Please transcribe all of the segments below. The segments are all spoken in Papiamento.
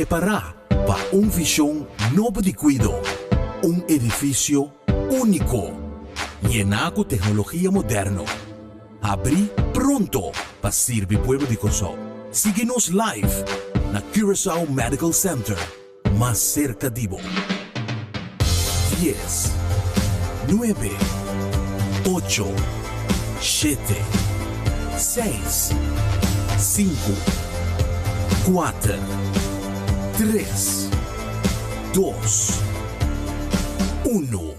Prepará pa un vishon nobo di kuido, un edifisio úniko, yená ku teknologia moderno, habrí pronto pa sirbi pueblo di Kòrsou. Sigui nos live na Curaçao Medical Center, mas serka di bo. Dies, nuebe, ocho, shete, seis, sinku, kuater, tres, dos, unu.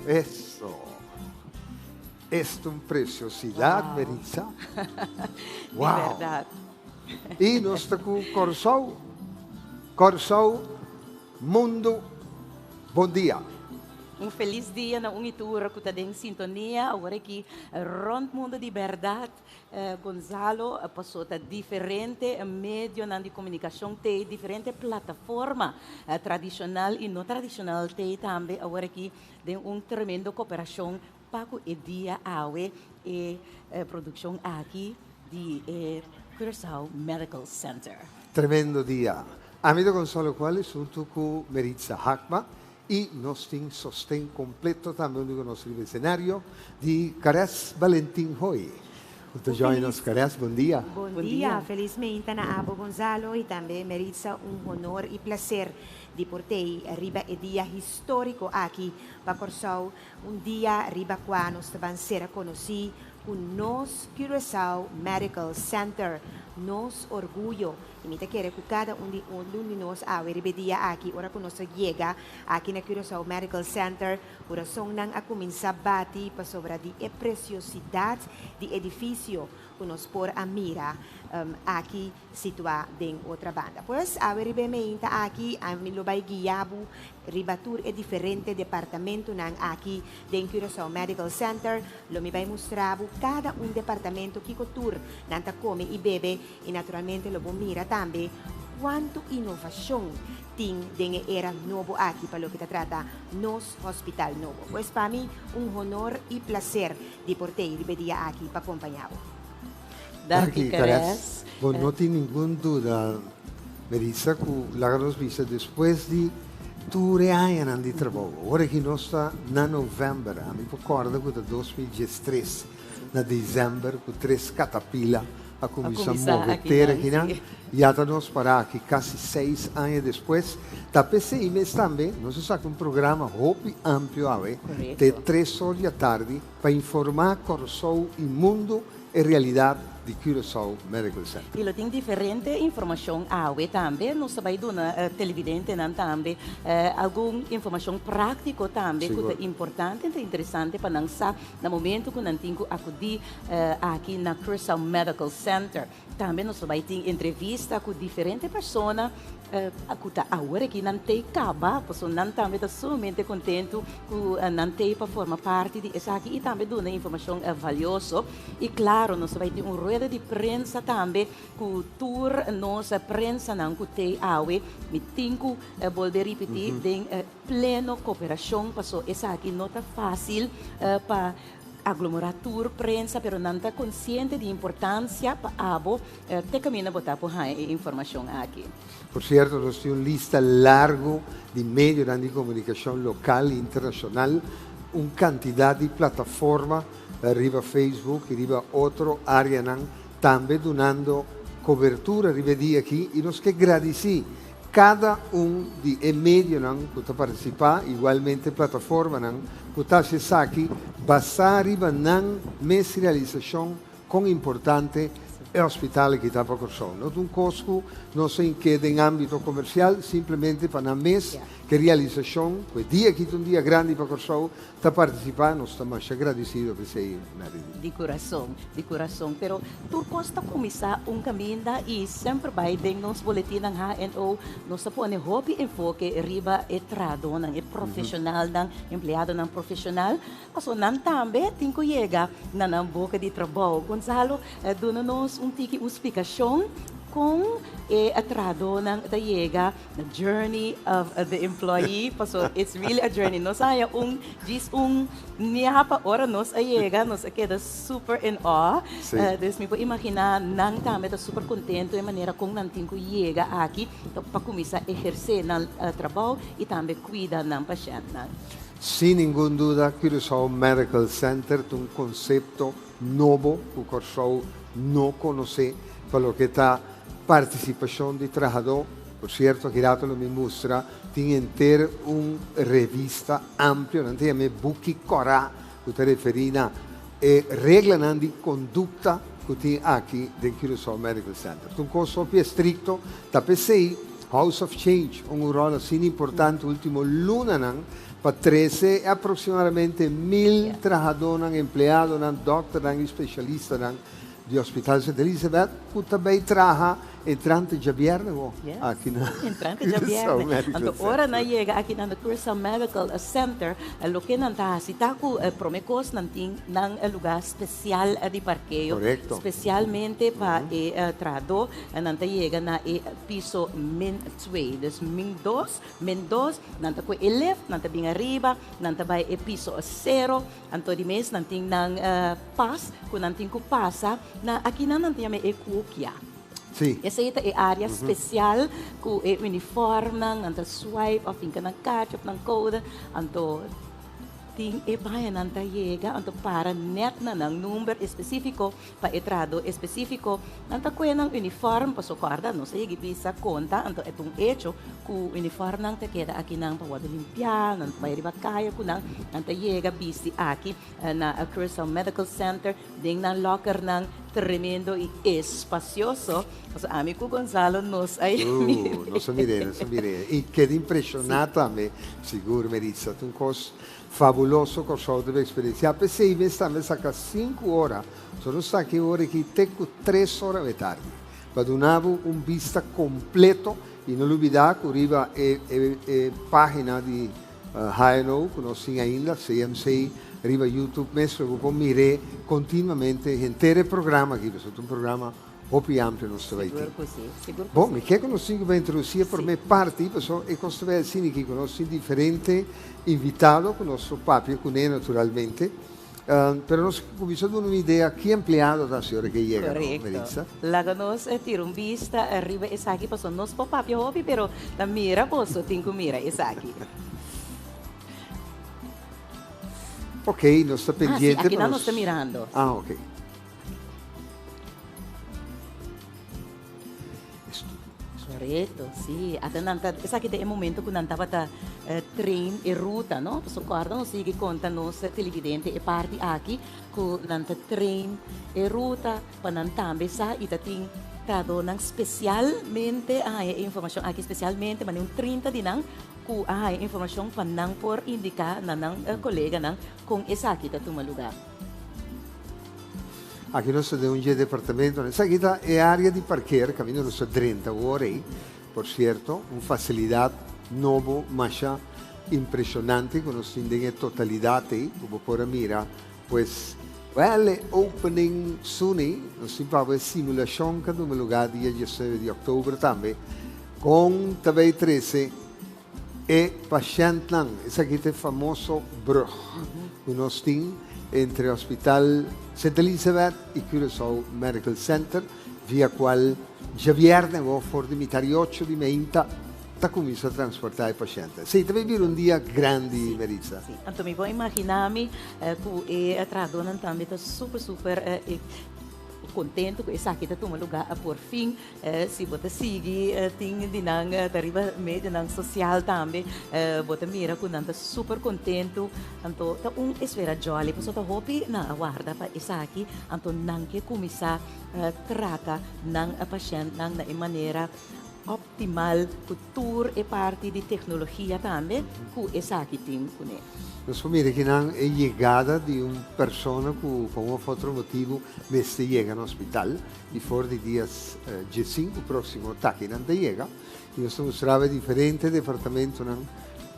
Eso. Esta un preciosidad, Wow. Meritza. Di Wow. berdad. I nos ta ku Kòrsou. Kòrsou, mundu, bon dia. Un felis dia na un i tur ku ta den sintonia awor aki rònt mundu. Di bèrdat, Gonzalo, pasó ta diferente medionan di komunikashon te diferente plataforma tradishonal i no tradishonal te tambe awor aki den un tremendo kooperashon pa ku e dia awe, e produkshon aki di e Curaçao Medical Center. Tremendo dia. Ami ta Gonzalo Cuales huntu ku Meritza Hakma i nos tin sosten kompleto tambe huntu ku nos riba esenario di Cares Valentin Hoy. Ku ta join nos. Cares, bon dia. Bon dia, felismente na abo, Gonzalo, i tambe Meritza. Un honor i plaser di por tei riba e dia históriko aki pa Kòrsou, un dia riba kua nos ta ban sera konosí ku nos Curaçao Medical Center, nos orguyo. I mi ta kere ku kada un di nos awe riba e dia aki, ora ku nos a yega aki na Curaçao Medical Center, kurasonnan a kuminsá bati pasobra di e presiosidat di edifisio ku nos por a mira aki situá den Otrabanda. Pues, awe riba e mainta aki, ami lo bai guia bo riba tur e diferente departamentonan aki den Curaçao Medical Center. Lo mi bai mustra bo kada un departamento, kiko tur nan ta kome i bebe, i naturalmente lo bo mira tambe kuantu inovashon tin den e era nobo aki pa loke ta trata nos hospital nobo. Pues pa mi un honor i plaser di por tei riba e dia aki pa kompañá bo. Danki, Cares. Bon, no tin ningun duda, Melissa, ku laga nos bisa despues di tur añanan di trabou. Ora ku nos ta na novèmber, ami por kòrda ku ta 2013, na desèmber, ku tres katapila a kuminsá move tera akinan. Ya ta nos pará aki kasi 6 aña despues. Ta p'esei mes tambe, nos a saka un programa hopi amplio awe, te 3 or di atardi, pa informá Kòrsou i mundu e realidat di Curaçao Medical Center. I lo tin diferente informashon awe tambe. Nos ta bai duna televidentenan tambe algun informashon práktiko tambe ku ta importante i interesante pa nan sa na momento ku nan tin ku akudí aki na Curaçao Medical Center. Tambe nos ta bai tin entrevista ku diferente persona ku ta awor aki nan tei kaba, pasobra nan tambe ta sumamente kontentu ku nan tei pa forma parti di esaki i tambe duna informashon valioso. I klaro, nos ta bai tin un rueda di prensa tambe ku tur nos prensanan ku tei awe. Mi tin ku bolbe ripití, den pleno kooperashon, paso esaki no ta fásil pa aglomerá tur prensa, pero nan ta konsiente di importansia pa abo te kaminda bo ta por haña e informashon aki. Por sierto, nos tin un lista largu di medio di komunikashon lokal i internashonal, un kantidat di plataforma riba Facebook i riba otro áreanan tambe dunando kobertura riba e dia aki, i nos ke gradisí kada un di e medionan ku ta partisipá, igualmente plataformanan ku ta esaki basá riba nan mes realisashon kon importante e hospital aki ta pa Kòrsou. No un kosto, no ta keda den ámbito komersial, simplemente pa nan mes ku realisashon, ku e dia aki un dia grandi pa Kòrsou, ta partisipá, nos ta mas agradesido pa esei. Di kurason, di kurason. Pero tur kos ta kuminsá un kaminda i semper bai den nos boletin HNO, nos ta pone hopi enfoke riba e trahadónan, e profeshonalnan, empleadonan profeshonal, paso nan tambe tin ku yega na nan boka di trabou. Gonzalo, duna nos un tiki un splikashon kon e trahadónan ta yega, the journey of the employee, paso it's really a journey. Nos a haña un djis un niapa ora nos a yega, nos a keda super in awe. Dus mi por imaginá nan tambe ta super kontentu e manera kon nan tin ku yega aki pa kuminsá ehersé nan trabou i tambe kuida nan pashèntnan. Sin ningun duda, Curaçao Medical Center ta un konsepto nobo ku Kòrsou no konosé pa loke ta partisipashon di trahadó. Por sierto, aki rato lo mi mustra, tin henter un revista amplio, nan ta yam'é Buki Kòrá, ku ta referí na e reglanan di kondukta ku tin aki den Curaçao Medical Center. Un kos estrikto, ta p'esei House of Change, un ròl asina importante último lunanan, pa trese aproksimadamente 1000 trahadónan, empleadonan, dòkternan i spesialistanan. Di Hospital Santa Elisabeth ku ta bay traha entrante djabierne bo aki na Entrante djabierne. Anto ora nan yega aki na Curaçao Medical Center loke nan ta hasi ta ku prome kos nan tin nan luga spesial di parkeo. Spesialmente pa e trahadó nan ta yega na e piso min twee. Dus min dos, min dos, nan ta kue e lift, nan ta bin ariba, nan ta bay e piso sero. Anto di mes nan tin nan pas ku nan tin ku pasa na akinan nan ta yama e kukia. Sí. Esei ta e área spesial ku e uniformnan, nan ta swipe òf finka nan kachi òf nan koude. Anto tin e bañanan ta yega anto para nèt na nan number espesífiko pa e trahadó espesífiko. Nan ta kue nan uniform paso kòrda nos a yega bisa konta anto e ta un echo ku uniformnan ta keda akinan pa wòrdu limpiá, nan ta bai riba kaya ku nan, nan ta yega bisti aki na Curaçao Medical Center den nan lòkernan tremendo i espasioso. Pasobra ami ku Gonzalo nos a mir'é. Nos a mir'é, nos a mir'é. I keda impreshoná tambe, sigur Meritza, ta un kos fabuloso Kòrsou ta eksperensiá. P'esei mes tambe saka sinku ora, so nos ta aki ora aki te ku tres ora di tardi, pa duna bo un bista kompleto i no lubidá ku riba e e página di HNO ku nos tin ainda, CMC, riba YouTube mes lo bo por mir'é kontinuamente henter e programa aki, pasobra ta un programa hopi amplio nos ta bai tin. Sigur ku si, sigur ku Bon, si. mi ke ku nos tin ku bai introdusí e promé parti, pasobra e kos ta bai asina aki ku nos tin diferente invitado ku nos lo papia kuné naturalmente. Pero nos kuminsá duna un idea ki empleado ta hasi ora ke yega, no, Korekto. Meritza? Laga nos tira un bista riba esaki pasobra nos por papia hopi pero ta mira boso tin ku mira esaki. Ok, nos ta Ah, si, pendiente aki pa nan nos nos ta mirando. Ah, ok. Correcto, sí. Ata nan ta, esaki ta e momento ku nan tabata train e ruta, no? Pasobra kòrda nos sigui konta nos televidente e parti aki ku nan ta train e ruta pa nan tambe sa i ta tin trahadónan spesialmente a haña e informashon aki spesialmente manera un 30 di nan ku a haña informashon pa nan por indiká na nan koleganan kon esaki ta tuma lugá. Aki nos ta den un dje departamentonan. Esaki ta e área di parker kaminda nos ta drenta awor ei. Por sierto, un fasilidat nobo masha impreshonante ku nos tin den e totalidat ei, ku bo por a mira. Pues, wèl, e opening soon ei, nos tin pa bo e simulashon ku a tuma lugá dia diesnuebe di òktober tambe, kon ta bay trese E pashèntnan, esaki ta e famoso brug ku nos tin entre Hospital Sint Elisabeth i Curaçao Medical Center, via kual djabièrnè awor for di mitar i ocho di meinta ta kuminsá transportá e pashèntnan. Sí, ta bay bira un dia grandi, Meritza. Sí, anto mi por imaginá mi ku e trahadónan tambe ta super super kontentu ku esaki ta tuma lugá por fin. Si bo ta sigui tin di nan ta riba medionan sosial tambe, bo ta mira ku nan ta super kontentu. Anto ta un esfera jolly pasobra ta hopi nan a warda pa esaki, anto nan ke kuminsá trata nan pashèntnan na e manera optimal ku tur e parti di teknologia tambe ku esaki tin kuné. Nos por mira kinan e yegada di un persona ku pa un òf otro motibu mester yega na hospital. I for di dia diesinku próksimo takinan ta yega i nos ta mustraba e diferente departamentonan.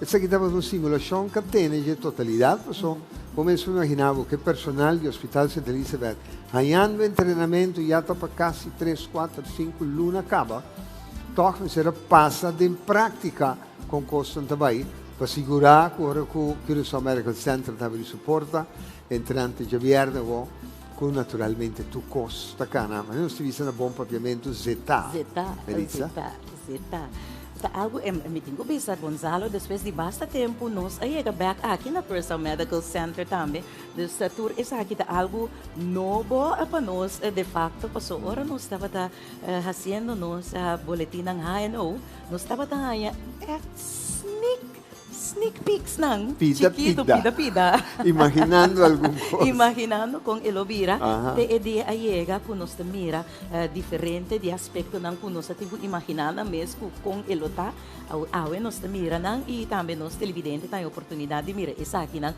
Esaki tabata un simulashon ka tene dje totalidat paso bo mes por imaginá bo ku e personal di Hospital Sint Elisabeth hañando entrenamentu ya ta pa kasi tres, kuater, sinku luna kaba, tòg mester a pasa den práktika kon kosnan ta bai pa sigurá ku ora ku Curaçao Medical Center ta abri su porta entrante djabièrnè awor Cu naturalmente tur cos ta cana, ma nos ta bisa na bon papiamento zetá. Zetá, Meritza. zetá, zetá. Ta algo, e mi tin cu bisa Gonzalo, despues di basta tempo nos a yega bek aki na Curaçao Medical Center tambe. Dus tur esaki ta algo nobo pa nos de facto, paso ora nos tabata haciendo nos boletinnan HNO, nos tabata haña echt snik. sneak peeks nan Pida, chikitu, pida. pida pida. Imaginando algun kos. Imaginando kon e lo bira Aha. te e dia a yega ku nos ta mira diferente di aspektonan ku nos a tin ku imaginá nan mes ku kon e lo ta. Awe nos ta mira nan i tambe nos televidente ta haña oportunidat di mira esakinan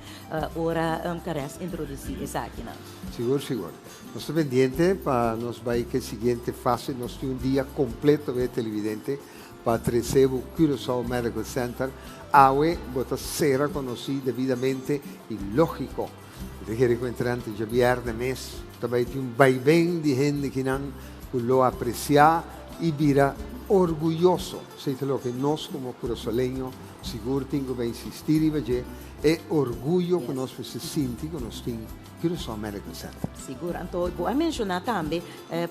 ora Caress introdusí esakinan. Sigur, sigur. Nos ta pendiente pa nos bai ku e siguiente fase. Nos tin un dia kompleto e televidente pa trese bo Curaçao Medical Center. Awe bo ta sera konosí debidamente i lógiko. Mi ta kere ku entrante djabièrnè mes ta bai tin un baiben di hende kinan ku lo apresiá i bira orguyoso. Esei ta loke nos komo kurasoleño sigur tin ku bai insistí riba dje, e orguyo ku nos mester sinti ku nos tin Curaçao Medical Center. Sigur. Anto bo a menshoná tambe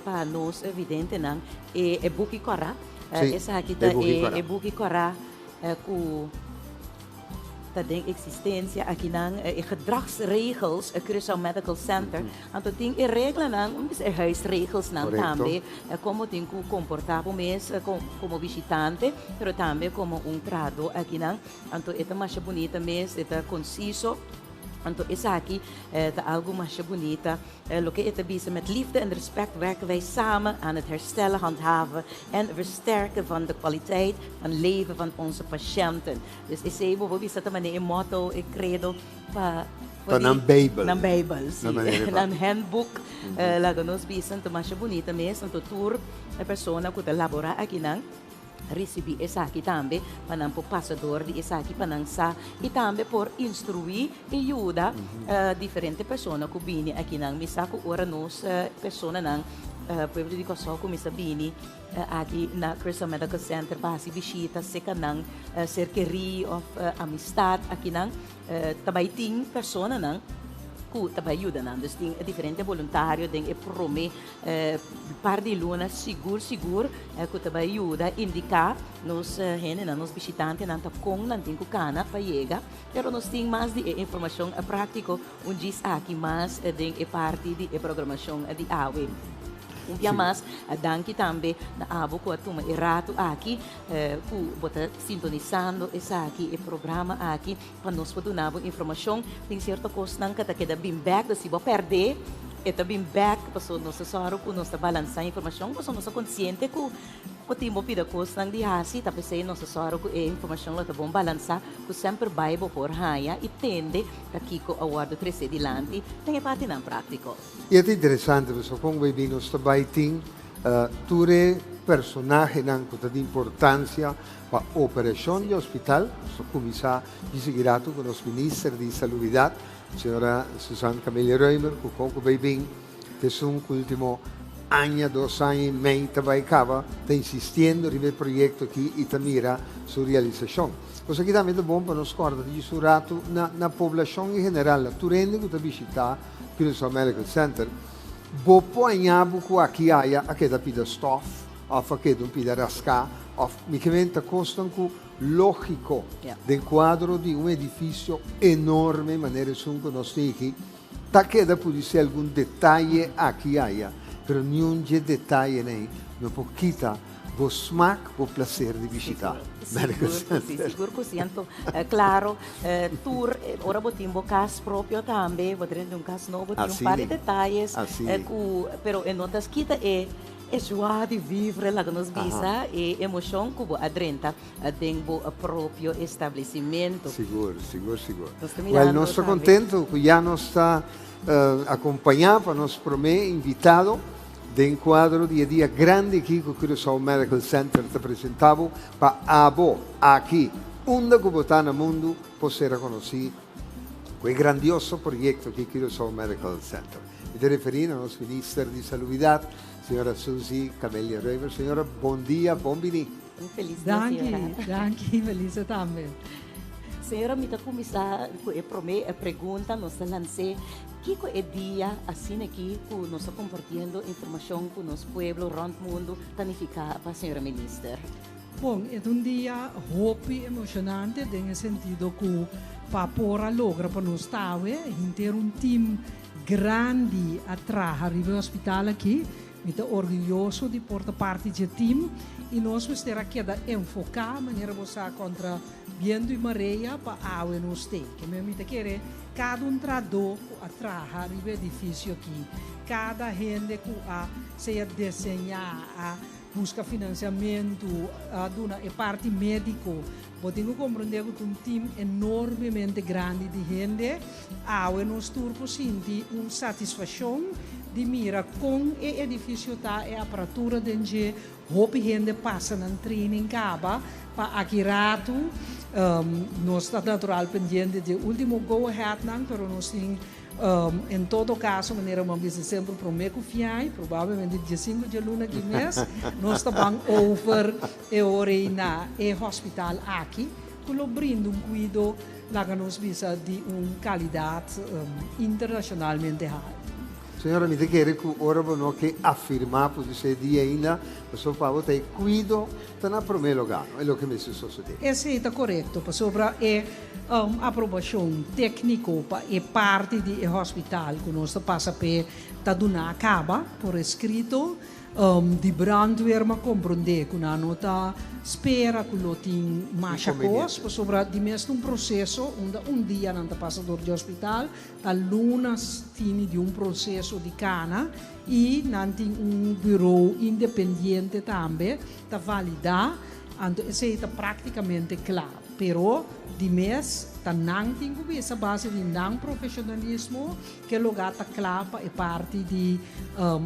pa nos videntenan e buki kòrá. Sí, Esaki ta e buki kòrá. e buki kòrá ku ta den eksistensia akinan, e gedragsregels Curaçao Medical Center. Anto tin e reglanan, un bisa e huisregelsnan tambe, kon bo tin ku komportá bo mes komo bishitante, pero tambe komo un trahadó akinan. Anto e ta masha bunita mes, e ta konsiso. Anto esaki ta algu masha bunita. Loke e ta bisa, Met liefde en respect werken wij samen aan het herstellen, handhaven en versterken van de kwaliteit van leven van onze patiënten. Dus esei bo por bisa ta manera e motto, e credo pa Pa nan Bijbel. Nan Bijbel, si. Na manera pa. Nan handboek, laga nos bisa, anto masha bunita mes. Anto tur e persona ku ta laborá akinan risibí esaki tambe pa nan por pasa dor di esaki pa nan sa i tambe por instruí i yuda diferente persona ku bini akinan. Mi sa ku ora nos personanan, pueblo di Kòrsou kuminsá bini aki na Crystal Medical Center pa hasi bishita serka nan ser kerí òf amistat akinan, Ta bai tin personanan ku ta bai yuda nan. Dus tin diferente boluntario den e promé par di luna sigur sigur ku ta bai yuda indiká nos hendenan, nos bishitantenan ta kon nan tin ku kana pa yega. Pero nos tin mas di e informashon práktiko un djis aki mas den e parti di e programashon di awe. Un bia mas, danki tambe na abo ku a tuma e ratu aki ku bo ta sintonisando esaki, e programa aki, pa nos por duna bo informashon. Tin sierto kosnan ku ta keda bin bèk, dus si bo a pèrdè, e ta bin bèk, pasobra nos ta sòru ku nos ta balansá informashon, pasobra nos ta konsiente ku bo tin bo pida kosnan di hasi, ta p'esei nos ta sòru ku e informashon lo ta bon balansá, ku semper bai bo por haña i tende ta kiko a wòrdu tresé dilanti den e partinan práktiko. I e ta interesante pasobra kon baby nos ta bai tin tur e personahenan ku ta di importansia pa operashon di hospital. Nos ta kuminsá di sigui ratu ku nos minister di Salubridat, señora Susan Camelia Römer, ku kon ku bai bin ta esun ku ultimo aña, dos aña i mei ta bai kaba ta insistiendo riba e proyekto aki i ta mira su realisashon. Pues aki tambe ta bon pa nos kòrda djis un ratu na na poblashon en general, na tur hende ku ta bishitá Curaçao Medical Center, bo por haña bo ku aki aya a keda pida stòf òf a keda un pida raská òf mi ke men ta kosnan ku lógiko den kuadro di un edifisio enorme manera esun ku nos tin aki ta keda pudi ser algun detaye aki aya pero niun dje detayenan ei no por kita bo smak, bo placer di bishita Medical Sigur ku si, Center. sigur ku si. Anto, klaro, tur ora bo tin bo kas propio tambe, bo drenta un kas nobo, tin un par di Así, detayes así. ku, pero e no ta kita e e joie de vivre, laga nos bisa, e emoshon ku bo a drenta den bo propio establecimento. Sigur, sigur, sigur. Nos ta Well, mirando nos ta tambe. contento cu ya nos ta acompaña pa nos prome invitado. Den kuadro di e dia grandi aki ku Curaçao Medical Center ta presentá bo pa abo aki unda ku bo ta na mundu por ser rekonosí ku e grandioso proyekto aki Curaçao Medical Center. Mi ta referí na nos Minister di Salubidat, señora Suzy Camelia Römer. Señora, bon dia, bon biní. Un felis dia, señora. Danki, danki, Melissa tambe. Señora, mi ta kuminsá ku e promé pregunta. Nos ta lans'é. Kiko e dia asina aki ku nos ta kompartiendo informashon ku nos pueblo rònt mundu ta nifiká pa señora Minister? Bon, e ta un dia hopi emoshonante den e sentido ku pa por a logra pa nos ta awe, henter un tim grandi a traha riba e hospital aki. Mi ta orguyoso di por ta parti dje team i nos mester a keda enfoká manera bo sa kontra bientu i marea pa awe nos te. Ke men mi ta kere kada un trahadó ku a traha riba e edifisio aki, kada hende ku a sea deseñá, a buska finansiamentu, a duna e parti médiko. Bo tin ku komprendé ku ta un team enormemente grandi di hende. Awe nos tur por sinti un satisfashon di mira kon e edifisio ta, e aparatura den dje. Hopi hende pasa nan training kaba pa aki ratu. Nos ta natural pendiente di e ultimo go aheadnan, pero nos tin En todo caso, manera bo a bisa semper prome cu fiai, probablemente diesinco djaluna aki mes, nos ta ban over e ora ei na e hospital aki, cu lo brinda un cuido, laga nos bisa, di un calidad internacionalmente halto. Señora, mi ta kere cu ora bo no ke afirma pudi dia ainda, pasobra pa bo ta e cuido ta na prome lugar, no? E loke mester sosode. Esey ta corecto, pasobra e aprobashon tékniko pa e parti di e hospital ku nos ta pasa p'e ta duná kaba por eskrito. Di brandweer m'a komprondé ku nan no ta spera ku lo tin masha kos pasobra di mes ta un proseso unda un dia nan ta pasa dor di hospital, ta lunas tini di un proseso di kana i nan tin un burou independiente tambe ta validá, anto esei ta práktikamente kla. Pero, di mes, ta nan tin ku bisa base di nan profeshonalismo ke lugá ta kla pa e parti di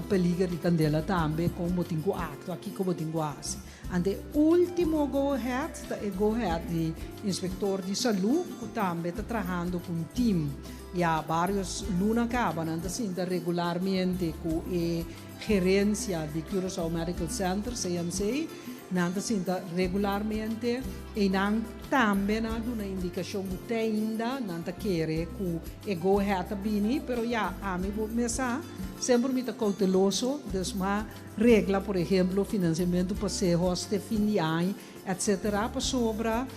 peliger di kandela tambe, kon bo tin ku aktua, kiko bo tin ku hasi. Anto e último go ahead ta e go ahead di inspektor di salú ku tambe ta trahando ku un tim. Ya bários luna kaba nan ta sinta regularmente ku e gerensia di Curaçao Medical Center, CMC. Nan ta sinta regularmente i nan tambe nan a duna indikashon ku te ainda nan ta kere ku e go ahead ta bini, pero ya ami bo mes sa, semper mi ta kouteloso, dus m'a regla por ehemplo finansiamentu pa Sehos te fin di aña etcetera pasobra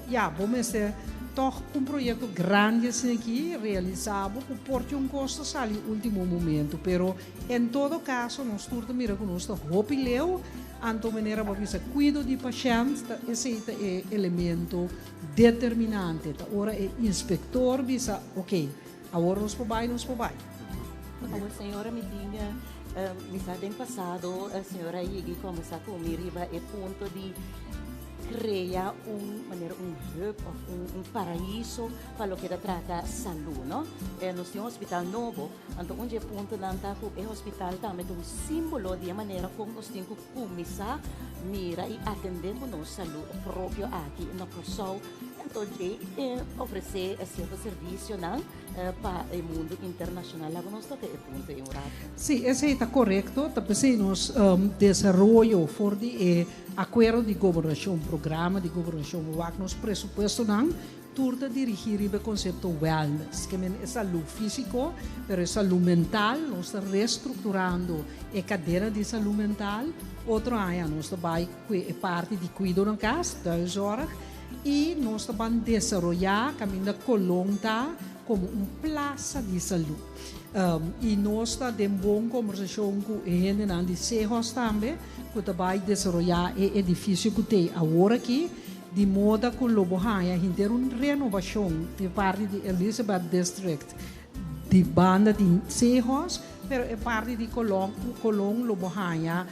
ya bo mester tòg un proyekto grandi asina aki realisá bo ku por tin un kosto sali ultimo momento, pero En todo caso nos tur ta mira cu nos ta hopi leu, anto manera bo a bisa cuido di pashent ta esey ta e elemento determinante, ta ora e inspector bisa ok, awor nos por bay, nos por bay. Awor señora mi tin mi sa den pasado señora yegi combersa cu mi riba e punto di crea un manera un hub of un paraiso pa loke ta trata salud no, nos tin un hospital nobo. Anto un dje puntonan ta ku e hospital tambe ta un símbolo di e manera kon nos tin ku kuminsá mira i atendé ku nos salú propio aki na Kòrsou. Anto dje e ofresé sierto servisionan pa e mundu internashonal. Laga nos toka e punto ei un ratu. Sí, esei ta korekto. Ta p'esei nos desaroyo for di e akuerdo di gobernashon, programa di gobernashon, wak nos presupuestonan Tur ta dirigí riba e konsepto wellness, ke men e salú físiko, pero e salú mental, nos ta restrukturando e kadena di salú mental. Otro aña nos ta bai ku e parti di kuido na kas, thuiszorg, i nos ta ban desaroyá kaminda Colón ta komo un plasa di salú. I nos ta den bon kombersashon ku e hendenan di Sehos tambe ku ta bai desaroyá e edifisio ku t'ei awor aki. Di moda ku lo bo haña henter un renobashon di parti di Elizabeth District di banda di Sehos, pero e parti di Colon, Colon lo bo haña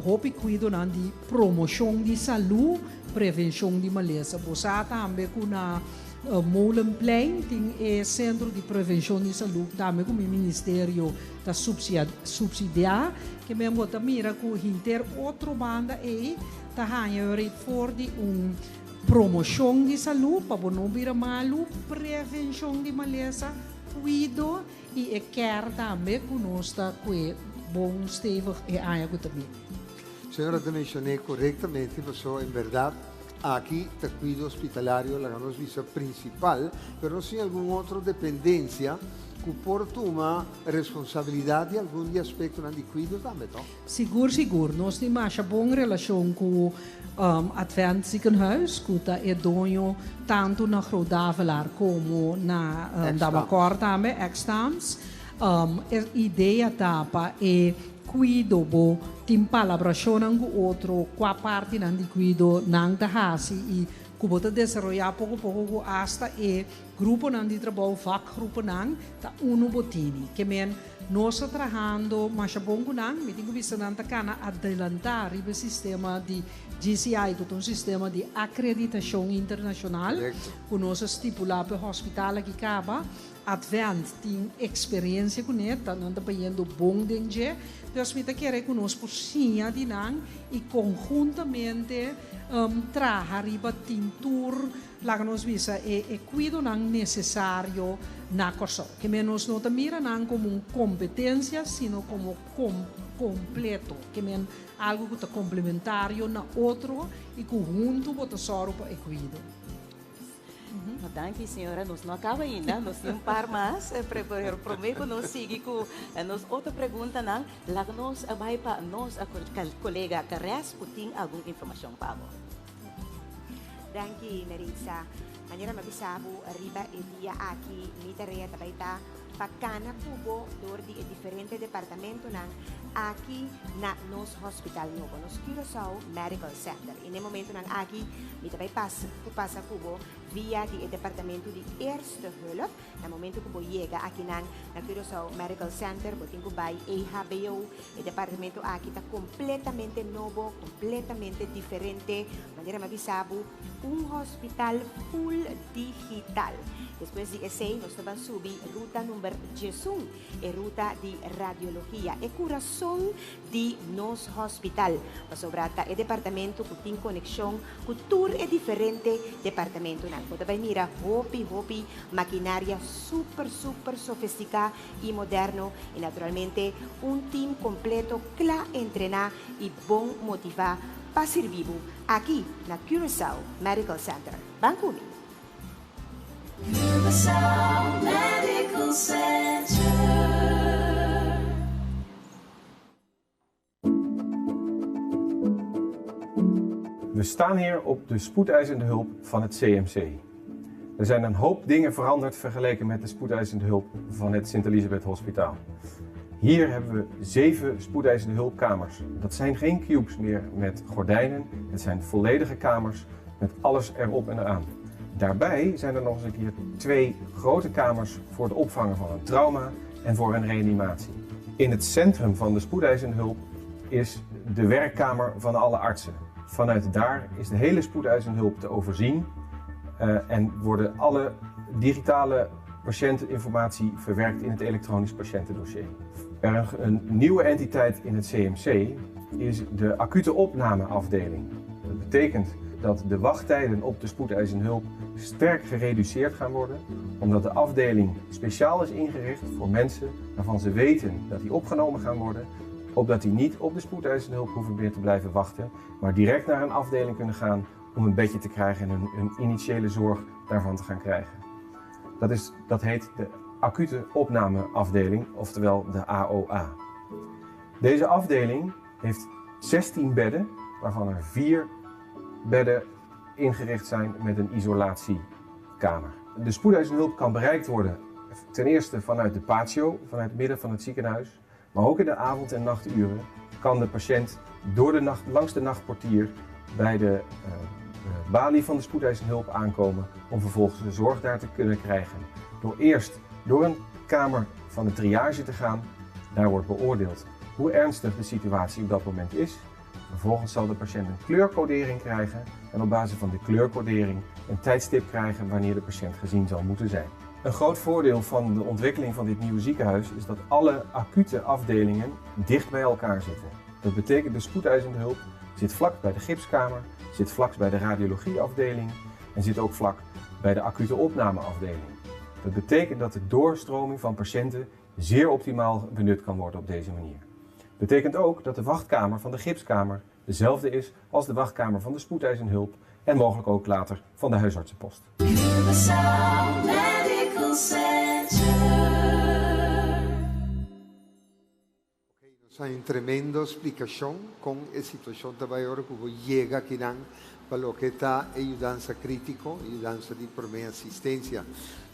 hopi kuidonan di promoshon di salú, prevenshon di malesa. Bo sa tambe ku na Molenplein tin e sentro di prevenshon di salú tambe ku mi ministerio ta supsidiá, ke men bo ta mira ku henter otro banda ei Ta haña yo rei for di un promoshon di salú pa bo no bira malu, prevenshon di malesa, kuido i e kèr tambe ku nos ta kue bon stevig e aña ku ta bini. Señora ta menshoné korektamente pasobra en bèrdat aki ta kuido hospitalario laga nos bisa prinsipal, pero nos tin algun otro dependensia ku por tuma responsabilidat di algun di aspektonan di kuido tambe, tò? Sigur sigur, nos tin masha bon relashon ku Advent Ziekenhuis, ku ta e doño tantu na Groot Davelaar komo na Damakor tambe, ex-Tams. E idea ta pa e kuido bo tin palabrashonnan ku otro kua partinan di kuido nan ta hasi i ku bo ta desaroyá poko poko ku asta e gruponan di trabou, vakgroepennan, ta unu bo tini. Ke men nos ta trahando masha bon ku nan, mi tin ku bisa nan ta kana adelantá riba e sistema di GCI ku ta un sistema di akreditashon internashonal ku nos a stipulá pa e hospital aki kaba. Advent tin eksperensia kuné, ta nan ta bayendo bon den dje. Dus mi ta kere ku nos por siña di nan i konhuntamente traha riba tin tur, laga nos bisa, e e kuidonan nesesario na Kòrsou. Ke men nos no ta mira nan komo un kompetensia, sino komo kompleto. Ke men algu ku ta komplementario na otro i ku huntu bo ta sòru pa e kuido. No, danki señora, nos no a caba ainda, nos tin un par mas, pero prome cu nos sigui cu nos otro preguntanan, laga nos bay pa nos colega Caress cu tin algun informacion pa bo. Danki Meritza. Manera mi a bisa bo riba e dia aki mi tarea ta bay ta pa cana cu bo door di e diferente departamentonan aki na nos hospital nobo, nos Curaçao Medical Center. I n'e momentonan aki mi ta bai pas ku pasa ku bo via di e departamento di Eerste Hulp. Na momento ku bo yega akinan na Curaçao Medical Center bo tin ku bai EHBO. E departamento aki ta kompletamente nobo, kompletamente diferente. Manera mi a bisa bo, un hospital full digital. Despues di esei nos ta ban subi ruta number 11, e ruta di radiologia, e kurason di nos hospital, pasobra ta e departamento cu tin conexion cu tur e diferente departamentonan. Bo ta bay mira hopi hopi maquinaria super super sofistica y moderno y naturalmente un team completo cla entrena y bon motiva pa sirbi bo aki na Curaçao Medical Center. Ban cu mi! Curaçao Medical Center. We staan hier op de spoedeisende hulp van het CMC. Er zijn een hoop dingen veranderd vergeleken met de spoedeisende hulp van het Sint-Elisabeth Hospitaal. Hier hebben we 7 spoedeisende hulpkamers. Dat zijn geen cubes meer met gordijnen, het zijn volledige kamers met alles erop en eraan. Daarbij zijn er nog eens een keer 2 grote kamers voor het opvangen van een trauma en voor een reanimatie. In het centrum van de spoedeisende hulp is de werkkamer van alle artsen. Vanuit daar is de hele spoedeisende hulp te overzien en worden alle digitale patiënteninformatie verwerkt in het elektronisch patiëntendossier. Er een nieuwe entiteit in het CMC is de acute opnameafdeling. Dat betekent dat de wachttijden op de spoedeisende hulp sterk gereduceerd gaan worden, omdat de afdeling speciaal is ingericht voor mensen waarvan ze weten dat die opgenomen gaan worden, opdat die niet op de spoedeisende hulp hoeven meer te blijven wachten, maar direct naar een afdeling kunnen gaan om een bedje te krijgen en hun initiële zorg daarvan te gaan krijgen. Dat heet de acute opnameafdeling, oftewel de AOA. Deze afdeling heeft 16 bedden, waarvan er 4 bedden ingericht zijn met een isolatiekamer. De spoedeisende hulp kan bereikt worden ten eerste vanuit de patio, vanuit het midden van het ziekenhuis, maar ook in de avond- en nachturen kan de patiënt door de nacht, langs de nachtportier bij de balie van de spoedeisende hulp aankomen om vervolgens de zorg daar te kunnen krijgen. Door eerst door een kamer van de triage te gaan, daar wordt beoordeeld hoe ernstig de situatie op dat moment is. Vervolgens zal de patiënt een kleurcodering krijgen en op basis van de kleurcodering een tijdstip krijgen wanneer de patiënt gezien zal moeten zijn. Een groot voordeel van de ontwikkeling van dit nieuwe ziekenhuis is dat alle acute afdelingen dicht bij elkaar zitten. Dat betekent de spoedeisende hulp zit vlak bij de gipskamer, zit vlak bij de radiologieafdeling en zit ook vlak bij de acute opnameafdeling. Dat betekent dat de doorstroming van patiënten zeer optimaal benut kan worden op deze manier. Betekent ook dat de wachtkamer van de gipskamer dezelfde is als de wachtkamer van de spoedeisende hulp en mogelijk ook later van de huisartsenpost. Curaçao Medical Center. Oké, nos a un tremendo splikashon kon e situashon ta bai ora ku bo yega akinan pa loke ta e yudansa krítiko, e yudansa di promé asistensia.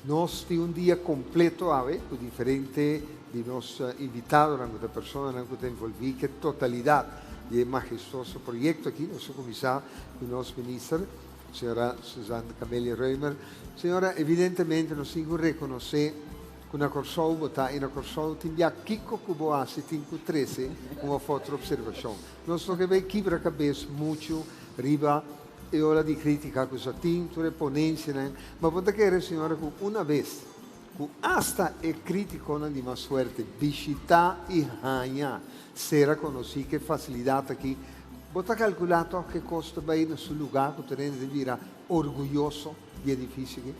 Nos tin un dia kompleto awe ku diferente di nos invitadonan ku ta personanan ku ta envolví ku e totalidat di e mahestuoso proyekto aki. Nos a kuminsá ku nos minister, señora Suzanne Camelia Römer. Señora, evidentemente nos tin ku rekonosé ku na Kòrsou bo ta i na Kòrsou tin bia kiko ku bo hasi tin ku trese un òf otro opservashon. Nos no ke bai kibra kabes muchu riba e ola di kritika ku sa tin, tur e ponensianan, ma bo ta kere, señora, ku una bes ku asta e kritikonan di mas fuerte bishitá i haña sera konosí ku e fasilidat aki, bo ta kalkulá tòg ku e kos ta bai na su lugá ku tur hende ta bira orguyoso di e edifisio aki?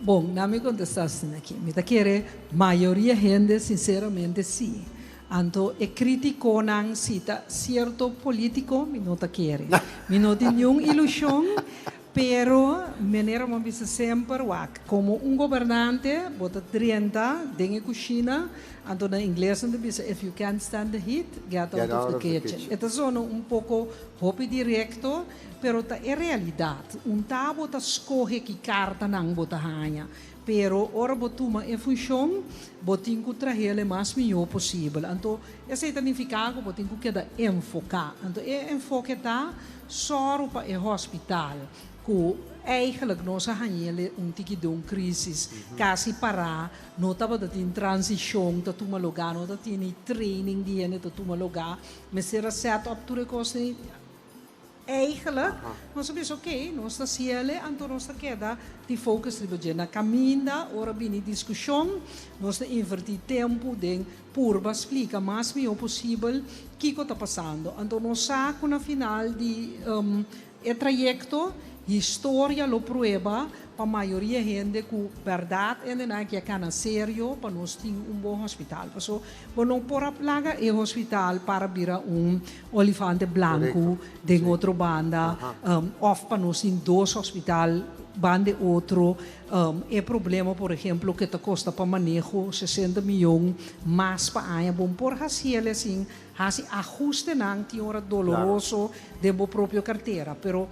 Bon, na mi kontestá asina aki. Mi ta kere mayoria hende sinseramente sí. Anto e kritikonan si ta sierto politiko mi no ta kere. Mi no tin niun ilushon, pero manera bo a bisa semper wak komo un gobernante bo ta drenta den e kushina, anto na ingles nan ta bisa if you can't stand the heat, get out of the kitchen. E ta zona un poko hopi direkto, pero ta e realidat. Un ta bo ta skohe ki kartanan bo ta haña. Pero ora bo tuma e funshon, bo tin ku trahel e mas mihó posibel. Anto, esei ta nifiká ku bo tin ku keda enfoká. Anto e enfoke ta sòru pa e hospital, ku eigenlijk nos a hañ'el un tiki den un krísis, kasi pará, no tabata tin transishon ta tuma lugá, no ta tin ni training di hende ta tuma lugá, mester a sèt òp tur e kosnan. Eigenlijk, nos a bisa oké, nos ta siele, anto nos ta keda di focus riba dje. Na kaminda, ora bini diskushon, nos ta invertí tempu den purba splika mas mihó posibel kiko ta pasando. Anto nos sa ku na final di e trayekto, historia lo prueba pa mayoria hende ku bèrdat hendenan aki a kana serio pa nos tin un bon hospital. Paso bo no por a laga e hospital para bira un olifante blanku den otro banda òf pa nos tin dos hospital banda e otro. E problema por ehemplo ke ta kosta pa maneho 60 miyon mas pa aña bo por hasiel asin. Hasi ahustenan tin ora doloroso den bo propio kartera, pero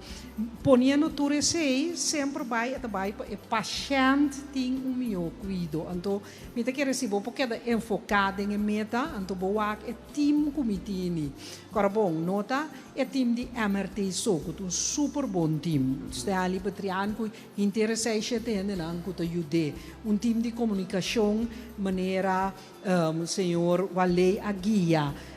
poniendo tur esei semper bai e ta bai pa e pashènt tin un mihó kuido. Anto mi ta kere si bo por keda enfoká den e meta, anto bo wak e tim ku mi tini. Kora bon, no ta e tim di MRT so ku ta un super bon tim, Stanley Betrian ku henter esei shete hendenan ku ta yud'é, un tim di komunikashon manera Señor Waley a guia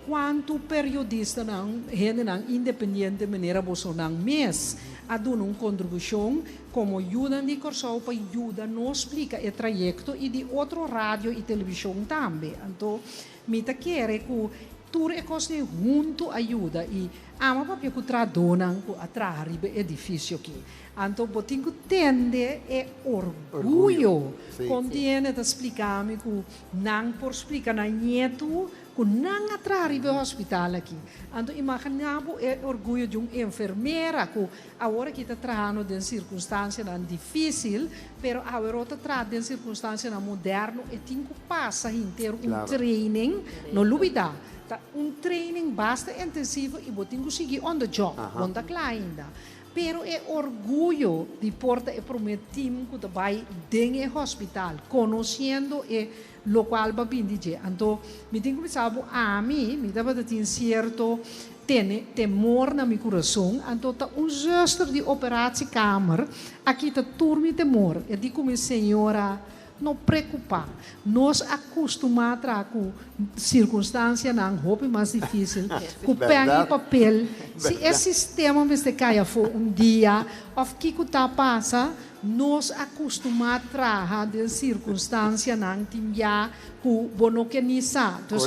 cuanto periodistanan, hendenan independiente manera bosonan mes a duna un contribucion como yudan di Corsou pa yuda nos splica e trayecto y di otro radio y television tambe. Anto mi ta kere cu tur e cosnan hunto a yuda y ama papia cu trahadornan cu a traha riba e edificio aki. Anto bo tin ku tende e orguyo. Kon tiene ta splika mi ku nan por splika nan ñetu ku nan a traha riba e hospital aki. Anto imaginá bo e orguyo di un enfermera ku awor aki ta trahando den sirkunstansianan difísil, pero aweró ta traha den sirkunstansianan moderno, e tin ku pasa henter un training. No lubidá, ta un training basta intensivo i bo tin ku sigui on the job, bo no ta kla ainda. Pero e orguyo di por ta e promé tim ku ta bai den e hospital, konosiendo e lokual bo a bini di dje. Anto mi tin ku bisa bo, ami, mi tabata tin sierto tene temor na mi kurason. Anto ta un zuster di operatiekamer a kita tur mi temor. E di ku mi, Señora, No preokupá. Nos a kustumá traha ku sirkunstansianan hopi mas difísil ku pèn i papel. Si e sistema mester kai afó un dia òf kiko ta pasa, nos a kustumá traha den sirkunstansianan tin bia ku bo no ke ni sa. Dus,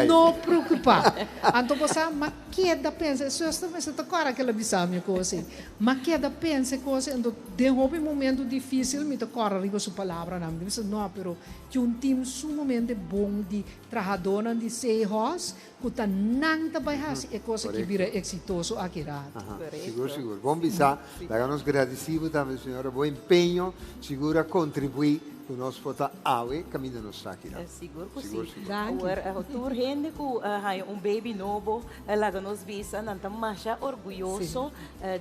no preokupá. Anto bo sa, m'a keda pensa, e zuster mester ta kòrda ke el a bisa mi e kos ei. M'a keda pensa e kos ei, anto den hopi momento difísil mi ta kòrda riba su palabranan. Mi ta bisa, No, pero tin un tim sumamente bon di trahadónan di Seahorse ku ta nan ta bai hasi e kos aki bira eksitoso aki rato. Sigur, sigur. Bon bisa. Laga nos gradisí bo tambe, señora. Bo empeño sigur a kontribuí. ku nos por ta awe kaminda nos ta akinan. Sigur ku si. Awor tur hende ku haña un baby nobo laga nos bisa nan ta masha orguyoso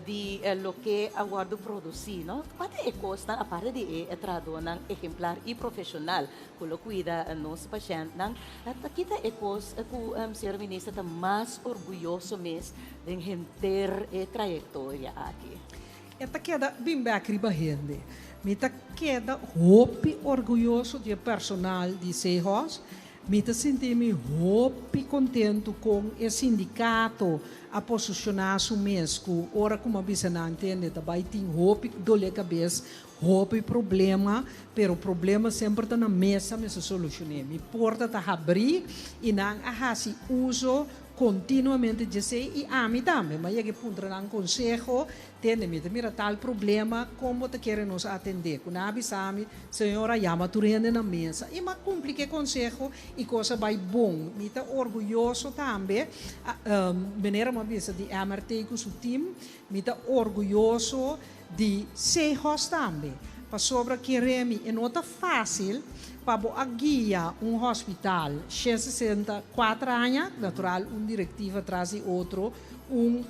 di loke a wòrdu produsí, no? Kua ta e kosnan aparte di e trahadónan ehemplar i profeshonal ku lo kuida nos pashèntnan, ta kita e kos ku señor minister ta mas orguyoso mes den henter e trayektoria aki? E ta keda bin bek riba hende. Mi ta keda hopi orguyoso di e personal di Sehos. Mi ta sinti mi hopi kontentu kon e sindikato a posishoná su mes ku ora ku mi a bisa nan tende ta bai tin hopi dole kabes, hopi problema, pero problema semper ta na mesa mester solushoné. Mi porta ta habrí i nan a hasi uso Kontinuamente djesei i ami tambe. M'a yega e puntra nan konseho, Tende, mi ta mira tal problema, kon bo ta kere nos atendé? Ku nan a bisa mi, Señora, yama tur hende na mesa. I m'a kumpli ku e konseho i kos a bai bon. Mi ta orguyoso tambe, manera mi a bisa di MRT ku su tim, mi ta orguyoso di Sehos tambe, pasobra kere mi e no ta fásil pa bo a guia un hospital 164 aña, natural un direktiva tras di otro, un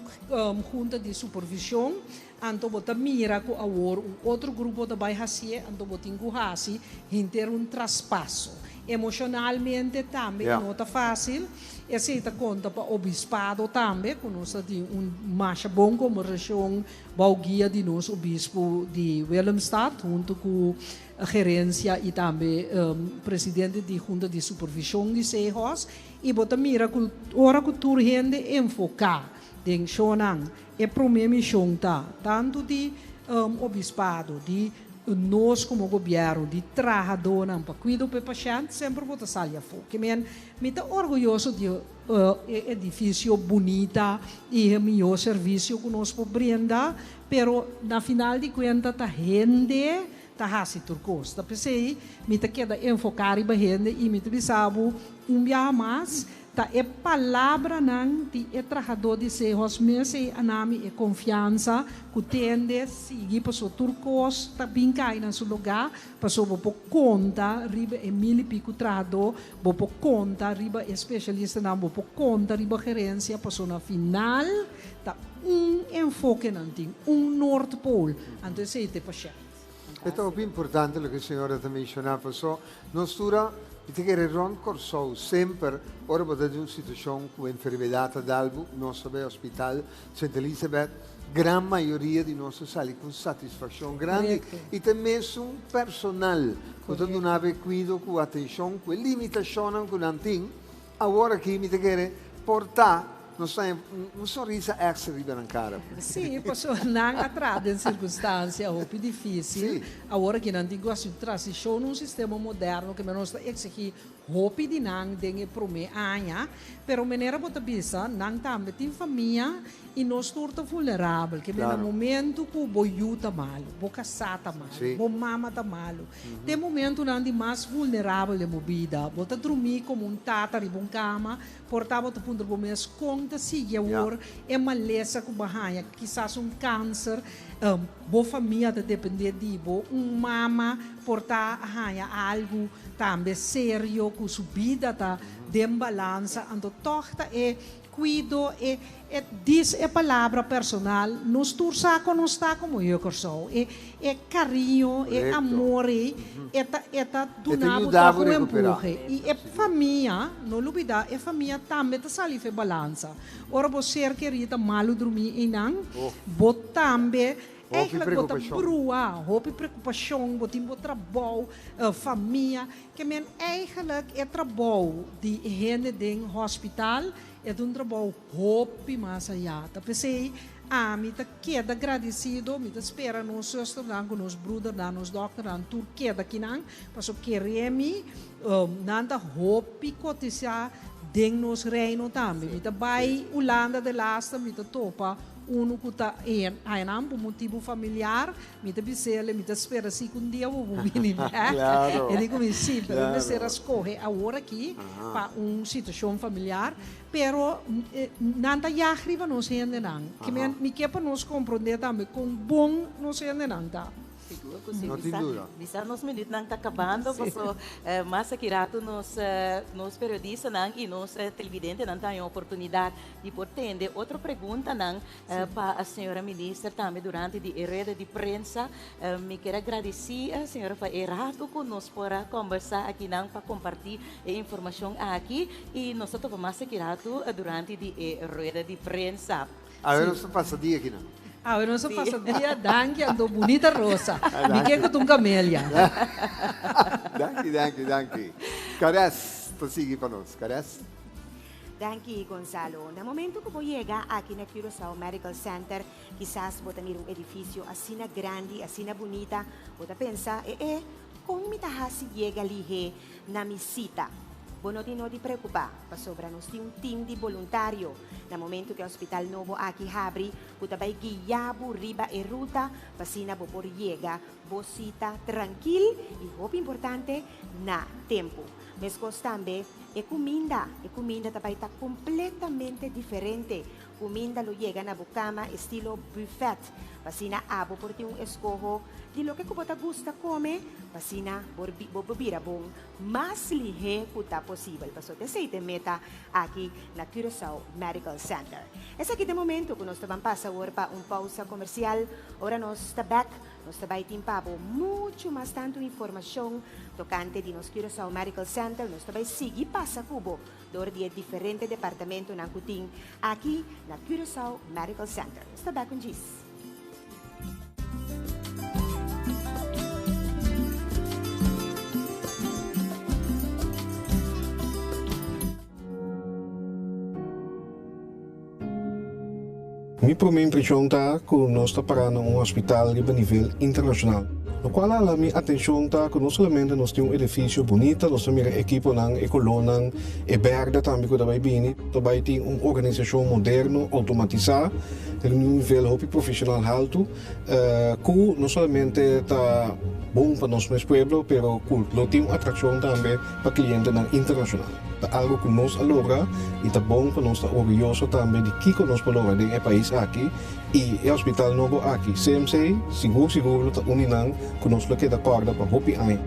hunta di supervishon, anto bo ta mira ku awor un otro grupo ta bai hasié, anto bo tin ku hasi henter un traspaso. Emoshonalmente tambe e no ta fásil. Esei ta konta pa obispado tambe, ku nos ta tin un masha bon kombersashon Bou guia di nos obispo di Willemstad hunto ku gerensia i tambe presidente di junta di supervishon di Sehos i bo ta mira ku ora ku tur hende enfoká den shownan e promé mishon ta tantu di obispado di nos komo gobièrnu di trahadónan pa kuido pa e pashènt semper bo ta sali afó. Ke men mi ta orguyoso di. E edifisio bunita i e mihó servisio ku nos por brinda, pero na final di kuenta ta hende ta hasi tur kos. Ta p'esei mi ta keda enfoká riba hende i mi ta bisa bo un biaha mas, ta e palabranan di e trahadó di Sehos mes ei a na mi e konfiansa ku tende sigui pasobra tur kos ta bin kai na su lugá, pasobra bo por konta riba e mil i piku trahadó. Bo por konta riba e spesialistanan, bo por konta riba gerensia, pasobra na final ta un enfoke nan tin, un Noordpool, anto esei ta e pashènt. E ta hopi importante loke e señora ta menshoná, paso nos tur a mi ta kere rònt Kòrsou semper ora bo ta den un situashon ku enfermedat ta dal bo, nos ta bai hospital Sint Elisabeth, gran mayoria di nos ta sali ku un satisfakshon grandi i ta e mesun personal ku ta duna bo e kuido ku atenshon ku e limitashonnan ku nan tin. Awor aki mi ta kere por ta nos ta haña un sonrisa èkstra riba nan kara. Sí, pasobra nan a traha den sirkunstansia hopi difísil. Awor aki nan tin ku hasi un transishon na un sistema moderno ku nos ta eksigí Hopi di nan den e promé aña, pero manera bo ta bisa, nan tambe tin famia i nos tur ta vulnerabel. Ke na momento ku bo yu ta malu, bo kasá ta malu, bo mama ta malu, ta e momentunan di mas vulnerabel den bo bida. Bo ta drumí komo un tata riba un kama, por ta bo ta puntra bo mes kon ta sigui awor e malesa ku bo a haña, kisas un kanser. Bo famia ta dependé di bo. Un mama por ta haña algu tambe serio ku su bida ta den balansa, anto tòg ta e kuido, e e dis e palabra personal, nos tur sa kon nos ta komo yu Kòrsou. E e kariño, e amor ei, e ta e ta duna bo tòg un empuhe. I e famia, no lubidá, e famia tambe ta sali for e balansa. Ora bo ser kerí ta malu drumí einan, bo tambe eigenlijk bo ta brua, hopi preokupashon, bo tin bo trabou, famia. Ke men eigenlijk e trabou di e hende den hospital e ta un trabou hopi mas ayá. Ta p'esei ami ta keda gradisido, mi ta spera nos zusternan ku nos brudernan, nos dòkternan tur keda kinan, pasobra kere mi nan ta hopi kotisá den nos reino tambe. Mi ta bai Hulanda de laatste, mi ta topa unu ku ta haña nan por motibu familiar, mi ta bis'el, mi ta spera si ku un dia bo por bini bèk. E di ku mi, si, pero mi mester a skohe awor aki pa un situashon familiar. Pero nan ta yag riba nos hendenan. Ke men, mi ke pa nos komprondé tambe kon bon nos hendenan ta. Sigur ku si. No tin duda. Bisa nos minuutnan ta kabando paso mas aki rato nos nos periodistanan i nos televidentenan ta haña oportunidat di por tende otro preguntanan pa señora minister tambe durante di e rueda di prensa. Mi kier a gradisí señora pa e rato ku nos por a kombersá akinan pa kompartí e informashon aki i nos ta topa mas aki rato durante di e rueda di prensa. Awe nos ta pasa dia akinan. Awe nos ta pasa dia, danki anto bunita rosa. Mi ke ku ta un camelia. Danki, danki, danki. Kares ta sigui pa nos. Kares. Danki Gonzalo. Na momento ku bo yega aki na Curaçao Medical Center, kisas bo ta mira un edifisio asina grandi, asina bunita, bo ta pensa, e e, kon mi ta hasi yega lihé na mi sita? Bo no tin no di preokupá, pasobra nos tin un tim di boluntario na momento ku e hospital nobo aki habri ku ta bai guia bo riba e ruta pa asina bo por yega bo sita trankil i hopi importante, na tempu. Meskos tambe e kuminda, e kuminda ta bai ta kompletamente diferente. Kuminda lo yega na bo kama estilo buffet, pa asina abo por tin un eskoho di loke ku bo ta gusta kome, pa asina bo bo bira bon mas lihé ku ta posibel. Pasobra esei ta e meta aki na Curaçao Medical Center. Esaki ta e momento ku nos ta ban pasa awor pa un pousa komersial. Ora nos ta bèk Nos ta bai tin pa bo muchu mas tantu informashon tokante di nos Curaçao Medical Center. Nos ta bai sigui pasa ku bo dor di e diferente departamentonan ku tin aki na Curaçao Medical Center. Nos ta bek un djis. Mi promé impreshon ta ku nos ta pará na un hospital riba nivel internashonal. Lokual a hala mi atenshon ta ku no solamente nos tin un edifisio bunita, nos ta mira ekiponan, e kolónan, e bèrdè tambe ku ta bai bini, ta bai tin un organisashon moderno, outomatisá, riba un nivel hopi profeshonal haltu, ku no solamente ta bon pa nos mes pueblo, pero ku lo tin un atrakshon tambe pa klientenan internashonal. Ta algo ku nos a logra i ta bon pa nos ta orguyoso tambe di kiko nos por logra den e pais aki i e hospital nobo aki, CMC, sigur sigur lo ta un di nan ku nos lo keda kòrda pa hopi aña.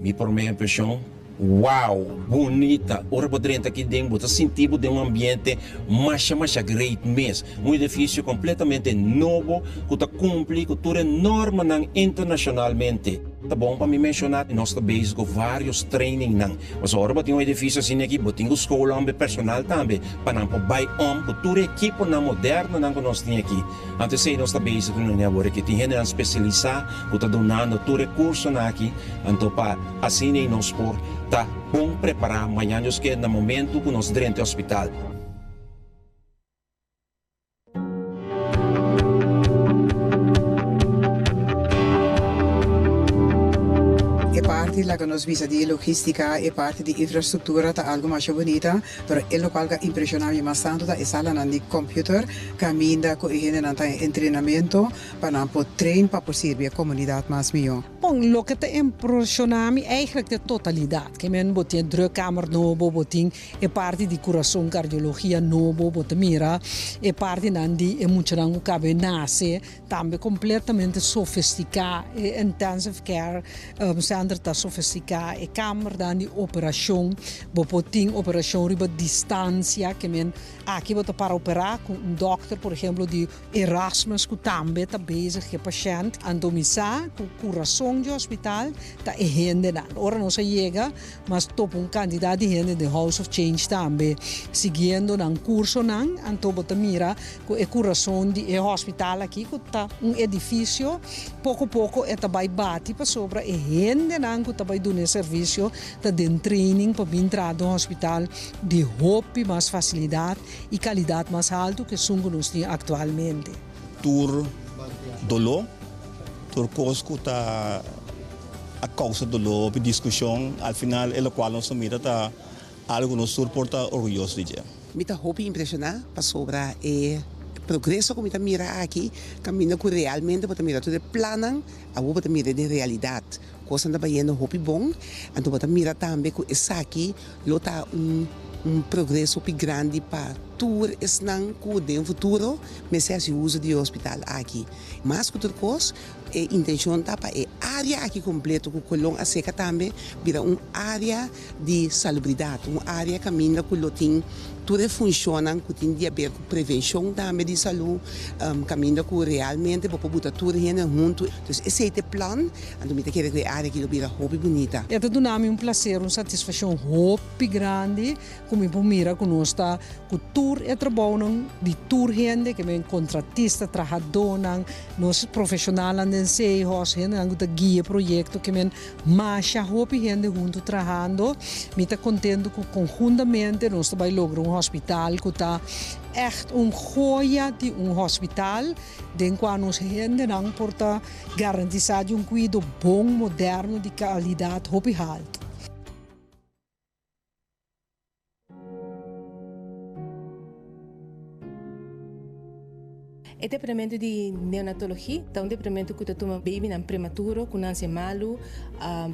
Mi promé impreshon, Wow! Bunita! Ora bo drenta aki den, bo ta sinti bo den un ambiente masha masha great mes. Un edifisio kompletamente nobo ku ta kumpli ku tur e normanan internashonalmente. Ta bon pa mi menshoná, nos ta bezig ku vários trainingnan. Pasobra ora bo tin un edifisio asina aki, bo tin ku skola homber personal tambe pa nan por bai om ku tur e ekiponan modernonan ku nos tin aki. Anto esei nos ta bezig ku nan awor aki. Tin hendenan spesialisá ku ta dunando tur e kursonan aki, anto pa asina ei nos por ta bon prepará mañan Dios ke na momentu ku nos drenta e hospital. E parti laga nos bisa di logistica, e parti di infrastructura ta algo masha bunita, pero e locual ca impresiona mi mas tanto ta e salanan di computer caminda cu e hendenan ta en entrenamento pa nan por train pa por sirbi e comunidad mas miyo. Bon, loke ta impresiona mi eigenlijk ta e totalidad. Ke men bo tin e drukkamer nobo, bo tin E parti di kurason kardiologia nobo bo ta mira e partinan di e muchanan ku kabe nase tambe kompletamente sofestiká. E intensive care center ta sofestiká, e kamernan di operashon bo por tin operashon riba distansia ke men aki bo ta para operá ku un dòkter por ehemplo di Erasmus ku tambe ta bezig ku e pashènt. Anto mi sa ku kurason di hospital ta e hendenan. Ora nos a yega Mas topa un kantidat di hende den House of Change tambe siguiendo nan kursonan, anto bo ta mira ku e kurason di e hospital aki ku ta un edifisio poko poko e ta bai bati pasobra e hendenan ku ta bai duna e servisio ta den training pa bin traha den hospital di hopi mas fasilidat i kalidat mas haltu ku esun ku nos tin aktualmente. Tur doló, tur kos ku ta. A causa dolor, hopi discusion, al final e locual nos ta mira ta algo cu nos tur por ta orguyoso di dje. Mi ta hopi impresiona pasobra e progreso cu mi ta mira aki caminda cu realmente bo ta mira tur e plannan awor bo ta mira den realidad. Cosnan ta bayendo hopi bon, anto bo ta mira tambe cu esaki lo ta un un progreso hopi grandi pa. tur esnan ku den futuro mester hasi uso di e hospital aki. Mas ku tur kos, e intenshon ta pa e área aki kompleto ku Colon a seka tambe bira un área di salubridat, un área kaminda ku lo tin tur e funshonnan ku tin di aber ku prevenshon tambe di salú, kaminda ku realmente bo por buta tur hende huntu. Dus esei ta e plan, anto mi ta kere ku e área aki lo bira hopi bunita. E ta duna mi un plaser, un satisfashon hopi grandi Ku mi por mira ku nos ta ku tur e trabounan di tur hende, ke men kontratista, trahadónan, nos profeshonalnan den Seahorse, hendenan ku ta guia e proyekto, ke men masha hopi hende huntu trahando. Mi ta kontentu ku konhuntamente nos ta bai logra un hospital ku ta ègt un joya di un hospital den kua nos hendenan por ta garantisá di un kuido bon, moderno, di kalidat hopi haltu. E departamento di neonatologi ta un departamento ku ta tuma babynan prematuro ku nanse malu,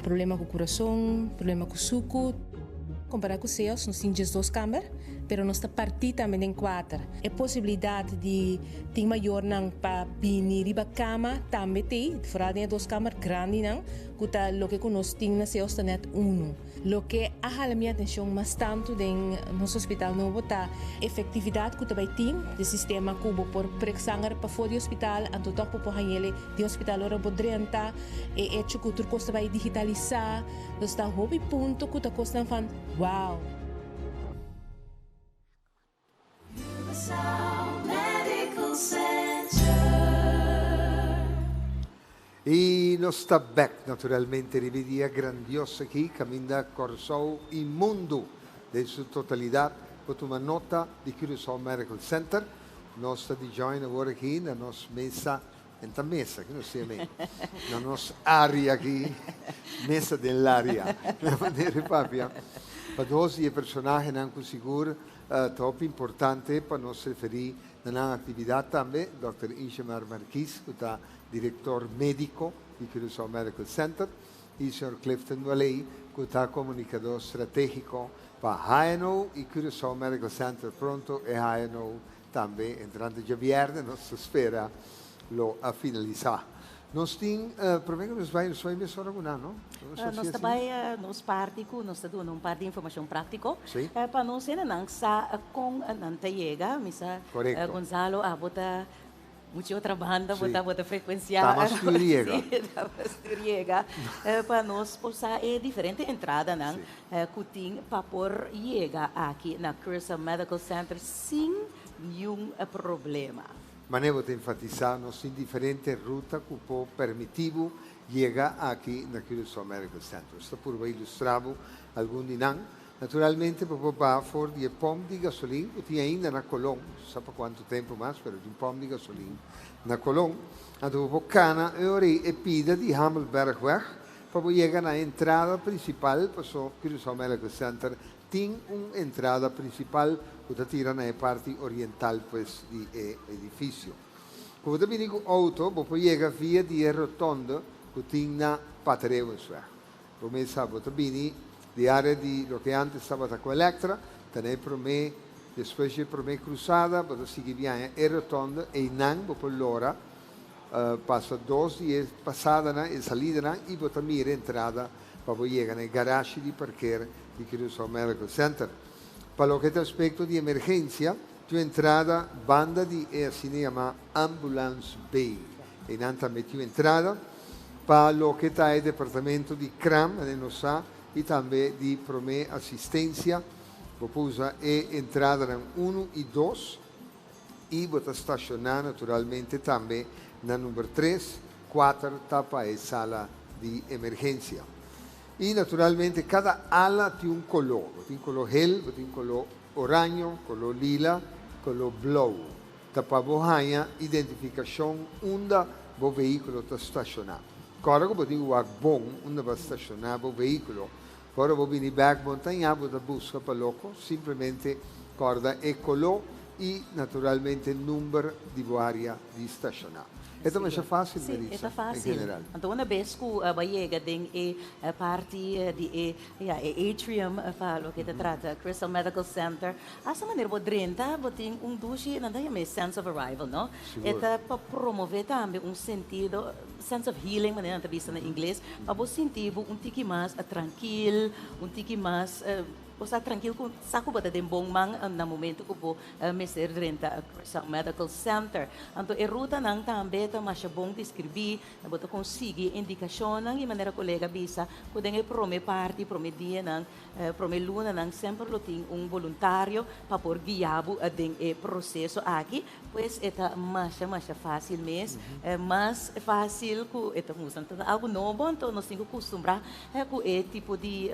problema ku kurason, problema ku suku. Kompará ku Seos nos tin 12 kamber, pero nos ta partí tambe den kuater. E posibilidat di tin mayornan pa bini riba kama tambe t'ei, foral den e dos kamber grandinan ku ta loke ku nos tin na Seos ta nèt unu. Loke a hala mi atencion mas tantu den nos hospital nobo ta efectividad cu ta bay tin di sistema cu bo por prek sanger pafó di hospital anto toch bo por hañele di hospital ora bo drenta, e hecho cu tur cos ta bay digitalisa, nos ta hopi punto cu ta cosnan van wow. I nos ta bek naturalmente riba e dia grandioso aki kaminda Kòrsou i mundu den su totalidat por tuma nota di Curaçao Medical Center. Nos ta di join awor aki na nos mesa, en ta mesa, ki nos siña mei? Na nos área aki, mesa den laria, na manera di papia, pa dos di e personahenan ku sigur Ta hopi importante pa nos referí na nan aktividat tambe, Dòkter Ingemar Marquis ku ta direktor médiko di Curaçao Medical Center i señor Clifton Waley ku ta komunikadó stratégiko pa HNO i Curaçao Medical Center. Pronto e HNO tambe entrante djabièrnè nos ta spera lo a finalisá. Nos tin, promé ku nos bai, nos bai mesora ku nan, no? Nos ta bai nos parti ku nos ta duna un par di informashon práktiko pa nos hendenan sa kon nan ta yega. Mi sa, Gonzalo, abo ta mucha otra banda, bo ta bo ta frekuensiá. Ta mas tur yega. Sí, ta mas tur yega. Pa nos por sa e diferente entradanan ku tin pa por yega aki na Curaçao Medical Center sin niun problema. Manera bo ta enfatisá, nos tin diferente ruta ku por permití bo yega aki na Curaçao Medical Center. Nos ta purba ilustrá bo algun di nan. Naturalmente bo por baha for di e pòmp di gasolin ku tin ainda na Colon, no sa pa kuantu tempu mas, pero tin pòmp di gasolin na Colon. Anto bo por kana e ora ei e pida di Hamelbergweg pa bo yega na e entrada prinsipal, paso Curaçao Medical Center Tin un entrada principal cu ta tira na e parti oriental pues di e edificio. Cu bo ta bini cu auto bo por yega via di e rotonde cu tin na Patereeuwensweg. Bo mes sa bo ta bini di area di loke antes tabata cu Electra, ta na e prome despues di e prome cruzada bo ta sigui biaña e rotonde eynan bo por lora pasa dos di e pasadanan e salidanan y bo ta mira e entrada pa bo yega na e garashi di parker di Curaçao Medical Center. Pa loke ta aspekto di emergensia, tin un entrada banda di e asina yamá Ambulance Bay. Einan tambe tin un entrada pa loke ta e departamento di kram, manera nos sa, i tambe di promé asistensia. Bo por usa e entradanan unu i dos i bo ta stashoná naturalmente tambe na number tres, kuater ta pa e sala di emergensia. I naturalmente kada ala tin un koló. Bo tin koló hel, bo tin koló oraño, koló lila, koló blou. Ta pa bo haña identifikashon unda bo vehíkulo ta stashoná. Kòrda ku bo tin ku wak bon unda bo a stashoná bo vehíkulo. Ora bo bini bèk bo no ta haña bo ta buska pa loko, simplemente kòrda e koló i naturalmente number di bo área di stashoná. E ta masha fásil, Sí, e Maritza, ta en fásil. general. Anto una bes ku bo a yega den e parti di e, ya, e atrium pa loke ta trata Crystal Medical Center, hasta manera bo drenta bo tin un dushi, nan ta yama e sense of arrival, no? E ta pa promove tambe un sentido, sense of healing manera nan ta bisa na ingles, pa bo sinti bo un tiki mas trankil, un tiki mas, Bo sa trankil ku sa ku bo ta den bon man na momento ku bo mester drenta Curaçao Medical Center. Anto e rutanan tambe ta masha bon deskribí, bo ta konsigui indikashonnan i manera kolega bisa ku den e prome parti, prome dianan, prome lunanan semper lo tin un boluntario pa por guia bo den e proseso aki. Pues e ta masha masha fásil mes, mas fásil ku e ta mustra. Anto ta algu nobo, anto nos tin ku kustumbrá ku e tipo di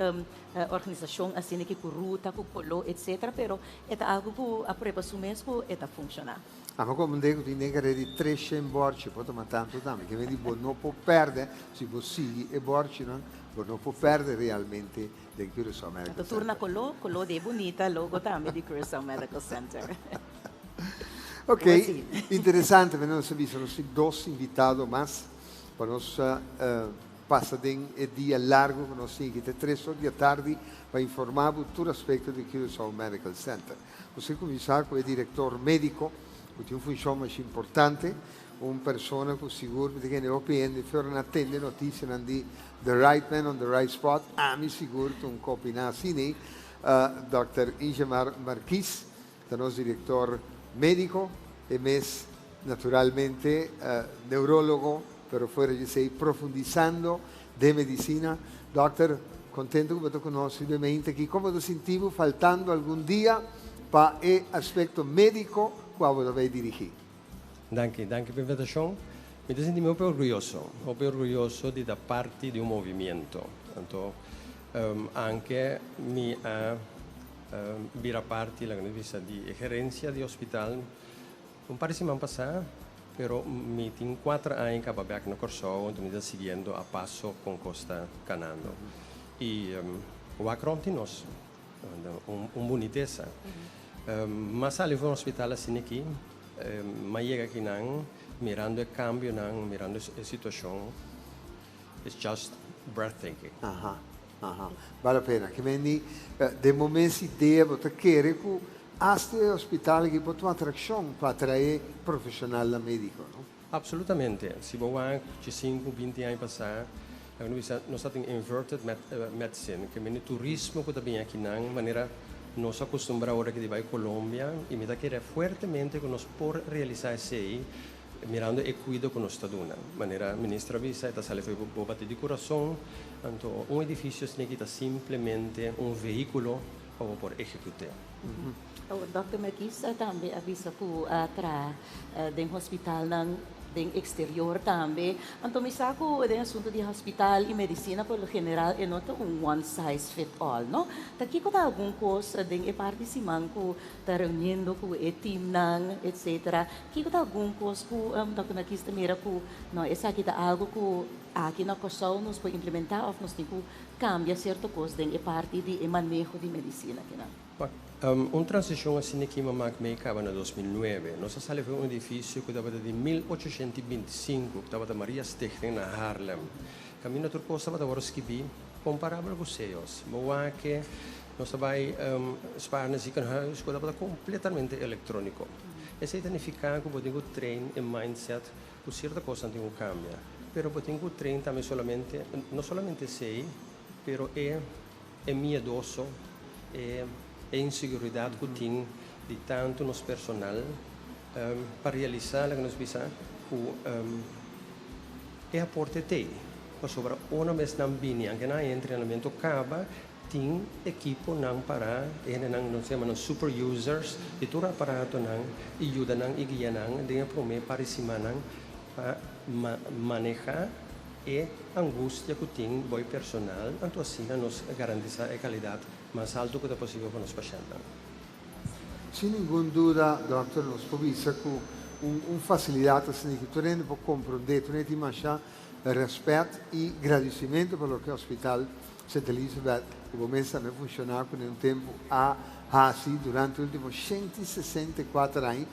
Organisashon asina ki ku ruta, ku koló etc. Pero e ta algu ku a prueba su mes ku e ta funshoná. Ama komprendé ku tin den karera di 300 bòrchi por tuma tantu tambe. Ke men di bo no por pèrdè si bo sigui e bòrchinan, bo no por pèrdè realmente den Curaçao Medical Anto tur na Center. koló, koló di e bunita logo tambe di Curaçao Medical Center. Ok, Bo si. interesante, men nos a bisa nos tin dos invitado mas pa nos Pasa den e dia largo ku nos tin aki te tres or di atardi pa informá bo tur aspekto di Curaçao Medical Center. Nos ke kuminsá ku e direktor médiko ku tin un funshon masha importante, un persona ku sigur mi ta kende hopi hende fi ora nan tende notisianan di the right man on the right spot, ami sigur ta un kopiná asina, Dòkter Ingemar Marquis ta nos direktor médiko, e mes naturalmente neurólogo, pero fuera di esei profundisando den medisina. Dòkter, kontento ku bo ta ku nos riba e mente aki. Komo bo ta sinti bo faltando algun dia pa e aspekto médiko ku abo ta bai dirigí? Danki, danki pa invitashon. Mi ta sinti mi hopi orguyoso, hopi orguyoso di ta parti di un movimiento. Anto, anke mi a bira parti, laga nos bisa, di e gerencia di hospital un par di siman pasá, pero mi tin kuater aña kaba bèk na Kòrsou, anto mi ta siguiendo a paso kon kos ta kanando. I wak rònt di nos, un bunitesa. M'a sali for un hospital asina aki, m'a yega akinan mirando e kambionan, mirando e situashon. It's just breathtaking. Aha, aha. Bale pena. Ke men di, den bo mes idea bo ta kere ku hasta e hospital aki por ta un atrakshon pa atrae profeshonalnan mediko, no? Absolutamente. Si bo wak djesinku, binti aña pasá, laga nos bisa, nos ta tin inverted medicine, ke men di turismo ku ta bini akinan, manera nos a kustumbrá ora ki di bai Colombia, i mi ta kere fuertemente ku nos por realisá esei Mirando e cuido cu nos ta duna. Manera Minister a bisa, e ta sali fo'i bo bati di curason. Anto un edificio asina aki ta simplemente un vehiculo pa bo por ejecut'e. Dòkter Merkis tambe a bisa cu a traha den hospitalnan den exterior tambe. Anto mi sa cu den asunto di hospital y medicina por lo general e no ta un one size fit all, no? Ta kico ta algun cos den e parti siman cu ta reuniendo cu e teamnan etc. Kico ta algun cos cu Dòkter Marquis ta mira cu no esaki ta algo cu aki na Kòrsou nos por implementa of nos tin cu cambia cierto cos den e parti di e maneho di medicina kinan? Wak, un transicion asina ki mi a mak mei caba na 2009. Nos a sali for un edificio cu tabata di 1825, cu tabata Maria Stichting na Haarlem. Caminda tur cos tabata worde skibi comparabel cu Seos. Bo wak e Nos ta bai Spaarne Ziekenhuis ku tabata kompletamente elektróniko. Esei ta nifiká ku bo tin ku train e mindset ku sierto kosnan tin ku kambia. Pero bo tin ku train tambe solamente, no solamente esei, pero e e miedoso, e e inseguridat ku tin di tantu nos personal pa realisá loke nos bisa ku e aporte t'ei. Pasobra ora mes nan bini, anke nan a entrenamentu kaba, Tin ekiponan para e hendenan nos yama nan super users di tur aparatonan i yuda nan i guia nan den e prome par di simannan pa maneha e angustia ku tin bo e personal anto asina nos garantisa e kalidat mas alto ku ta posibel pa nos pashentnan. Sin ningun duda dòkter nos por bisa ku un fasilidat asina ki tur hende por komprondé, tur hende tin masha rèspèt i gradisimentu pa loke hospital Sint Elisabeth, ku bo mes tambe funshoná kuné un tempu a hasi durante ultimo 164 aña.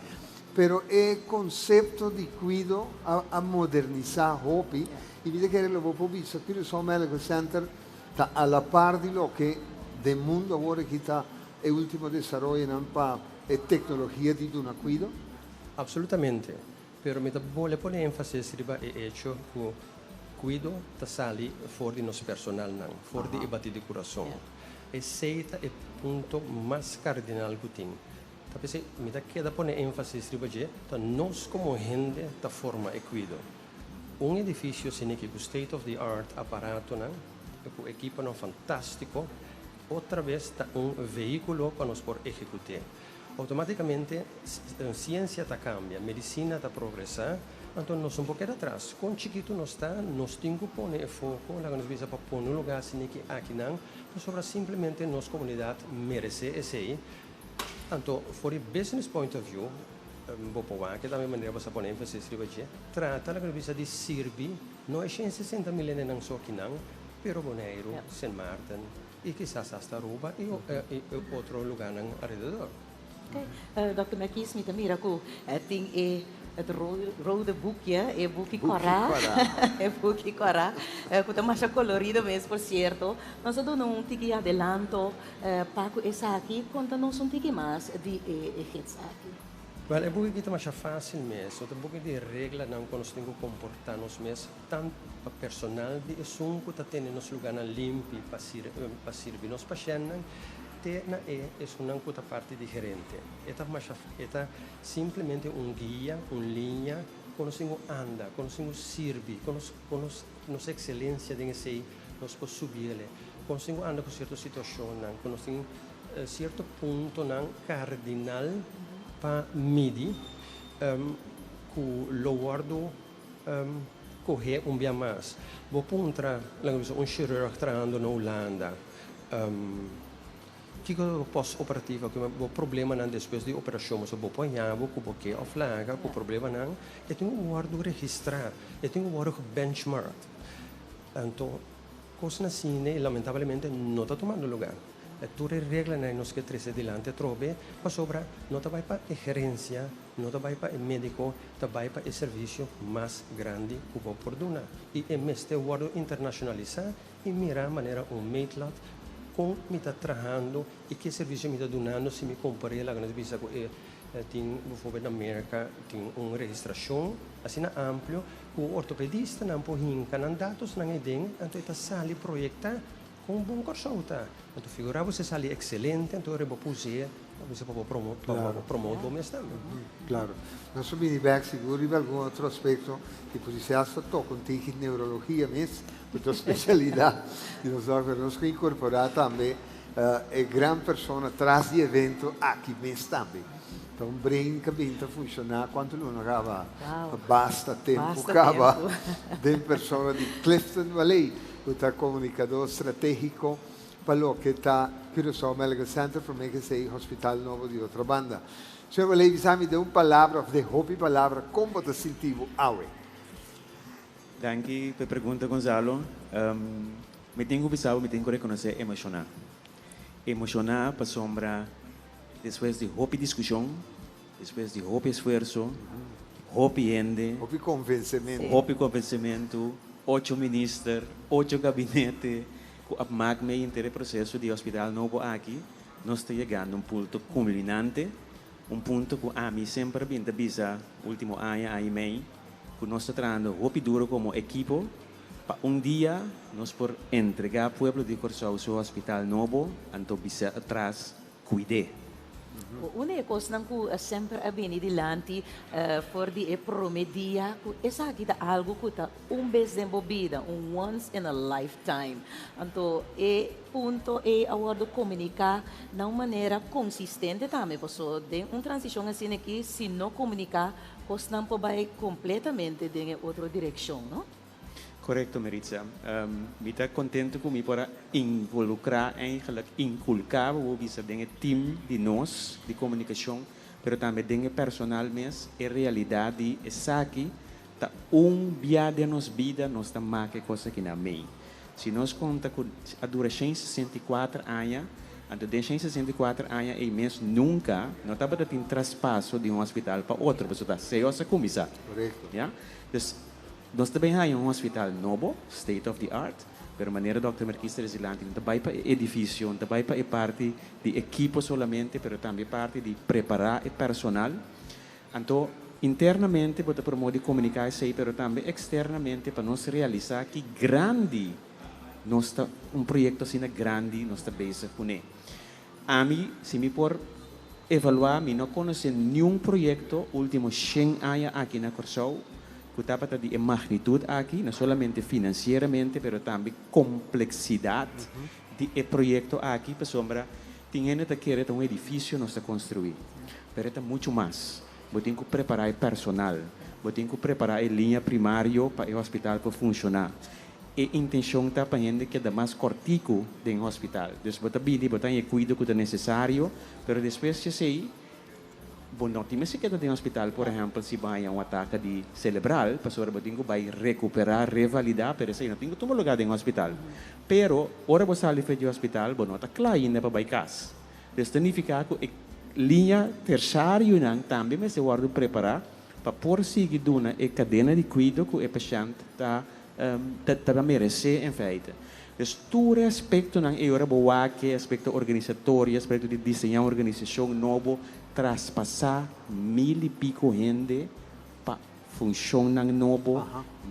Pero e konsepto di kuido a modernisá hopi i mi ta kere lo bo por bisa Curaçao Medical Center ta a la par di loke den mundu awor aki ta e último desaroyonan pa e teknologia di duna kuido? Absolutamente. Pero mi ta bole pone énfasis riba e echo ku kuido ta sali for di nos personalnan, for di e batí di kurason. Esei ta e punto mas kardinal ku tin. Ta p'esei mi ta keda pone énfasis riba dje, ta nos komo hende ta forma e kuido. Un edifisio asin'aki ku state of the art aparatonan, ku ekiponan fantástiko, otra bes ta un vehíkulo pa nos por ehekut'é. Outomátikamente siensia ta kambia, medisina ta progresá, anto nos no por keda atras. Kon chikitu nos ta, nos tin ku pone e foko, laga nos bisa pa pone un lugá asin'aki akinan, pasobra simplemente nos komunidat meresé esei. Anto, for di business point of view, bo por wak tambe manera bo sa pone énfasis riba dje, trata laga nos bisa di sirbi no e 160 mil hendenan so akinan, pero Boneiru, Sint Maarten i kisas hasta Aruba i otro lugánan alrededor. Ok, Dòkter Merkies, mi ta mira ku tin e het rode boekje, e buki kòrá, e buki kòrá, ku ta masha kolorido mes por sierto. Nos a duna un tiki adelanto Pa ku esaki, konta nos un tiki mas di e gids aki. Wèl, e buki aki ta masha fásil mes. No ta buki di reglanan ku nos tin ku komportá nos mes, tantu pa personal di esun ku ta tene nos lugánan limpi pa pa sirbi nos pashèntnan, te na e esunnan ku ta parti di gerente. E ta masha e ta simplemente un guia, un liña ku nos tin ku anda, ku nos tin ku sirbi, ku nos ku nos nos ekselensia den esei nos por subi el'e. Kon nos tin ku anda ku sierto situashonnan, ku nos tin sierto puntonan kardinal pa midi ku lo wòrdu kohé un bia mas. Bo puntra, laga mi bisa, un shirurg trahando na Hulanda, kiko ta bo post-operativo, kiko bo problemanan despues di operashon, pasobra bo por haña bo ku bo ke òf laga ku problemanan, e tin ku wòrdu registrá, e tin ku wòrdu gebenchmarked. Anto, kosnan asina i lamentablemente no ta tumando lugá. Tur e reglanan ei nos ke trese dilanti atrobe pasobra no ta bai pa e gerensia, no ta bai pa e médiko, ta bai pa e servisio mas grandi ku bo por duna. I e mester wòrdu internashonalisá i mirá manera un meetlat kon mi ta trahando i ke servisio mi ta dunando si mi kompar'é laga nos bisa ku e tin bijvoorbeeld na Merka tin un registrashon asina amplio Ku ortopedistanan por hinka nan datosnan ei den, anto e ta sali proyektá kon bon Kòrsou ta. Anto figurá bo si e sali ekselente, anto ora bo pus'é, bo bisa pa bo promo pa bo promote bo mes tambe. Klaro. Nos a bini bèk sigur riba algun otro aspekto i podisé asta toka un tiki neurologia mes, ku ta spesialidat di nos dòkter. Nos ku inkorporá tambe e gran persona tras di evento aki mes tambe. Ta un brain ka bin ta funciona cuanto luna caba? Basta tempo caba den persona di Clifton Waley cu ta comunicador strategico pa loke ta Curaçao Medical Center prome ke esey hospital nobo di Otrobanda. Señor Waley bisa mi den un palabra of den hopi palabra con bo ta sinti bo awe? Danki pa e pregunta Gonzalo. Mi tin cu bisa bo mi tin cu reconoce emociona. Emociona pasobra Despues di hopi diskushon, despues di hopi esfuerso, hopi hende, Hopi konvensementu. hopi konvensementu, ocho minister, ocho gabinete ku a mak mee henter e proseso di hospital nobo aki, nos ta yegando un punto kulminante, un punto ku ami semper a bin ta bisa ultimo aña, aña i mei, ku nos ta trahando hopi duro komo ekipo pa un dia nos por entregá pueblo di Kòrsou su hospital nobo, anto bisa atras Kuid'é. Un di e kosnan ku semper a bini dilanti for di e promé dia ku esaki ta algu ku ta un bes den bo bida, un once in a lifetime. Anto e punto ei a wòrdu komuniká na un manera konsistente tambe, paso den un transishon asina aki si no komuniká kosnan por bai kompletamente den e otro direkshon, no? Korekto Meritza. Mi ta kontento ku mi por a involukrá eigenlijk inkulká bo por bisa den e team di nos di komunikashon pero tambe den e personal mes e realidat di esaki ta un bia den nos bida nos ta make e kos aki na mei. Si nos konta ku a dura 164 aña. Anto den 164 aña ei mes nunka no tabata tin traspaso di un hospital pa otro, pasobra ta CEOS a kuminsá. Korekto. Ya. Dus nos ta bin haña un hospital nobo, state of the art, pero manera dòkter Merkis ta disi lanti, no ta bai pa e edifisio, no ta bai pa e parti di ekipo solamente, pero tambe e parti di prepará e personal. Anto internamente bo ta promó di komuniká esei, pero tambe eksternamente pa nos realisá ki grandi nos ta, un proyekto asina grandi nos ta bezig kuné. Ami, si mi por evaluá, mi no konosé niun proyekto último shen aña aki na Kòrsou ku tabata di e magnitut aki, no solamente finansieramente, pero tambe kompleksidat di e proyekto aki, pasobra tin hende ta kere ta un edifisio nos ta konstruí, pero e ta muchu mas. Bo tin ku prepará e personal, bo tin ku prepará e liña primario pa e hospital por funshoná. E intenshon ta pa hende keda mas kòrtiku den hospital. Dus bo ta bini, bo ta haña e kuido ku ta nesesario, pero despues di esei bo no tin mester keda den hospital, por ehèmpel si bo haña un ataka di selebral, pasobra bo tin ku bai rekuperá, revalidá, pero esei no tin ku tuma lugá den hospital. Pero ora bo sali for di hospital bo no ta kla ainda pa bai kas. Dus ta nifiká ku e liña tersharionan tambe mester wòrdu prepará pa por sigui duna e kadena di kuido ku e pashènt ta ta meresé en feite. Dus tur e aspektonan ei ora bo wak e aspekto organisatorio, aspekto di diseñá un organisashon nobo, traspasá mil i piko hende pa funshonnan nobo,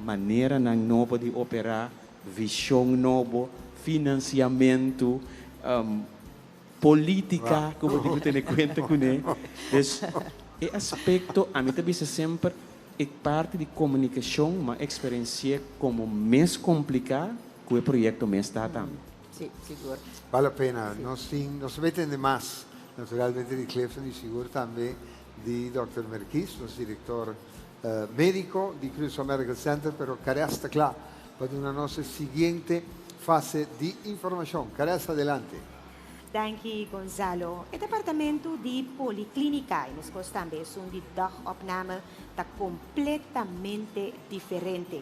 maneranan nobo di operá, vishon nobo, finansiamentu, polítika ku bo tin ku tene kuenta kuné. Dus e aspekto ami ta bisa semper e parti di komunikashon m'a eksperensi'é komo mes kompliká ku e proyekto mes ta tambe. Sí, sigur. Bal la pena. Nos tin, nos ta tende mas naturalmente di Clifton y sigur tambe di dòkter Merkis, nos direktor médiko di Curaçao Medical Center, pero Caress ta kla pa duna nos e siguiente fase di informashon. Caress, adelante. Danki Gonzalo. E departamento di Policlinica y mescos tambe esun di Dagopname ta completamente diferente.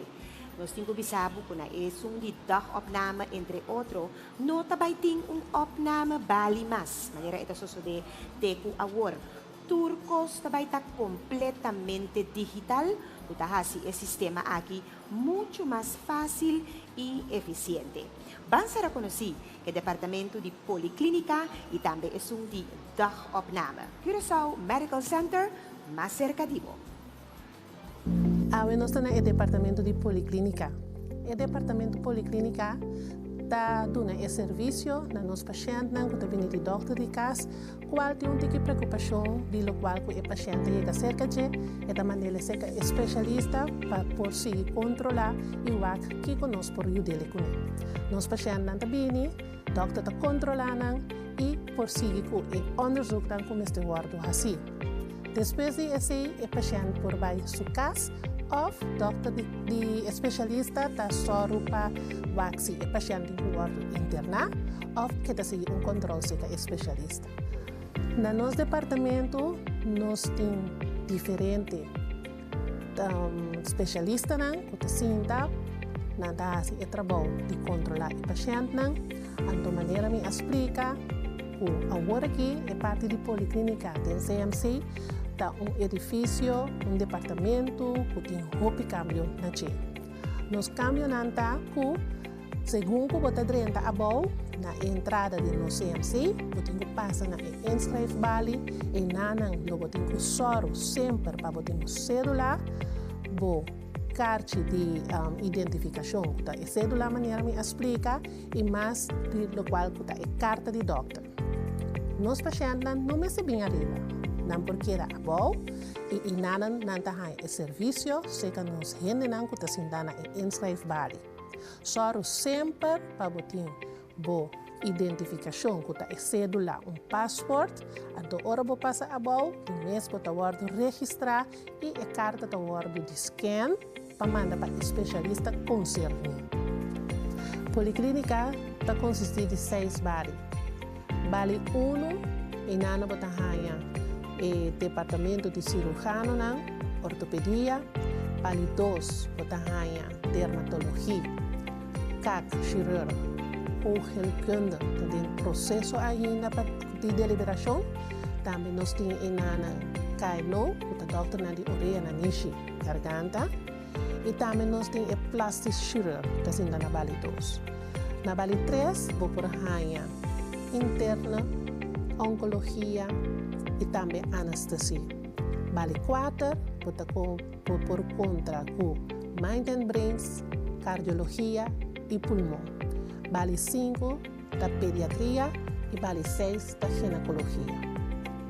Nos tin cu bisa bo cu na esun di Dagopname entre otro no ta bay tin un opname bali mas, manera e ta sosode te cu awor. Tur cos ta bay ta completamente digital cu ta haci e sistema aki mucho mas facil y eficiente. Ban sera conoci e departamento di Policlinica y tambe esun di Dagopname. Curaçao Medical Center, mas cerca di bo. Awe nos ta na e departamento di Policlinica. E departamento Policlinica ta duna e servicio na nos pashentnan cu ta bini di dokter di cas, cual tin un tiki preocupacion di locual cu e pashent ta yega cerca dje, e ta mand'ele cerca e specialista pa por sigui controla y wak kico nos por yud'ele cune. Nos pashentnan ta bini, dokter ta controla nan y por sigui cu e onderzoeknan cu mester wordo haci. Despues di esey e pashent por bay su cas of dokter di di e specialista ta soru pa wak si e pashent tin cu wordo interna of ke ta sigui un control cerca e specialista. Na nos departamento nos tin diferente specialistanan cu ta sinta, nan ta haci e trabou di controla e pashentnan. Anto manera mi a splica cu awor aki e parti di policlinica den CMC ta un edificio, un departamento cu tin hopi cambio na dje. Nos cambionan ta cu segun cu bo ta drenta abou na e entrada di nos CMC, bo tin cu pasa na e inschrijfbalie, enanan lo bo tin cu sòru semper pa bo tin bo cedula, bo karchi di identificacion cu ta e cedula manera mi a splica y mas di locual cu ta e carta di dokter. Nos pashentnan no mester bin ariba, nan por keda abou y enanan nan ta haña e servicio cerca nos hendenan cu ta sinta na e inschrijfbalie. Sòru semper pa bo tin bo identifikashon ku ta e sédula, un pasport. Anto ora bo pasa abou, di mes bo ta wòrdu registrá i e karta ta wòrdu di scan pa manda pa e spesialista konserní. Poliklínika ta konsistí di seis bali. Bali unu, einan bo ta haña e departamento di sirujanonan, ortopedia. Bali dos, bo ta haña dermatologi, kak, chirurg. Oogheelkunde ta den proseso ainda pa di deliberashon. Tambe nos tin e nanan KNO, ku ta dòkternan di orea, nanishi, garganta. I tambe nos tin e plastisch chirurg ta sinta na bali dos. Na bali tres bo por haña interne, oncologia i tambe anestesie. Bali kuater bo ta bo por kontra ku mind and brains, cardiologia i pulmon. Bali sinku ta pediatria i bali seis ta ginecologia.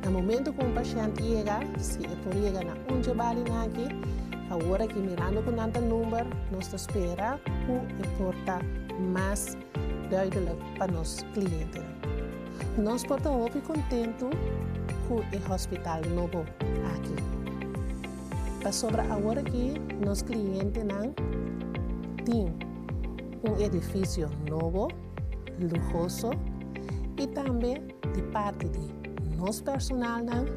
Na momento ku un pashènt yega, si e por yega na un dje balinan aki, awor aki mirando ku nan ta number, nos ta spera ku e por ta mas duidelijk pa nos klientenan. Nos por ta hopi kontentu ku e hospital nobo aki. Pasobra awor aki nos klientenan tin. Un edifisio nobo, luhoso i tambe di parti di nos personalnan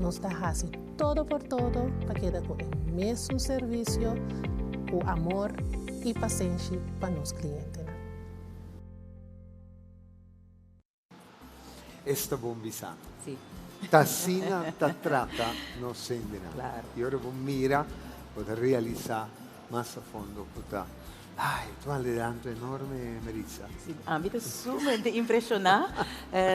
nos ta hasi todo por todo pa keda ku e mesun servisio ku amor i pasenshi pa nos klientenan. Esta bon bisa. Sí. Ta asina ta trata nos hendenan. Claro. Y ora bo mira, bo ta realisa mas a fondo cu ta, ay, tu adelanto enorme, Meritza. Sí, ami ta sumamente impresiona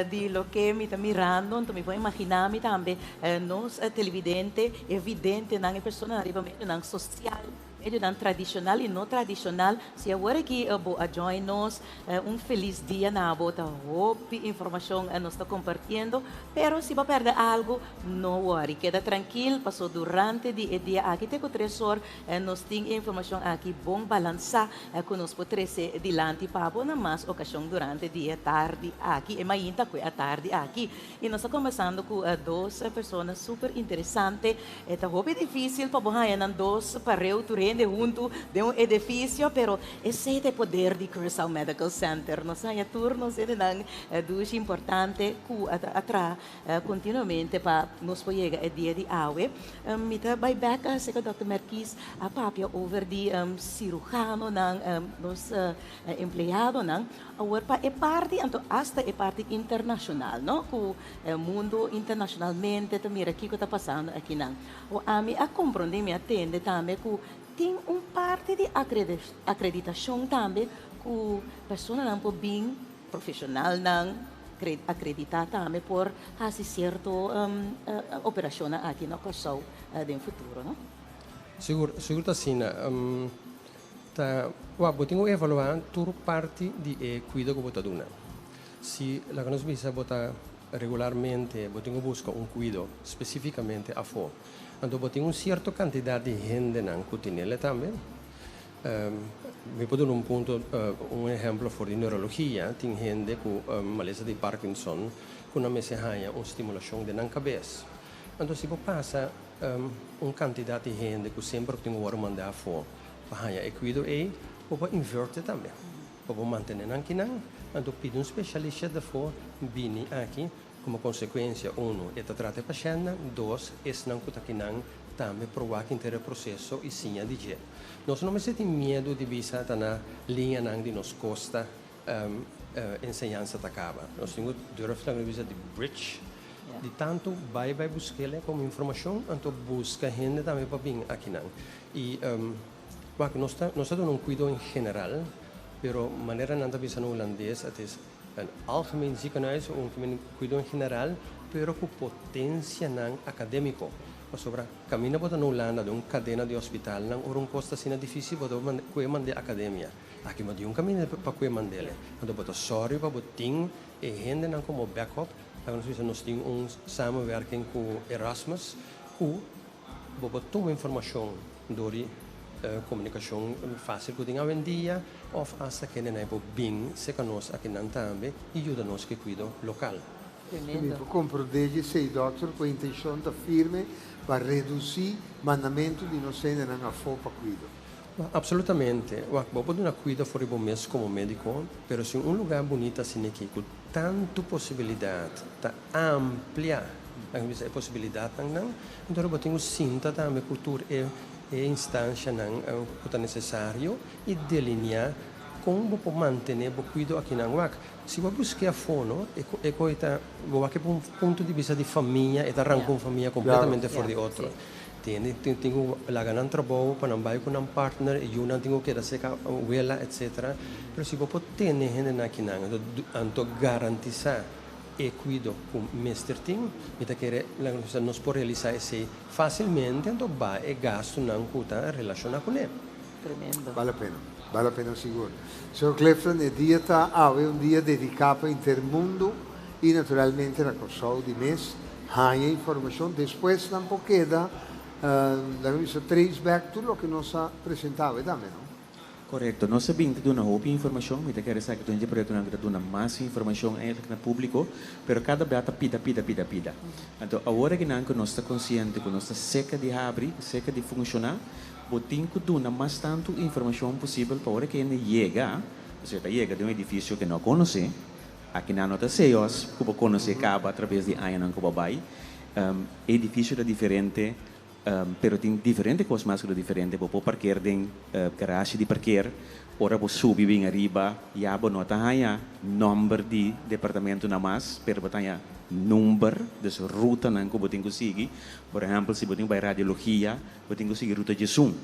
di loke mi ta mirando, anto mi por imagina mi tambe nos televidente, e videntenan, e personanan riba medionan social, Medionan tradishonal i no tradishonal, si awor aki bo a join nos, un felis dia na bo, ta hopi informashon nos ta kompartiendo, pero si bo a pèrdè algu, no wòri, keda trankil, paso durante di e dia aki te ku tres or nos tin e informashon aki bon balansá ku nos por trese dilanti pa bo na mas okashon durante di e tardi aki, e mainta ku e atardi aki. I nos ta kombersando ku dos persona super interesante. E ta hopi difísil pa bo haña nan dos pareu tur hende huntu den un edifisio, pero esei ta e poder di Curaçao Medical Center. Nos haña tur nos hendenan dushi importante ku a traha kontinuamente pa nos por yega e dia di awe. Mi ta bai bèk serka dòkter Merkies a papia over di sirujanonan, nos empleadonan. Awor pa e parti, anto asta e parti internashonal, no, ku e mundu internashonalmente ta mira kiko ta pasando akinan. Awor ami a komprondé, mi a tende tambe ku tin un parti di akreditashon tambe ku personanan por bin, profeshonalnan akreditá tambe por hasi sierto operashonnan aki na Kòrsou den futuro, no? Sigur, sigur ta asina. Ta wak, bo tin ku evaluá tur parti di e kuido ku bo ta duna. Si, laga nos bisa, bo ta regularmente bo tin ku buska un kuido spesífikamente afó, anto bo tin un sierto kantidat di hendenan ku tinele tambe. Mi por duna un punto, un ehèmpel for di neurologia, tin hende ku malesa di Parkinson ku nan mester haña un stimulashon den nan kabes. Anto si bo pasa un kantidat di hende ku semper tin ku wòrdu mandá afó pa haña e kuido ei, bo por inverti tambe. Bo por mantené nan kinan, anto pidi un spesialista dafó bini aki. Komo konsekuensia, unu, e ta trata e pashèntnan, dos, esnan ku ta kinan tambe por wak henter e proseso i siña di dje. Nos no mester tin miedu di bisa ta na liñanan di nos kosta enseñansa ta kaba. Nos tin ku durf ta bisa di bridge di tantu bai bai busk'el komo informashon, anto buska hende tambe pa bin akinan. I wak, nos ta nos ta duna un kuido en general, pero manera nan ta bisa na hulandes, het is een algemeen ziekenhuis, un kuido en general, pero ku potensianan akadémiko. Pasobra kaminda bo ta na Hulanda den un kadena di hospitalnan, ora un kos ta asina difísil bo ta kue mand'é akademia. Aki bo tin un kaminda pa kue mand'é. Anto bo ta sòru pa bo tin e hendenan komo backup. Laga nos bisa nos tin un samenwerking ku Erasmus ku Bo por tuma informashon dor di komunikashon fásil ku tin awendia òf asta kende nan por bin serka nos akinan tambe i yuda nos ku e kuido lokal. Mi por komprondé djesei, dòkter, ku e intenshon ta firme pa redusí mandamentu di nos hendenan afó pa kuido. Absolutamente. Wak, bo por duna kuido for di bo mes komo médiko, pero si un lugá bunita asina aki ku tantu posibilidat ta amplia, laga mi bisa, e posibilidatnan nan, enton bo tin ku sinta tambe ku tur e e instanshanan ku ta nesesario i delineá. Kon bo por mantené bo kuido akinan? Wak, si bo a busk'é afó no, e e koi ta, bo wak e pa un punto di bista di famia, e ta ranka un famia kompletamente for di otro. Tende tin tin ku laga nan trabou pa nan bai ku nan partner, e yunan tin ku keda serka wela etcetera. Pero si bo por tene hendenan akinan, anto anto garantisá e kuido ku mester tin, mi ta kere laga nos bisa nos por realisá esei fásilmente, anto ba e gastunan ku ta relashoná kuné. Tremendo. Bale pena. Bale pena sigur. Señor Clifton, e dia ta awe un dia dediká pa henter mundu i naturalmente na Kòrsou di mes haña informashon. Despues nan por keda, laga mi bisa, trace back tur loke nos a presentá awe tambe, no? Korekto. Nos a bin ta duna hopi informashon. Mi ta kere sa ku ta un dje proyektonan ku ta duna mas informashon eigenlijk na públiko, pero kada bia ta pida, pida, pida, pida. Anto awor akinan ku nos ta konsiente ku nos ta seka di habri, seka di funshoná, Bo tin ku duna mas tantu informashon posibel pa ora ku hende yega, pasobra e ta yega den un edifisio ku e no konosé, akinan no ta seos ku bo konosé kaba atraves di añanan ku bo a bai. E edifisio ta diferente, pero tin diferente kos mas ku ta diferente. Bo por parker den garashi di parker, ora bo subi bin ariba ya bo no ta haña nòmber di departamentunan mas, pero bo ta haña number, dus rutanan ku bo tin ku sigui. Por ehèmpel, si bo tin ku bai radiologia, Bo tin ku sigui ruta diesun.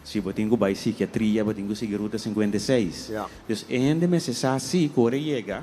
Si bo tin ku bai sikiatria, bo tin ku sigui ruta 56. Dus e hende mester sa si ku ora e yega,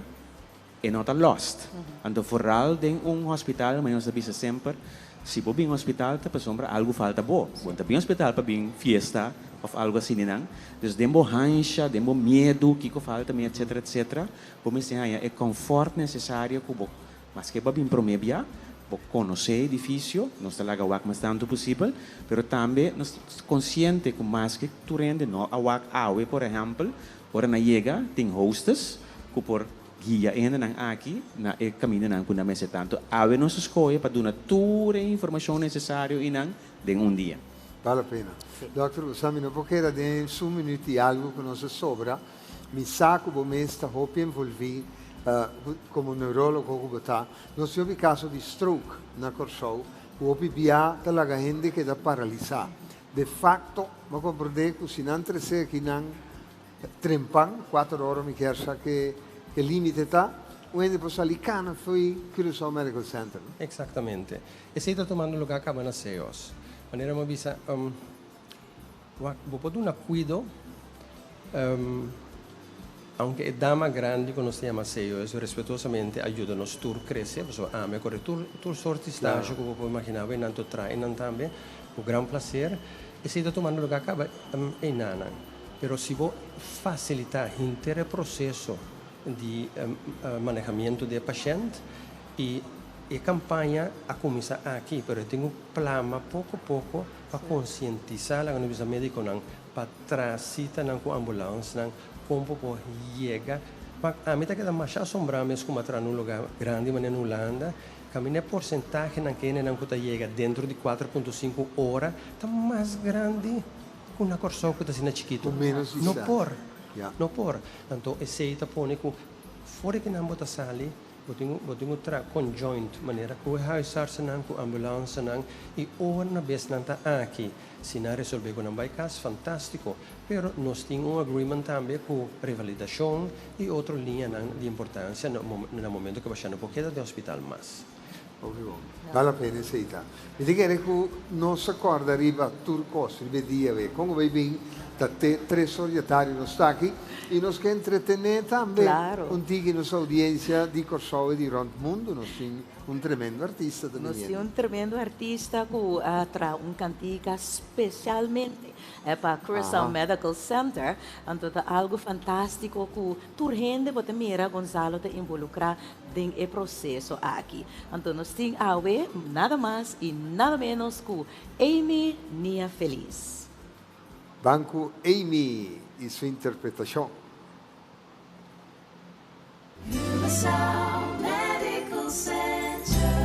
e no ta lost. Anto vooral den un hospital, mi nos ta bisa semper, si bo bin hospital ta pasobra algu falta bo. Bo no ta bin hospital pa bin fiesta of algu asininan. Dus den bo hansha, den bo miedu, kiko falta mi, etcetera, etcetera, bo mester haña e comfort necesario ku bo Maske bo a bin promé bia, bo konosé e edifisio, nos ta laga wak mas tantu posibel, pero tambe nos ta konsiente ku maske tur hende no a wak awe, por ehèmpel, ora nan yega tin hostess ku por guia e hendenan aki na e kamindanan ku nan mester tantu. Awe nos a skohe pa duna tur e informashon nesesario i nan den un dia. Bal la pena. Dòkter, bo sa mi no por keda den su minüt i algu ku nos a sobra. Mi sa ku bo mes ta hopi envolví komo neurólogo ku bo ta. Nos tin hopi kaso di stroke na Kòrsou ku hopi bia ta laga hende keda paralisá. De fakto, bo a komprondé ku si nan tresé aki nan trempan, kuater ora mi kier sa ke ke límite ta, un hende por sali kana fo'i Curaçao Medical Center, no? Eksaktamente. Esei ta tumando lugá kaba na Seos. Manera mi a bisa, Wak, bo por duna kuido, aunke e dama grandi ku nos ta yama COS respetuosamente a yuda nos tur krese, pasobra ami a kore tur tur sort di stage ku bo por imaginá bo, e nan tur trae nan tambe ku gran plaser. Esei ta tumando lugá kaba einanan. Pero si bo fasilitá henter e proseso di manehamentu di e pashènt i e kampaña a kuminsá aki, pero e tin ku plama poko poko pa konsientisá laga nos bisa médikonan pa traha sitanan ku ambulansnan kon por por yega. Ma ami ta keda masha asombrá mes ku mi a traha na un lugá grandi manera na Hulanda, kaminda e porsentahenan ku hendenan ku ta yega dentro di 4.5 ora ta mas grandi ku na Kòrsou ku ta asina chikitu. No por, no por. Anto esei ta pone ku for di kinan bo ta sali Bo tin bo tin ku traha conjoint, manera ku e huisartsennan, ku ambulansenan i ora na bes nan ta aki. Si nan resolve ku nan bai kas, fantástiko. Pero nos tin un agreement tambe ku revalidashon i otro liñanan di importansia na na momento ku e pashènt no por keda den hospital mas. Hopi bon. Bal la pena esei ta. Mi ta kere ku nos a kòrda riba tur kos riba e dia awe. Kon ku bai bin ta te tres or di atardi nos ta aki i nos ke entretené tambe un tiki nos oudiensia di Kòrsou i di rònt mundu. Nos tin un tremendo artista ta Nos tin biniendo. un tremendo artista ku a traha un kantika spesialmente pa Curaçao Medical Center. Anto ta algu fantástiko ku tur hende bo ta mira Gonzalo ta involukrá den e proceso aki. Anto nos tin awe nada mas y nada menos cu Amy Nia Feliz. Ban cu Amy y su interpretacion. Curaçao Medical Center.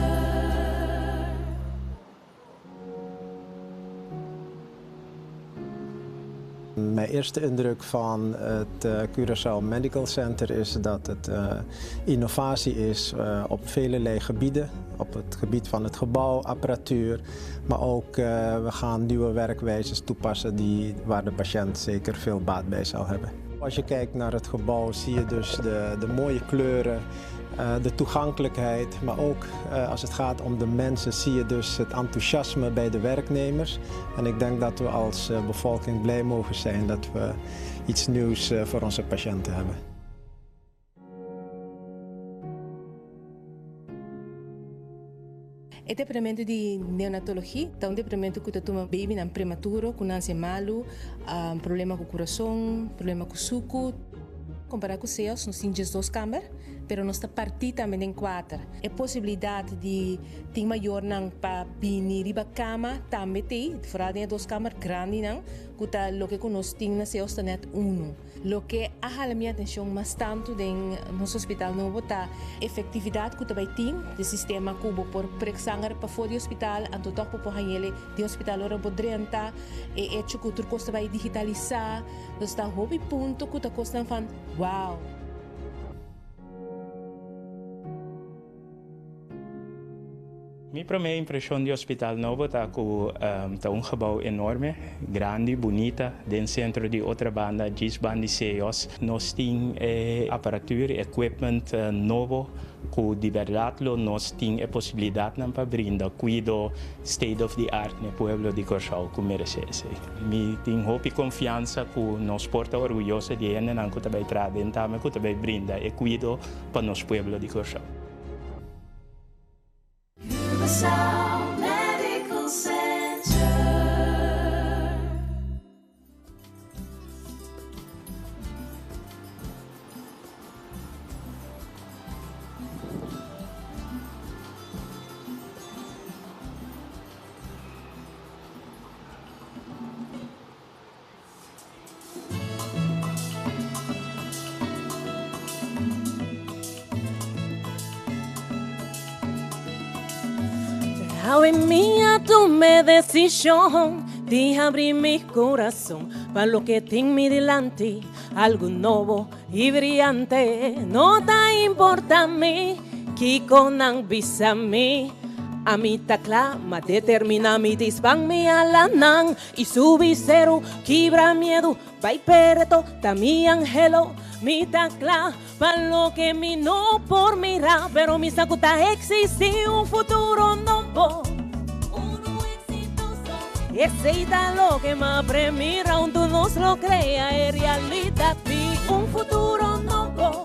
Mijn eerste indruk van het eh, Curaçao Medical Center is dat het eh, innovatie is eh, op vele gebieden. Op het gebied van het gebouw, apparatuur, maar ook we gaan nieuwe werkwijzes toepassen die, waar de patiënt zeker veel baat bij zal hebben. Als je kijkt naar het gebouw zie je dus de, de mooie kleuren, eh, de toegankelijkheid. Maar ook eh, als het gaat om de mensen zie je dus het enthousiasme bij de werknemers. En ik denk dat we als eh, bevolking blij mogen zijn dat we iets nieuws voor onze patiënten hebben. E departamento di neonatologia ta un departamento ku ta tuma babynan prematuro ku nanse malu, problema ku kurason, problema ku suku. Kompará ku Seos nos tin 12 kamber, pero nos ta partí tambe den kuater. E posibilidat di tin mayornan pa bini riba kama tambe t'ei, foral den e dos kamber grandinan ku ta loke ku nos tin na Seos ta nèt unu. Loke a hala mi atencion mas tantu den nos hospital nobo ta efectividad cu ta bay tin di sistema cu bo por prek sanger pafó di hospital anto toch bo por hañele di hospital ora bo drenta, e hecho cu tur cos ta bay digitalisa, nos ta hopi punto cu ta cosnan van wow. Mi promé impreshon di Hospital Nobo ta ku ta un gebou enorme, grandi, bunita, den sentro di Otrabanda, djis ban di Seos. Nos tin e aparatur, equipment nobo ku di bèrdat lo nos tin e posibilidatnan pa brinda kuido state of the art n'e pueblo di Kòrsou ku meresé esei. Mi tin hopi konfiansa ku nos por ta orguyoso di e hendenan ku ta bai traha den tambe ku ta bai brinda e kuido pa nos pueblo di Kòrsou. Curaçao Medical Center. Awe mi a tuma desishon di habri mi kurason pa loke tin mi dilanti, algu nobo i briante. No ta importa mi kiko nan bisa mi, ami ta kla, m'a determina mi ta span mi alanan I subi seru, kibra miedu, bai pereto, ta mi anhelo. Mi ta kla pa loke mi no por mira, pero mi sa ku ta eksistí un futuro nobo. Esei ta loke m'a premira, huntu nos lo krea e realidat di un futuro nobo.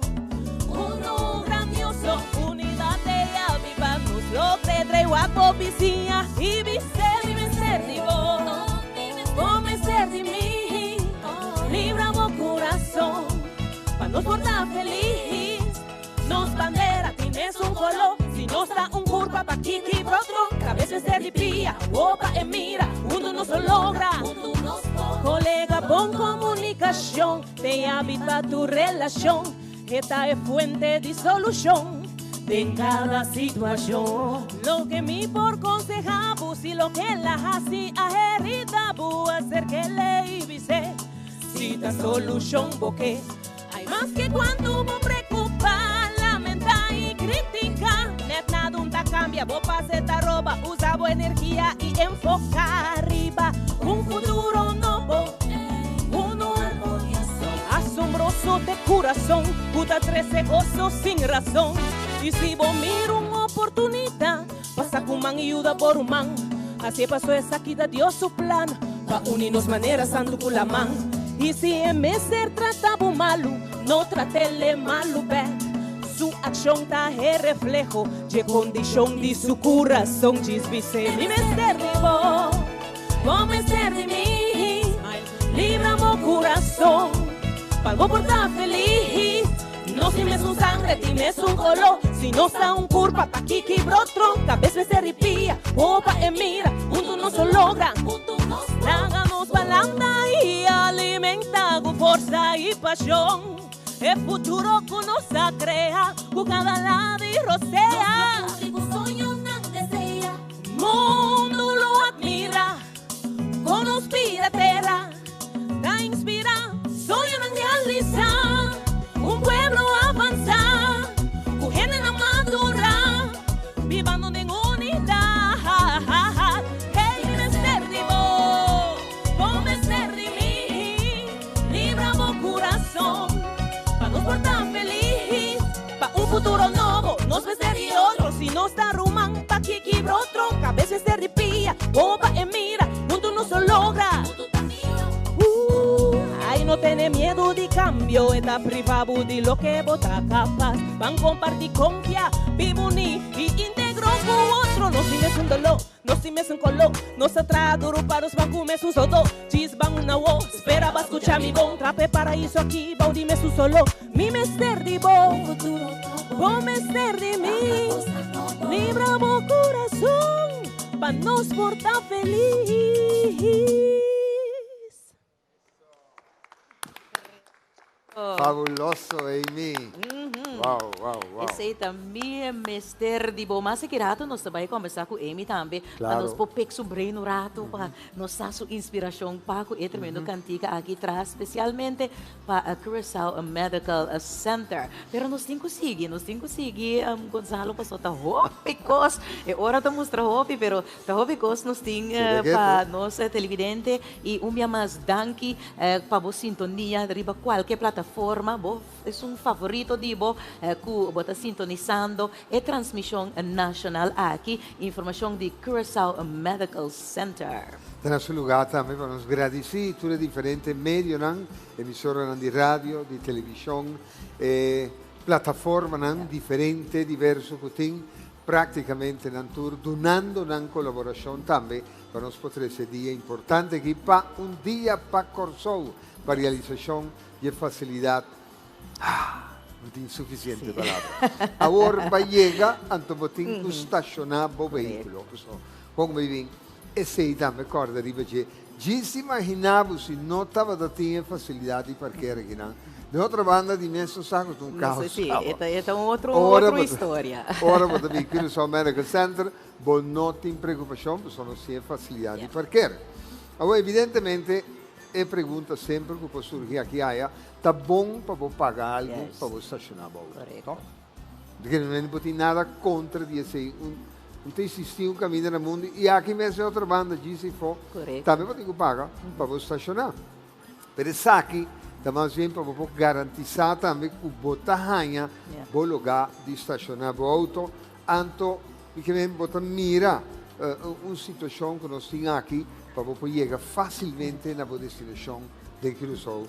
Unu grandioso, unidat e yabi pa nos lo kre trei wak bo bisiña i bis'é mi mester di bo, bo mester di mi. Libra bo kurason pa nos por ta felis. Nos bandera tin mesun koló, si nos ta un kurpa pa kiki brotro. Kabes mester di pia, wowo pa e mira, huntu nos lo logra. Kolega bon komunikashon te yabi pa tur relashon. E ta e fuente di solushon den kada situashon. Loke mi por konsehá bo, si loke el a hasi a herida bo, aserk'el i bis'é si ta solushon bo ke. Ai maske kuantu bo preokupá, lamentá i kritiká, nèt nada un ta kambia, bo pase ta roba. Usa bo energia i enfoká riba un futuro nobo. Unu asombroso te kurason ku ta trese goso sin rason. I si bo mira un oportunidat, pasa ku man i yuda bo ruman. Hasié paso esaki ta Dios su plan, pa uni nos manera santu ku laman. I si e mester trata bo malu, no trat'el e malu bèk. Su akshon ta e refleho dje kondishon di su kurason. Djis bis'é, Mi mester di bo, bo mester di mi. Libra bo kurason pa bo por ta felis. Nos tin mesun sangre, tin mesun koló. Si nos ta un kurpa, pa kiki brotro? Kabes mester di pia, wowo pa e mira. Huntu nos lo logra. Laga nos balanta i alimentá ku forsa i pashon e futuro ku nos a krea ku kada lado i rosea. Mundu lo admira. Kon nos bira tera ta inspirá soñonan realisá, un pueblo avansá ku hendenan madurá bibando den unidat. Hey, mi mester di bo, bo mester di mi, libra bo kurason. tene miedu di kambio, e ta privá bo di loke bo ta kapas. Ban kompartí, konfia, biba uní i integro ku otro. Nos tin mesun doló, nos tin mesun koló, nos ta traha duru pa nos ban ku mesun sodó. Djis ban una wo, spera ba skucha mi bon, trapa e paraiso aki bou di mesun solo. Mi mester di bo, bo mester di mi, libra bo kurason pa nos por ta felis. Fabuloso Amy. Wow, wow, wow. Esey ta mi mester di bo. Mas aki rato nos ta bay combersa cu Amy tambe. Pa nos por pek su brain un rato pa nos sa su inspiracion pa cu e tremendo cantica aki traha specialmente pa Curaçao Medical Center. Pero nos tin cu sigui, nos tin cu sigui Gonzalo pasobra ta hopi cos. E ora ta mustra hopi pero ta hopi cos nos tin pa nos televidente y un bia mas danki pa bo sintonia riba cualke plataforma. Bo esun favorito di bo cu bo ta sintonisando e transmision nacional aki. Informacion di Curaçao Medical Center. Ta na su lugá tambe pa nos gradisí tur e diferente medionan, emisoranan di radio, di televishon, e plataformanan diferente, diverso ku tin práktikamente nan tur dunando nan kolaborashon tambe pa nos por trese e dia importante aki pa un dia pa Kòrsou pa realisashon di e fasilidat. Ah, no tin sufisiente palabra. Awor pa yega anto bo tin ku stashoná bo vehíkulo. Pasobra kon bo bin esei tambe kòrda riba dje. Djis imaginá bo si no tabata tin e fasilidat di parker akinan. Den otro banda di mes nos sa ku ta un kaos kaba. E ta un otro otro historia. Ora bo ta bin Curaçao Medical Center bo no tin preokupashon pasobra nos tin e fasilidat di parker. Awor evidentemente e pregunta semper ku por surgi aki aya Ta bon pa bo paga algu pa bo stashoná bo outo, to? Di no bo tin nada kontra di esei. Un ta insistí un kaminda na mundu i aki mes e otro banda, djis i fo, tambe bo tin ku paga pa bo stashoná. Pero esaki ta mas bien pa bo por garantisá tambe ku bo ta haña bo lugá di stashoná bo outo. Anto mi ke men bo ta mira un situashon ku nos tin aki pa bo por yega fásilmente na bo destinashon den Curaçao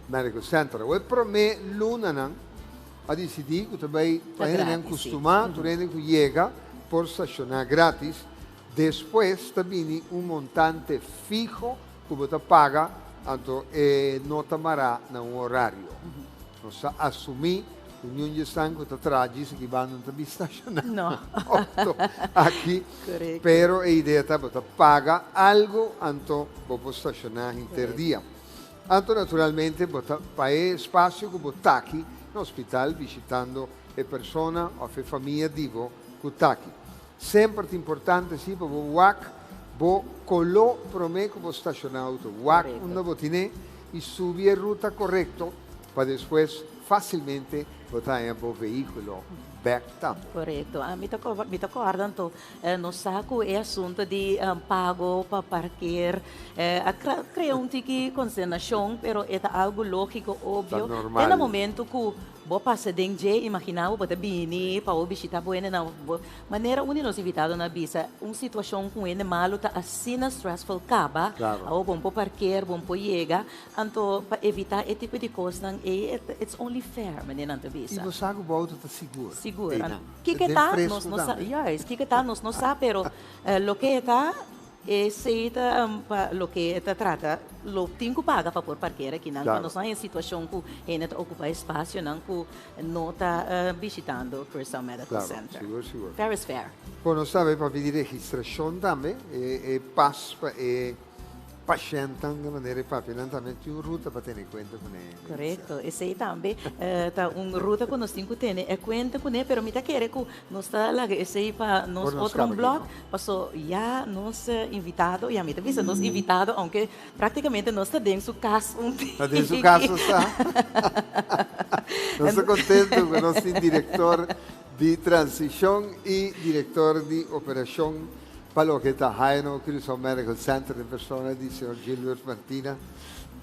Medical Center. Awor e promé lunanan a disidí ku ta bai pa hendenan kustumá, tur hende ku yega por stashoná grátis. Despues ta bini un montante fiho ku bo ta paga, anto e no ta mará na un orario. Nos ta asumí ku niun di esnan ku ta traha djis aki banda no ta bin stashoná outo aki. Pero e idea ta bo ta paga algu anto bo por stashoná henter dia. Anto naturalmente bo ta pa e espasio ku bo ta aki na hospital bishitando e persona òf e famia di bo ku ta aki. Semper ta importante si pa bo wak bo koló promé ku bo stashoná outo. Wak unda bo tine i subi e ruta korekto pa despues fásilmente bo ta haña bo vehíkulo bèk tambe. Korekto. Mi ta mi ta kòrda anto nos sa ku e asunto di pago pa parker a krea un tiki konsternashon pero e ta algu lógiko, obvio. Te na momento ku Bo pasa den dje, imaginá bo bo ta bini pa bo bishitá bo hendenan. Bo manera un di nos invitadonan a bisa, un situashon ku un hende malu ta asina stressful kaba, awor bo no por parker, bo no por yega, anto pa evitá e tipo di kosnan ei, it's only fair, manera nan ta bisa. I bo sa ku bo outo ta sigur Sigur. Einan. Kiko e ta, nos no sa. Juist, kiko e ta nos no sa, pero loke e ta, Esey ta pa loke ta trata, lo tin cu paga pa por parkera akinan, pa nos no haña situashon cu hende ta ocupa espacionan cu no ta bishitando Curaçao Medical Center. Sigur, sigur. Fair is fair. Bon, nos sabe pa pidi registrashon tambe, e pas pa e pashentnan, di manera e papianan tambe tin un ruta pa tene kuenta kuné. Korekto, esei tambe ta un ruta ku nos tin ku tene e kuenta kuné, pero mi ta kere ku nos ta laga esei pa nos otro un blòg, paso ya nos invitado, ya mi ta bisa nos invitado, ounke praktikamente nos ta den su kas un tiki. Ta den su kas nos ta. Nos ta kontento ku nos tin direktor di transishon i direktor di operashon pa loke ta HNO Curaçao Medical Center den persona di señor Gilbert Martina.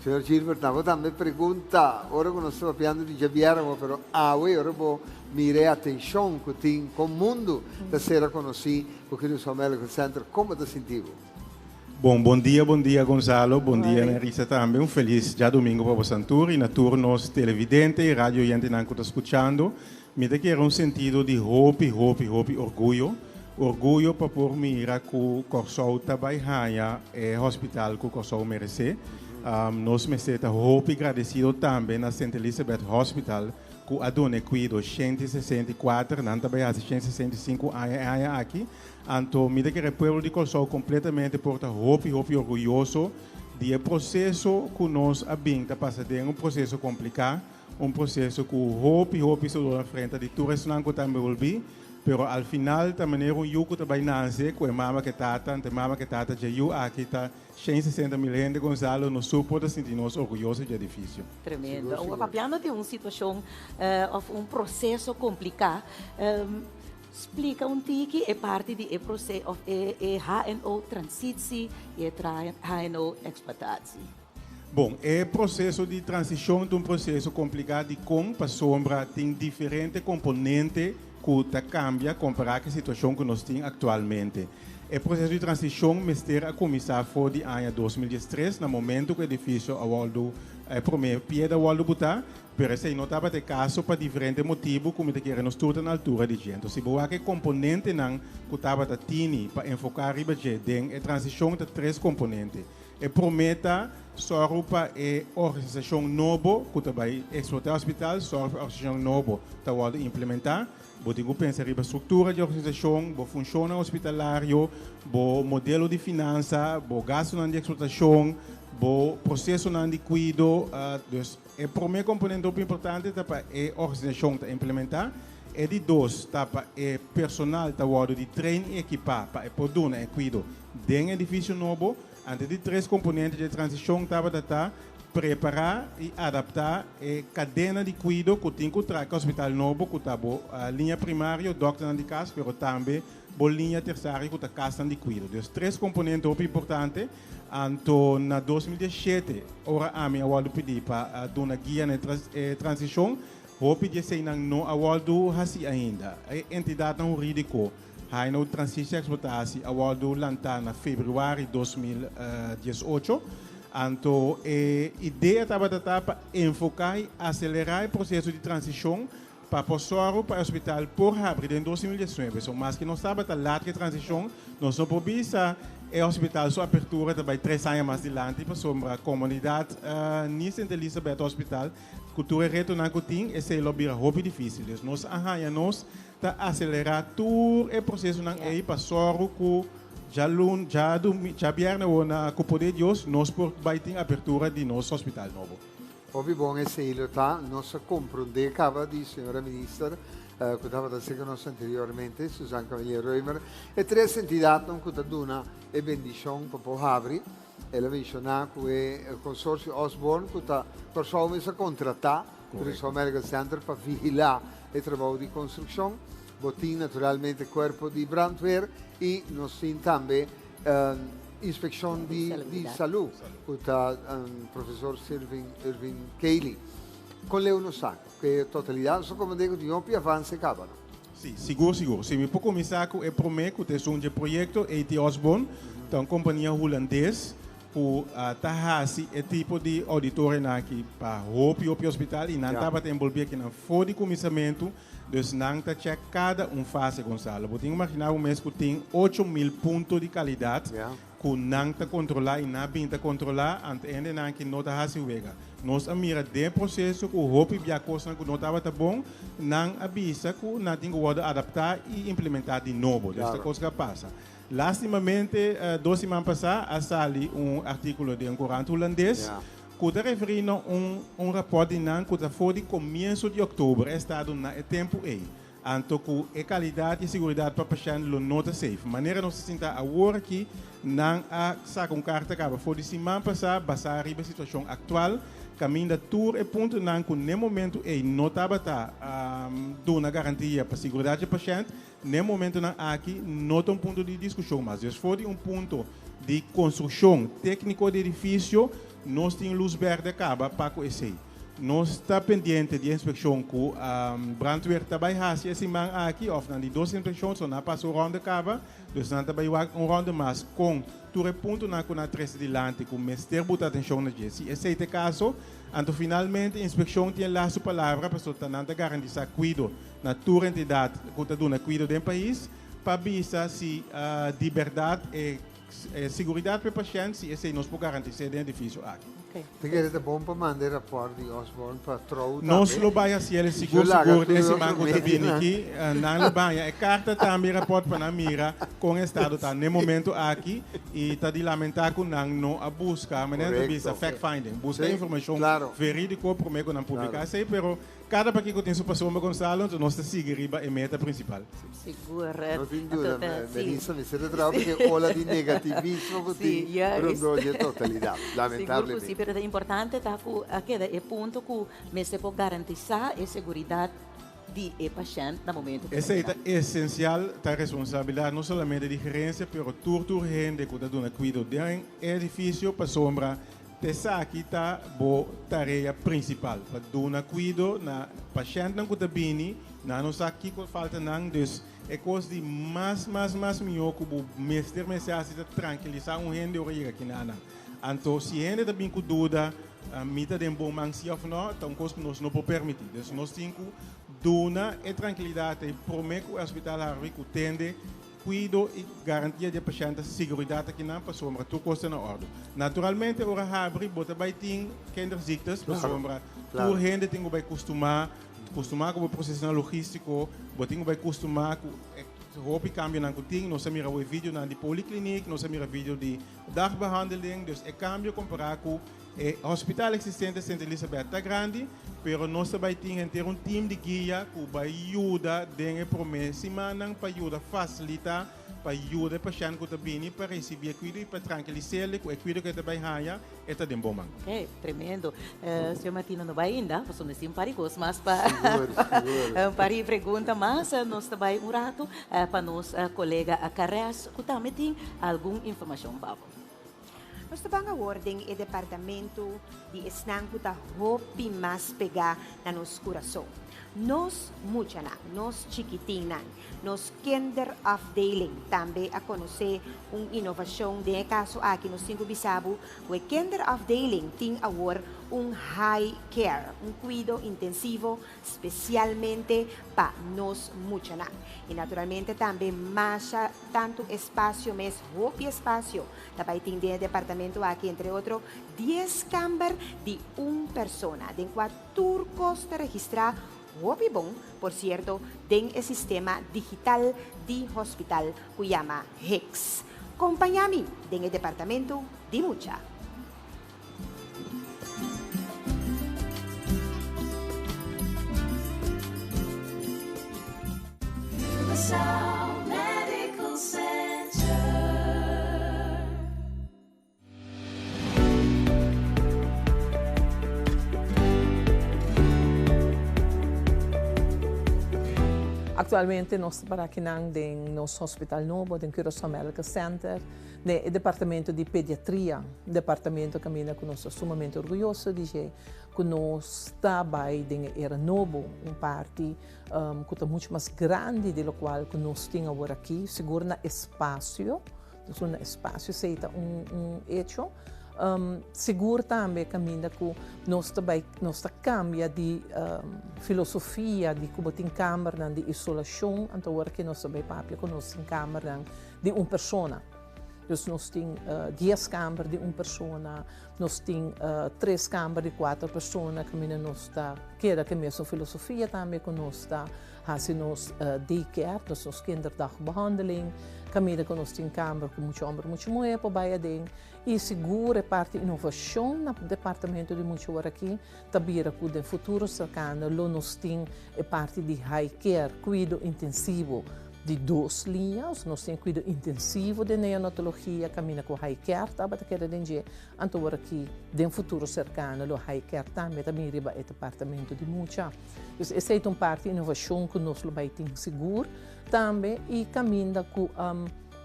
Señor Gilbert, na bo tambe pregunta, ora ku nos ta papiando di djabièrnè, pero awe ora bo mira e atenshon ku tin kon mundu ta sera konosí ku Curaçao Medical Center, kon bo ta sinti bo? Bon, bon dia, bon dia Gonzalo, bon dia Nerissa tambe. Un felis djadumingu pa boso tur i na tur nos televidente i radio oyentenan ku ta skuchando. Mi ta kere un sentido di hopi, hopi, hopi orguyo. Orguyo pa por mira ku Kòrsou ta bai haña e hospital ku Kòrsou meresé. Nos mester ta hopi gradesido tambe na Sint Elisabeth Hospital ku a duna e kuido 164, nan ta bai hasi 165 aña e aña aki. Anto mi ta kere pueblo di Kòrsou kompletamente por ta hopi, hopi orguyoso di e proseso ku nos a bin ta pasa den, un proseso kompliká. Un proceso cu hopi hopi sudor a frenta di tur esnan cu ta envolvi, pero al final ta manera un yu cu ta bay nace cu e mama cu e tata, anto e mama cu e tata dje yu aki ta 160 mil hende, Gonzalo, nos tur por ta sinti nos orguyoso dje edificio. Tremendo. Awor papiando di un situacion of un proceso complica, splica un tiki e parti di e proce of e HNO transitie y e HNO exploitatie. Bon, e proseso di transishon ta un proseso kompliká dikon? Pasobra tin diferente komponente ku ta kambia kompará ku e situashon ku nos tin aktualmente. E proseso di transishon mester a kuminsá for di aña 2013 na momentu ku e edifisio a wòrdu, e promé piedra a wòrdu butá, pero esei no tabata e kaso pa diferente motibu ku mi ta kere nos tur ta na altura di dje. Anto si bo wak e komponentenan ku tabata tini pa enfoká riba dje den e transishon ta tres komponente. E promé ta sòru pa e organisashon nobo ku ta bai eksplotá e hospital, sòru pa e organisashon nobo ta wòrdu implementá. Bo tin ku pensa riba struktura di e organisashon, bo funshonnan hospitalario, bo modelo di finansa, bo gastunan di eksplotashon, bo prosesonan di kuido. Dus e promé komponente hopi importante ta pa e organisashon ta implementá. E di dos ta pa e personal ta wòrdu di train i ekipá pa e por duna e kuido den edifisio nobo. Anto di tres komponente dje transishon tabata ta prepará i adaptá e kadena di kuido ku tin ku traha e hospital nobo ku ta bo liña primario, dòkternan di kas, pero tambe bo liña tersario ku ta kasnan di kuido. Dus tres komponente hopi importante. Anto na 2017 ora ami a wòrdu pidí pa duna guia na e transishon, hopi di eseinan no a wòrdu hasí ainda. E entidatnan hurídiko Haino Transitie Exploitatie a wòrdu lantá na febrüari 2018. Anto e idea tabata ta pa enfoká i aselerá e proseso di transishon pa por sòru pa e hospital por habri den 2019. So maske nos tabata lat ku e transishon, nos no por bisa e hospital su apertura ta bai tres aña mas dilanti pasobra komunidat ni Sint Elisabeth Hospital ku tur e retonan ku tin esei lo bira hopi difísil. Dus nos a haña nos Ta aselerá tur e prosesonan ei pa sòru ku djalun, djadumi, djabièrnè awor na ku poder Dios nos por bai tin apertura di nos hospital nobo. Hopi bon esei lo ta. Nos a komprondé kaba di señora minister ku tabata serka nos anteriormente, Suzanne Cavelier-Römer, e tres entidatnan ku ta duna e bendishon pa por habri. El a menshoná ku e konsorsio Osborn ku ta Kòrsou mes a kontratá Curaçao Medical Center pa vigilá e trabou di konstrukshon. Bo tin naturalmente kuerpo di brandweer i nos tin tambe inspekshon di salú ku ta profesor Sirvin Irvin Cayley. Kon leu nos sa ku e totalidat nos ta komprendé ku tin hopi avanse kaba no? Sí, sigur sigur. Si mi por kuminsá ku e promé ku ta esun dje proyekto, AT Osborn ta un kompania hulandes ku ta hasi e tipo di ouditorianan aki pa hopi hopi hospital i nan tabata enbolbí akinan for di kuminsamentu, dus nan ta chèk kada un fase, Gonzalo. Bo tin ku imaginá bo mes ku tin 8000 punto di kalidat ku nan ta kontrolá i nan a bin ta kontrolá, anto e hendenan aki no ta hasi wega. Nos a mira den e proseso ku hopi bia kosnan ku no tabata bon, nan a bisa ku nan tin ku wòrdu adaptá i implementá di nobo. Dus ta kos ku a pasa. Lastimamente, dos siman pasá a sali un artíkulo den un korant hulandes ku ta referí na un un rapòrt di nan ku ta for di komienso di òktober e estado na e tempu ei. Anto ku e kalidat i seguridat pa pashènt lo no ta safe. Manera nos ta sinta awor aki, nan a saka un karta kaba for di siman pasá basá riba e situashon aktual kaminda tur e puntonan ku n'e momentu ei no tabata duna garantia pa seguridat dje pashènt, N'e momentonan aki no ta un punto di diskushon mas. Dus for di un punto di konstrukshon tékniko di edifisio nos tin lus bèrdè kaba pa ku esei. Nos ta pendiente di e inspekshon ku brandweer ta bai hasi e siman aki òf nan di dos inspekshon, so nan a pasa un rònde kaba, dus nan ta bai wak un rònde mas kon tur e puntonan ku nan a trese dilanti ku mester buta atenshon na dje. Si esei ta e kaso, anto finalmente inspekshon tin e lastu palabra pasobra ta nan ta garantisa kuido na tur entidat ku ta duna kuido den pais pa bisa si di bèrdat e siguridat pa e pashènt si esei nos por garantis'é den edifisio aki. Ta kere ta bon pa manda e rapòrt di Osborn pa Trouw tambe. Nos lo bai hasi el sigur sigur den siman ku ta bini aki. Nan lo baña e karta tambe e rapòrt pa nan mira kon e estado ta n'e momento aki i ta di lamentá ku nan no a buska, manera nan ta bisa fact finding, buska informashon verídiko promé ku nan publiká esei, pero Kada pakiko tin su pasobra Gonzalo, enton nos ta sigui riba e meta principal. Sigur. No tin duda, Melissa, mester ta traha porque e ola di negativismo cu tin rondó dje totalidad, lamentablemente. Sigur cu si, pero ta importante ta cu a keda e punto cu mester por garantisa e seguridad di e pashent na momento cu ta Esey ta esencial, ta responsabilidad no solamente di gerencia, pero tur tur hende cu ta duna cuido den e edificio, pasobra Esaki ta bo tarea prinsipal, pa duna kuido na pashèntnan ku ta bini, nan no sa kiko falta nan, dus e kos di mas mas mas mihó ku bo mester mester hasi ta trankilisá un hende ora yega kinanan. Anto si hende ta bin ku duda, mi ta den bon man si òf nò, ta un kos ku nos no por permití. Dus nos tin ku duna e trankilidat ei promé ku e hospital habri ku tende Kuido i garantia di e pashènt ta siguridat akinan pasobra tur kos ta na òrdu. Naturalmente ora habri bo ta bai tin kinderziektes pasobra tur hende tin ku bai kustumá, kustumá ku bo prosesonan logístiko, bo tin ku bai kustumá ku e hopi kambionan ku tin. Nos a mira awor e videonan di polikliniek, nos a mira video di dagbehandeling, dus e kambio kompará ku e hospital eksistente Sint Elisabeth ta grandi, pero nos ta bai tin henter un team di guia ku bai yuda den e promé simannan pa yuda fasilitá, pa yuda e pashènt ku ta bini pa risibí e kuido i pa trankilis'é ku e kuido ku e ta bai haña e ta den bon man. Ok, tremendo. Señor Martino no bai ainda, pasobra nos tin un par di kos mas pa un par di pregunta mas. Nos ta bai un ratu pa nos kolega Carès ku tambe tin algun informashon pa bo. Nos ta ban awor den e departamento di esnan ku ta hopi mas pegá na nos kurason. Nos muchanan, nos chikitinnan, nos kinderafdeling tambe a konosé un inovashon. Den e kaso aki nos tin ku bisa bo ku e kinderafdeling tin awor un high care, un kuido intensivo spesialmente pa nos muchanan. I naturalmente tambe masha tantu espasio mes, hopi espasio ta bai tin den e departamento aki, entre otro dies kamber di un persona, den kua tur kos ta registrá hopi bon, por sierto, den e sistema digital di hospital ku yama HICS. Kompañá mi den e departamento di mucha. Curaçao Medical Center. Actualmente nos ta para akinan den nos hospital nobo den Curaçao Medical Center. Den e departamento di pediatria, un departamento caminda cu nos ta sumamente orguyoso di dje, cu nos ta bay den e era nobo, un parti cu ta mucho mas grandi di locual cu nos tin awor aki, sigur na espacio, sigur na espacio esey ta un hecho. Sigur tambe caminda cu nos ta bay, nos ta cambia di filosofia di cu bo tin cambernan di isolacion, anto awor aki nos ta bay papia cu nos tin cambernan di un persona. Dus nos tin dies kamber di un persona, nos tin tres kamber di kuater persona kaminda nos ta keda ku e mesun filosofia tambe ku nos ta hasi nos daycare, dus nos kinderdagbehandeling, kaminda ku nos tin kamber ku mucha hòmber mucha muhé por bai aden. I sigur e parti inovashon na departamento di mucha ora aki ta bira ku den futuro serkano lo nos tin e parti di high care, kuido intensivo. Di dos liña, os nos tin kuido intensivo den neonatologia kaminda ku high care tabata keda den dje, anto ora ki den futuro serkano lo high care tambe ta bin riba e departamento di mucha. Dus esei ta un parti inovashon ku nos lo bai tin sigur tambe i kaminda ku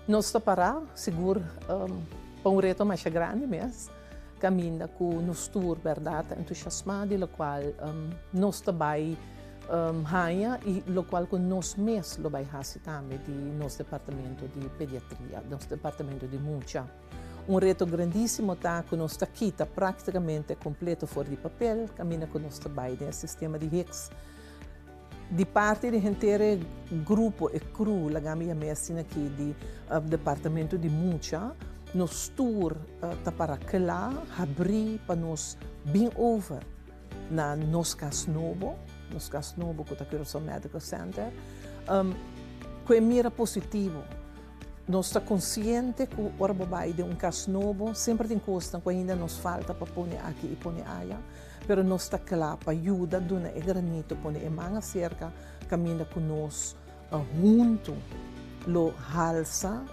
nos ta pará sigur pa un reto masha grandi mes. kaminda ku nos tur bèrdat ta entusiasmá di lokual nos ta bai haña i lokual ku nos mes lo bai hasi tambe di nos departamento di pediatria, nos departamento di mucha. Un reto grandísimo ta ku nos ta kita práktikamente kompleto for di papel kaminda ku nos ta bai den e sistema di HICS. Di parti di henter e grupo, e crew, laga mi yam'é asina aki, di departamento di mucha, nos tur ta para kla, habrí pa nos bin over na nos kas nobo, nos kas nobo ku ta Curaçao Medical Center, ku e mira positivo. Nos ta konsiente ku ora bo bai den un kas nobo, semper tin kosnan ku ainda nos falta pa pone aki i pone aya. Pero nos ta kla pa yuda duna e granito, pone e man aserka kaminda ku nos huntu lo halsa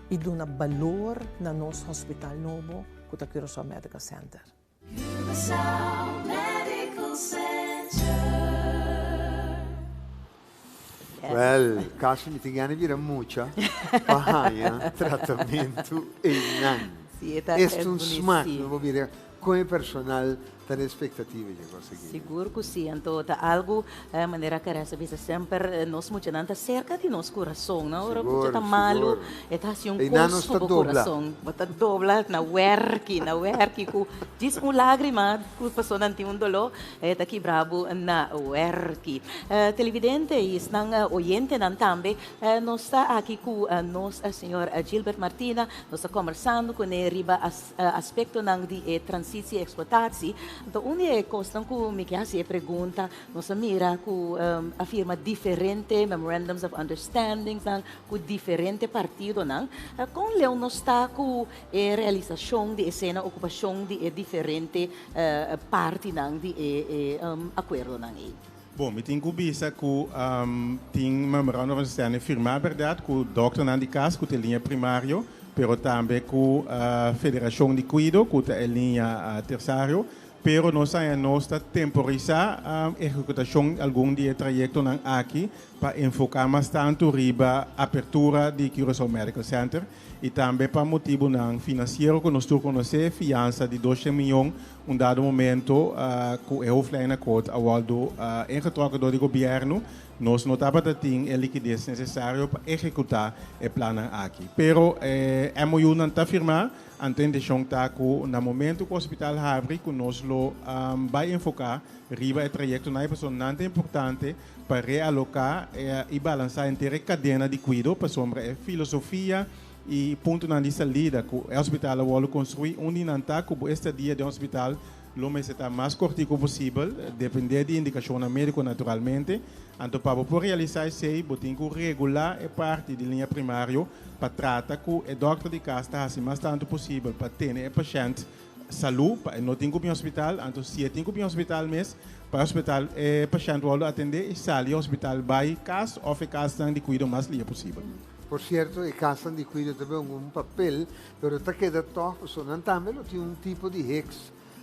i duna balor na nos hospital nobo ku ta Curaçao Medical Center. Curaçao Medical Center. Well, kasi mi tin gana di bira mucha pa haña tratamentu einan. Sí, e ta Esta un smak, no bo bira Con e personal ta na expectativa dje cos aki? Sigur cu si, anto ta algo manera Caressa a bisa semper nos muchanan ta cerca di nos curason, no? Ora mucha ta malo e ta haci un cos cu bo curason, bo ta dobla na werki, na werki cu djis un lagrima cu pasobra nan tin un dolo e ta kibra bo na werki. Televidente y esnan oyentenan tambe nos ta aki cu nos señor Gilbert Martina, nos ta combersando cune riba Aspektonan di e transitio i eksplotatsie. Anto un di e kosnan ku mi ke hasi e pregunta, nos a mira ku a firma diferente memorandums of understandingsnan ku diferente partidonan. Kon leu nos ta ku e realisashon di esena okupashon di e diferente partinan di e akuerdonan ei? Bon, mi tin ku bisa ku tin memorandum of understanding firmá bèrdat ku dòkternan di kas ku ta e liña primario, pero tambe ku Federashon di Kuido ku ta e liña tersario. Pero nos haña nos ta temporisá ehekutashon di algun di e trayektonan aki pa enfoká mas tantu riba apertura di Curaçao Medical Center i tambe pa motibunan finansiero ku nos tur konosé, fiansa di doshen mion Un dado momento cu e hoofdlijnakkoord a wordo ingetrokken door di gobierno, nos no tabata tin e liquidez necesario pa ehecuta e plannan aki. Pero e MOU-nan ta firma, anto e intencion ta cu na momento cu hospital habri cu nos lo bay enfoca riba e trayectonan y pasobra nan ta importante pa realoca y balansa henter e cadena di cuido pasobra e filosofia E puntonan di salida ku e hospital a wòrdu konstruí, un di nan ta ku bo estadia den hospital lo mester ta mas kortiku posibel, dependé di indikashonnan médiko naturalmente. Anto pa bo por realisá esei, bo tin ku regulá e parti di liña primario pa trata ku e dòkter di kas ta hasi mas tantu posibel pa tene e pashènt salú, pa e no tin ku bin hospital. Anto si e tin ku bin hospital mes, pa e hospital e pashènt wòrdu atendé i sali e hospital bai kas òf e kasnan di kuido mas lia posibel. Por cierto, e casnan di cuido ta beu un papel, pero ta keda toch pasobra nan tambe lo tin un tipo di HICS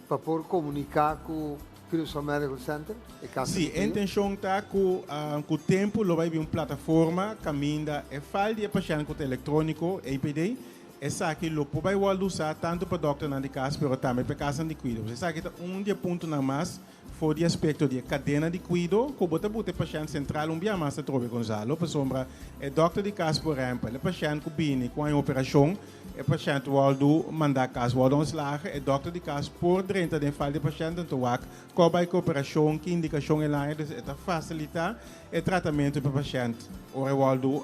pa por comunica cu Curaçao Medical Center, e casnan Sí, di e cuido. intencion ta cu cu tempo lo bay bin un plataforma caminda e file di e pashent cu ta electronico, EPD, esaki lo por bay wordo usa tanto pa dokternan di cas pero tambe pa e casnan di cuido. Esaki ta un di e puntonan mas For di aspekto di e kadena di kuido ku bo ta buta e pashènt sentral un bia mas atrobe Gonzalo pasobra e dòkter di kas por ehèmpel e pashènt ku bini ku haña operashon e pashènt wòrdu mandá kas wòrdu ontslagen e dòkter di kas por drenta den fal di e pashènt anto wak kò bai ku operashon ki indikashon el haña dus e ta fasilitá e tratamentu pa e pashènt ora e wòrdu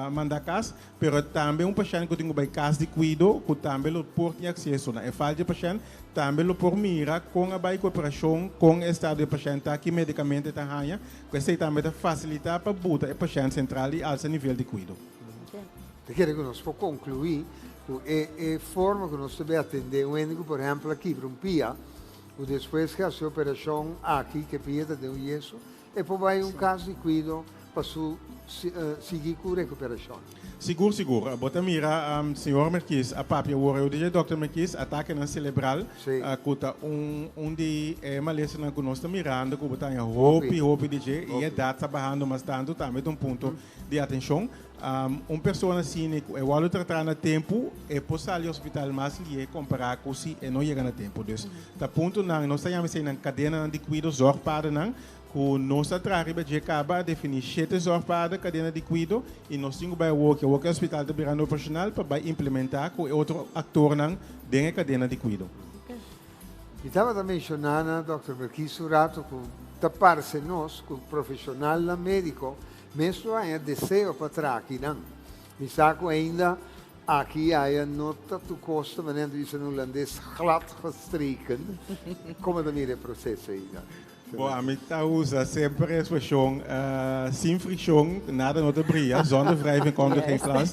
mandá kas. Pero tambe un pashènt ku tin ku bai kas di kuido ku tambe lo por tin akseso na e fal dje pashènt, tambe lo por mira kon a bai ku e operashon, kon e estado di e pashènt ta, ki medikamento e ta haña, ku esei tambe ta fasilitá pa buta e pashènt sentral i alsa nivel di kuido. Ta kere ku nos por konkluí ku e e forma ku nos ta bay atendé un hende ku por ehèmpel a kibra un pia, ku despues ke hasi e operashon aki ku e pia ta den un yeso, E por bai un kas di kuido pa su sigui ku rekuperashon. Sigur sigur. Bo ta mira señor Merkies a papia awor eu dije Dòkter Merkies atakenan celebral ku ta un un di e malesanan ku nos ta mirando ku bo ta haña hopi hopi di dje i edat ta bahando mas tantu tambe ta un punto di atenshon. Un persona asina ku e wòrdu tratá na tempu e por sali hospital mas lihe kompará ku si e no yega na tempu. Dus ta puntonan nos ta yama eseinan kadenanan di kuido zorgpadennan Ku nos a traha riba dje kaba a definí shete zòrgpaden, kadena di kuido, i nos tin ku bai awoki. Awoki e hospital ta birando operashonal pa bai implementá ku e otro aktornan den e kadena di kuido. Mi tabata menshoná na dòkter Merkies un rato ku ta parse nos ku profeshonalnan médiko mes lo haña deseo pa traha akinan. Mi sa ku ainda aki aya no ta tur kos ta manera nan ta bisa na hulandes glad gestreken. Komo ta mira e proseso ei? Bo, ami ta usa semper e expresion sin friccion nada no ta bria, zonder wrijving komt er geen glans.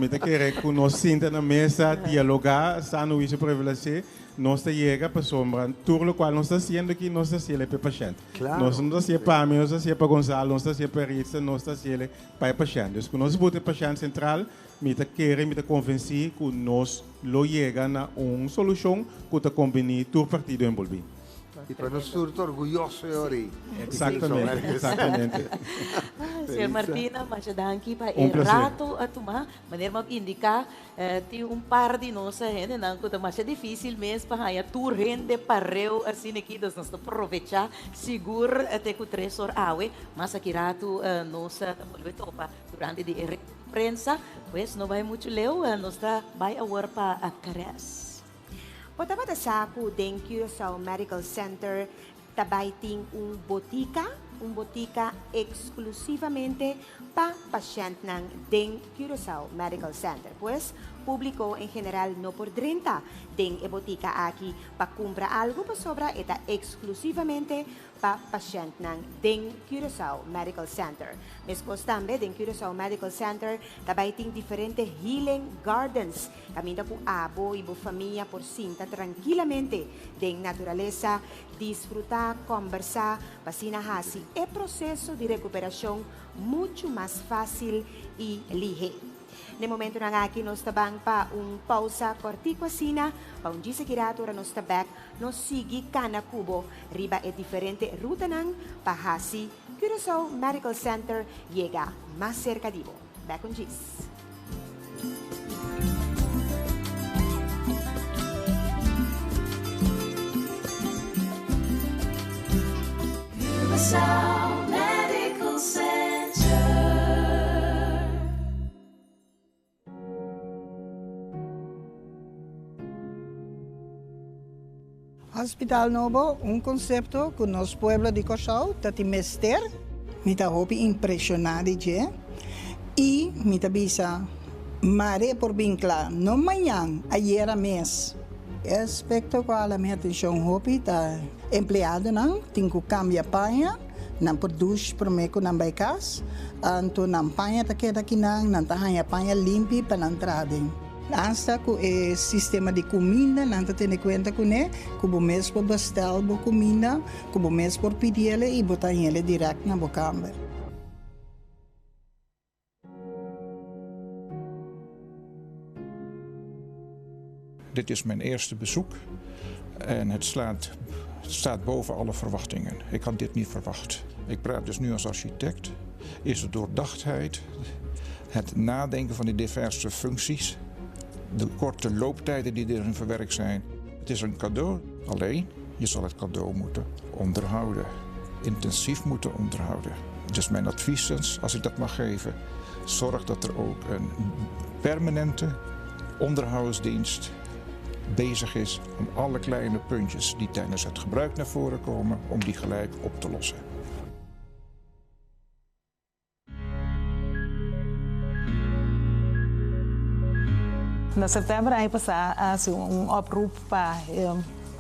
Mi ta kere cu nos sinta na mesa, dialoga, sano huicio prevalece, nos ta yega pasobra tur locual nos ta haciendo aki nos ta haciele pa e pashent. Nos no ta hacié pa mi, nos ta hacié pa Gonzalo, nos ta hacié pa Ritza, nos ta haciele pa e pashent. Dus cu nos buta e pashent central, mi ta kere, mi ta convenci cu nos lo yega na un solucion cu ta conbini tur partido enbolbi. I pa nos tur ta orguyoso e ora ei. Exactamente, exactamente. Señor Martina, masha danki pa e rato a tuma. Manera mi a indica, tin un par di nos hendenan cu ta masha dificil mes pa haña tur hende pareu asina aki, dus nos ta provecha sigur te cu tres or awe. Mas aki rato nos ta bolbe topa durante di e prensa. Pues no bai mucho leu, nos ta bai awor pa Carez. Bo tabata sa ku den Curaçao Medical Center ta bai tin un botika, un botika eksklusivamente pa pashèntnan den Curaçao Medical Center. Pues, públiko en general no por drenta den e botika aki pa kumpra algu pasobra e ta eksklusivamente pa pashèntnan den Curaçao Medical Center. Meskos tambe den Curaçao Medical Center ta bai tin diferente healing gardens Kaminda ku abo i bo famia por sinta trankilamente den naturalesa, disfrutá, kòmbersá, pa asina hasi e proseso di rekuperashon muchu mas fásil i lihé. N'e momentunan aki nos ta ban pa un pousa kòrtiku asina, pa un djis aki ratu ora nos ta bèk, nos sigui kana ku bo riba e diferente rutanan pa hasi Curaçao Medical Center yega mas serka di bo. Bèk un djis. Curaçao Medical Center. Hospital nobo, un konsepto ku nos pueblo di Kòrsou ta tin mester. Mi ta hopi impreshoná di dje i mi ta bisa mare por bin kla, no mañan, ayera mes. E aspekto ku a hala mi atenshon hopi ta empleadonan tin ku kambia paña, nan por dush promé ku nan bai kas, anto nan paña ta keda kinan, nan ta haña paña limpi pa nan traha den. Asta ku e sistema di kuminda nan ta tene kuenta kuné ku bo mes por bestel bo kuminda, ku bo mes por pidi ele i bo ta haña ele dirèkt na bo kamber. Dit is mijn eerste bezoek en het slaat, het staat boven alle verwachtingen. Ik had dit niet verwacht. Ik praat dus nu als architect. Is de doordachtheid, het nadenken van de diverse functies, de korte looptijden die erin verwerkt zijn. Het is een cadeau, alleen je zal het cadeau moeten onderhouden. Intensief moeten onderhouden. Dus mijn advies is, als ik dat mag geven, zorg dat er ook een permanente onderhoudsdienst bezig is om alle kleine puntjes die tijdens het gebruik naar voren komen, om die gelijk op te lossen. Na sèptèmber aña pasá a hasi un oproep pa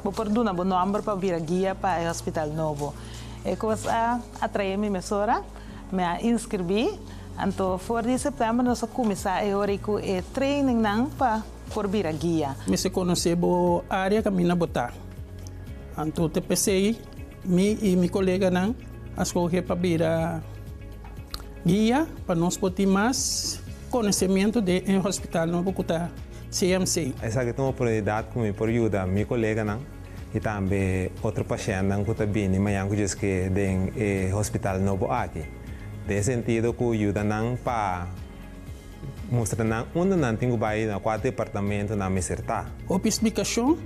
bo por duna bo nòmber pa bira guia pa e hospital nobo. E kos a atraé mi mesora, mi a inskribí, anto for di sèptèmber nos a kuminsá e ora ei ku e trainingnan pa por bira guia. Mester konosé bo área kaminda bo ta. Anto te p'esei mi i mi koleganan a skohe pa bira guia pa nos por tin mas. konosementu den e hospital nobo ku ta CMC. Esaki ta un oportunidat ku mi por yuda mi koleganan i tambe otro pashèntnan ku ta bini mañan ku djeske den e hospital nobo aki. Den e sentido ku yuda nan pa mustra nan unda nan tin ku bai, na kua departamento nan mester ta. Hopi splikashon,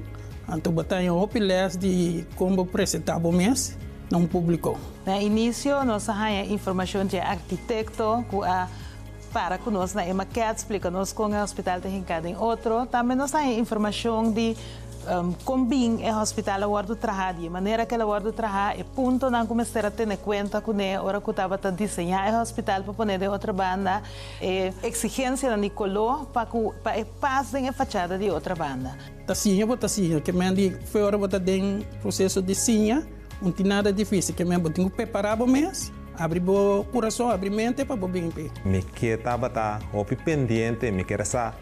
anto bo ta haña hopi lès di kon bo presentá bo mes na un públiko. Na inisio nos a haña informashon dje arkitekto ku a para ku nos na e makèt, splika nos kon e hospital ta hinká den otro. Tambe nos a haña informashon di kon bin e hospital a wòrdu trahá, di e manera ku el a wòrdu trahá, e puntonan ku mester a tene kuenta kuné ora ku tabata diseñá e hospital pa pone den otra banda, e eksigensianan di koló pa ku pa e pas den e fachada di otra banda. Ta siña bo ta siña, ke men di fe ora bo ta den proseso di siña, un tin nada difísil, ke men bo tin ku prepará bo mes, abri bo kurason, abri mente pa bo bin p'e. Mi ke tabata hopi pendiente, mi ker sa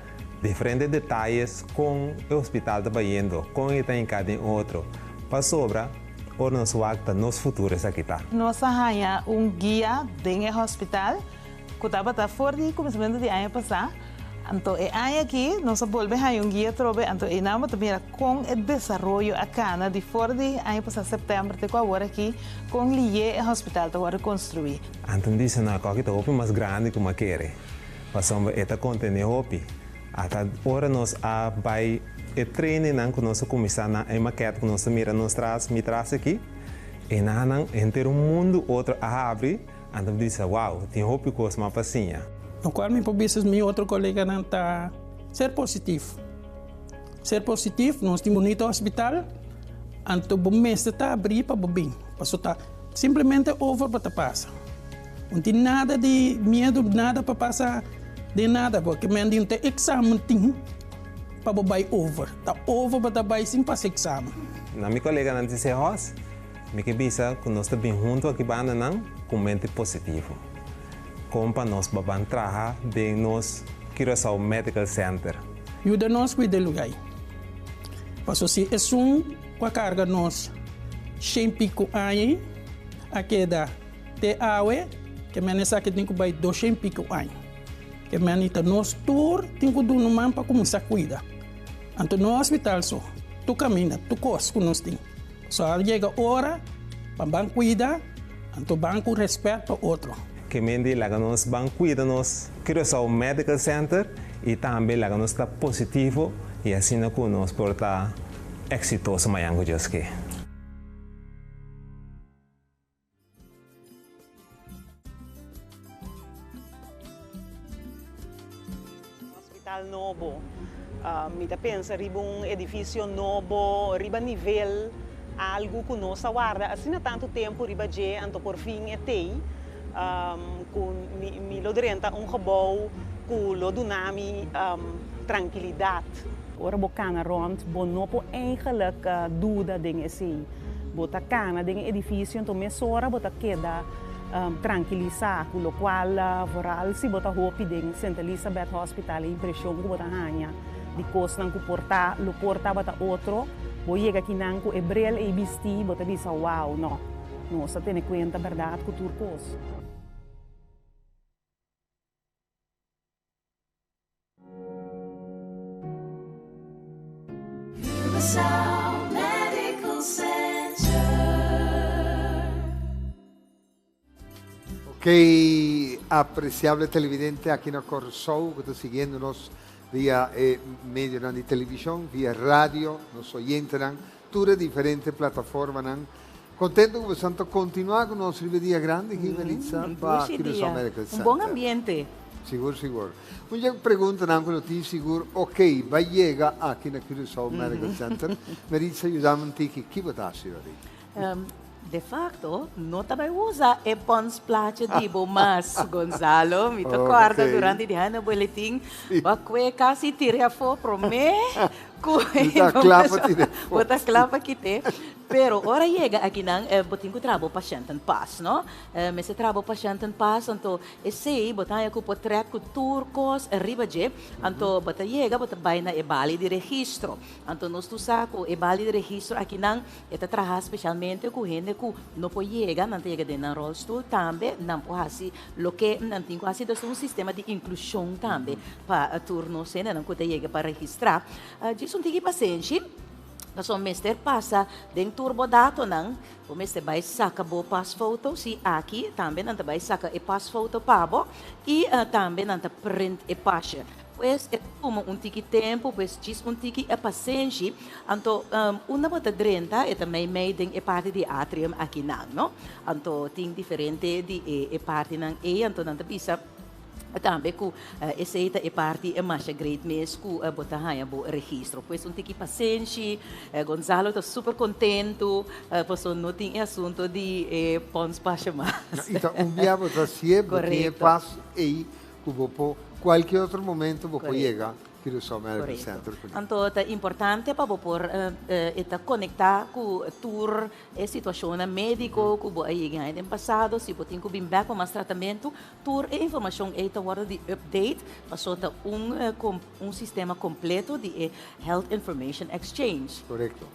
diferente detayes kon e hospital ta bayendo, kon e ta hinká den otro, pasobra ora nos wak ta nos futuro esaki ta. Nos a haña un guia den e hospital ku tabata for di kuminsamentu di aña pasá, anto e aña aki nos a bolbe haña un guia atrobe, anto einan bo ta mira kon e desaroyo a kana di for di aña pasá sèptèmber te ku awor aki, kon lié e hospital ta wòrdu konstruí. Anto mi bisa, No, e kòki ta hopi mas grandi ku mi a kere. Pasobra e ta kontené hopi. Ata ora nos a bai e trainingnan ku nos a kuminsá na e maket ku nos ta mira nos tras, mi tras aki, e nanan henter un mundu otro a habri, anto mi bisa, wow, tin hopi kos mas pa siña. Lokual mi por bisa mi otro koleganan ta ser positief. Ser positief, nos tin bunito hospital, anto bo mester ta abrí pa bo bin, pasobra ta simplemente over bo ta pasa. No tin nada di miedu, nada pa pasa den nada, porque men di no ta examen tin pa bo bai over. Ta over bo ta bai sin pasa examen. Na mi koleganan di Sehos, mi ke bisa ku nos ta bin huntu aki banda nan ku mente positivo. Kon pa nos baban traha den nos Curaçao Medical Center. Yuda nos kuida e lugai. Paso si esun ku a karga nos shen piku aña a keda. Te awe, ke men esaki tin ku bai doshen piku aña. Ke men i ta nos tur tin ku duna un man pa kuminsá kuida. Anto no hospital so, tur kaminda, tur kos ku nos tin. So a yega ora pa ban kuida, anto ban ku rèspèt pa otro. Ke men di laga nos ban kuida nos Curaçao Medical Center i tambe laga nos ta positivo i asina ku nos por ta eksitoso mañan ku Dios ke. Hospital nobo. Mi ta pensa riba un edificio nobo, riba nivel, algo cu nos a warda asina tanto tempo riba dje, anto por fin e tey, cu mi lo drenta un gebouw cu lo duna mi trankilidad. Ora bo cana rond, bo no por eigenlijk duda den esey. Bo ta kana den e edifisio enton mesora bo ta keda trankilisá ku lokual vooral si bo ta hopi den Sint Elisabeth Hospital e impreshon ku bo ta haña di kosnan ku por ta lo por tabata otro bo yega kinan ku e bril ei bistí bo ta bisa wow no nos ta tene kuenta bèrdat ku tur kos. Curaçao Medical Center. Ok, apreciable televidente aki na Kòrsou ku ta siguiendo nos via e medionan di televishon, via radio, nos oyentenan, tur e diferente plataformanan. Contento cu boso ta continua cu nos riba e dia grandi aki, Maritza, pa Dushi Curaçao dia. Medical Un bon Center. ambiente. Sigur, sigur. Un dje preguntanan cu no tin sigur, ok, bai yega aki na Curaçao Medical Center. Maritza, yuda mi un tiki, ki bo ta haci ora ei? De facto, no ta bai usa e ponsplaatje di bo mas, Gonzalo. Mi ta corda durante di hende boletin, bo a cue casi tira afo prome. Ku Ta kla pa tira e Bo ta kla pa kit'é. Pero ora yega akinan bo tin ku traha bo patiëntenpas, no? Mester traha bo patiëntenpas, anto esei bo ta haña ku potrèt ku tur kos riba dje. Anto bo ta yega bo ta bai na e bali di registro. Anto nos tur sa ku e bali di registro akinan e ta traha spesialmente ku hende ku no por yega, nan ta yega den nan ròlstul tambe, nan por hasi loke nan tin ku hasi. Entonces ta un sistema di inklushon tambe pa tur nos hendenan ku ta yega pa registrá. Djis un tiki pasenshi. Pasobra mester pasa den tur bo datonan, bo mester bai saka bo pasfoto, si aki tambe nan ta bai saka e pasfoto pa bo i tambe nan ta print e pasje. Pues e ta tuma un tiki tempu, pues djis un tiki e pasenshi. Anto unda bo ta drenta e ta meimei den e parti di atrium akinan, no? Anto tin diferente di e partinan ei, anto nan ta bisa. Tambe ku esei ta e parti e masha great mes ku bo ta haña bo registro. Pues un tiki pasenshi, Gonzalo ta super kontentu pasobra no tin e asunto di e pons pasha mas. I ta un bia bo ta hasié, bo tin e pas ei ku bo por kualke otro momento bo por yega. Curaçao Medical Center kuné. Anto ta importante pa bo por e ta konektá ku tur e situashonnan médiko ku bo a yega haña den pasado. Si bo tin ku bin bèk pa mas tratamentu, tur e informashon ei ta wòrdu di update pasobra ta un un sistema kompleto di e Health Information Exchange. Korekto.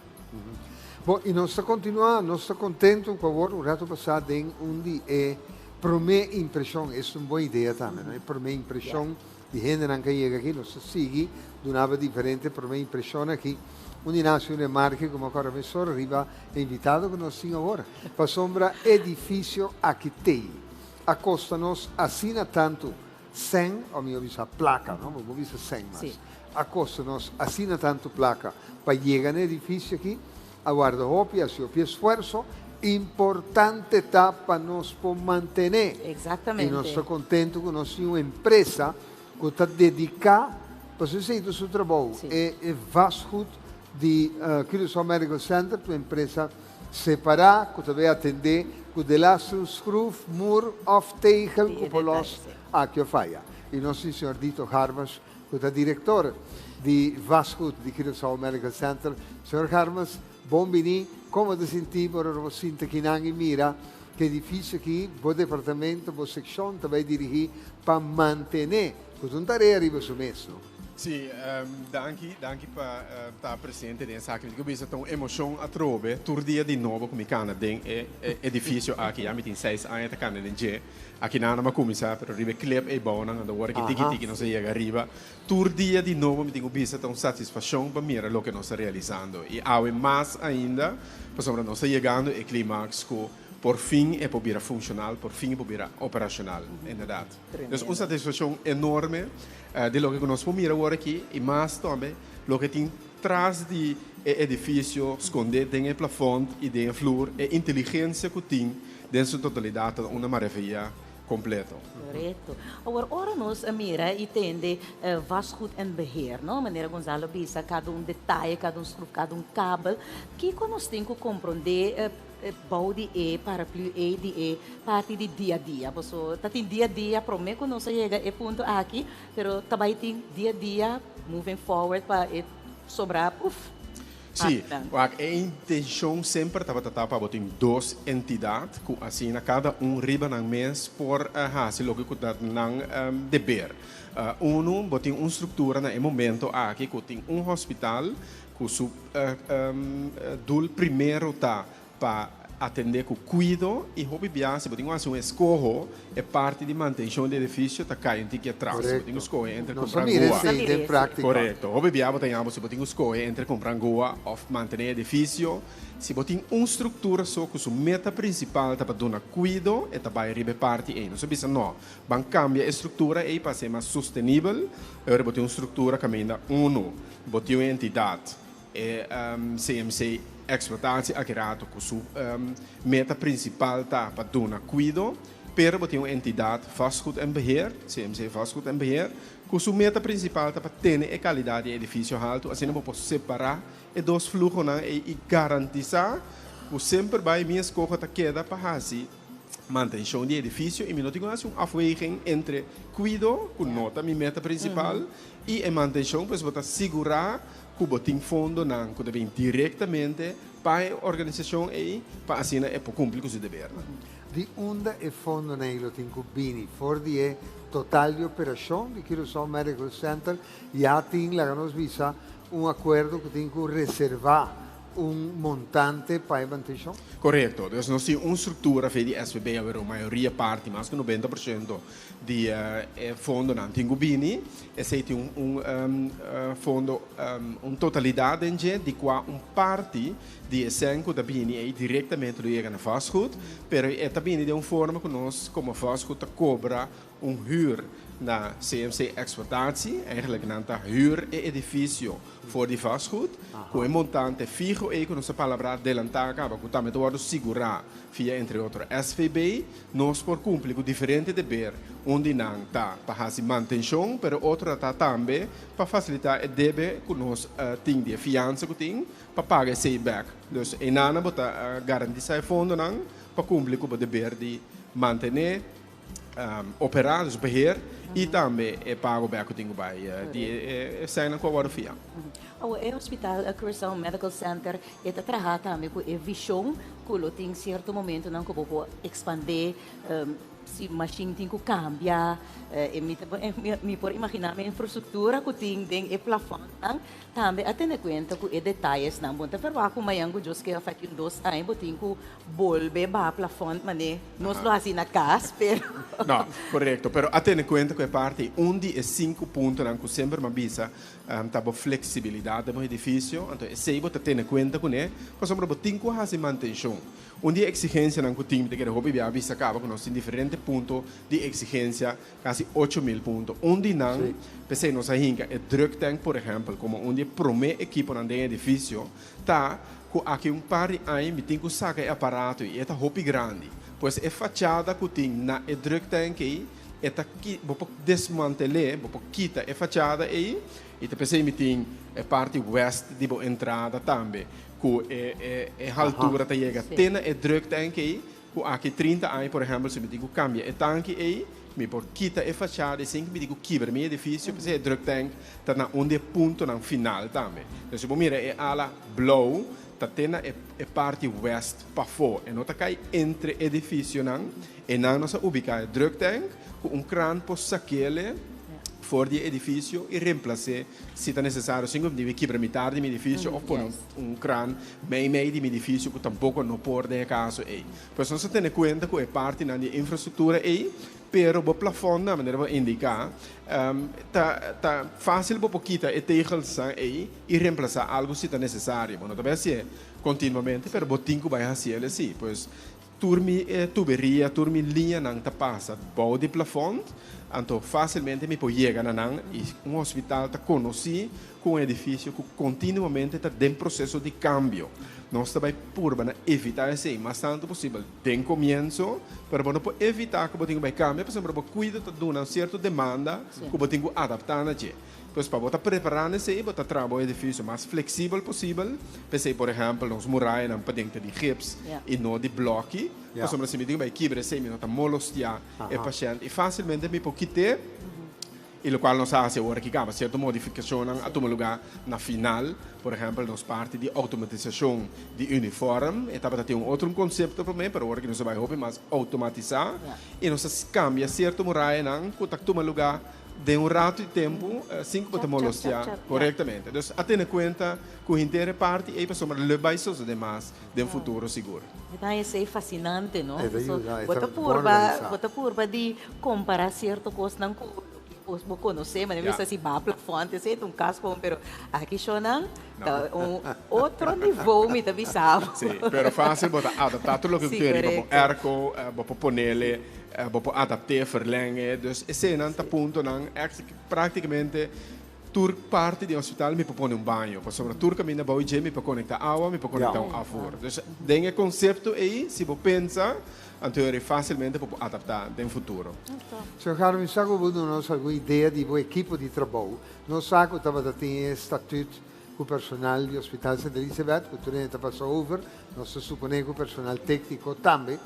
Bon, i nos ta kontinuá, nos ta kontentu ku awor un ratu pasá den un di e promé impreshon, es un bon idea tambe, no? E promé impreshon Di hendenan ke yega aki, nos ta sigui dunaba diferente prome impresion aki. Un di nan haci un remarke cu mi a corda mesora riba e invitado cu nos tin awor. Pasobra edificio aki tey a costa nos asina tanto cen, o miho bisa placa, no? Bo por bisa cen mas. A costa nos asina tanto placa pa yega na e edificio aki. A warda hopi, a haci hopi esfuerzo. Importante ta pa nos por mantene. Exactamente. Y nos ta contento cu nos tin un empresa cu ta dedica, pasobra esey ta su trabou, e e vastgoed di Curaçao Medical Center ta un empresa separa cu ta bay atende cu delaster un schroef, muur of tegel cu por los aki of aya. Y nos tin señor Dito Harmers cu ta director di vastgoed di Curaçao Medical Center. Señor Harmers, bon bini. Como ta sinti bo ora bo sinta kinan y mira cu edificio aki, bo departamento, bo seccion ta bay dirigi pa mantene, cu ta un tarea riba su mes, no? Sí, danki, danki pa ta presente den esaki. Mi tin cu bisa ta un emocion atrobe tur dia di nobo cu mi cana den e edificio aki. Ya mi tin seis aña ta cana den dje. Aki nan a kuminsá, pero riba e klep ei bounan, anto ora ki tiki tiki nos a yega ariba. Tur dia di nobo mi tin ku bisa ta un satisfashon pa mira loke nos ta realisando. I awe mas ainda, pasobra nos ta yegando e klimaks ku por fin e por bira funshonal, por fin e por bira operashonal, inderdat. Dus un satisfashon enorme di loke ku nos por mira awor aki i mas tambe loke tin tras di e edifisio, skondé den e plafònt i den e flur, e inteligensia ku tin Den su totalidat ta una maravilla completo. Correcto. Awor ora nos a mira y tende vastgoed en beheer, no? Manera Gonzalo bisa, cada un detaye, cada un schroef, cada un kabel. Kico nos tin cu compronde bou di e paraplu ey di e parti di dia dia? Boso ta tin dia dia prome cu nos a yega e punto aki, pero ta bay tin dia dia moving forward pa e sobra, uf. Sí, wak, e intencion semper tabata ta pa bo tin dos entidad cu asina cada un riba nan mes por haci loke cu ta nan deber. Uno, bo tin un structura na e momento aki cu tin un hospital cu su doel primero ta pa atendé ku kuido i hopi bia si bo tin ku hasi un eskoho e parti di mantenshon di edifisio ta kai un tiki atras. Si bo tin ku skohe entre Nos a kumpra mira ngua. esei den práktika. Korekto. Hopi bia bo ta yama bo si bo tin ku skohe entre kumpra ngua òf mantené e edifisio. Si bo tin un struktura so ku su meta prinsipal ta pa duna kuido e ta bai riba e parti ei. Nos a bisa no, ban kambia e struktura ei pa hasié mas sostenibel. E ora bo tin un struktura kaminda unu bo tin un entidat. E CMC Explotatie aki rato ku su meta prinsipal ta pa duna kuido, pero bo tin un entidat Vastgoed en Beheer, CMC Vastgoed en Beheer, ku su meta prinsipal ta pa tene e kalidat di e edifisio haltu, asina bo por separá e dos fluhonan ei i garantisá ku semper bai mi eskoho ta keda pa hasi mantenshon di edifisio i mi no tin ku hasi un afweging entre kuido, ku no ta mi meta prinsipal. i e mantenshon, pues bo ta sigurá ku bo tin fondonan ku ta bin direktamente pa e organisashon ei pa asina e por kumpli ku su debernan. Di unda e fondonan ei lo tin ku bini? For di e total di operashon di Curaçao Medical Center ya tin, laga nos bisa, un akuerdo ku tin ku reservá un montante pa e mantenshon? Korekto. Dus nos tin un struktura via di SVB awor un mayoria parti, mas ku 90% di e fondonan tin ku bini. Esei tin un fondo, un totalidat den dje di kua un parti di e sèn ku ta bini ei direktamente lo yega na vastgoed, pero e ta bini den un forma ku nos komo vastgoed ta kobra un hür na CMC Exploitatie. Eigenlijk nan ta hür e edifisio for di vastgoed ku e montante fiho ei ku nos a palabrá delantá kaba ku tambe ta wòrdu sigurá via entre otro SVB. Nos por kumpli ku diferente deber, un di nan ta pa hasi mantenshon, pero otro ta tambe pa fasilitá e debe ku nos tin di e fiansa ku tin pa paga esei bèk. Dus einan bo ta garantisá e fondonan pa kumpli ku bo deber di mantené, operá, dus beheer, i tambe e pago bèk ku tin ku bai di e sènnan ku a wòrdu fiá. Awo e hospital Curaçao Medical Center e ta traha tambe ku e vishon ku lo tin sierto momentonan ku bo por ekspandé si mashin tin ku kambia e mi ta mi por imaginá mi infrastruktura ku tin den e plafònnan tambe a tene kuenta ku e detayesnan. Bo no ta ferwagt ku mañan ku Dios ke òf aki un dos aña bo tin ku bolbe baha plafònt manera nos lo hasi na kas pero. No, korekto. Pero a tene kuenta ku e parti un di e sinku puntonan ku semper mi a bisa Ta bo flexibilidad den bo edificio, anto esey bo ta tene cuenta cune, pasobra bo tin cu haci mantencion. Un di e exigencianan cu tin, mi ta kere hopi bia bisa caba cu nos tin diferente punto di exigencia, casi 8000 punto. Un di nan, p'esey nos a hinca e drug tank por ehempel, como un di e prome equiponan den e edificio, ta cu aki un par di aña mi tin cu saca e aparato y e ta hopi grandi. Pues e fachada cu tin na e drug tank ey, E ta ki, bo por desmantel'é, bo por kita e fachada ei, i ta p'esei mi tin e parti west di bo entrada tambe, ku e e e haltura ta yega te na e druktank ei, ku aki 30 aña, por ehèmpel, si mi tin ku kambia e tanki ei, mi por kita e fachada ei sin ku mi tin ku kibra mi edifisio, p'esei e druktank ta na un di e puntonan final tambe. Entonces, si bo mira e ala blou, ta te na e e parti west pafó, e no ta kai entre edifisionan. Einan nos a ubiká e druktank ku un kran por sak'ele for di e edifisio i remplas'é si ta nesesario sin ku mi debe kibra mitar di mi edifisio òf pone un kran mei mei di mi edifisio ku tampoko no por den e kaso ei. Pues nos a tene kuenta ku e partinan di e infrastruktura ei, pero bo plafònnan, manera bo a indiká, ta ta fásil bo por kita e tegelsnan ei i remplasá algu si ta nesesario. Bo no ta bai hasié kontinuamente, pero bo tin ku bai hasiel esei. Pues Tur mi tuberia, tur mi liñanan ta pasa bou di plafond, anto fásilmente mi por yega na nan i un hospital ta konosí ku un edifisio ku kontinuamente ta den proseso di kambio. Nos ta bai purba na evitá esei mas tantu posibel den komienso, pero bo no por evitá ku bo tin ku bai kambia pasobra bo kuido ta duna un sierto demanda ku bo tin ku adaptá na dje. Pues pa bo ta prepará na esei, bo ta traha bo edifisio mas fleksibel posibel. P'esei, por ehèmpel, nos murayanan paden ta di gips i no di blòki, pasobra si mi tin ku bai kibra esei mi no ta molostiá e pashènt i fásilmente mi por kit'é, i lokual nos a hasi awor aki kaba. Sierto modifikashonnan a tuma lugá na final, por ehèmpel, nos parti di outomatisashon di unifòrm, e tabata tin un otro un konsepto promé, pero awor aki nos a bai hopi mas outomatisá i nos a kambia sierto murayanan ku ta tuma lugá Den un rato di tempu sin ku bo ta molostiá korektamente. Dus a tene kuenta ku henter e parti ei pasobra lo bai sosodé mas den futuro sigur. Mi ta haña esei fasinante, no? Bo ta purba, bo ta purba di kompará sierto kosnan ku loke bo konosé, manera mi bisa si baha plafònt esei ta un kas kon, pero aki shownan ta un otro nivou mi ta bisa bo. Sí, pero fásil bo ta adaptá tur loke ku tin riba bo airco, bo por ponele. Bo por adapt'é, verleng'é. Dus esenan ta puntonan ègt práktikamente tur parti di e hospital mi por pone un baño, pasobra tur kaminda bou dje mi por konektá awa, mi por konektá un afvoer. Dus den e konsepto ei, si bo pensa, anto e fásilmente bo por adaptá den futuro. Señor Garro, mi sa ku bo duna nos algun idea di bo ekipo di trabou. Nos sa ku tabata tin e statut ku personal di Hospital Santa Elisabeth, ku tur hende ta pasa over. Nos ta suponé ku personal tékniko tambe.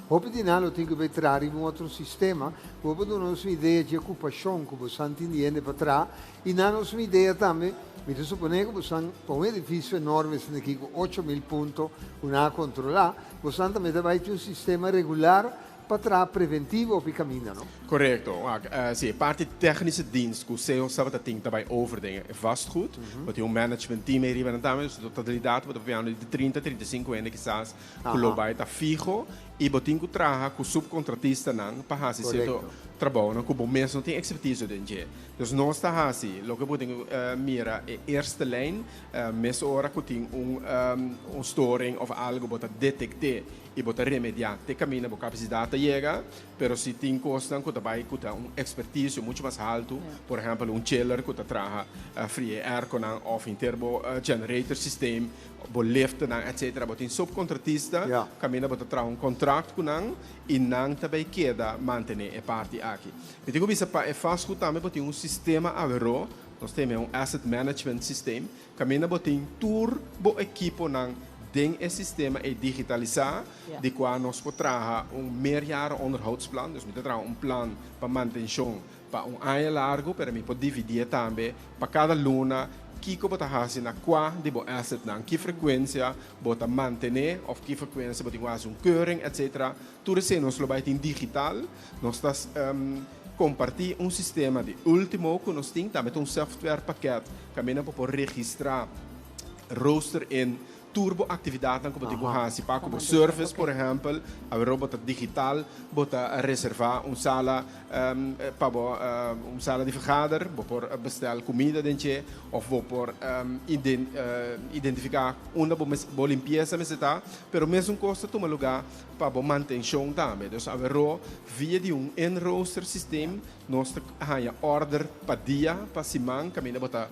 Hopi di nan lo tin ku bai traha riba un otro sistema. Bo por duna nos un idea dje okupashon ku bosan tin di hende pa traha i na nos un idea tambe, mi ta suponé ku bosan pa un edifisio enorme asina aki ku 8000 punto ku nan a kontrolá, bosan tambe ta bai tin un sistema regular pa traha preventivo op e kaminda, no? Korekto. Wak, si e parti technische dienst ku SEOS tabata tin ta bai over den e vastgoed. Bo tin un management team ei riba nan tambe, dus totalidat bo ta papiando di 30, 35 hende kisas ku lo bai ta fiho i bo tin ku traha ku subkontratistanan pa hasi sierto trabounan ku bo mes no tin ekspertisio den dje. Dus nos ta hasi loke bo tin ku mira e eerste lijn, mes ora ku tin un storing òf algu bo ta detekt'é i bo ta remediá te kaminda bo kapasidat ta yega, pero si tin kosnan ku ta bai ku ta un ekspertisio muchu mas haltu, por ehèmpel un chiller ku ta traha fria e airconan òf henter bo generator systeem, bo liftnan etcetera, bo tin subkontratista kaminda bo ta traha un kontrakt ku nan i nan ta bai keda mantené e parti aki. Mi tin ku bisa pa e vastgoed tambe bo tin un sistema aweró, nos ta yama un asset management systeem, Kaminda bo tin tur bo ekiponan den e sistema ei digitalisá, di kua nos por traha un meerjaren onderhoudsplan. Dus mi ta traha un plan pa mantenshon pa un aña largu, pero mi por dividié tambe pa kada luna kiko bo ta hasi na kua di bo assetnan, ki frekuensia bo ta mantené òf ki frekuensia bo tin ku hasi un keuring, etsetera. Tur esei nos lo bai tin digital. Nos ta kompartí un sistema di último ku nos tin, tambe ta un software pakèt kaminda bo por registrá rooster in tur bo aktividatnan ku bo tin ku hasi pa ku bo service, por ehèmpel, aweró bo ta digital, bo ta reservá un sala pa bo un sala di vergader, bo por bestèl kumida den dje òf bo por identifiká unda bo limpiesa mester ta, pero mesun kos ta tuma lugá pa bo mantenshon tambe. Dus aweró via di un inrooster systeem nos ta haña order pa dia, pa siman kaminda bo ta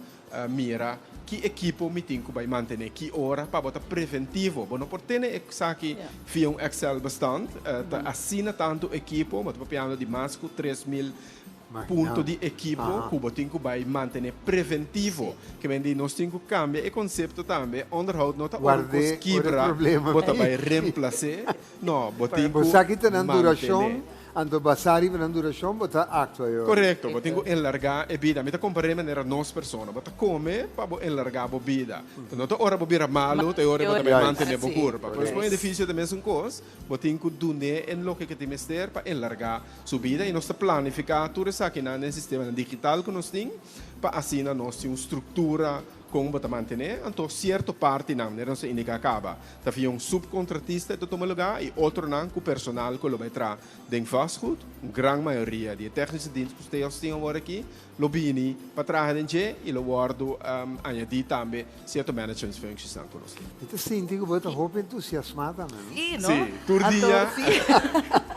mira ki ekipo mi tin ku bai mantené ki ora pa bo ta preventivo. Bo no por tene esaki via un Excel bestand. Ta asina tantu ekipo, bo ta papiando di mas ku 3000 punto di ekipo ku bo tin ku bai mantené preventivo. Ke men di nos tin ku kambia e konsepto tambe. Onderhoud no ta ora un kos kibra bo ta bai remplas'é. No, bo tin ku Bo sa kita nan durashon, anto basá riba nan durashon bo ta aktua e ora. Korekto, bo tin ku enlargá e bida. Mi ta kompar'é manera nos persona. Bo ta kome pa bo enlargá bo bida. No ta ora bo bira malu ta e ora bo ta bai mantené bo kurpa. Pues ku un edifisio ta mesun kos. Bo tin ku dun'é en loke ke tin mester pa enlargá su bida i nos ta planifiká tur esakinan den sistemanan digital ku nos tin pa asina nos tin un struktura kon bo ta mantené. Anto sierto partinan, manera nos a indiká kaba, ta via un supkontratista e ta tuma lugá i otronan ku personal ku lo bai traha den vastgoed. Un gran mayoria di e tèknische dienst ku Steos tin awor aki lo bini pa traha den dje i lo wòrdu añadí tambe sierto managementsfunctiesnan ku nos tin. Mi ta sinti ku bo ta hopi entusiasmá tambe, no? Sí, no? Sí, tur dia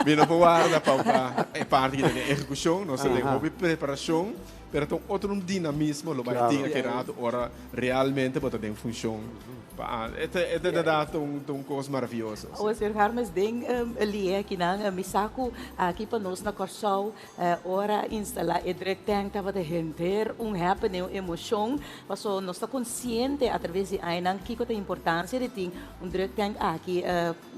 mi no por warda pa e parti ki ta den ehekushon. Nos ta den hopi preparashon, pero ta un otro un dinamismo lo bai tin aki rato ora realmente bo ta den funshon. Pa e ta e ta inderdat un ta un kos maravioso. Awo señor Harmes, den e lie akinan mi sa ku aki pa nos na Kòrsou Ora instalá e druktank tabata henter un happening, un emocion, paso nos ta consciente a traves di añanan kico ta importancia di tin un druktank aki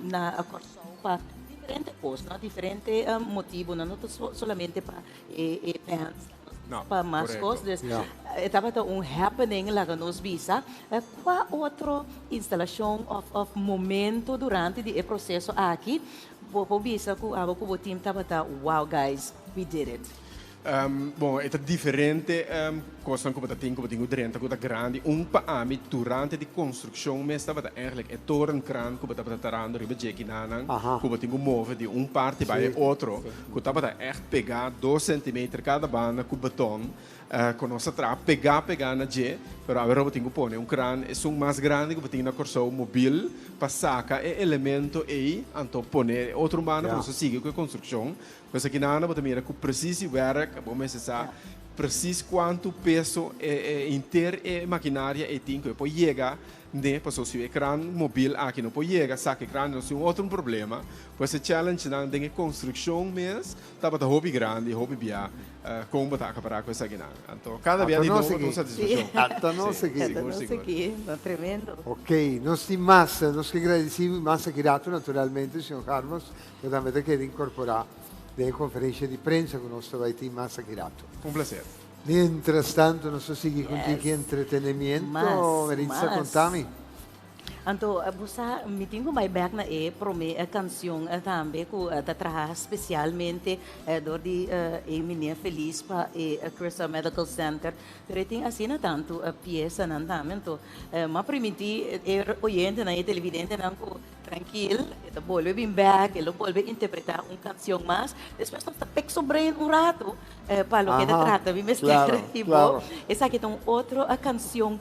na Corsou pa diferente cos, no? Diferente motibonan, no ta solamente pa e bands, pa mas cos. Dus e tabata un happening laga nos bisa. Cua otro instalacion of momento durante di e proceso aki Bo por bisa ku abo ku bo team tabata wow guys, we did it? Bon, e ta diferente kosnan ku bo ta tin ku bo tin ku drenta ku ta grandi. Un pa ami durante di konstrukshon mes tabata eigenlijk e torenkraan ku bo tabata tarando riba dje kinanan ku bo tin ku move di un parti bai e otro ku tabata ègt pegá dos sentimeter kada banda ku beton. Ku nos a traha pegá pegá na dje, pero awe bo tin ku pone un kran esun mas grandi ku bo tin na Kòrsou mobil pa saka e elemento ei anto pone e otro banda pa nos a sigui ku e konstrukshon. Pues aki nan bo ta mira ku presisi wèrk bo mester sa precies kuantu peso e henter e makinaria ei tin ku e por yega n'e, pasobra si e kran mobil aki no por yega saka e kran nos tin un otro un problema. Pues e challengenan den e konstrukshon mes tabata hopi grandi, hopi bia kon bo ta akapará ku esakinan. Anto kada bia di nobo ta un satisfakshon. Ata nos aki. Ata nos aki, no tremendo. Ok, nos tin mas, nos ke gradisí mas aki rato naturalmente señor Harmos, bo tambe ta keda inkorporá den e konferensha di prensa ku nos ta bai tin mas aki rato. Un placer. Mientras tanto nos ta sigui ku un tiki entretenimiento, Meritza kontami. Anto bo sa mi tin ku bai bek na e prome kansion tambe ku ta traha spesialmente dor di e Meneer Feliz pa e Curaçao Medical Center. Pero e tin asina tantu piesanan tambe. Anto m'a primintí e oyentenan i e televidentenan ku trankil e ta bolbe bin bek, e lo bolbe interpretá un kansion mas. Despues nos ta pek su brain un ratu Pa loke ta trata mi mester di bo. Esaki ta un otro cancion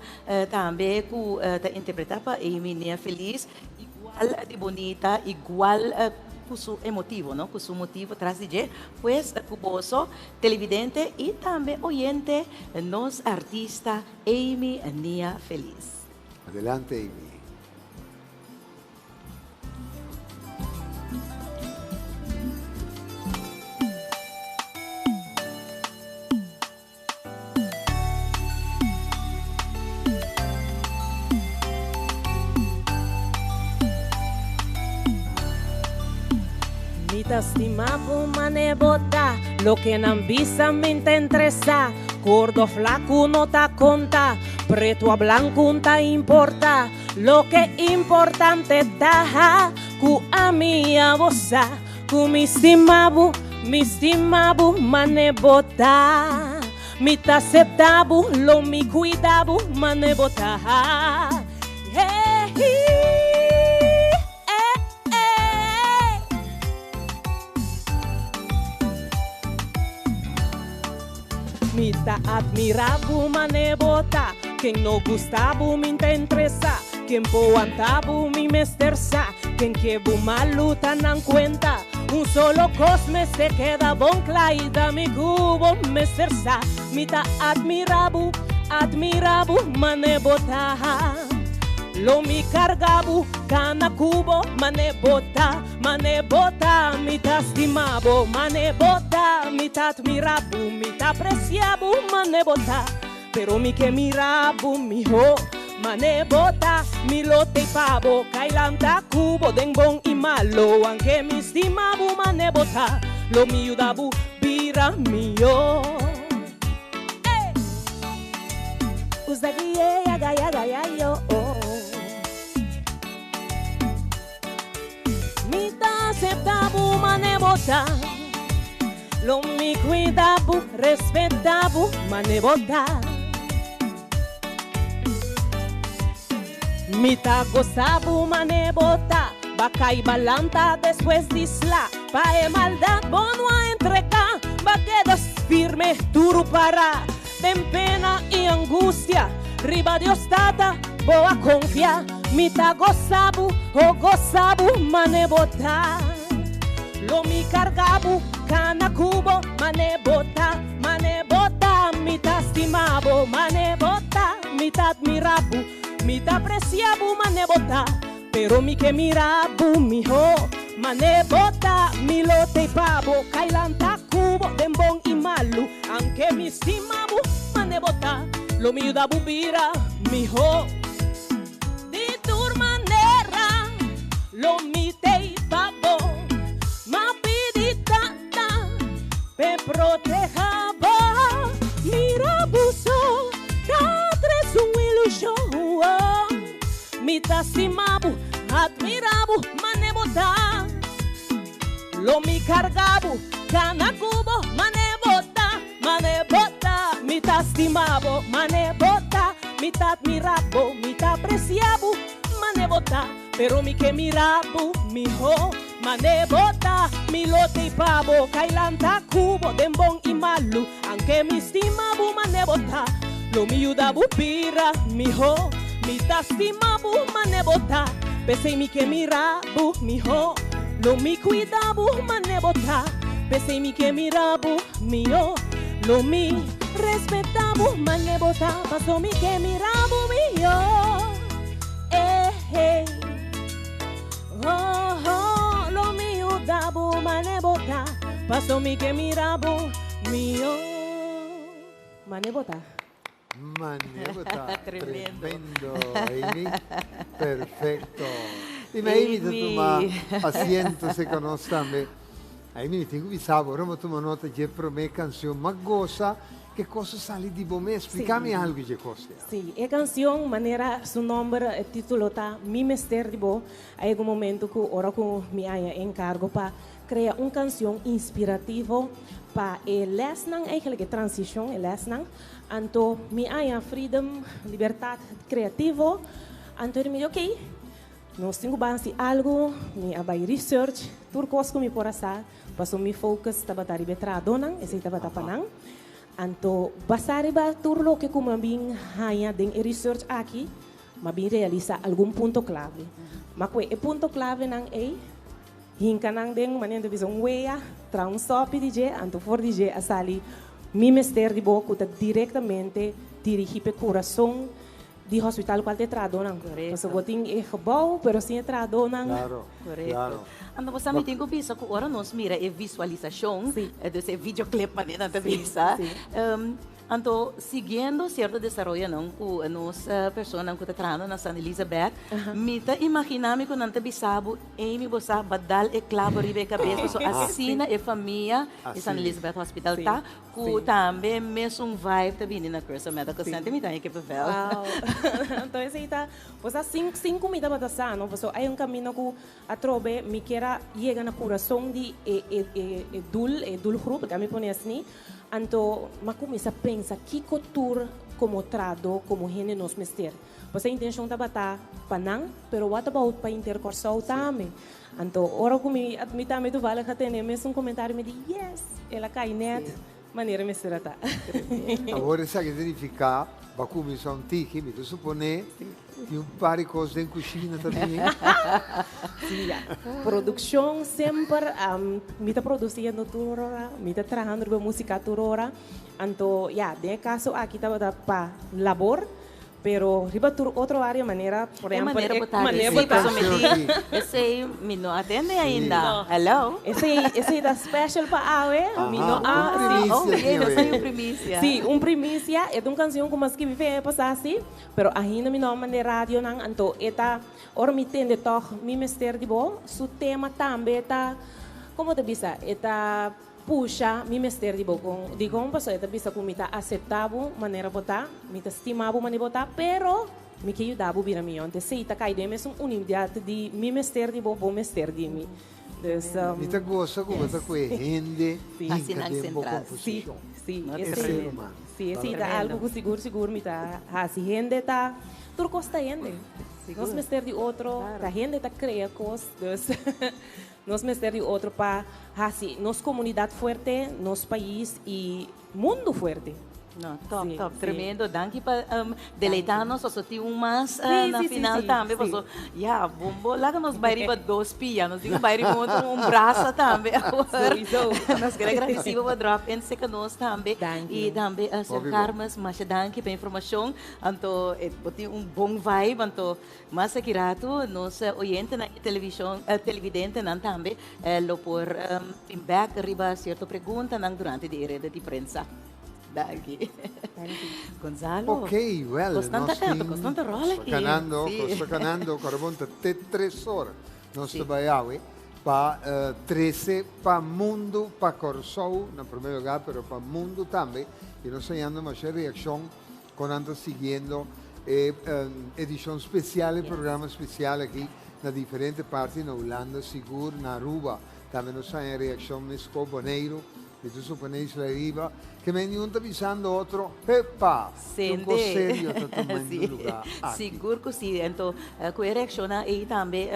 tambe cu ta interpreta pa Amy Nia Feliz. Igual di bonita, igual cu su emotivo, no? Cu su motivo tras di dje. Pues cu boso, televidente y tambe oyente, nos artista Amy Nia Feliz. Adelante Amy. Mi ta stima bo mane bo ta, loke nan bisa mi n'ta interesa. Gordo flaku no ta konta, pretu a blanku n'ta importa. Loke importante ta ku ami a bo sa ku mi stima bo, mi stima bo mane bo ta. Mi ta acepta bo, lo mi cuida bo mane bo ta. Hey, eh, eh. Mi ta admira bo mane bo ta. Ken no gusta bo mi n'ta entresa. Ken por wanta bo mi mester sa. Ken ke bo malu ta nan kuenta. Un solo kos mester keda bon kla i ta mi ku bo mester sa. Mi ta admira bo, admira bo mane bo ta. Lo mi karga bo, kana ku bo mane bo ta. Mane bo ta, mi ta stima bo, mane bo ta, mi ta admira bo, mi ta aprecia bo, mane bo ta, pero mi ke mira bo miho. Mane bo ta, mi lo tei pa bo, kai lanta ku bo den bon i malo, anke mi stima bo, mane bo ta, lo mi yuda bo bira miho. Ey! Usa guié, yaga, yaga, yayo, oh. Mi ta acepta bo mane bo ta. Lo mi cuida bo, respeta bo mane bo ta. Mi ta goza bo mane bo ta. Ba cay ba lanta despues di sla. Pa e maldad bo no a entrega. Ba keda firme duro para. Den pena i angustia, riba Dios Tata bo a konfia. Mi ta gosa bo, oh gosa bo, mane bo ta. Lo mi karga bo, kana ku bo, mane bo ta, mane bo ta. Mi ta stima bo, mane bo ta. Mi ta admira bo, mi ta apresia bo, mane bo ta. Pero mi ke mira bo miho Mane bo ta mi lo tei pa bo Kai lanta ku bo den bon i malu Anke mi stima bo mane bo ta Lo mi yuda bo bira miho Di tur manera lo mi tei pa bo Ma pidi tata p'e proteha bo Mira bo so ta tres un ilushon Mi ta stima bo, admira bo, mane bo ta. Lo mi carga bo, cana cu bo, mane bo ta, mane bo ta. Mi ta stima bo, mane bo ta. Mi ta admira bo, mi ta aprecia bo, mane bo ta. Pero mi ke mira bo miho, mane bo ta. Mi lo tei pa bo, cay lanta cu bo den bon y malu. Anke mi stima bo mane bo ta, lo mi yuda bo bira miho. Mi ta stima bo mane bo ta, p'esei mi ke mira bo miho. Lo mi kuida bo mane bo ta, p'esei mi ke mira bo miho. Lo mi. Respetá bo mane bo ta paso mi ke mira bo mihó Eh hey Oh oh Lo mi yuda bo mane bo ta paso mi ke mira bo mihó Mane bo ta. Mane bo ta. Tremendo Amy. Perfecto. Y mi Amy ta tuma asiento cerca nos tambe. Amy mi tin cu bisa bo ora bo tuma nota dje prome cancion ma goza ke cos a sali di bo mes. Splica mi algo dje cos ya. Si, e cancion manera su nomber e titulo ta Mi Mester di Bo. A yega un momento cu ora cu mi haña e encargo pa Crea un cancion inspirativo pa e lesnan, eigenlijk e transicion, e lesnan. Anto mi haña freedom, libertad creativo. Anto mi di ok, nos tin cu ban haci algo, mi a bay research tur cos cu mi por a sa, pasobra mi focus tabata riba e trahadonan, esey tabata pa nan. Anto basa riba tur loke cu mi a bin haña den e research aki, mi a bin realisa algun punto clave. Ma cu e punto clavenan ey, Hinka nan den un manera ta bisa un wea, traha un sopi di dje, anto for di dje a sali Mi Mester di Bo ku ta direktamente dirigí p'e kurason di hospital kual ta e trahadónan. Pasobra bo tin e gebou, pero sin e trahadónan. Korekto. Anto bo sa mi tin ku bisa ku ora nos mira e visualisashon, dus e videoclip manera nan ta bisa, Anto, siguiendo cierto desaroyonan cu nos personanan cu ta trahando na San Elisabeth, mi ta imagina mi cu nan ta bisa bo, Amy, bo sa badal e clavo riba e cabes, pasobra asina e famia di San Elisabeth Hospital ta, cu tambe mesun vibe ta bini na Curaçao Medical Center. Mi ta haña kipevel. Wow. Anto esey ta, bo sa, sin, sin cu mi tabata sa, no, pasobra hay un camino cu atrobe mi kier a yega na curason di e, e, e, e doel, e doelgroep, mi pone asni. Anto m'a kuminsá pensa kiko tur komo trahadó, komo hende nos mester. Pasobra e intenshon tabata pa nan, pero what about pa inter Kòrsou tambe? Anto ora ku mi mi tambe toevallig a tene e mesun komentario mi di yes, el a kai nèt manera mester a ta. Awor esaki ta nifiká bo a kuminsá un tiki, mi ta suponé Tin un par di kos den kushina ta bini. Sí, ya. Produkshon semper mi ta produsiendo tur ora, mi ta trahando riba músika tur ora. Anto, ya, den e kaso aki tabata pa labor, pero riba tur otro área manera, por E ehèmpel, manera e bo ta manera bo risibi ta. pasobra mi di, esei mi no a tende ainda. Hello. Esei, esei ta special pa awe, mi no a, Un sí. Oh, primisia yey, tin nos awe. tin un primisia. Sí, un primisia. E ta un kansion ku mi a skibi fe aña pasá, sí. Pero ainda mi no a manda e radionan, anto e ta, ora mi tende tog mi mester di bo, su tema tambe ta, como ta bisa, e ta pusha mi mester di bo. Con, dicon? Pasobra e ta bisa cu mi ta acepta bo manera bo ta, mi ta stima bo manera bo ta, pero mi ke yuda bo bira mihor. Anto esey ta cay den e mesun unidad di mi mester di bo, bo mester di mi. Dus, Mi ta gosa cu bo ta cu e hende hinca den bo Sí, composicion. sí, E esey. ser humano. Sí, esey ta algo cu sigur sigur mi ta haci. Hende ta, tur cos ta hende. Nos mester di otro, ta hende ta crea cos, dus nos mester di otro pa haci nos comunidad fuerte, nos pais y mundo fuerte. No, top, Sí, top, sí. tremendo. Danki pa deleita nos. Paso tin un mas Sí, na sí, sí, final sí, tambe. sí. Paso, ya, bombo, laga nos bai riba dos pia. Nos tin ku bai riba un brasa tambe awor. Sowieso. Nos kere gradisí bo pa drop in seka nos tambe. Danki. I tambe Sir Hopi bon. Carmes, masha danki pa e informashon. Anto, e bo tin un bon vibe. Anto, mas aki ratu nos oyentenan i televishon, televidentenan tambe lo por tin bek riba sierto preguntanan durante di e reda di prensa. Danki. Gonzalo. Ok, wel, Cosnan ta nos canto, tin cosnan ta rol aki. Canando, Sí. cos ta canando, Corabon ta te tres ora. Nos Sí. ta bai awe pa trece pa mundo, pa Corsou na primer lugar, pero pa mundo tambe. Y nos ta hallando masha reaccion con nan ta siguiendo e edicion special, e programa special aki na diferente parti, na Hulanda sigur, na Aruba. Tambe nos ta haya reaccion mesco Boneiru. Mi ta supone isla ariba ke men di un ta bisando otro, Hepa! Tin un kos serio ta tumando luga aki. Sigur ku si. Anto ku e reakshonnan ei tambe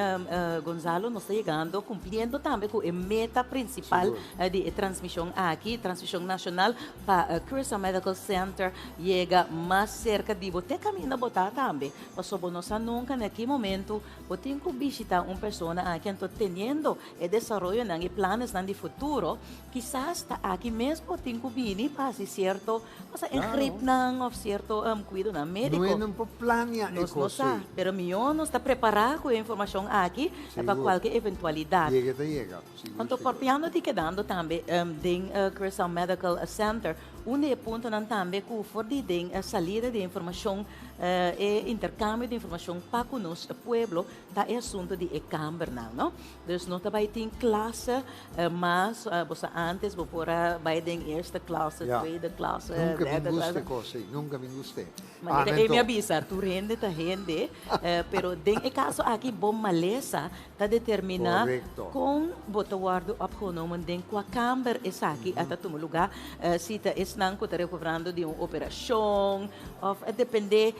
Gonzalo nos ta yegando kumpliendo tambe ku e meta prinsipal di e transmishon aki, transmishon nashonal pa Curaçao Medical Center yega mas serka di bo te kaminda bo ta tambe. Pasobra bo no sa nunka na ki momento bo tin ku bishita un persona aki anto teniendo e desaroyonan i planesnan di futuro, kisas ta aki mes bo tin ku bini. pa hasi sierto Pasa ingreepnan of sierto kuidonan médiko. No e nan por plania e Nos no kos sa, ei. pero mihó nos ta prepará ku e informashon aki pa Sigur. kualke eventualidat. Yega ta yega, sigur, Anto sigur. papiando di kedando tambe den Curaçao Medical Center, un di e puntonan tambe ku for di den salida di informashon, e interkambio di informashon pa ku nos pueblo ta e asuntu di e kambernan, no? Dus no ta bai tin klase mas, bo sa antes bo por a bai den eerste klasse, tweede klasse, Nunca mi derde gusta klasse. e cos ei, nunca mi gusta e. Manera e mi a bisa, tur hende ta hende, pero den e caso aki bo malesa ta determina con bo ta wordo opgenomen den cua kamber esaki a ta tuma lugar, si ta esnan cu ta recobrando di un operacion of a depende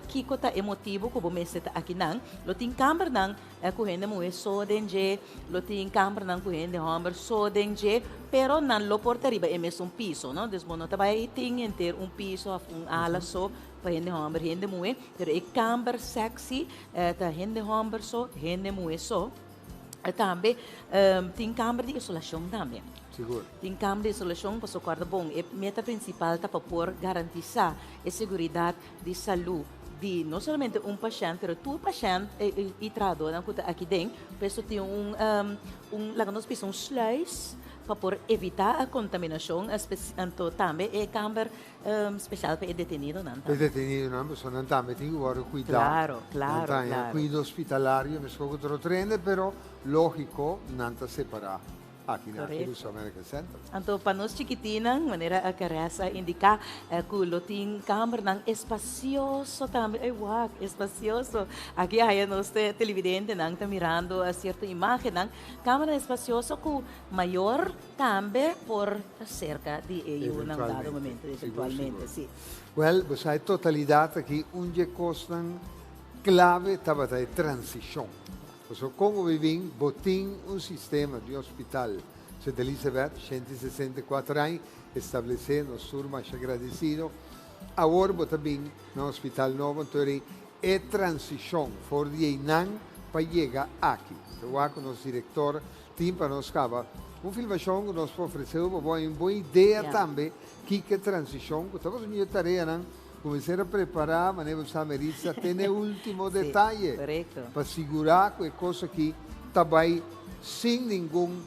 kico ta e motibo cu bo mester ta akinan. Lo tin kambernan Ku hende muhé so den dje, lo tin kambernan ku hende hòmber so den dje, pero nan lo por ta riba e mesun piso, no? Dus bo no ta bai tin henter un piso òf un ala so pa hende hòmber, hende muhé, pero e kamber sèksi ta hende hòmber so, hende muhé so. Tambe tin kamber di isolashon tambe. Sigur. Tin kamber di isolashon pasobra kòrda bon, e meta prinsipal ta pa por garantisá e seguridat di salú di no solamente un pashènt pero tur pashènt i trahadónan ku ta aki den, por eso tin un un laga nos bisa un sluis pa por evitá kontaminashon anto tambe e kamber speshal pa e detenidonan E tambe. detenidonan pasobra nan tambe tin ku wòrdu kuidá, Klaro, nan klaro, ta haña klaro. kuido hospitalario meskos ku otro trende pero lógiko nan ta separá. Aki na Curaçao Medical Center. Anto pa nos chikitinnan, manera Caressa a indica, cu lo tin kambernan espacioso tambe. Ey wak, espacioso. Aki haya nos televidentenan ta mirando cierto imagennan. Kambernan espacioso cu mayor tambe por ta cerca di e yunan dado momento, eventualmente, si. Wel, bo sa e totalidad aki un dje cosnan clave tabata e transicion. Pasobra kon bo bibin bo tin un sistema di hospital. Sint Elisabeth, 164 aña, establesé, nos tur masha gradesido. Awor bo ta bin na hospital nobo, anto eri e transishon for di einan pa yega aki. Ta wak ku nos direktor tin pa nos kaba un filmashon ku nos por ofresé bo pa bo haña un bon idea tambe kiko e transishon ku tabata un di e tareanan Kuminsá a prepará, manera bo sa Meritza, te n'e último detaye pa sigurá ku e kos aki ta bai sin ningun,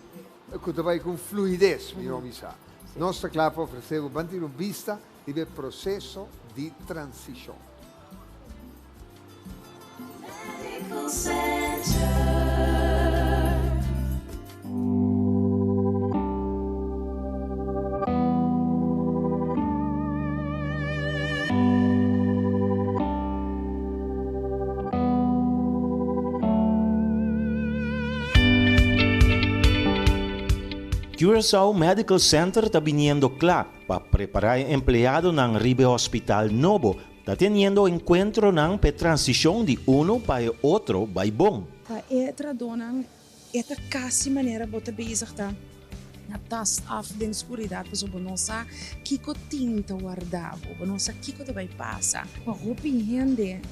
ku ta bai ku un fluides, mihó bisa. Nos ta kla pa ofresé bo ban tira un bista riba e proseso di transishon. Medical Center. Curaçao Medical Center ta biniendo kla pa prepará e empleadonan riba e hospital nobo Ta teniendo encuentronan p'e transicion di uno pa e otro bai bon. Pa e trahadónan e ta kasi manera bo ta bezig ta na tast af den skuridat pasobra bo no sa kiko tin ta warda bo, bo no sa kiko ta bai pasa. Pa hopi hende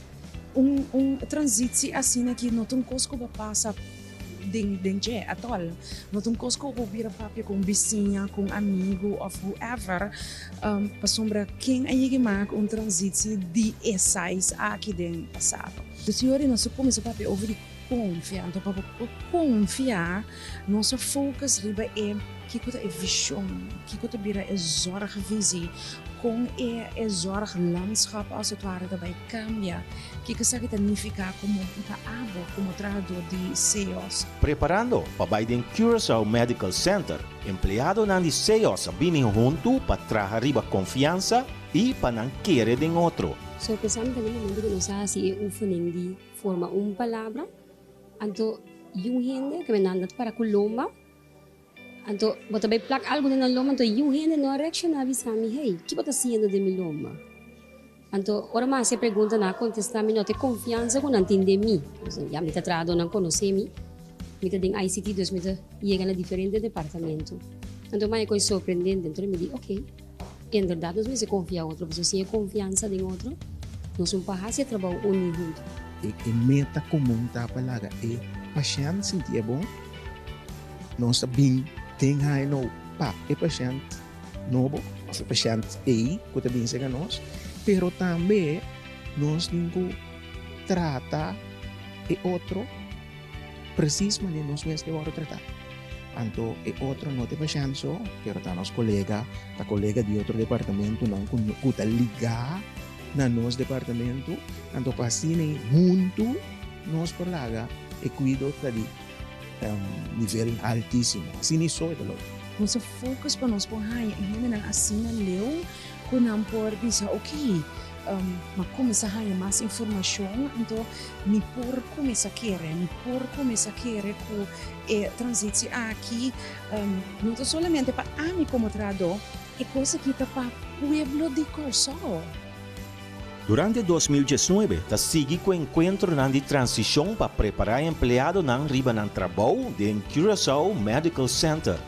un un transitsie asina aki no ta un kos ku bo pasa den den dje atòl. No ta un kos ku bo bira papia ku un bisiña, ku un amigu òf whoever, pasobra ken a yega mak un transitsie di e size aki den pasado. Dus yori nos a kuminsá papia over di konfia, anto pa bo por konfia nos a focus riba e kiko ta e vishon, kiko ta bira e zorgvisie, kon e e zorglandschap als het ware ta bai kambia. Kiko esaki ta nifiká komo pa abo komo trahadó di CEOS? Preparando pa bai den Curaçao Medical Center, empleadonan di CEOS a bini huntu pa traha riba konfiansa i pa nan kere den otro. Sorpresamente na e momento ku nos a hasi e oefening di forma un palabra, anto yu hende ke nan ta para ku lomba, anto bo ta bai plak algu den nan lomba, anto yu hende no a reakshoná bisa mi, hey, ki bo ta hasiendo den mi lomba? Anto ora mi a hasi e pregunta nan a kontestá mi no ta e konfiansa ku nan tin den mi. Ya mi ta trahadó nan konosé mi, mi ta den ICT dus mi ta yega na diferente departamento. Anto mi a haña kos sorprendente anto mi di ok inderdat nos mester konfia otro pasobra sin e konfiansa den otro nos no por hasi e trabou uní huntu. E meta komun ta pa laga e pashènt sinti e bon. Nos ta bin den haña nou pa e pashènt nobo. Òf e pashènt ei ku ta bin serka nos, pero tambe nos tin ku trata e otro presis manera nos mes ke wòrdu tratá. Anto e otro no ta e pashènt so, pero ta nos kolega, ta kolega di otro departamentunan ku ta ligá na nos departamentu. Anto pa asina ei huntu nos por laga e kuido ta di nivel altísimo. Asina ei so e ta logra. Nos a focus pa nos por haña e hendenan asina leu ku nan por bisa ok, m'a kuminsá haña mas informashon, anto mi por kuminsá kere, mi por kuminsá kere ku e transitsie aki no ta solamente pa ami komo trahadó, e kos aki ta pa pueblo di Kòrsou. Durante 2019 ta sigui ku enkuentronan di transishon pa prepará empleadonan riba nan trabou den Curaçao Medical Center.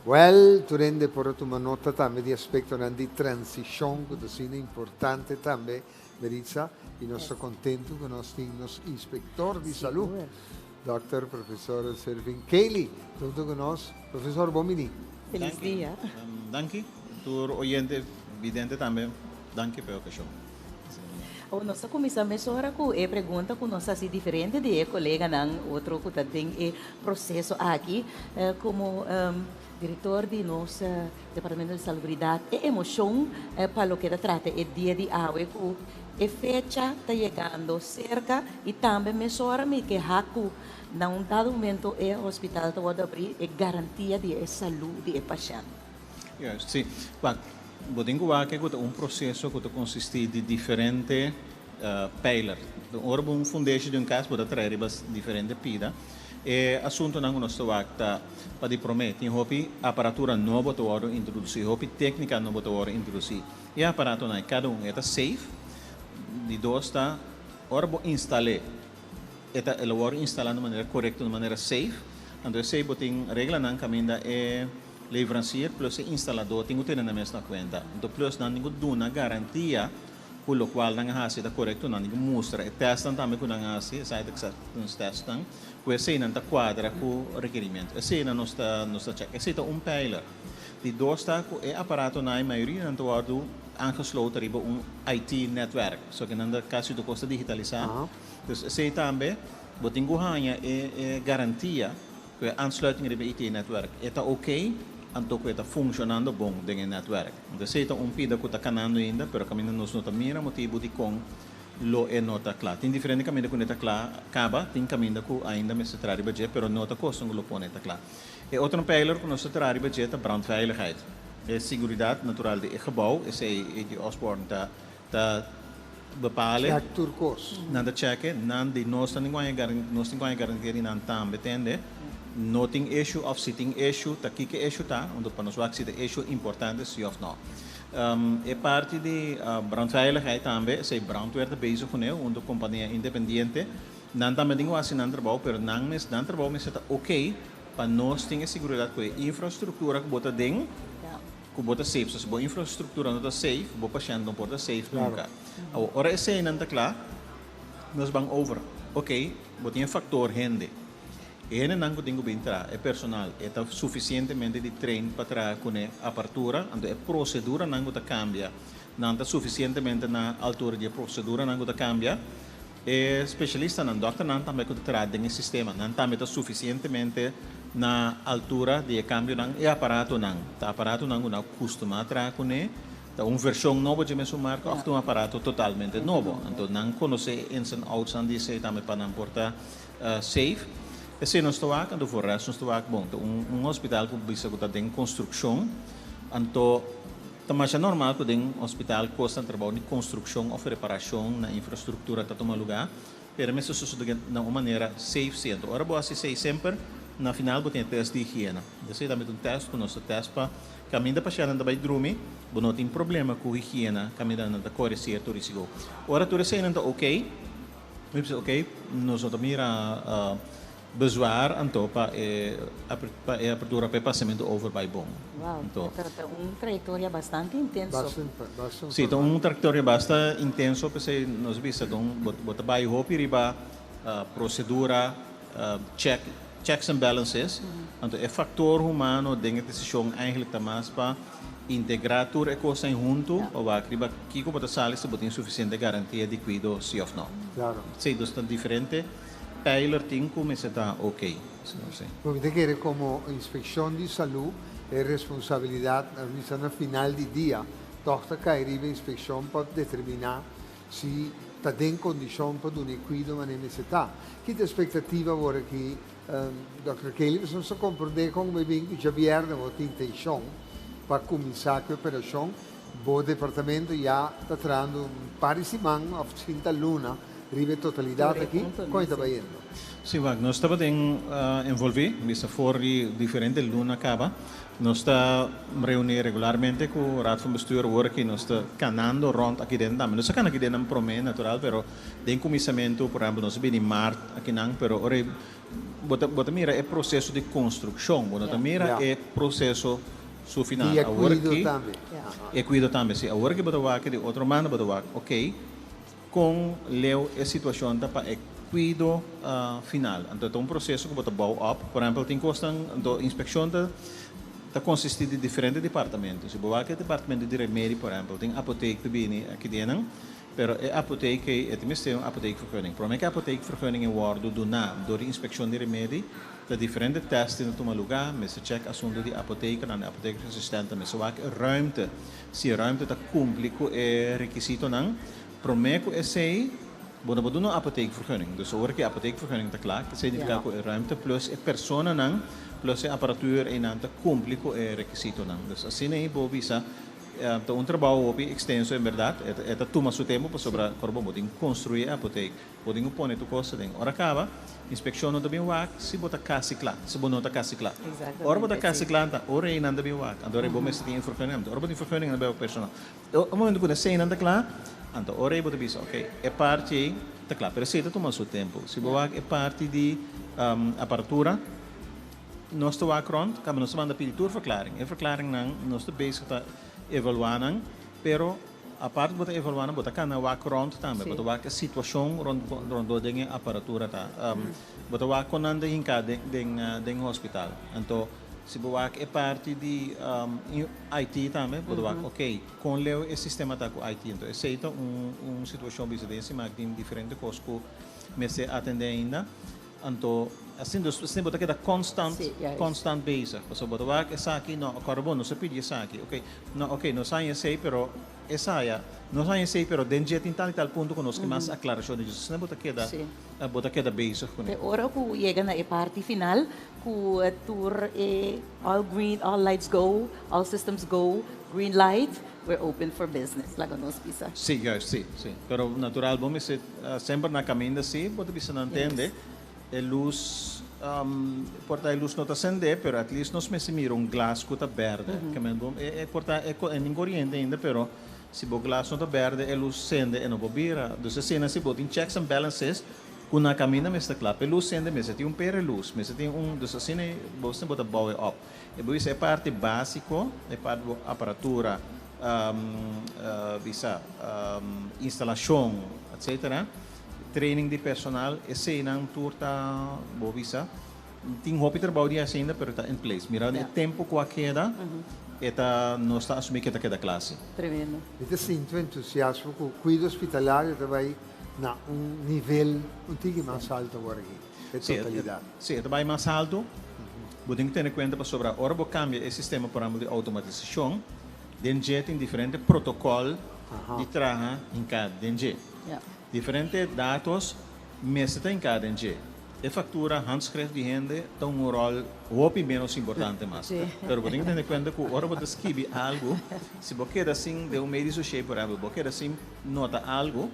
Wèl, tur hende por a tuma nota tambe di aspektonan di transishon ku ta asina importante tambe, Meritza, i nos ta kontentu ku nos tin nos inspektor di salú, Dòkter Profesor Servin Kelly, huntu ku nos. Profesor, bon bini. Felis dia. Danki. Tur oyente vidente tambe, danki pa e okashon. Awor nos ta kuminsá mesora ku e pregunta ku nos hasi diferente di e koleganan otro ku ta den e proseso aki. Komo direktor di nos Departamento di Salubridat e emoshon pa loke ta trata e dia di awe ku e fecha ta yegando serka i tambe mesora mi ke ha ku na un dado momento e hospital ta wòrdu abrí e garantia di e salú di e pashènt. Juist, si. Wak, bo tin ku wak ku ta un proseso ku ta konsistí di diferente pijler. Ora bo un fundeshi di un kas bo ta trae riba diferente pida. E asuntunan ku nos ta wak ta, pa di promé, tin hopi aparatura nobo ta wòrdu introdusí, hopi téknika nobo ta wòrdu introdusí. E aparatonan ei kada un e ta safe. Di dos ta, ora bo instal'é, e ta e lo wòrdu instalá na manera korekto, na manera safe. Anto esei bo tin reglanan kaminda e leverancier plus e instaladó tin ku tene nan mes na kuenta. Anto plus nan tin ku duna garantia ku lokual nan a hasi ta korekto, nan tin ku mustra e tèstnan tambe ku nan a hasi, e site acceptance tèstnan, ku eseinan ta kuadra ku rekerimentu. Eseinan nos ta nos ta chèk. Esei ta un pijler. Di dos ta ku e aparatonan, e mayoria nan ta wòrdu aangesloten riba un IT netwerk, so ke nan ta kasi tur kos ta digitalisá. Dus esei tambe bo tin ku haña e e garantia ku e aansluiting riba e IT netwerk e ta oké, anto ku e ta funshonando bon den e netwerk. Anto esei ta un pida ku ta kanando ainda, pero kaminda nos no ta mira motibu dikon lo e no ta kla. Tin diferente kaminda ku no ta kla kaba, tin kaminda ku ainda mester traha riba dje, pero no ta kosnan ku lo pone ta kla. E otro pijler ku nos ta traha riba dje ta brandveiligheid. E siguridat natural di e gebou, esei AG Osborne ta ta bepale. Check tur kos. Nan ta check-e, nan di nos ta nos tin ku haña garantia di nan tambe, tende. No tin issue of si tin issue ta kiko e issue ta, anto pa nos wak si ta issue importante si of no. E parti di brandveiligheid tambe, esei brandweer ta bezig kuné hunto kompania independiente. Nan tambe tin ku hasi nan trabou, pero nan mes nan trabou mester ta ok pa nos tin e seguridat ku e infrastruktura ku bo ta den, ku bo ta safe. So si bo infrastruktura no ta safe, bo pashènt no por ta safe nunka. Awor ora eseinan ta kla, nos ban over. Ok, bo tin e faktor hende. E hendenan ku tin ku bin traha, e personal, e ta sufisientemente di train pa traha kuné apartura, anto e proseduranan ku ta kambia, nan ta sufisientemente na altura di e proseduranan ku ta kambia. E spesialistanan, dòkternan tambe ku ta traha den e sistema, nan tambe ta sufisientemente na altura di e kambionan. E aparatonan, ta aparatonan ku nan a kustumá traha kuné, ta un vershon nobo dje mesun marka òf ta un aparato totalmente nobo. Anto nan konosé e ins en outsnan di esei tambe pa nan por ta Safe. Esei nos ta wak, anto for rest nos ta wak, bon, ta un un hospital ku bisa ku ta den konstrukshon, anto ta masha normal ku den hospital kosnan trabou di konstrukshon òf reparashon na infrastruktura ta tuma lugá, pero mester sosodé na un manera safe si. Anto ora bo hasi esei semper na final bo tin e tèst di higiena. Esei tambe ta un tèst ku nos ta tèst pa kaminda pashèntnan ta bai drumi, bo no tin problema ku higiena kaminda nan ta kore sierto risigo. Ora tur eseinan ta oke. Mi bisa, ok, nos no ta mira Bezwaar anto pa e pa e apertura pa e pasamentu over bai bon. Wow, Anto. ta ta un trayectoria bastante intenso. Sí, ta un trayectoria basta intenso p'esei nos bisa ta un bo bo ta bai hopi riba procedura check checks and balances. Anto e factor humano den e decision eigenlijk ta mas pa integra tur e cosnan hunto pa wak riba kico bo ta sali si bo tin suficiente garantia di cuido si of no. Claro. Sí, dus ta diferente. Pijler tin cu mester ta ok, señor si. Bo mi ta kere como inspeccion di salud e responsabilidad a bisa na final di dia toch ta cay riba inspeccion pa determina si ta den condicion pa duna e cuido manera mester ta. Ki ta expectativa awor aki Dòkter Kelly? Pasobra nos ta comprende con bo bin cu djabierne bo tin intencion pa cuminsa cu e operacion. Bo departamento ya ta trahando un par di siman of sinta luna riba e totalidat aki, kon e ta bayendo? Sí, wak, nos tabatin envolví, bisa for di diferente luna kaba. Nos ta reuní regularmente ku Raad van Bestuur awor aki nos ta kanando rònt aki den tambe. Nos ta kana aki den nan promé natural, pero den kuminsamentu, por ehèmpel, nos a bini mart akinan, pero ora bo ta bo ta mira e proseso di konstrukshon, bo no ta mira e proseso su final. Di e Awor kuido aki, tambe. e kuido tambe, sí. Awor aki bo ta wak di otro banda, bo ta wak, okey, Kon leu e situashon ta pa e kuido final? Anto ta un proseso ku bo ta bou op. Por ehèmpel tin kosnan, anto inspekshon ta ta konsistí di diferente departamento. Si bo wak e departamento di remedi por ehèmpel, tin apotek ta bini aki den nan, pero e apotek ei e ta mester un apotekvergunning. Promé ku e apotekvergunning e wòrdu duná dor di inspekshon di remedi, ta diferente tèst tin ta tuma lugá, mester chèk asuntu di apotekernan, e apotekersasistèntnan mester wak e ruimte. Si e ruimte ta kumpli ku e rekisitonan, promé ku esei bo no por duna un apotheekvergunning. Dus ora ku e apotheekvergunning ta kla, esei nifiká ku e ruimte plus e personanan plus e aparatuur einan ta kumpli ku e rekisitonan. Dus asina ei bo bisa ta un trabou hopi ekstenso en bèrdat. E ta tuma su tempu pasobra kòrda bo, bo tin ku konstruí e apotheek. Bo tin ku pone tur kos aden. Ora kaba, inspekshon no ta bin wak si bo ta kasi kla, si bo no ta kasi kla. Ora bo ta kasi kla, ta ora ei nan ta bin wak. Anto ora ei bo mester tin e vergunning. Anto ora bo tin vergunning, nan ta bai wak personal. E momento ku eseinan ta kla, anto ora ei bo ta bisa, ok, e parti ei ta kla. Pero esei ta tuma su tempu. Si bo wak e parti di aparatura, nos ta wak rònt, kaba nos ta manda pidi tur verklaring. E verklaringnan nos ta bezig ta evaluá nan, pero. Apart bo ta evaluá nan bo ta kana wak rònt tambe, bo ta wak e situashon rònt rondó den e aparatura ta. Bo ta wak kon nan ta hinká den den den hospital. Anto si bo wak e parti di IT tambe bo ta wak ok kon leu e sistema ta ku IT. Anto esei ta un un situashon bisa den esei tin diferente kos ku mester atendé ainda. Anto asin dus asina bo ta keda constant constant bezig pasobra bo ta wak esaki no acorda bo nos a pidi esaki ok no ok nos haña esey pero esaya nos haña esey pero den dje tin tal y tal punto cu nos ke mas aclaracion di dje asina bo ta keda bo ta keda bezig cune. Te ora cu yega na e parti final cu tur e all green all lights go all systems go green light we're open for business laga nos bisa. Si juist si si pero natural bo mester Semper na caminda si bo ta bisa nan tende e luz por ta e luz no ta sende pero at least nos mester mira un glas cu ta berde ke men bo e por ta e tin coriente ainda pero si bo glas no ta berde e luz sende e no por bira dus asina si bo tin checks and balances cu na caminda mester cla pa e luz sende mester tin un pere luz mester tin un dus asina bo bo ta bouw e op e bo bisa e parti basico e parti bo aparatura bisa instalashon etcetera training di personal eseinan tur ta bo bisa tin hopi trabou di hasi ainda pero ta in place mira e tempo ku a keda e ta nos ta asumi ku e ta keda kla si. Tremendo. Mi ta sinti un entusiasmo ku kuido hospitalario ta bai na un nivel un tiki mas alto awor aki, e totalidat. Si, e ta bai mas alto. Bo tin ku tene kuenta pasobra ora bo kambia e sistema por ehempel di outomatisashon, Den dje tin diferente protocol di traha hinká den dje. Diferente datos mester ta hinká den dje. E factura handschrift di hende ta un rol hopi menos importante mas. Pero bo tin ku tene kuenta ku ora bo ta skibi algu, si bo keda sin den un medisch dossier por ehempel, bo keda sin nota algu,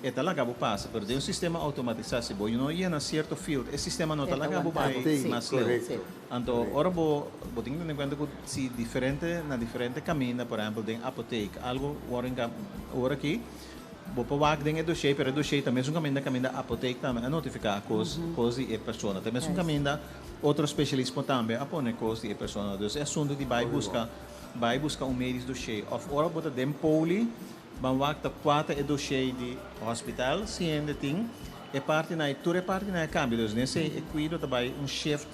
E ta laga bo pasa, pero den un sistema automatisá si bo no yena sierto field, e sistema no ta laga bo bai mas leu. Anto ora bo bo tin ku tene kuenta ku si diferente na diferente kaminda, por ehèmpel den apotek, algu wòrdu hinká ora aki, Bo por wak den e dossier, pero e dossier ta mesun kaminda kaminda apotek tambe a notifiká kos kos di e persona. Ta mesun kaminda otro spesialismo tambe a pone kos di e persona. Dus e asuntu di bai buska bai buska un medisch dossier òf ora bo ta den poli ban wak ta kua ta e dossier di hospital si hende tin e partinan ei tur e partinan a kambia. Dus den esei e kuido ta bai un shift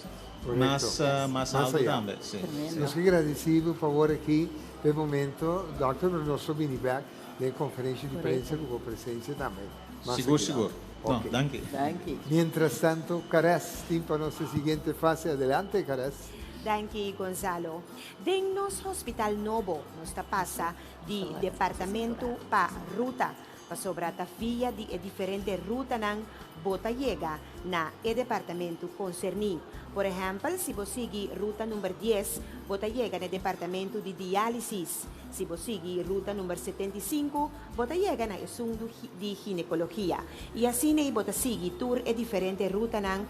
mas mas altu tambe. Si. Nos ke gradisí bo fabor aki p'e momento dòkter pero nos lo bini bèk. Den conferencia di prensa cu bo presencia tambe. Mas Sigur, sigur. No, danki. Danki. Mientras tanto, Caress tin pa nos e siguiente fase. Adelante, Caress. Danki, Gonzalo. Den nos hospital nobo nos ta pasa di departamento pa ruta, pasobra ta via di e diferente rutanan bo ta yega na e departamento konserní. Por ehèmpel, si bo sigui ruta number dies, bo ta yega na e departamento di diálisis. Si bo sigui ruta number 75, bo ta yega na esun di ginekologia. I asin'ei bo ta sigui tur e diferente rutanan,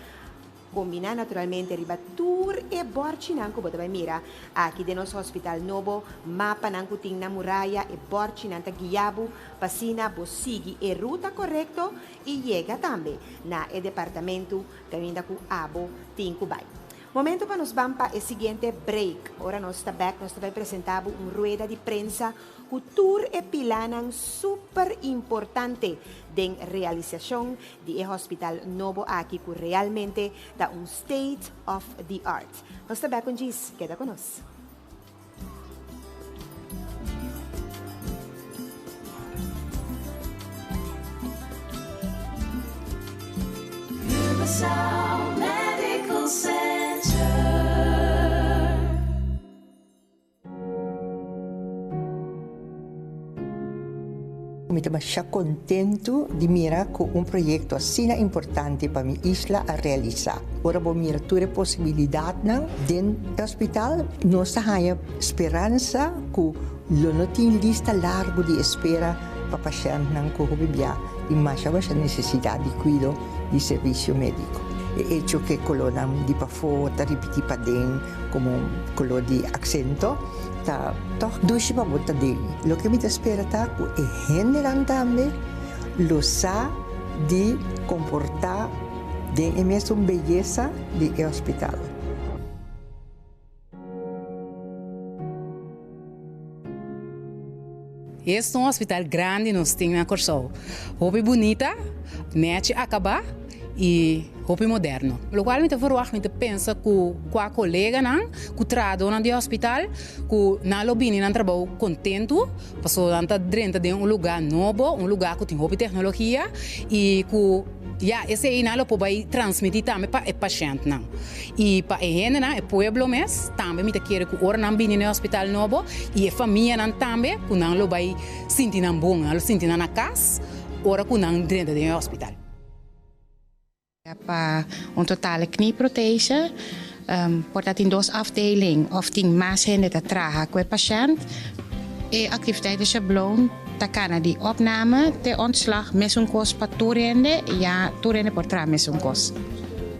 kombiná naturalmente riba tur e bòrchinan ku bo ta bai mira aki den nos hospital nobo, mapanan ku tin na muraya, e bòrchinan ta guia bo pa asina bo sigui e ruta korekto i yega tambe na e departamentu kaminda ku abo tin ku bai. Momento pa nos ban pa e siguiente break. Ora nos ta bek nos ta bai presenta bo un rueda di prensa ku tur e pilanan super importante den realisashon di e hospital nobo aki ku realmente ta un state of the art. Nos ta bek un djis, keda ku nos. Curaçao Medical Center. Mi ta masha kontentu di mira ku un proyekto asina importante pa mi isla a realisá. Ora bo mira tur e posibilidatnan den e hospital, nos ta haña speransa ku lo no tin lista largu di espera pa pashèntnan ku hopi bia di masha masha nesesidat di kuido di servisio médiko. E echo ku e kolónan di pafó ta ripití paden komo koló di aksento ta tòg dushi pa bo ta den. Loke mi ta spera ta ku e hendenan tambe lo sa di komportá Den e mesun beyesa di e hospital. Es ta un hospital grandi nos tin na Kòrsou. Hopi bunita, nèchi akabá i hopi moderno. Lokual mi ta verwagt, mi ta pensa ku kua koleganan, ku trahadónan di hospital, ku nan lo bini nan trabou kontentu, pasobra nan ta drenta den un lugá nobo, un lugá ku tin hopi teknologia i ku. Ya, esei nan lo por bai transmití tambe pa e pashèntnan. I pa e hendenan, e pueblo mes, tambe mi ta kere ku ora nan bini na e hospital nobo i e famianan tambe, ku nan lo bai sinti nan bon, nan lo sinti nan na kas ora ku nan drenta den e hospital. Pa un totale knieprothese por ta tin dos afdeling of tin mas hende ta traha ku e pashènt. E aktiviteit schabloon ta kana di opname te ontslag mesun kos pa tur hende, ya tur hende por traha mesun kos.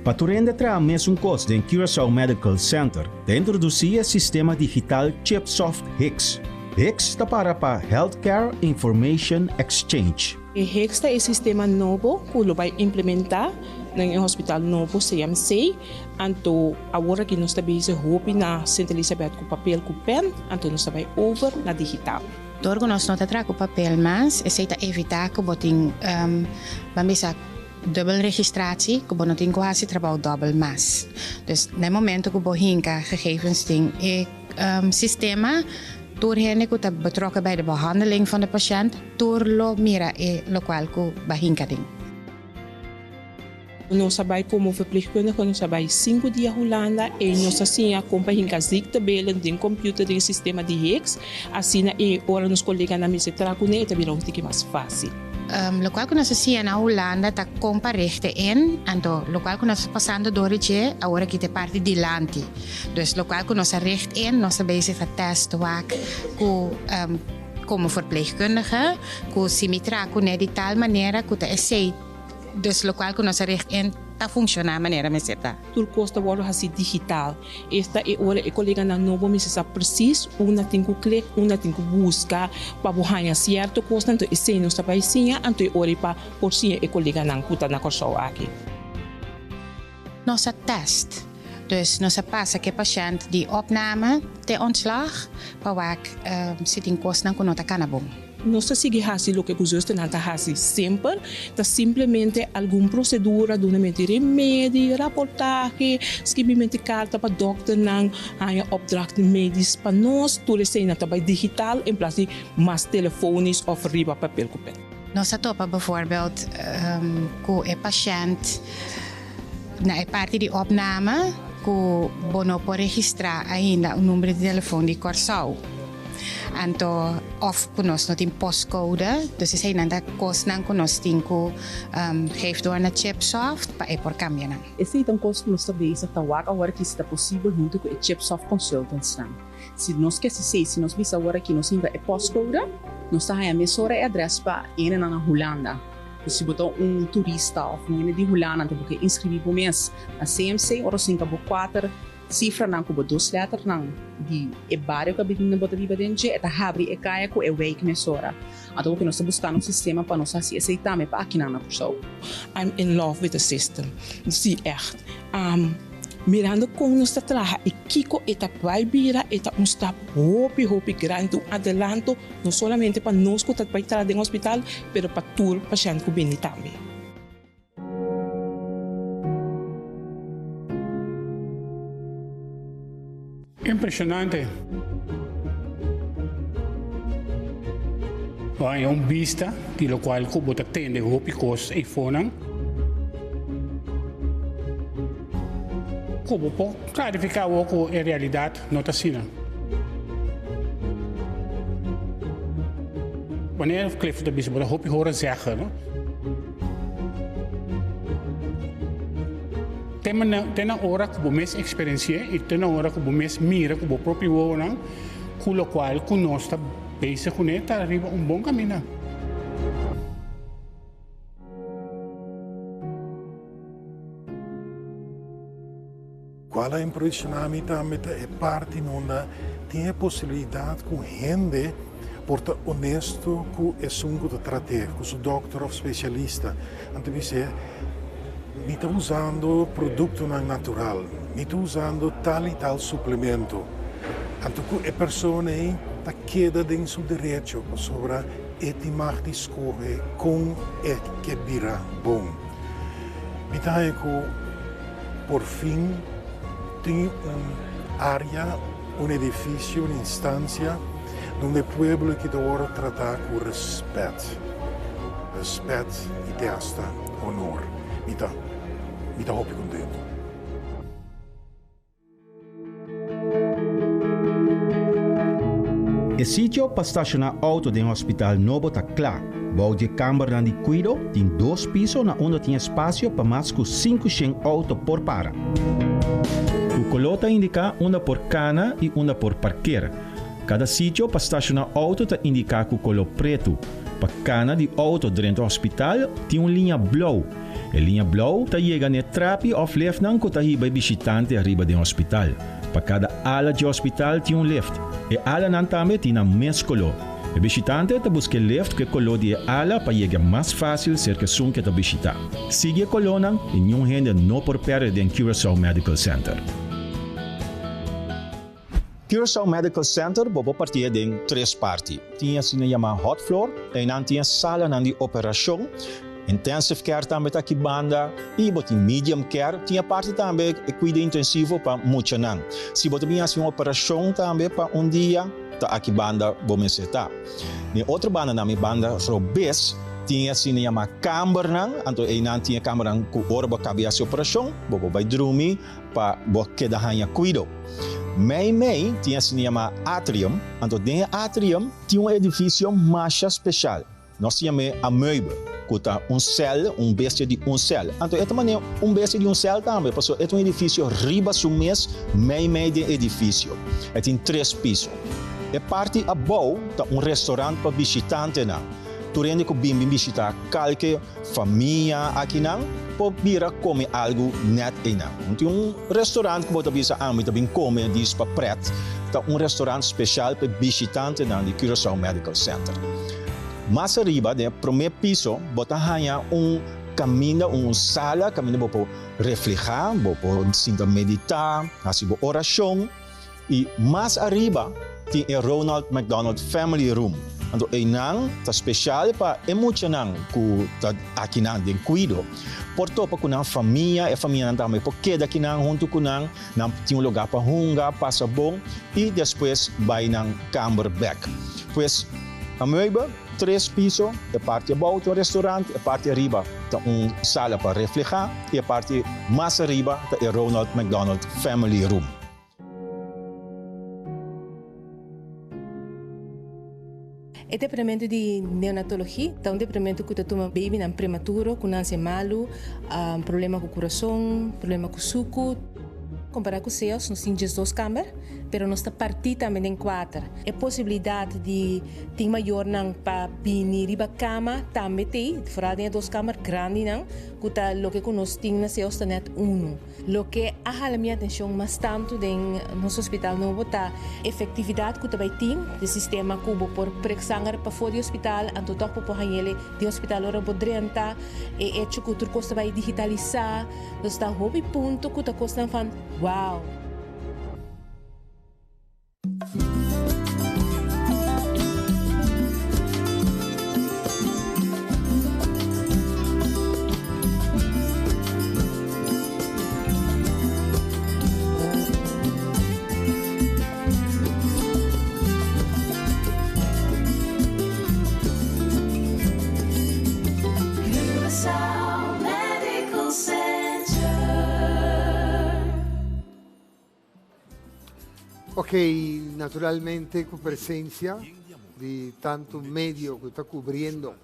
Pa tur hende traha mesun kos den Curaçao Medical Center ta introdusí e sistema digital Chipsoft HIX. HIX ta para pa Healthcare Information Exchange. E HIX ta e sistema nobo ku lo bai implementá den e hospital nobo CMC. Anto awor aki nos ta bezig hopi na Sint Elisabeth ku papel ku pen, anto nos ta bai over na digital. Dor ku nos no ta traha ku papel mas, esei ta evitá ku bo tin, ban bisa, dubbel registratie, ku bo no tin ku hasi trabou dòbel mas. Dus na e momento ku bo hinka gegevens den e sistema, tur hende ku ta betrokken bij de behandeling van de pashènt, tur lo mira e lokual ku bo a hinka den. Nos a bai komo verpleegkundige, nos a bai sinku dia Hulanda i nos a siña kon pa hinka ziektebeelden den computer den sistema di HIX. Asina e ora nos koleganan mester traha kuné e ta bira un tiki mas fásil. Lokual ku nos a siña na Hulanda ta kon pa richten in, anto lokual ku nos ta pasando dor di dje awor aki ta e parti dilanti. Dus lokual ku nos a richt in, nos ta bezig ta test wak ku komo verpleegkundige ku si mi traha kuné di tal manera ku ta esei. Dus lokual ku nos a richt in ta funshoná manera mester ta. Tur kos ta wòrdu hasi digital. Esta e ora e koleganan nobo mester sa presis unda tin ku klik, unda tin ku buska pa bo haña sierto kosnan. Anto esei nos ta bai siña, anto e ora ei pa por siña e koleganan ku ta na Kòrsou aki. Nos a tèst, dus nos a pasa ku e pashènt di opname te ontslag pa wak si tin kosnan ku no ta kana bon. Nos ta sigui hasi loke ku zusternan ta hasi semper, ta simplemente algun prosedura, dunamento di remedi, raportahe, skibimento di karta pa dòkternan, haña opdracht medis pa nos, tur eseinan ta bai digital en plas di mas telefonisch òf riba papel ku pen. Nos a topa bijvoorbeeld ku e pashènt na e parti di opname ku bo no por registrá ainda un number di telefon di Kòrsou. Anto òf ku nos no tin postcode, dus eseinan ta kosnan ku nos tin ku geef door na Chipsoft pa e por kambia nan. Esei ta un kos ku nos ta bezig ta wak awor aki si ta posibel huntu ku e Chipsoft consultantsnan. Si nos ke hasi esei, si nos bisa awor aki nos hinka e postcode, nos ta haña mesora e adrès pa hendenan na Hulanda. Dus si bo ta un turista òf un hende di Hulanda anto bo ke inskribí bo mes na CMC, ora nos hinka bo kuater Sifranan ku bo dos lèternan di e bario ku bo ta biba den dje, e ta habri e kaya ku e wijk mesora. Anto ku nos ta buskando un sistema pa nos hasi esei tambe pa akinan na Kòrsou. I'm in love with the system. Sí, ègt. Mirando kon nos ta traha i kiko e ta bai bira, e ta un stap hopi, hopi grandi, un adelanto, no solamente pa nos ku ta bai traha den hospital, pero pa tur pashènt ku bini tambe. Impresionante. Bo haña un bista di locual cu bo ta tende hopi cos eifonan. Cu bo por clarifica awor cu e realidad no ta asina. Wanneer Clifford ta bisa bo ta hopi horen zeggen, no? Te na ora ku bo mes eksperensi'é i te na ora ku bo mes mira ku bo propio wowonan ku lokual ku nos ta bezig kuné ta riba un bon kaminda. Cual a impresiona mi tambe ta e parti unda tin e posibilidad cu hende por ta honesto cu esun cu ta trat'é, cu su dokter of specialista. Nan ta bis'é, Mi ta usando productonan natural, mi ta usando tal y tal suplemento. Anto cu e persona ei ta keda den su derecho pasobra e tin mag di scoge con e ke bira bon. Mi ta haña cu. Por fin tin un área, un edifisio, un instansia donde e pueblo aki ta wòrdu tratá ku rèspèt. Rèspèt i te asta honor. Mi ta, mi ta hopi kontentu. E sitio pa stashoná outo den hospital nobo ta kla. Bou di e kambernan di kuido tin dos piso na unda tin espasio pa mas ku 500 outo por para. Ku koló ta indiká unda por kana i unda por parker. Kada sitio pa stashoná outo ta indiká ku koló pretu. Pa kana di outo drenta hospital tin un liña blou. E liña blou ta yega n'e trapi òf liftnan ku ta hiba e bishitante ariba den hospital. Pa kada ala dje hospital tin un lift. E alanan tambe tin nan mes koló. E bishitante ta buska e lift ku e koló di e ala pa yega mas fásil serka esun ku e ta bishitá. Sigui e kolónan i niun hende no por pèrdè den Curaçao Medical Center. Curaçao Medical Center bo por partié den tres parti. Tin asina yamá hot floor, einan tin e salanan di operashon, intensive care tambe ta aki banda i bo tin medium care, tin e parti tambe e kuido intensivo pa muchanan. Si bo ta bin hasi un operashon tambe pa un dia, ta aki banda bo mester ta. Den otro banda na mi banda robes tin e asina yamá kambernan, anto einan tin e kambernan ku ora bo a kaba di hasi operashon bo por bai drumi pa bo keda haña kuido. Mei mei tin asina yamá atrium, anto den e atrium tin un edifisio masha speshal. Nos ta yam'é amoebe, ku ta un sèl, un bestia di un sèl. Anto e ta manera un bestia di un sèl tambe, pasobra e ta un edifisio riba su mes, mei mei den edifisio. E tin tres piso. E parti abou ta un restorant pa bishitantenan. Tur hende ku bin bin bishitá kalke famia akinan por bira kome algu nèt einan. No tin un restorant ku bo ta bisa ami ta bin kome dis pa prèt. Ta un restorant speshal pa e bishitantenan di Curaçao Medical Center. Mas ariba den e promé piso bo ta haña un kaminda, un sala kaminda bo por reflehá, bo por sinta meditá, hasi bo orashon. I mas ariba tin e Ronald McDonald Family Room. Anto einan ta speshal pa e muchanan ku ta akinan den kuido por topa ku nan famia, e famianan tambe por keda akinan huntu ku nan, nan tin un lugá pa hunga, pasa bon i despues bai nan kamber bèk. Pues a meubel, tres piso, e parti abou ta un restaurant, e parti ariba ta un sala pa reflehá i e parti mas ariba ta e Ronald McDonald Family Room. E departamento di neonatologia ta un departamento ku ta tuma babynan prematuro ku nanse malu, problema ku kurason, problema ku suku. Kompará ku SEOS nos tin 12 kamber, pero nos ta partí tambe den kuater. E posibilidat di tin mayornan pa bini riba kama tambe t'ei, foral den e dos kamber grandinan ku ta loke ku nos tin na SEOS ta nèt unu. Loke a hala mi atencion mas tantu den nos hospital nobo ta efectividad cu ta bay tin di sistema cu bo por prek sanger pafó di hospital anto toch bo por hañele den hospital ora bo drenta, e hecho cu tur cos ta bay digitalisa, nos ta hopi punto cu ta cosnan van wow. Curaçao Medical Center. Ok, naturalmente ku presensia di tantu medio ku ta kubriendo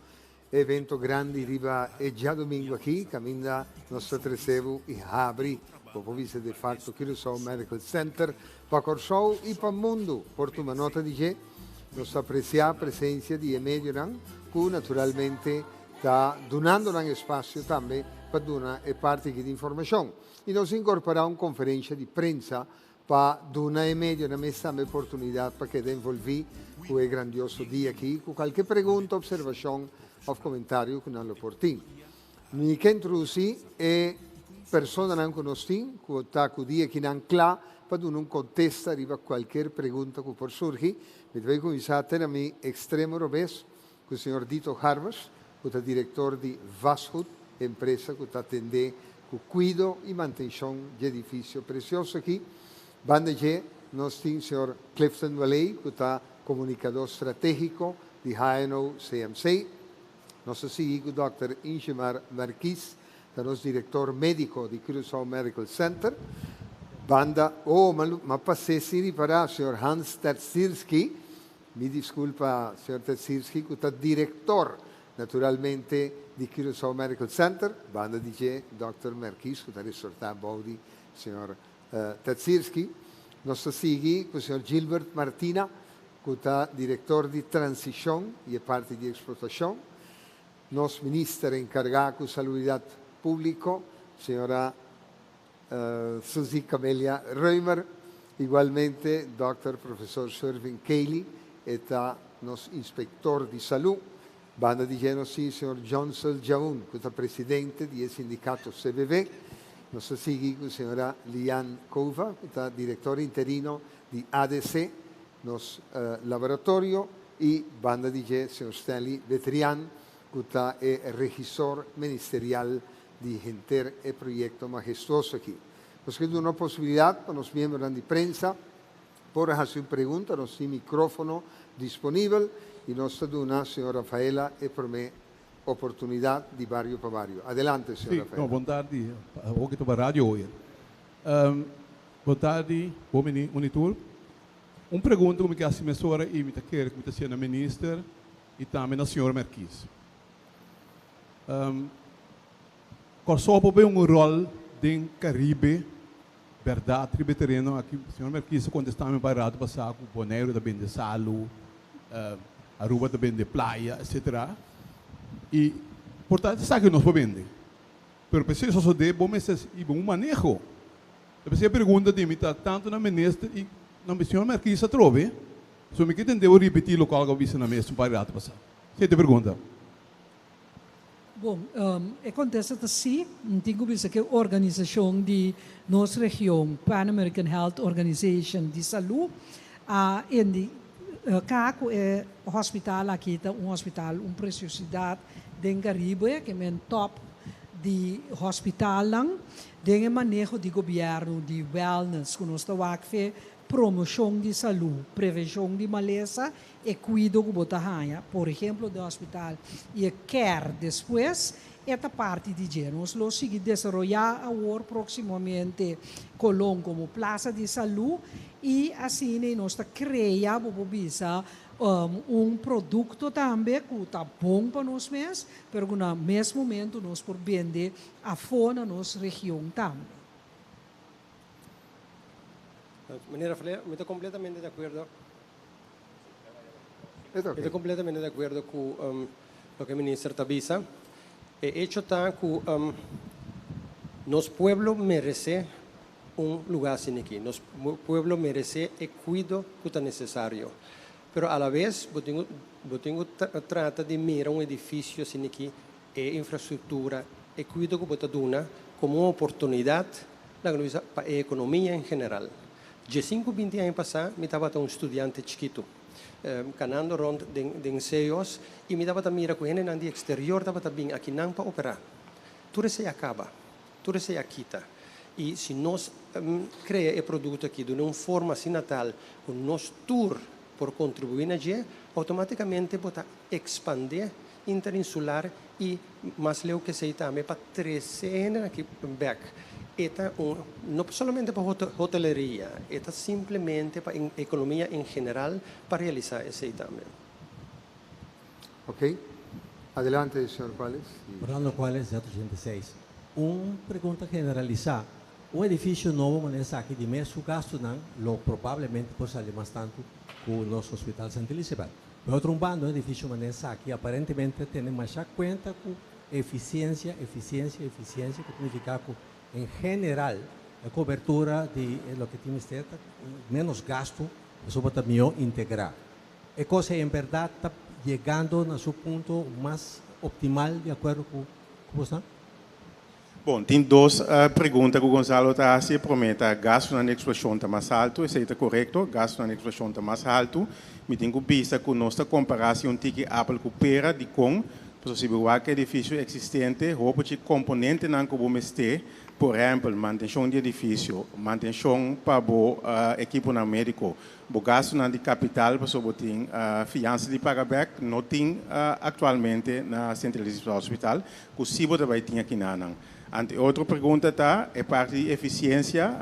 e evento grandi riba e djadumingu aki, kaminda nos ta trese bo i habri, bo por bisa de facto, Curaçao Medical Center pa Kòrsou i pa mundu por tuma nota di dje. Nos ta apresiá presensia di e medionan ku naturalmente ta dunando nan espasio tambe pa duna e parti aki di informashon. I nos inkorporá un konferensha di prensa pa duna e medionan mes tambe oportunidat pa keda envolví ku e grandioso dia akí ku kalke pregunta, opservashon òf komentario ku nan lo por tin. Mi ke introdusí e personanan ku nos tin ku ta ku dia akinan kla pa duna un kontesta riba kualker pregunta ku por surgi. Mi ta bai kuminsá te na mi ekstremo robes ku señor Dito Harmers, ku ta direktor di Vastgoed, empresa ku ta atendé ku kuido i mantenshon dje edifisio presioso aki. Banda dje nos tin señor Clifton Waley, ku ta komunikadó stratégiko di HNO CMC. Nos ta sigui ku dòkter Ingemar Marquis, ta nos direktor médiko di Curaçao Medical Center. Banda, oh, m'a pas'é sin ripará, señor Hans Tertsirski, Mi disculpa, señor Tertsirski, cu ta director, naturalmente, di Curaçao Medical Center, banda di dje Dòkter Merkies, cu ta resorta bou di señor Tertsirski. Nos ta sigui cu señor Gilbert Martina, cu ta director di transicion y e parti di explotacion. Nos minister encarga cu salubridad publico, señora Suzy Camelia Römer, igualmente Dòkter Profesor Shervin Cayley, e ta nos inspektor di salú. Banda di dje nos tin señor Johnsel Djaun, ku ta presidente di e sindikato CBV. Nos ta sigui ku señora Lian Cova, ku ta direktor interino di ADC, nos laboratorio, i banda di dje señor Stanley Betrian, ku ta e regisor ministerial di henter e proyekto mahestuoso aki. Nos ke duna posibilidat pa nos miembronan di prensa por hasi un pregunta, nos tin mikrófono disponibel i nos ta duna señor Rafaela e promé oportunidat di bario pa bario. Adelante, señor Sí, Rafaela. no, bon tardi, awor ki ta pa radio hoy. Bon tardi, bon bini un i tur. Un pregunta ku mi ke hasi mesora i mi ta kere ku mi ta hasié na minister i tambe na señor Merkies. Kòrsou por bay un ròl den Karibe, bèrdat riba e tereno aki? Señor Merkies a kontestá mi un par rato pasá ku Boneiru ta bende salu, Aruba ta bende playa, etcetera. I por ta esaki nos por bende. Pero p'esei sosodé bo mester hiba un maneho. Ta p'esei e pregunta di mi ta tantu na minister i na señor Marquis atrobe. So mi ke tende bo ripití lokual ku bo bisa na mes un par di ratu pasá. Esei ta e pregunta. Bon, e kontesta ta sí. Mi tin ku bisa ku e organisashon di nos region, Pan American Health Organization di Salú, a indiká ku e hospital aki ta un hospital, un presiosidat den Karibe, ke men tòp di hospitalnan den e maneho di gobièrnu di wellness ku nos ta wak fe promoshon di salú, prevenshon di malesa E kuido ku bo ta haña, por ehemplo den hospital i e care despues, e ta parti di dje. Nos lo sigui desaroyá awor próksimamente Colón komo plasa di salú i asina i nos ta krea, bo por bisa, un produkto tambe ku ta bon pa nos mes, pero ku na mes momento nos por bende afó na nos region tambe. Meneer Rafael, mi ta kompletamente di akuerdo. Mi ta completamente di acuerdo cu loke minister ta bisa. E hecho ta cu nos pueblo merece un lugar asina aki. Nos pueblo merece e cuido cu ta necesario. Pero a la vez bo tin bo tin cu trata di mira un edificio asina aki, e infrastructura, e cuido cu bo ta duna como un oportunidad, laga nos bisa, pa e economia en general. Diesinku binti aña pasá mi tabata un studiante chikitu, kanando rònt den Seos i mi tabata mira ku hendenan di eksterior tabata bin akinan pa operá. Tur esei a kaba, tur esei a kita. I si nos krea e produkto aki duna un forma asina tal ku nos tur por kontribuí na dje, outomátikamente bo ta ekspandé interinsular i mas leu ku esei tambe pa trese e hendenan aki bèk. E ta un, no solamente pa hoteleria, e ta simplemente pa ekonomia en general pa realisá esei tambe. Ok. Adelante, señor Cuales. Orlando Cuales, Zeta 86. Un pregunta generalisá. Un edifisio nobo manera esaki di mes su gastunan lo probablemente por sali mas tantu ku nos Hospital Santa Elisabeth. Por otro un banda, un edifisio manera esaki aparentemente tene masha kuenta ku efisiensia, efisiensia, efisiensia, ku ta nifiká ku en general e kobertura di e loke tin mester ta ménos gastu pasobra ta mihó integrá. E kos ei en bèrdat ta yegando na su punto mas optimal di akuerdo ku bosnan? Bon, tin dos pregunta ku Gonzalo ta hasi. E promé ta, gastunan di eksploshon ta mas haltu? Esei ta korekto, gastunan di eksploshon ta mas haltu. Mi tin ku bisa ku nos ta kompará si un tiki apel ku pera. Dikon? Pasobra si bo wak edifisio eksistente, hopi dje komponentenan ku bo mester, por ehèmpel, mantenshon di edifisio, mantenshon pa bo ekiponan médiko, Bo gastunan di kapital pasobra bo tin fiansa di paga bek no tin aktualmente na Sint Elisabeth Hospital ku si bo ta bai tin akinanan. Ante otro pregunta ta e parti di efisiensia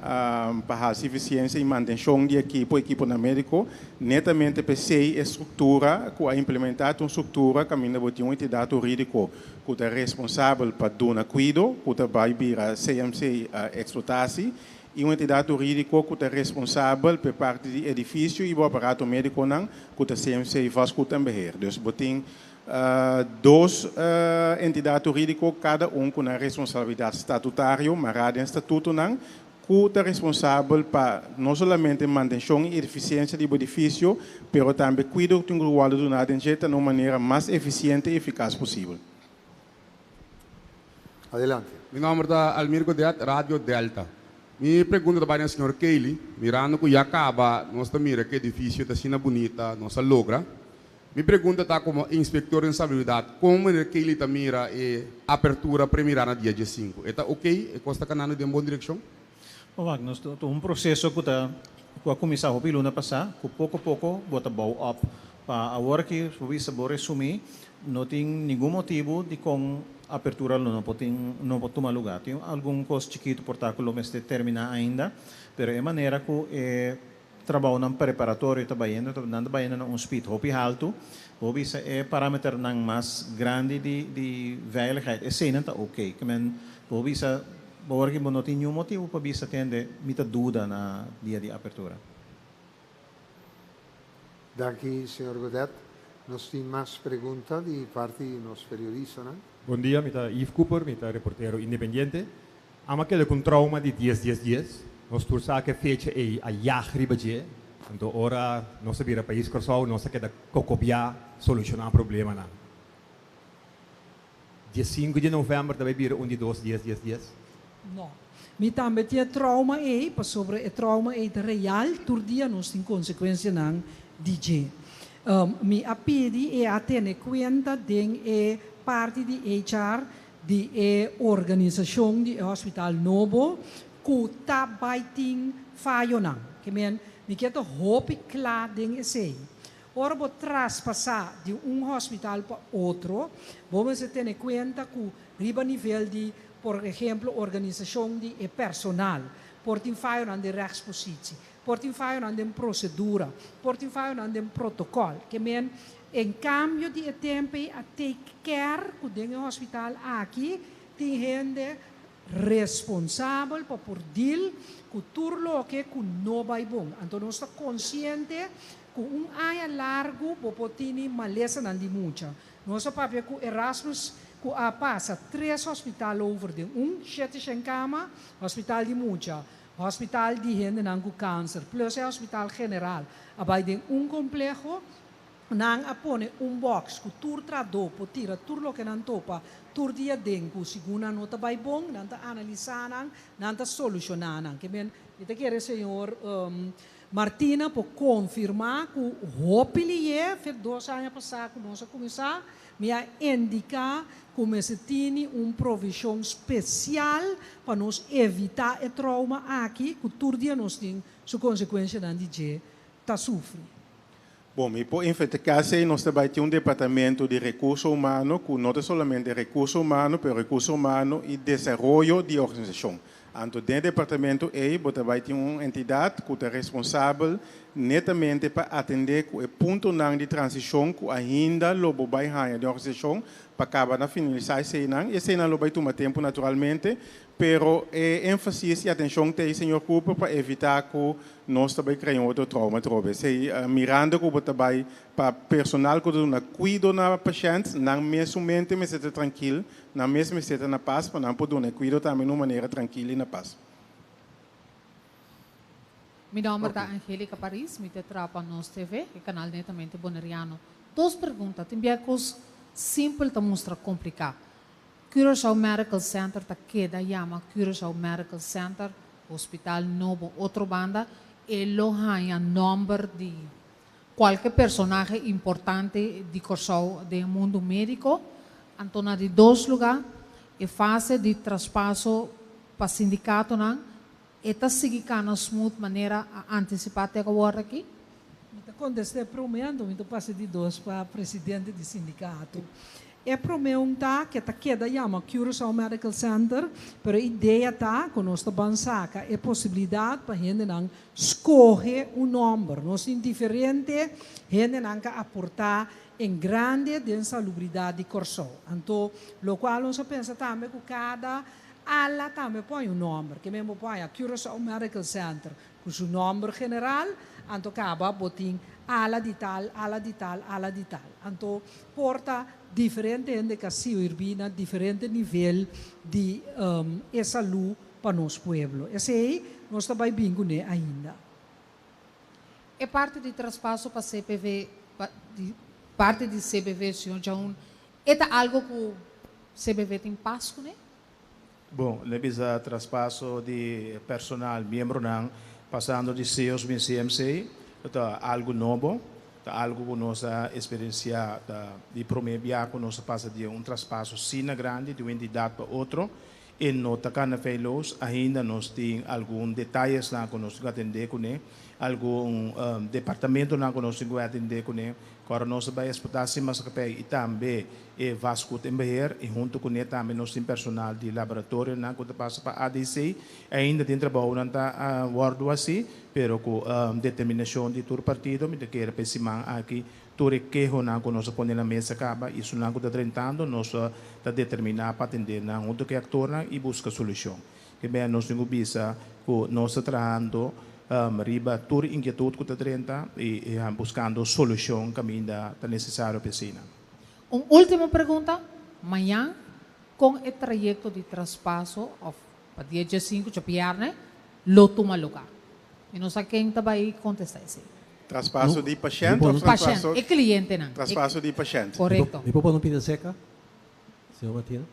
pa hasi efisiensia i mantenshon di ekipo, ekiponan médiko, netamente p'esei e struktura ku a implementá ta un struktura kaminda bo tin un entidat hurídiko ku ta responsabel pa duna kuido ku ta bai bira CMC Explotatie i un entidat hurídiko ku ta responsabel pa e parti di edifisio i bo aparato médikonan ku ta CMC Vastgoed en Beheer. Dus bo tin dos entidat hurídiko, kada un ku nan responsabilidat statutario mará den statutonan, ku ta responsabel pa no solamente mantenshon i efisiensia di bo edifisio, pero tambe kuido ku tin ku wòrdu duná den dje ta na un manera mas efisiente i efikas posibel. Adelante. Mi nomber ta Almir Godet, Radio Delta. Mi pregunta ta bai na señor Kaylee, mirando cu ya caba nos ta mira cu edificio ta asina bunita, nos a logra. Mi pregunta ta como inspector den salubridad, con meneer Kaylee ta mira e apertura premira na dia diesinku? E ta ok? E cos ta canando den bon direccion? Bo wak, nos ta un proceso cu ta cu a cuminsa hopi luna pasa, cu poco poco bo ta bou op. Pa awor aki, bo bisa bo resumi, no tin ningun motibu dikon apertura lo no por tin no por tuma luga. Tin algun kos chikitu por ta ku lo mester terminá ainda, pero e manera ku e trabounan preparatorio ta bayendo, nan ta bayendo na un speed hopi haltu. Bo bisa e parameternan mas grandi di di veiligheid, eseinan ta oké. Ke men bo bisa bo awor aki bo no tin niun motibu pa bisa tende mi ta duda na dia di apertura. Danki, señor Godet. Nos tin mas pregunta di parti di nos periodistanan. Bon dia, mi ta Yves Cooper, mi ta reportero independiente. Ami a keda ku un trauma di dies dies dies. Nos tur sa ku e fecha ei a yag riba dje. Anto ora nos a bira pais Kòrsou nos a keda kokobiá solushoná problemanan. Diesinku di novèmber ta bai bira un di dos dies dies dies. No. Mi tambe tin e trauma ei, pasobra e trauma ei ta real, tur dia nos tin konsekuensianan di dje. Mi a pidi e a tene kuenta den e parti di HR di e organisashon di e hospital nobo ku ta bai tin fayonan. Ke men, mi ke ta hopi kla den esei. Ora bo traspasá di un hospital pa otro, bo mester tene kuenta ku riba nivel di, por ehemplo, organisashon di e personal, por tin fayonan den rechtspositie, por tin fayonan den prosedura, por tin fayonan den protokòl. Ke men, en kambio di e tempu ei a take care ku den e hospital aki tin hende responsabel pa por deal ku tur loke ku no bai bon. Anto nos ta konsiente ku un aña largu bo por tini malesanan di mucha. Nos a papia ku Erasmus ku a pasa tres hospital over den un shete shen kama, hospital di mucha, hospital di hendenan ku kanser, plus e hospital general a bai den un kompleho. Nan a pone un box ku tur tradó por tira tur loke nan topa tur dia den ku segun nan no ta bai bon, nan ta analisá nan, nan ta solushoná nan. Ke men, mi ta kere señor Martina por konfirmá ku hopi lié fe dos aña pasá ku nos a kuminsá, mi a indiká ku mester tini un provishon spesial pa nos evitá e trouma aki ku tur dia nos tin su konsekuenshanan di dje ta sufri. Bon, mi por enfatiká esei, nos ta bai tin un departamento di rekurso humano ku no ta solamente rekurso humano, pero rekurso humano i desaroyo di organisashon. Anto den e departamento ei bo ta bai tin un entidat ku ta responsabel netamente pa atendé ku e puntonan di transishon ku ainda lo bo bai haña den organisashon pa kaba na finalisá eseinan. Eseinan lo bai tuma tempu naturalmente, Pero e énfasis i atenshon ta ei, señor Cooper, pa evitá ku nos ta bai krea un otro trouma atrobe. Esei, mirando ku bo ta bai pa personal ku ta duna kuido na pashènt, nan mes su mente mester ta trankil, nan mes mester ta na pas pa nan por duna e kuido tambe na un manera trankil i na pas. Mi nomber ta Angelica Paris, mi ta traha pa Nos TV, e canal netamente Boneriano. Dos pregunta, tin bia cos simpel ta mustra complica. Curaçao Medical Center ta keda yama Curaçao Medical Center, Hospital Nobo Otrobanda, e lo haña nòmber di kualke personahe importante di Kòrsou den e mundu médiko. Anto na di dos lugá, e fase di traspaso pa sindikatonan e ta sigui kana smooth manera a antisipá te awor aki? Mi ta kontest'é promé, anto mi ta pasa di dos pa presidente di sindikato. E promé un ta ke ta keda yama Curaçao Medical Center, pero e idea ta ku nos ta ban saka e posibilidat pa hendenan skohe un nòmber. Nos tin diferente hendenan ka aportá en grande den salubridat di Kòrsou. Anto lokual nos a pensa tambe ku kada ala tambe por haña un nòmber. Ke men bo por haña Curaçao Medical Center ku su nòmber general, anto kaba bo tin ala di tal, ala di tal, ala di tal. Anto por ta diferente hende ka sirbí na diferente nivel di e salú pa nos pueblo. Esei nos ta bai bin kuné ainda. E parti di traspaso pa CPV, pa di parti di CBV, señor Djaun, e ta algo ku CBV tin pas kuné? Bon, le bisa traspaso di personal, miembronan pasando di CEOS bin CMC, ta algu nobo, ta algu ku nos a esperensiá, ta di promé bia ku nos a pasa di un traspaso asina grandi di un entidat pa otro. E no ta kana feilous, ainda nos tin algun detayesnan ku nos tin ku atendé kuné, algun departamentonan ku nos tin ku atendé kuné. Ku ora nos a bai eksportá sin maskapei i tambe e vastgoed en beheer i huntu kuné tambe nos tin personal di laboratorionan ku ta pasa pa ADC. Ainda tin trabounan ta wòrdu hasi, pero ku determinashon di tur partido mi ta kere pa e siman aki tur e kehonan ku nos a pone na mesa kaba i esunnan ku ta drentando nos ta determiná pa atendé nan huntu ku e aktornan i buska solushon. Ke bia nos tin ku bisa ku nos ta trahando. riba tur inkietut ku ta drenta i buskando solushon kaminda ta nesesario pa eseinan. Un último pregunta, mañan kon e trayekto di traspaso òf pa dia diesinku djabièrnè lo tuma lugá? Mi no sa ken ta bai kontestá esei. Traspaso di pashènt òf traspaso? Pashènt, e klientenan. Traspaso di pashènt. Korekto. Mi por pone un pida seka, señor Martina?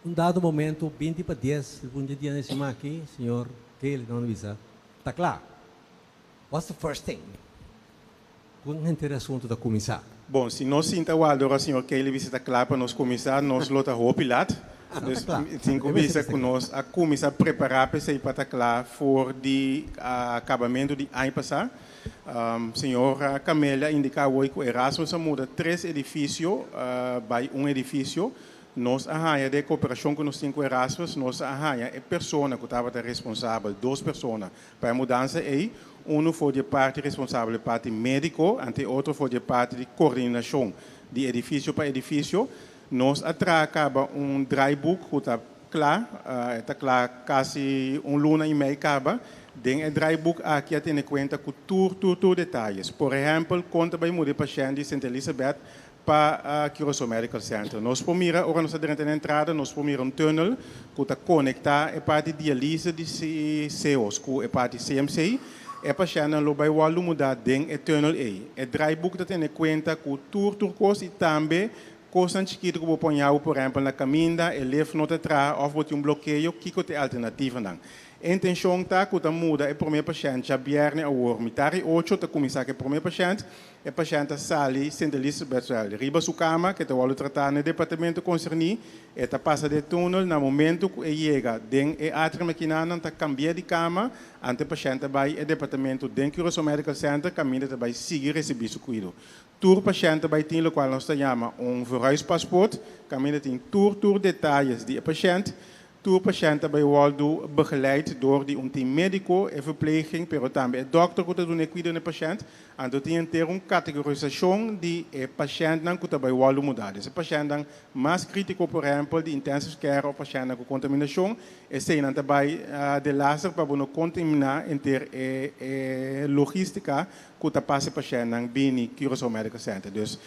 Un dado momento, 20 pa 10, un di dia na e siman aki, señor Kelly ta manda bisa, Ta kla. What's the first thing? Kon henter e asuntu ta kuminsá? Bon, si nos sinta walda ora señor Kelly bisa ta kla pa nos kuminsá, nos lo ta hopi lat. Dus mi tin ku bisa ku nos a kuminsá prepará p'esei pa ta kla for di akabamentu di aña pasá. Señor Camelia a indiká awor ku Erasmus a muda tres edifisio bai un edifisio. Nos a haña den e koperashon ku nos tin ku Erasmus, nos a haña e persona ku tabata responsabel, dos persona, pa e mudansa ei, unu for di e parti responsabel e parti médiko, anto e otro for di e parti di koordinashon di edifisio pa edifisio. Nos a traha kaba un draaiboek ku ta kla, e ta kla kasi un luna i mei kaba. Den e draaiboek aki a tene kuenta ku tur tur tur detayes. Por ehèmpel, kon ta bai muda e pashènt di Sint Elisabeth Pa Curaçao Medical Center. Nos por mira, ora nos ta drenta na entrada, nos por mira un tunnel ku ta konektá e parti dialise di CEOS ku e parti CMC. E pashèntnan lo bai wòrdu mudá den e tunnel ei. E draaiboek ta tene kuenta ku tur tur kos i tambe kosnan chikitu ku bo por ñabu, por ehèmpel na kaminda e lift no ta traha òf bo tin un blokeo, kiko ta e alternativanan. E intenshon ta ku ta muda e promé pashènt djabièrnè awor mitar i ocho ta kuminsá ku e promé pashènt. E pashènt a sali Sint Elisabethswel riba su kama ku e ta wòrdu tratá na e departamento konserní. E ta pasa den e túnel na momentu ku e yega den e atrium akinanan ta kambi'é di kama anto e pashènt ta bai e departamento den Curaçao Medical Center kaminda ta bai sigui risibí su kuido. Tur pashènt ta bai tin lokual nos ta yama un verhuispaspoort kaminda tin tur tur detayes di e pashènt. Tur pashènt ta bai wòrdu begeleid dor di un tim médiko, e verpleging, pero tambe e dòkter ku ta duna e kuido na e pashènt. Anto tin henter un kategorisashon di e pashèntnan ku ta bai wòrdu mudá. Dus e pashèntnan mas krítiko, por ehèmpel di intensive care òf pashèntnan ku kontaminashon, eseinan ta bai delaster pa bo no kontaminá henter e logístika ku ta pasa e pashèntnan bini Curaçao Medical Center. Dus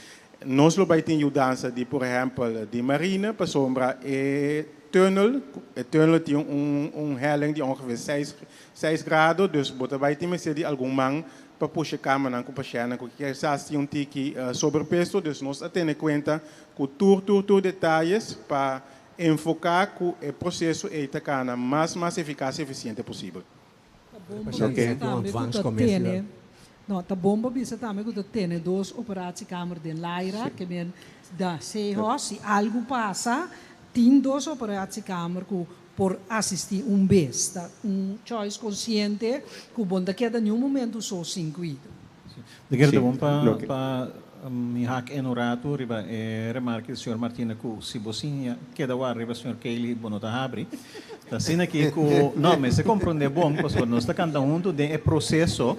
nos lo bai tin yudansa di por ehèmpel di marine pasobra e Tunnel, e tunnel tin un un helling di ongeveer seis seis grado, dus bo ta bai tin mester di algun man pa pusha e kamanan ku pashèntnan ku kisas tin un tiki sobrepeso, dus nos a tene kuenta ku tur tur tur detayes pa enfoká ku e proseso ei ta kana mas mas efikas i efisiente posibel. Ta bon pa bisa tambe ku ta tene, no, ta bon pa bisa tambe ku ta tene dos operatiekamer den Laira, ke men da Seehorst, si algu pasa, tin dos operatiekamer ku por asistí un bes. Ta un choice konsiente ku bo no ta keda niun momentu so sin kuido. Mi kere ta bon pa pa mi hak en un ratu riba e remarke di señor Martina ku si bo siña keda wak riba señor Kelly bo no ta habri. Ta asina aki ku no mester komprondé bon pasobra nos ta kanta huntu den e proseso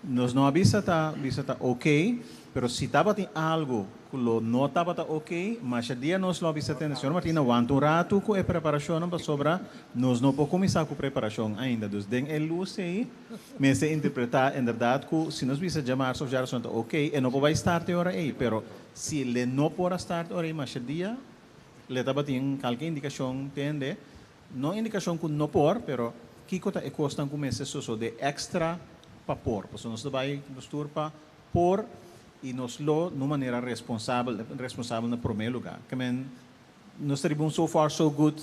nos no a bisa ta bisa ta oke pero si tabatin algu Ku lo no tabata ok, masha dia nos lo a bisa tende señor Martina wanta un ratu ku e preparashonnan pasobra nos no por kuminsá ku preparashon ainda. Dus den e lus ei mester interpretá enderdat ku si nos bisa djamarsa òf djarason ta ok, e no por bai start e ora ei, pero si le no por a start e ora ei masha dia le tabatin kalke indikashon tende, no indikashon ku no por, pero kiko ta e kosnan ku mester sosodé èkstra pa por, pasobra nos ta bai nos tur pa por y nos lo na un manera responsabel, responsabel na prome lugar. Ke men nos ta riba un so far so good,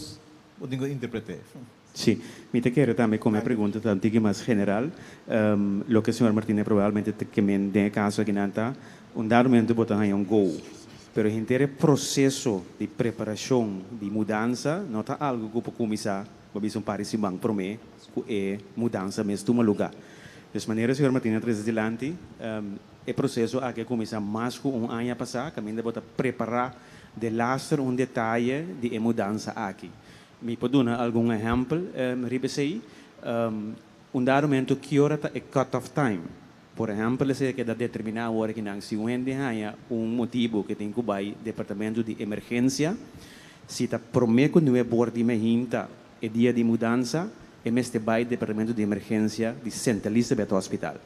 bo tin ku interprete. Sí, mi ta kere tambe como e pregunta ta un tiki mas general, loke señor Martínez probablemente ta ke men den e caso akinan ta, un dado momento bo ta haña un go, pero henter e proceso di preparacion di mudanza no ta algo cu por cuminsa, bo bisa un par di siman prome cu e mudanza mes tuma lugar. Dus manera señor Martínez a trece dilanti, E proseso aki a kuminsá mas ku un aña pasá, kaminda bo ta prepará delaster un detaye di e mudansa aki. Mi por duna algun ehèmpel riba esei. Un dado momento ki ora ta e cut off time? Por ehèmpel esei a keda determiná awor akinan si un hende haña un motibu ku e tin ku bai departamento di emergensia, si ta promé ku nuebor di mehinta e dia di mudansa. e mester bai departamento di emergensia di Sint Elisabeth Hospital.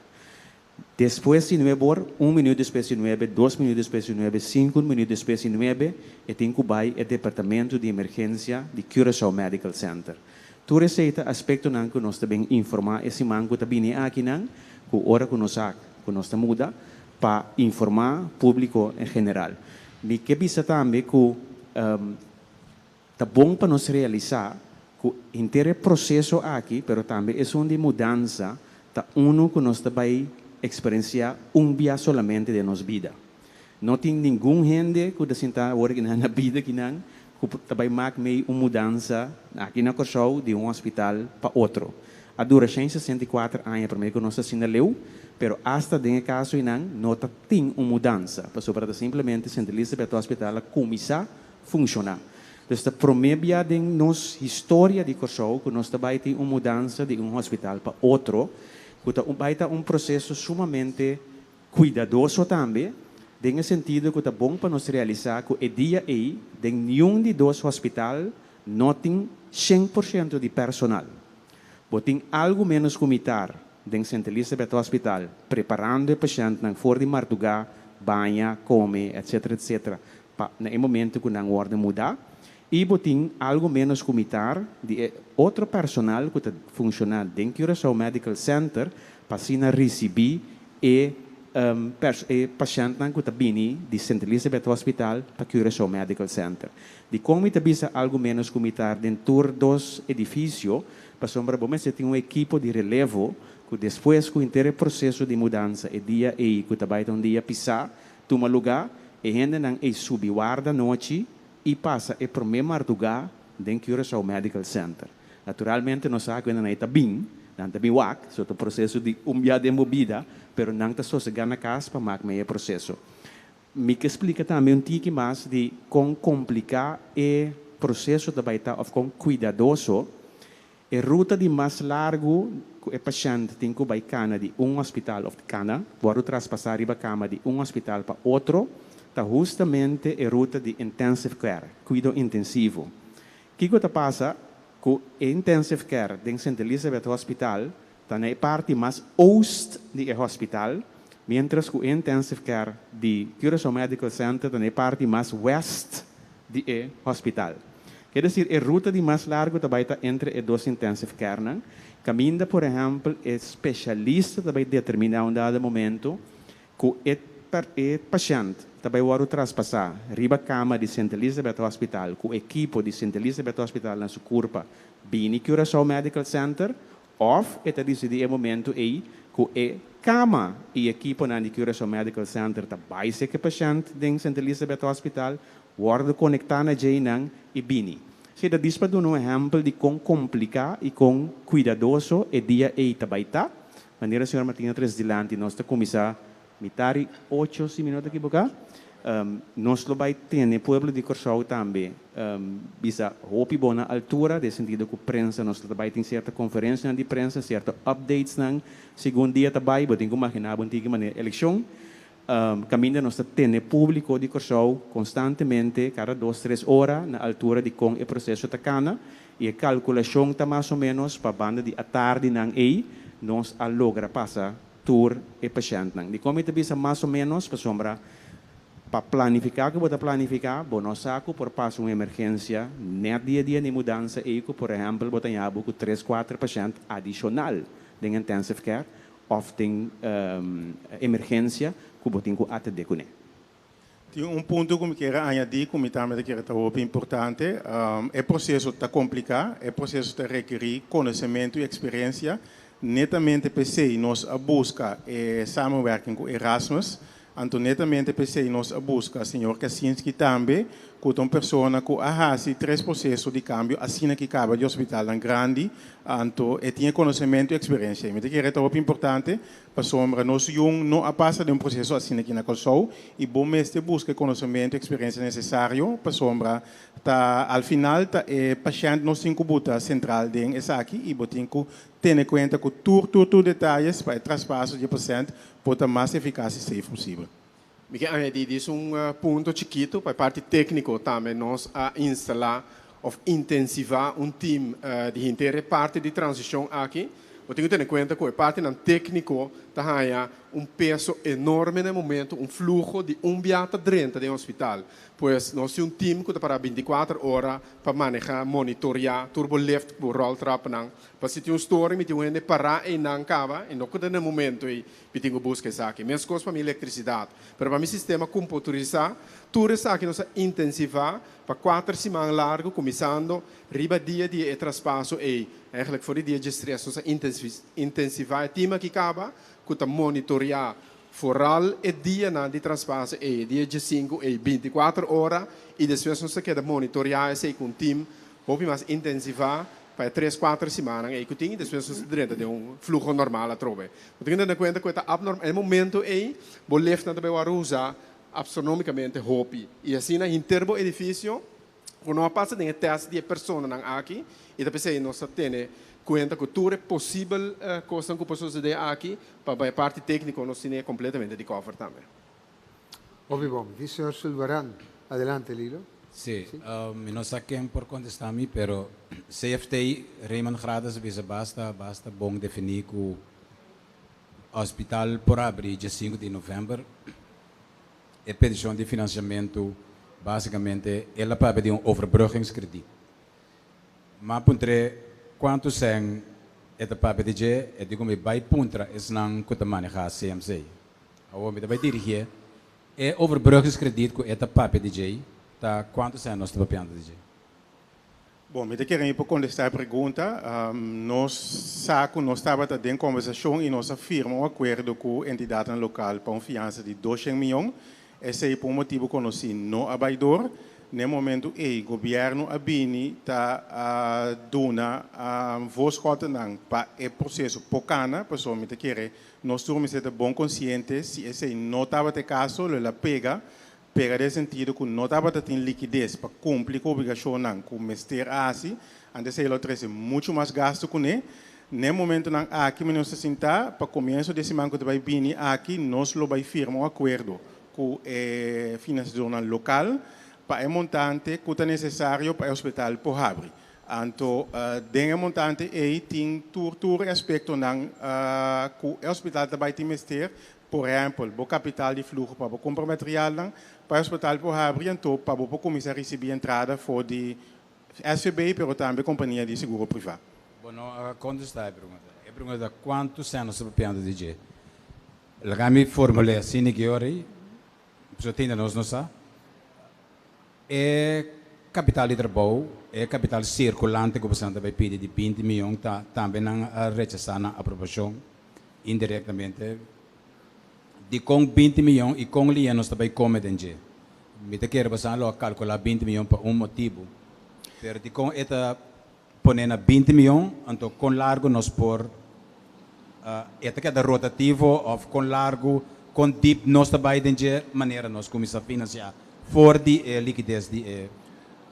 Despues di nuebe or, un minuut despues di nuebe, dos minuut despues di nuebe, sinku minuut despues di nuebe, e tin ku bai e departamento di emergensia di Curaçao Medical Center. Tur esei ta aspektonan ku nos ta bin informá e siman ku ta bini akinan, ku ora ku nos sa ku nos ta muda, pa informá públiko en general. Mi ke bisa tambe ku ta bon pa nos realisá ku henter e proseso aki, pero tambe esun di mudansa, ta unu ku nos ta bai eksperensiá un bia solamente den nos bida. No tin ningun hende ku ta sinta awor kinan na bida kinan ku ta bai mak mei un mudansa aki na Kòrsou di un hospital pa otro. A dura 164 aña promé ku nos ta asina leu, pero asta den e kaso einan no ta tin un mudansa, pasobra ta simplemente Sint Elisabeth Hospital a kuminsá funshoná. Dus ta promé bia den nos historia di Kòrsou ku nos ta bai tin un mudansa di un hospital pa otro, ku ta bai ta un proseso sumamente kuidadoso tambe, den e sentido ku ta bon pa nos realisá ku e dia ei den niun di dos hospital no tin 100% di personal. Bo tin algu ménos ku mitar den Sint Elisabeth Hospital preparando e pashèntnan for di mardugá, baña, kome, etc. Etc. Pa na e momento ku nan wòrdu mudá. I bo tin algu ménos ku mitar di e otro personal ku ta funshoná den Curaçao Medical Center pa asina risibí e e pashèntnan ku ta bini di Sint Elisabeth Hospital pa Curaçao Medical Center. Dikon mi ta bisa algu ménos ku mitar den tur dos edifisio? Pasobra bo mester tin un ekipo di relevo ku despues ku henter e proseso di mudansa e dia ei ku ta bai ta un dia pisá tuma lugá, e hendenan ei subi warda nochi i pasa e promé mardugá den Curaçao Medical Center. Naturalmente nos sa ku hendenan ei ta bin, nan ta bin wak, so ta un proseso di un bia den bo bida, pero nan ta sosegá na kas pa mak mei e proseso. Mi ke splika tambe un tiki mas di kon kompliká e proseso ta bai ta òf kon kuidadoso e ruta di mas largu ku e pashènt tin ku bai kana di un hospital òf kana wòrdu traspasá riba kama di un hospital pa otro ta hustamente e ruta di intensive care, kuido intensivo. Kiko ta pasa ku e intensive care den Sint Elisabeth Hospital ta na e parti mas oost di e hospital, miéntras ku e intensive care di Curaçao Medical Center ta na e parti mas west di e hospital. Ke desir, e ruta di mas largu ta bai ta entre e dos intensive care-nan, kaminda por ehèmpel e spesialista ta bai determiná un dado momento ku e e pashènt ta bai wòrdu traspasá riba kama di Sint Elisabeth Hospital ku ekipo di Sint Elisabeth Hospital na su kurpa bini Curaçao Medical Center òf e ta disidí e momento ei ku e kama i ekiponan di Curaçao Medical Center ta bai seka e pashènt den Sint Elisabeth Hospital, wòrdu konektá na djeinan i bini. Si ta dis pa duna un ehèmpel di kon kompliká i kon kuidadoso e dia ei ta bai ta, manera señor Martina a trese dilanti, nos ta kuminsá mitar i ocho, si mi no ta ekiboká. Nos lo bai tene pueblo di Kòrsou tambe bisa hopi bon na altura, den sentido ku prensa nos lo ta bai tin sierto konferensianan di prensa, sierto updatesnan segun dia ta bai. Bo tin ku imaginá bo un tiki manera elekshon. Kaminda nos ta tene públiko di Kòrsou konstantemente kada dos tres ora na altura di kon e proseso ta kana i e kalkulashon ta mas o ménos pa banda di atardinan ei nos a logra pasa tur e pashèntnan. Dikon mi ta bisa mas o ménos? Pasobra pa planifiká ku bo ta planifiká bo no sa ku por pasa un emergensia nèt di e dia di mudansa ei ku por ehèmpel bo ta haña bo ku tres kuater pashènt adishonal den intensive care Òf tin emergensia ku bo tin ku atendé kuné. Tin un punto ku mi kier a añadí ku mi tambe ta kere ta hopi importante. E proseso ta kompliká, e proseso ta rekerí konosementu i eksperensia. Netamente p'esei nos a buska e samenwerking ku Erasmus. Anto netamente p'esei nos a buska señor Kaczynski tambe, ku ta un persona ku a hasi tres proseso di kambio asina ki kaba di hospitalnan grandi, anto e tin e konosementu i eksperensia. I mi ta kere ta hopi importante pasobra nos yun no a pasa den un proseso asina aki na Kòrsou i bo mester buska e konosementu i eksperensia nesesario pasobra ta al final ta e pashènt nos tin ku buta sentral den esaki i bo tin ku tene kuenta ku tur tur tur detayes pa e traspaso di e pashènt por ta mas efikas i safe posibel. Mi ke añadí dis un punto chikitu pa e parti tékniko tambe nos a instalá òf intensivá un tim di henter e parti di transishon aki. Bo tin ku tene kuenta ku e partinan tékniko ta haña un peso enorme na e momento, un fluho di un bia ta drenta den hospital. Pues nos tin un tim ku ta pará bintikuater ora pa manehá, monitoriá tur bo lift, bo ròltrapnan. Pa si tin un storing mi tin un hende pará einan kaba i no ku ta na e momento ei mi tin ku buska esaki. Meskos pa mi elektrisidat. Pero pa mi sistema komputurisá, tur esaki nos a intensivá pa kuater siman largu kuminsando riba dia di e traspaso ei. Eigenlijk for di dia diestres nos a intensivá e tim aki kaba ku ta monitoriá foral e dianan di traspaso ei, e dia diesinku ei, bintikuater ora i despues nos ta keda monitoriá esei ku un tim hopi mas intensivá pa e tres kuater simannan ei ku tin i despues nos ta drenta den un fluho normal atrobe. Bo tin ku tene kuenta ku e ta abnormal, e momento ei bo liftnan ta bai wòrdu usá astronomicamente hopi i asina henter bo edifisio ku no a pasa den e tèst di e personanan aki i ta p'esei nos ta tene kuenta ku tur e posibel kosnan ku por sosodé aki pa bai e parti tékniko nos tine kompletamente di kòver tambe. Hopi bon. Di señor Sulvaran. Adelante Lilo. Sí, mi no sa ken por kontestá mi, pero CFT Raymond Gradus a bisa basta basta bon definí ku Hospital por abri dje sinku di novèmber. E petishon di finansiamentu básikamente el a papia di un overbruggingskrediet. M'a puntr'é kuantu sèn e ta papia di dje, e di ku mi bai puntra esnan ku ta manehá CMC. Awor mi ta bai dirigié e overbruggingskrediet ku e ta papia di dje ta kuantu sèn nos ta papiando di dje. Bon, mi ta kere mi por kontestá e pregunta. Nos sa ku nos tabata den kombersashon i nos a firma un akuerdo ku entidatnan lokal pa un fiansa di doshen mion. Esei pa un motibu konosí no a bai dor. Na e momentu ei gobièrnu a bini ta duna voorschotennan pa e proseso por kana, pasobra mi ta kere nos tur mester ta bon konsiente si esei no tabata e kaso lo el a pega Pega den sentido ku no tabata tin likides pa kumpli ku obligashonnan ku mester a hasi, antes ei lo trese muchu mas gastu kuné. N'e momentunan aki mi nos ta sintá, pa komienso di e siman ku ta bai bini aki nos lo bai firma un akuerdo ku e finansiadornan lokal pa e montante ku ta nesesario pa e hospital por habri. Anto den e montante ei tin tur tur e aspektonan ku e hospital ta bai tin mester. Por ehèmpel, bo kapital di fluho pa bo kumpra materialnan pa e hospital por habri anto pa bo por kuminsá risibí entrada for di SVB pero tambe kompania di seguro privá. Bo no a kontestá e pregunta. E pregunta ta kuantu sèn nos ta papiando di dje. Laga mi formul'é asina ki ora ei, pasobra tinda nos no sa. E kapital di trabou, e kapital sirkulante ku boso ta bai pidi di binti mion ta tambe nan a rechasá nan aprobashon indirektamente. Dikon binti mion i kon lia nos ta bai kome den dje? Mi ta kere boso lo a kalkulá binti mion pa un motibu, pero dikon e ta pone na binti mion, anto kon largu nos por e ta keda rotativo of kon largu, kon dip nos ta bai den dje manera nos kuminsá finansiá for di e likides di e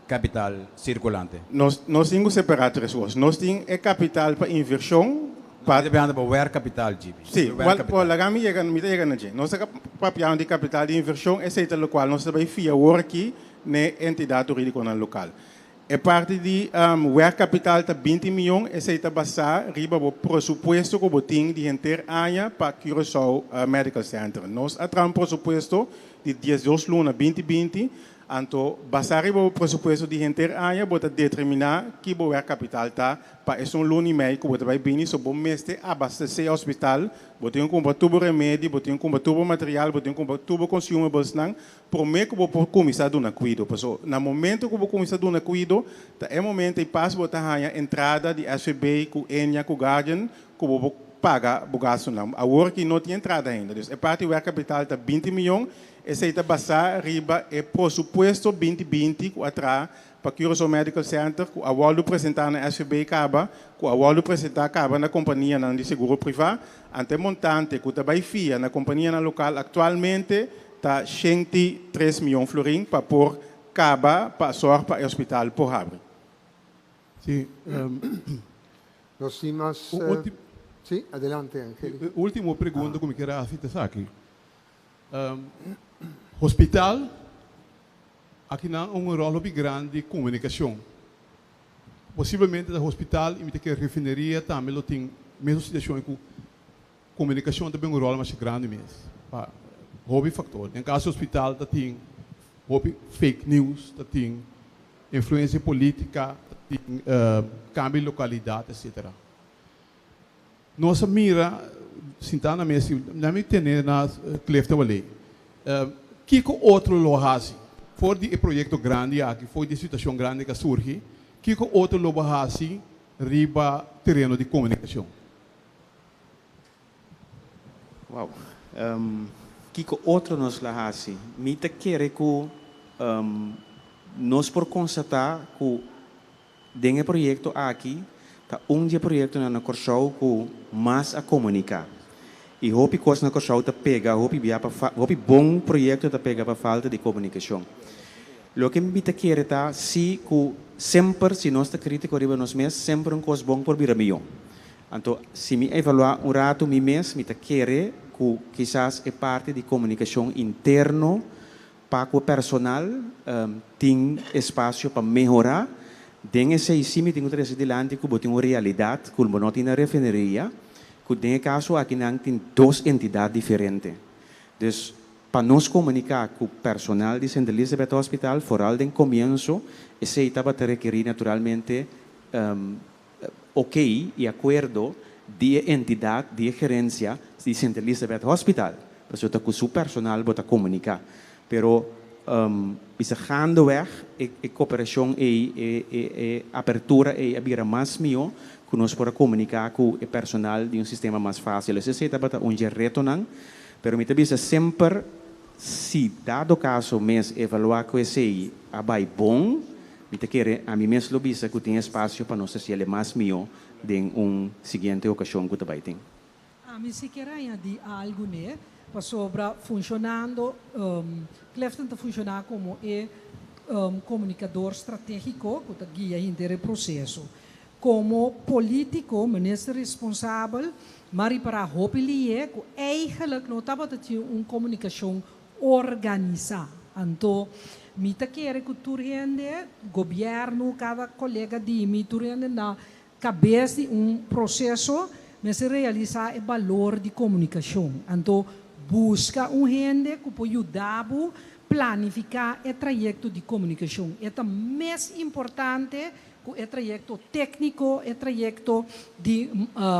kapital sirkulante. Nos nos tin ku separá tres kos. Nos tin e kapital pa invershon, pa. Nos ta papiando pa werkkapital, GB. Sí, wèl, laga mi yega, mi ta yega na dje. Nos ta papiando di kapital di invershon, esei ta lokual nos ta bai fia awor aki n'e entidat hurídikonan lokal. E parti di werkkapital ta binti mion, esei ta basá riba bo presupuesto ku bo tin di henter aña pa Curaçao Medical Center. Nos a traha un presupuesto di diesdos luna binti binti, anto basá riba bo presupuesto di henter aña bo ta determiná ki bo werkkapital ta pa esun luna i mei ku bo ta bai bini, so bo mester abastesé e hospital, bo tin ku kumpra tur bo remedi, bo tin ku kumpra tur bo material, bo tin ku kumpra tur bo consumablesnan Promé ku bo por kuminsá duna kuido. Paso na momento ku bo kuminsá duna kuido, ta e momento ei pas bo ta haña entrada di SVB ku Ennia ku Guardian ku bo por paga bo gastunan. Awor aki no tin entrada ainda. Dus e parti werkkapital ta binti mion, esei ta basá riba e prosupuesto binti binti ku a traha pa Curaçao Medical Center ku a wòrdu presentá na SVB kaba, ku a wòrdu presentá kaba na kompanianan di seguro privá. Ante e montante ku ta bai fia na kompanianan lokal aktualmente Ta shenti tres mion florin pa por kaba pa sòrg pa e hospital por habri. Sí. Nos tin mas. Sí, adelante Angelica. E ultimo pregunta ku mi kier hasi ta esaki. Hospital aki nan un ròl hopi grandi komunikashon. Posiblemente ta hospital i mi ta kere refineria tambe lo tin mesun situashon ku komunikashon ta bin un ròl masha grandi mes pa hopi faktor. Den kaso di hospital ta tin hopi fake news, ta tin influensia polítika, ta tin kambio di lokalidat etcetera. Nos a mira sintá na mes i nan mi tene na Clifton Wallé. Kiko otro lo hasi for di e proyekto grandi aki, for di e situashon grandi ku a surgi, kiko otro lo bo hasi riba tereno di komunikashon? Wow. Kiko otro nos lo hasi? Mi ta kere ku nos por konstatá ku Den e proyekto aki ta un di e proyektonan na Kòrsou ku mas a komuniká. I hopi kos na Kòrsou ta pega hopi bia pa hopi bon proyekto ta pega pa falta di komunikashon. Loke mi ta kere ta si ku semper si nos ta kritiko riba nos mes semper un kos bon por bira mihó. Anto si mi evaluá un ratu mi mes mi ta kere ku kisas e parti di komunikashon interno Pa ku e personal tin espasio pa mehorá, den esei sí mi tin ku trese dilanti ku bo tin un realidat ku bo no tin na refineria, ku den e kaso aki nan tin dos entidat diferente. Dus pa nos komuniká ku personal di Sint Elisabeth Hospital, foral den komienso, esei tabata rekerí naturalmente ok i akuerdo di e entidat di e gerensia di Sint Elisabeth Hospital, pasobra ta ku su personal bo ta komuniká. Pero bisa gaandeweg e koperashon ei, e apertura ei a bira mas mihó ku nos por a komuniká ku e personal di un sistema mas fásil. Esei tabata un dje retonan, pero mi ta bisa semper si dado kaso mes evaluá ku esei a bai bon, Mi ta kere ami mes lo bisa ku tin espasio pa nos hasiel e mas mihó den un siguiente okashon ku ta bai tin. Ami si kier añadí algu n'e, pasobra funshonando, Clifton ta funshoná komo e komunikador stratégiko ku ta guia henter e proseso. Komo polítiko, minister responsabel, m'a ripará hopi lié ku eigenlijk no tabata tin un komunikashon organisá. Anto mi ta kere ku tur hende, gobièrnu, kada kolega di mi, tur hende na kabes di un proseso mester realisá e balor di komunikashon. Anto buska un hende ku por yuda bo planifiká e trayekto di komunikashon. E ta mes importante ku e trayekto tékniko, e trayekto di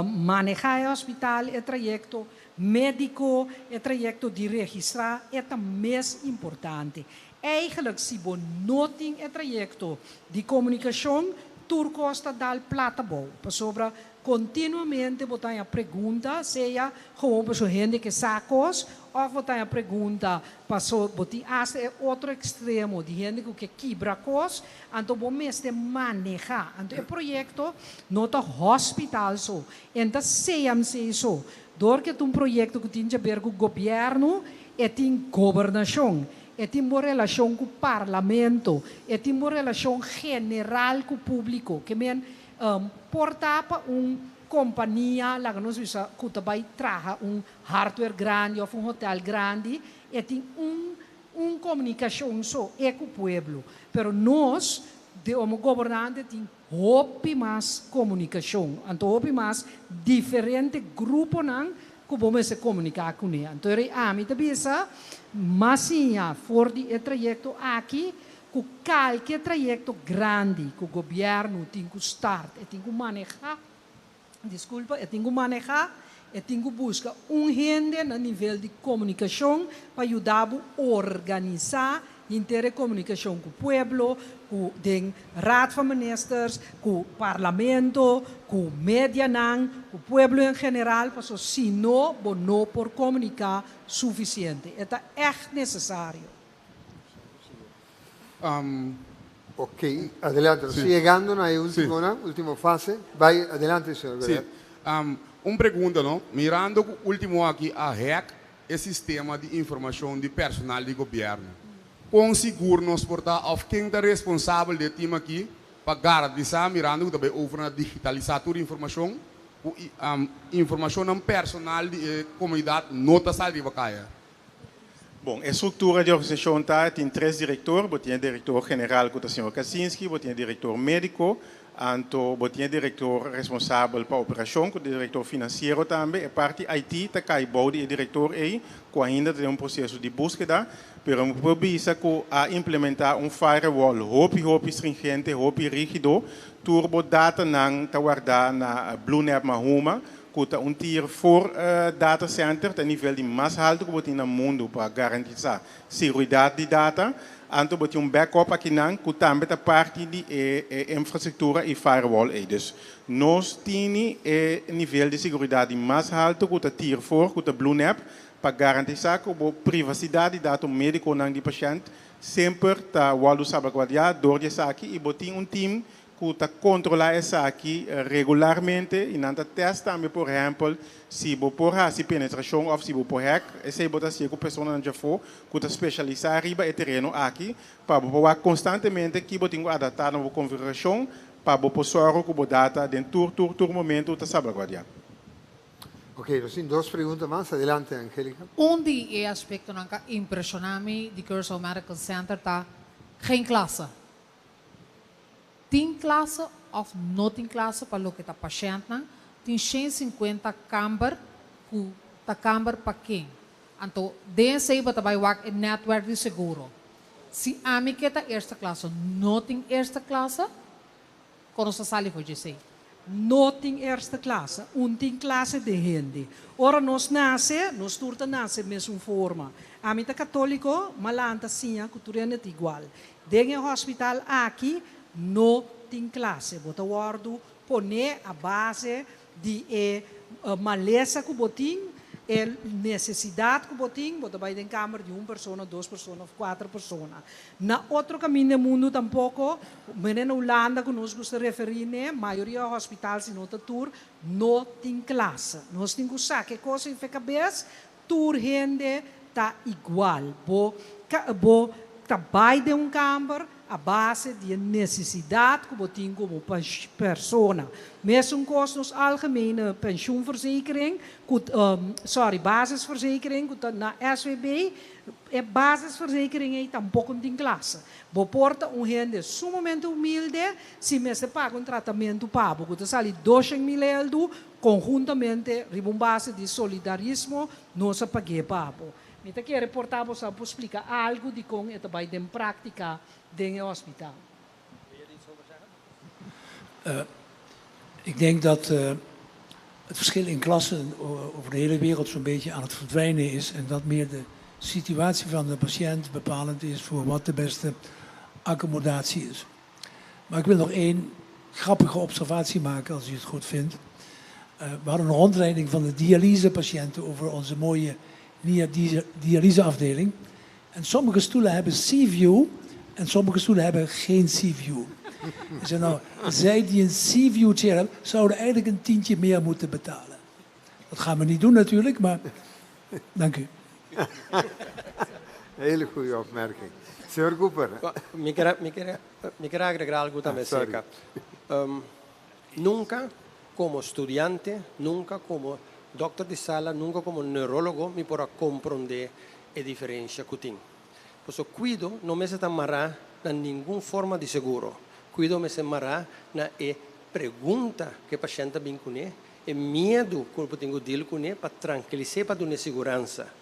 manehá e hospital, e trayekto Médiko, e trayekto di registrá e ta mes importante. Eigenlijk si bo no tin e trayekto di komunikashon, tur kos ta dal plat abou. Pasobra kontinuamente bo ta haña pregunta, sea gewoon paso hende ke sa kos, òf bo ta haña pregunta paso bo tin asta e otro ekstremo di hende ku ke kibra kos, anto bo mester manehá. Anto e proyekto no ta hospital so, en ta CMC so. Dor ku e ta un proyekto ku tin djaber ku gobièrnu, e tin gobernashon, e tin bo relashon ku parlamento, e tin bo relashon general ku públiko. Ke men por ta pa un kompania, laga nos bisa, ku ta bai traha un hardware grandi òf un hotèl grandi, e tin un un komunikashon so e ku pueblo. Pero nos, de omo gobernante, tin Hopi mas komunikashon, anto hopi mas diferente gruponan ku bo mester komuniká kuné. Anto e rei ami ta bisa, M'a siña for di e trayekto aki ku kalke trayekto grandi ku gobièrnu tin ku start, e tin ku manehá, diskulpa, e tin ku manehá, e tin ku buska un hende na nivel di komunikashon pa yuda bo organisá Henter e komunikashon ku pueblo, ku den Raad van Ministers, ku Parlamento, ku medianan, ku pueblo en general, paso si no bo no por komuniká sufisiente. E ta ègt nesesario. Ok, adelante. Nos ta yegando na e ultimo, na ultimo fase. Bai adelante, señor Godet. Sí. Un pregunta, no? Mirando ku ultimo aki a hack e sistema di informashon di personal di gobièrnu. Kon sigur nos por ta òf ken ta responsabel di e tim aki pa garantisa, mirando ku ta bai over na digitalisá tur informashon, ku informashonnan personal di e komunidat no ta sali riba kaya? Bon, e struktura di organisashon ta, tin tres direktor, bo tin e direktor general ku ta señor Kaczynski, bo tin e direktor médiko, Anto bo tin e direktor responsabel pa operashon ku direktor finansiero tambe. E parti IT ta kai bou di e direktor ei ku ainda ta den un proseso di búskeda. Pero mi por bisa ku a implementá un firewall hopi hopi stringente, hopi rígido. Tur bo datanan ta wardá na Bluenap Mahuma ku ta un tier 4 data center, ta e nivel di mas haltu ku bo tin na mundu pa garantisá seguridat di data. Anto bo tin un backup akinan ku tambe ta parti di e infrastruktura i firewall ei. Dus nos tini e nivel di seguridat di mas haltu ku ta tier 4, ku ta Bluenap, pa garantisá ku bo privasidat di dato médikonan di pashènt semper ta wòrdu salbaguardiá dor di esaki i bo tin un team ku ta kontrolá esaki regularmente i nan ta tèst tambe por ehèmpel si bo por hasi penetrashon òf si bo por hack, esei bo ta hasié ku personanan djafó ku ta spesialisá riba e tereno aki pa bo por wak konstantemente ki bo tin ku adaptá na bo konfigurashon pa bo por sòru ku bo data den tur tur tur momentu ta salbaguardiá. Ok, nos tin dos pregunta mas. Adelante, Angelica. Un di e aspektonan ku a impreshoná mi di Curaçao Medical Center ta geen klasse. Tin klase òf no tin klase pa loke ta pashèntnan, tin 150 kamber ku ta kamber pa ken. Anto den esei bo ta bai wak e nètwèrk di seguro. Si ami ke ta eerste klasse no tin eerste klasse, kon nos ta sali for djesei? No tin eerste klasse, un tin klase den hende. Ora nos nase, nos tur ta nase mesun forma. Ami ta katóliko, m'a lanta siña ku tur hende ta igual. Den e hospital aki no tin klase. Bo ta wòrdu poné a base di e malesa ku bo tin, e nesesidat ku bo tin, bo ta bai den kamer di un persona, dos persona òf kuater persona. Na otro kaminda den mundu tampoko, manera na Hulanda ku nos gusta referí n'e, mayoria hospital, si no ta tur, no tin klase. Nos tin ku saka e kos ei fe kabes, Tur hende ta igual. Bo bo ta bai den un kamber a base di e nesesidat ku bo tin komo persona. Mesun kos nos algemene pensioenverzekering ku sorry basisverzekering ku ta na SVB, e basisverzekering ei tampoko no tin klase. Bo por ta un hende sumamente humilde si mester paga un tratamentu pa bo ku ta sali 200.000 eldu, Konhuntamente, riba un base di solidarismo, nos a pag'é pa bo. Mi ta kere por ta bo sa por splika algu di kon e ta bai den práktika den e hospital. Ik denk dat het verschil in klassen over de hele wereld zo'n beetje aan het verdwijnen is en dat meer de situatie van de patiënt bepalend is voor wat de beste accommodatie is. Maar ik wil nog één grappige observatie maken, als u het goed vindt. We hadden een rondleiding van de dialysepatiënten over onze mooie dialyseafdeling. En sommige stoelen hebben sea-view en sommige stoelen hebben geen sea-view. Ik zei, nou, zij die een sea-view chair hebben, zouden eigenlijk een tientje meer moeten betalen. Dat gaan we niet doen natuurlijk, maar dank u. Hele goede opmerking. Señor Cooper. Mi kier mi kier mi kier agrega algo tambe acerca. Nunca como studiante, nunca como dokter di sala, nunca como neurólogo mi por a comprende e diferencia cu tin. Pasobra cuido no mester ta mará na ningun forma di seguro. Cuido mester mará na e pregunta cu e pashent ta bin cune, e miedu cu bo tin cu deal cune pa tranquilis'é pa dun'é siguransa.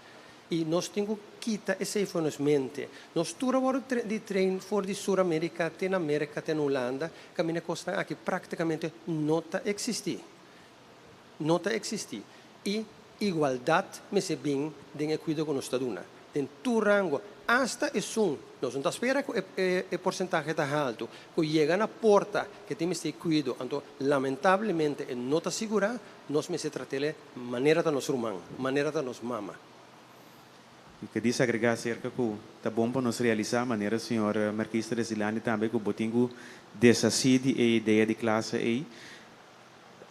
I nos tin ku kita esei for nos mente. Nos tur a wòrdu di train for di Sur Amerika te na Merka te na Hulanda, kaminda e kosnan aki praktikamente no ta eksistí. No ta eksistí. I igualdat mester bin den e kuido ku nos ta duna. Den tur rango, asta esun, nos no ta spera ku e porsentahe ta haltu, ku yega na porta ku e tin mester e kuido, anto lamentablemente e no ta sigurá, nos mester trat'el Manera ta nos ruman, manera ta nos mama. Mi ke disagregá aserka ku ta bon pa nos realisá, manera señor Merkista Desilani tambe, ku bo tin ku deshasí di e idea di klase ei.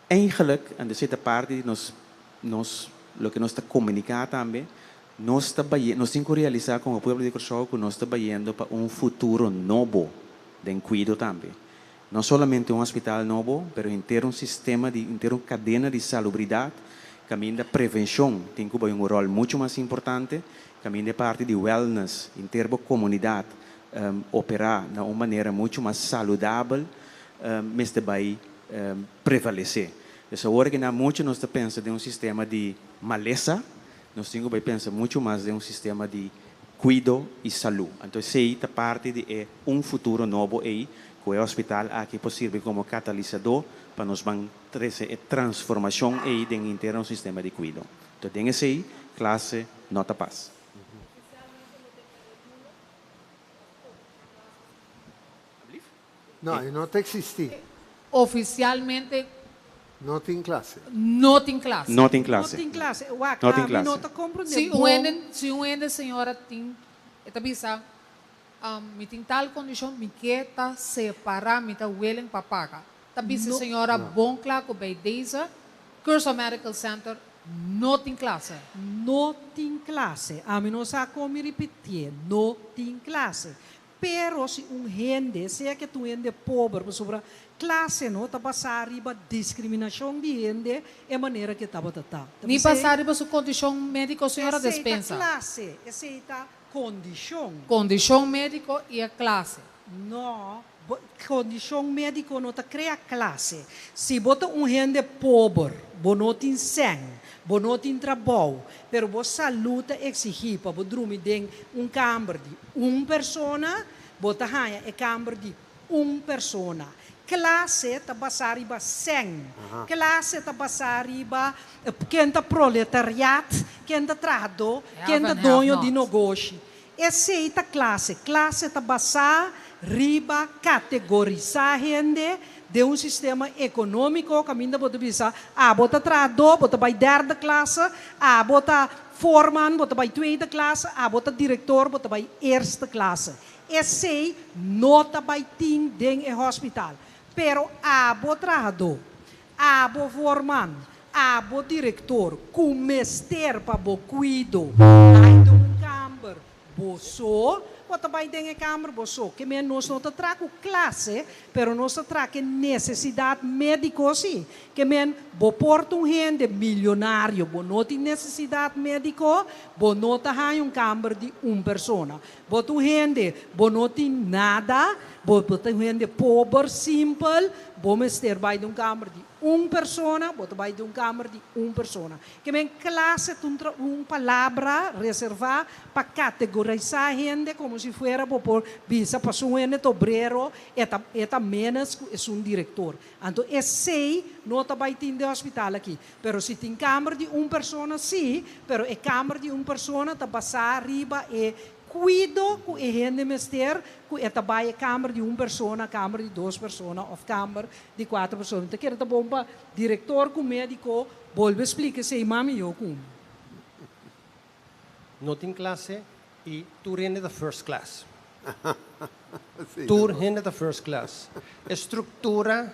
Eigenlijk, en esei ta parti di nos nos loke nos ta komuniká tambe, nos ta baye nos tin ku realisá komo pueblo di Kòrsou ku nos ta bayendo pa un futuro nobo den kuido tambe. No solamente un hospital nobo, pero henter un sistema di, henter un cadena di salubridad caminda prevencion tin cu bay un rol mucho mas importante, caminda e parti di wellness, henter bo comunidad opera na un manera mucho mas saludabel. mester bai prevalesé. Dus awor ku na muchu nos ta pensa den un sistema di malesa, nos tin ku bai pensa muchu mas den un sistema di kuido i salú. Anto esei ta parti di e un futuro nobo ei ku e hospital aki por sirbi komo katalisadó pa nos ban trese e transformashon ei den henter nos sistema di kuido. Anto den esei klase no ta pas. No, e no ta eksistí. Ofisialmente. No tin klase. No tin klase. No tin klase. No tin klase. Wak, No tin ami klase. no ta komprendé Si un bon. hende, si un hende señora tin, e ta bisa, mi tin tal kondishon, mi ke ta separá, mi ta willing pa paga. Ta bisa No. señora bon kla ku bij deze Curaçao Medical Center no tin klase. No tin klase. Ami no sa kon mi ripitié, no tin klase. Pero si un hende, sea ke ta un hende pober, pasobra klase no ta basá riba diskriminashon di hende e manera ke tabata ta. Ta Ni p'esei. basá riba su kondishon médiko, señora Esei ta Despensa. klase, esei ta kondishon. Kondishon médiko i e klase. No, bo kondishon médiko no ta krea klase. Si bo ta un hende pober, bo no tin sèn, bo no tin trabou, pero bo salú ta eksigí pa bo drumi den un kamber di un persona, bo ta haña e kamber di un persona. Klase ta basá riba sèn. Klase ta basá riba ken ta proletariat, ken ta trahadó, ken Have ta and have doño di not. nogoshi. Esei ta klase. Klase ta basá riba kategorisá hende den un sistema ekonómiko kaminda bo ta bisa, abo ta trahadó, bo ta bai derde klase, abo ta voorman, bo ta bai tweede klase, abo ta direktor, bo ta bai eerste klase. Esei no ta bai tin den e hospital. Pero abo trahadó, abo voorman, abo direktor ku mester pa bo kuido bai den un kamber bo so, bo ta bai den e kamber bo so. Ke men nos no ta traha ku klase, pero nos ta traha ku e nesesidat médiko sí. Ke men bo por ta un hende milionario, bo no tin nesesidat médiko, bo no ta haña un kamber di un persona. Bo ta un hende, bo no tin nada, bo ta un hende pober, simpel, bo mester bai den un kamber di un persona, bo ta bai den un kamber di un persona. Ke men klase ta un un palabra reservá pa kategorisá hende komo si fuera bo por bisa pasobra un hende ta obrero e ta e ta ménos ku esun direktor. Anto esei no ta bai tin den hospital aki. Pero si tin kamber di un persona sí, pero e kamber di un persona ta basá riba e kuido ku e hende mester ku e ta bai e kamber di un persona, kamber di dos persona òf kamber di kuater persona. Mi ta kere ta bon pa direktor ku médiko bolbe splika esei mami yo ku. No tin klase i tur hende ta first class. Tur hende ta first class. E struktura,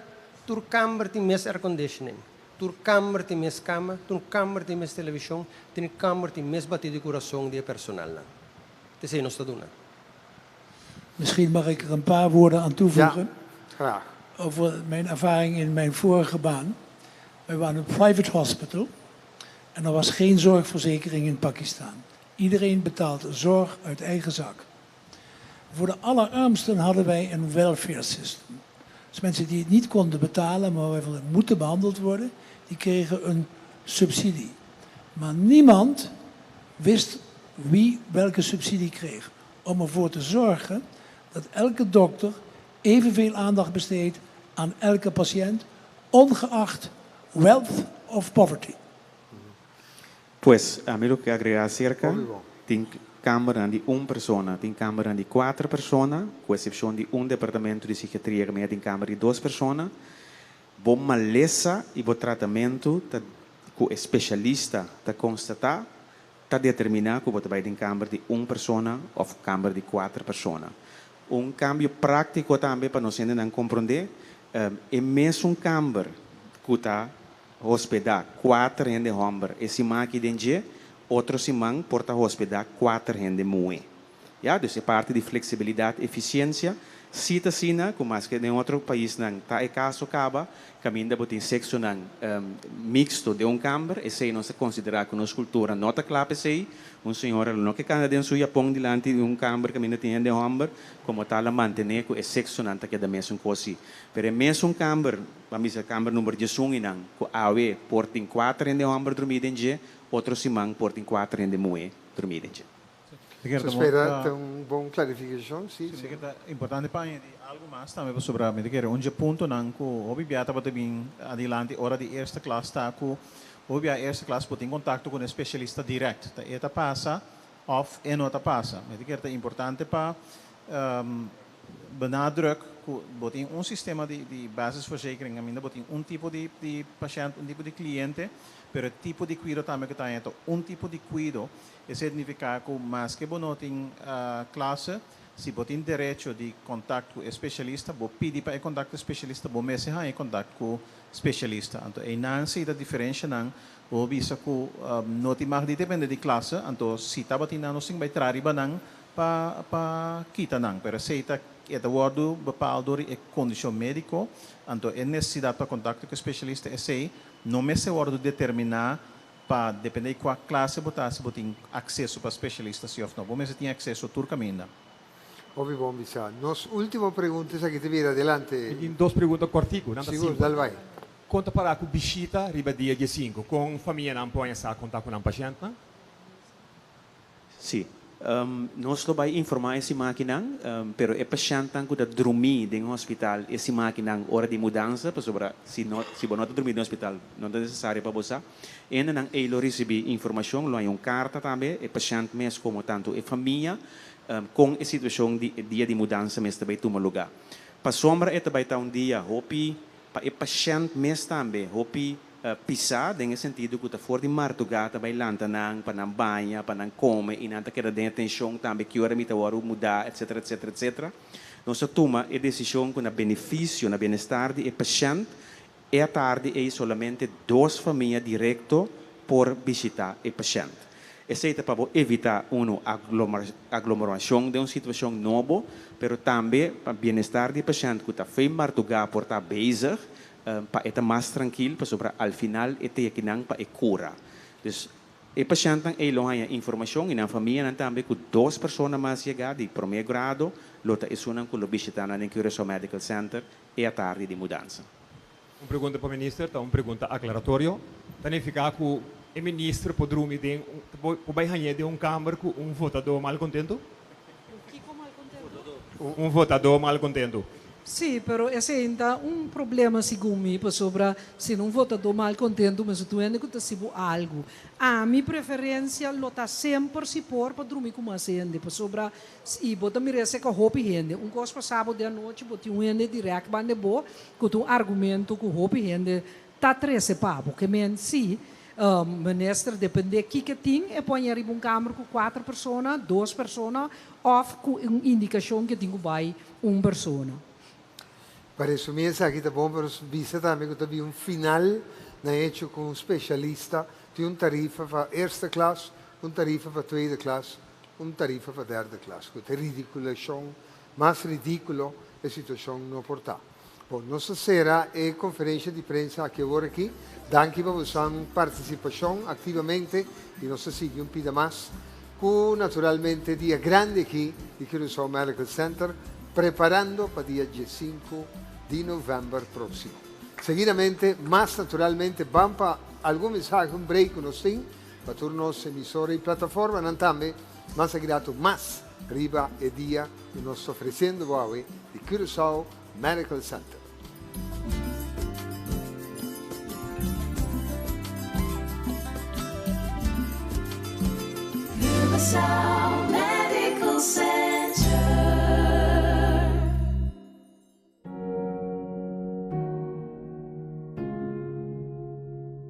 tur kamber tin mes airconditioning, tur kamber tin mes kama, tur kamber tin mes televishon, tin kamber tin mes batí di kurason di e personalnan. T'esei nos ta duna. Misschien mag ik er een paar woorden aan toevoegen. Ja, graag. Over mijn ervaring in mijn vorige baan. Wij waren een private hospital en er was geen zorgverzekering in Pakistan. Iedereen betaalt zorg uit eigen zak. Voor de allerarmsten hadden wij een welfare system. Dus mensen die het niet konden betalen, maar waarvan het moeten behandeld worden, die kregen een subsidie. Maar niemand wist wie welke subsidie kreeg. Om ervoor te zorgen dat elke dokter evenveel aandacht besteedt aan elke patiënt, ongeacht wealth of poverty. Pues, ami lo ke agregá aserka, tin kambernan di un persona, tin kambernan di kuater persona, ku eksepshon di un departamento di sikiatria ku mea tin kamber di dos persona. Bo malesa i bo tratamentu ta ku e spesialista ta konstatá ta determiná ku bo ta bai den kamber di un persona òf kamber di kuater persona. Un kambio práktiko tambe pa nos hendenan komprondé, e mesun kamber ku ta hospedá kuater hende hòmber e siman aki den dje, otro siman por ta hospedá kuater hende muhé. Ya, dus e parti di fleksibilidat, efisiensia, Si ta asina, ku maske den otro paisnan ta e kaso kaba, kaminda bo tin seksonan miksto den un kamber, esei nos ta konsiderá ku nos kultura no ta kla p'esei. Un señora lo no ke kanda den su yapon dilanti di un kamber kaminda tin hende hòmber, komo tal a mantené ku e seksonan ta keda mesun kos si. Pero e mesun kamber, ban bisa kamber number diesun i nan, ku awe por tin kuater hende hòmber drumí den dje, otro siman por tin kuater hende muhé drumí den dje. Mi spera ta un bon clarificacion, si. Si, mi ta importante pa añadi algo mas tambe pasobra mi ta kere un dje puntonan cu hopi bia tabata bin adilanti ora di eerste klas ta cu hopi bia eerste klas bo tin contacto cu un especialista direct, ta e ta pasa of e no ta pasa. Mi ta kere ta importante pa benadruk cu bo tin un sistema di di basisverzekering caminda bo tin un tipo di di pashent, un tipo di cliente, pero e tipo di cuido tambe cu ta haña ta un tipo di cuido. Esei significa cu maske bo no tin clase, si bo tin derecho di contact cu e specialista, bo pidi pa e contact cu e specialista, bo mester haña e contact cu specialista. Anto einan si ta diferencianan, bo bisa cu no tin mag di depende di clase, anto si tabatin nan nos tin bay traha riba nan pa pa kita nan. Pero esei ta e ta wordo bepaal door di e condicion medico, anto e necesidad pa contacto cu e specialista esei no mester wordo determina Pa depende di kua klase bo ta si bo tin akseso pa spesialista si òf no. Bo mester tin akseso tur kaminda. Hopi bon bisa. Nos ultimo pregunta esaki ta bira adelante. Mi tin dos pregunta kòrtiku. Nan ta Sigur, simpel. dal bai. Kon ta pará ku bishita riba dia diesinku? Kon famianan por haña sa konta ku nan pashèntnan? Sí. Nos lo bai informá e simakinan, pero e pashèntnan ku ta drumí den hospital e simakinan ora di mudansa, pasobra si no, si bo no ta drumí den hospital no ta nesesario pa bo sa. Hendenan ei lo risibí informashon, lo haña un karta tambe, e pashènt mes komo tantu e famia, kon e situashon di e dia di mudansa mes ta bai tuma lugá. Pasobra e ta bai ta un dia hopi pa e pashènt mes tambe, hopi Pisá den e sentido ku ta for di martugá ta bai lanta nan pa nan baña, pa nan kome i nan ta keda den e tenshon tambe ki ora mi ta wòrdu mudá etsetera etsetera etsetera. Nos a tuma e desishon ku na benefisio, na bienestar di e pashènt e atardi ei solamente dos famia direkto por bishitá e pashènt. Esei ta pa bo evitá unu aglomorashon den un situashon nobo, pero tambe pa bienestar di e pashènt ku ta fei martugá por ta bezig pa e ta mas trankil pasobra al final e ta yakinan pa e kura. Dus e pashèntnan ei lo haña informashon i nan famianan tambe ku dos persona mas yegá di promé grado lo ta esunnan ku lo bishitá nan den Curaçao Medical Center e atardi di mudansa. Un pregunta pa minister ta un pregunta aklaratorio. Ta nifiká ku e minister por drumi den un por bai hañ'é den un kamber ku un votadó malkontentu? Kiko malkontentu? Un votadó malkontentu. Sí, pero esei ta un problema segun mi, pasobra si un votadó malkontentu mester tur hende ku ta sibu algu. Ami preferensia lo ta semper si por pa drumi ku mas hende, pasobra si bo ta mira esei ku hopi hende. Un kos pasa bo den anochi, bo tin un hende dirèkt banda bo ku ta un argumento ku hopi hende ta trese pa bo. Ke men si minister depende kiko tin e por haña riba un kamer ku kuater persona, dos persona òf ku un indikashon ke tin ku bai un persona. Pa resumí esaki ta bon pa nos bisa tambe ku ta bin un final na hecho ku un spesialista tin un tarifa pa eerste klas, un tarifa pa tweede klas, un tarifa pa derde klas, ku ta ridikulashon, mas ridikulo e situashon no por ta. Bon, nos ta sera e konferensha di prensa aki awor aki. Danki pa bosan partisipashon aktivamente i nos ta sigui un pida mas ku naturalmente dia grandi aki di Curaçao Medical Center preparando pa dia diesinku di novèmber próksimo. Seguidamente mas naturalmente ban pa algun mensahe, un break ku nos tin pa tur nos emisora i plataformanan tambe mas a mas riba e dia ku nos ta ofresiendo bo awe di Curaçao Medical Center. Curaçao Medical Center.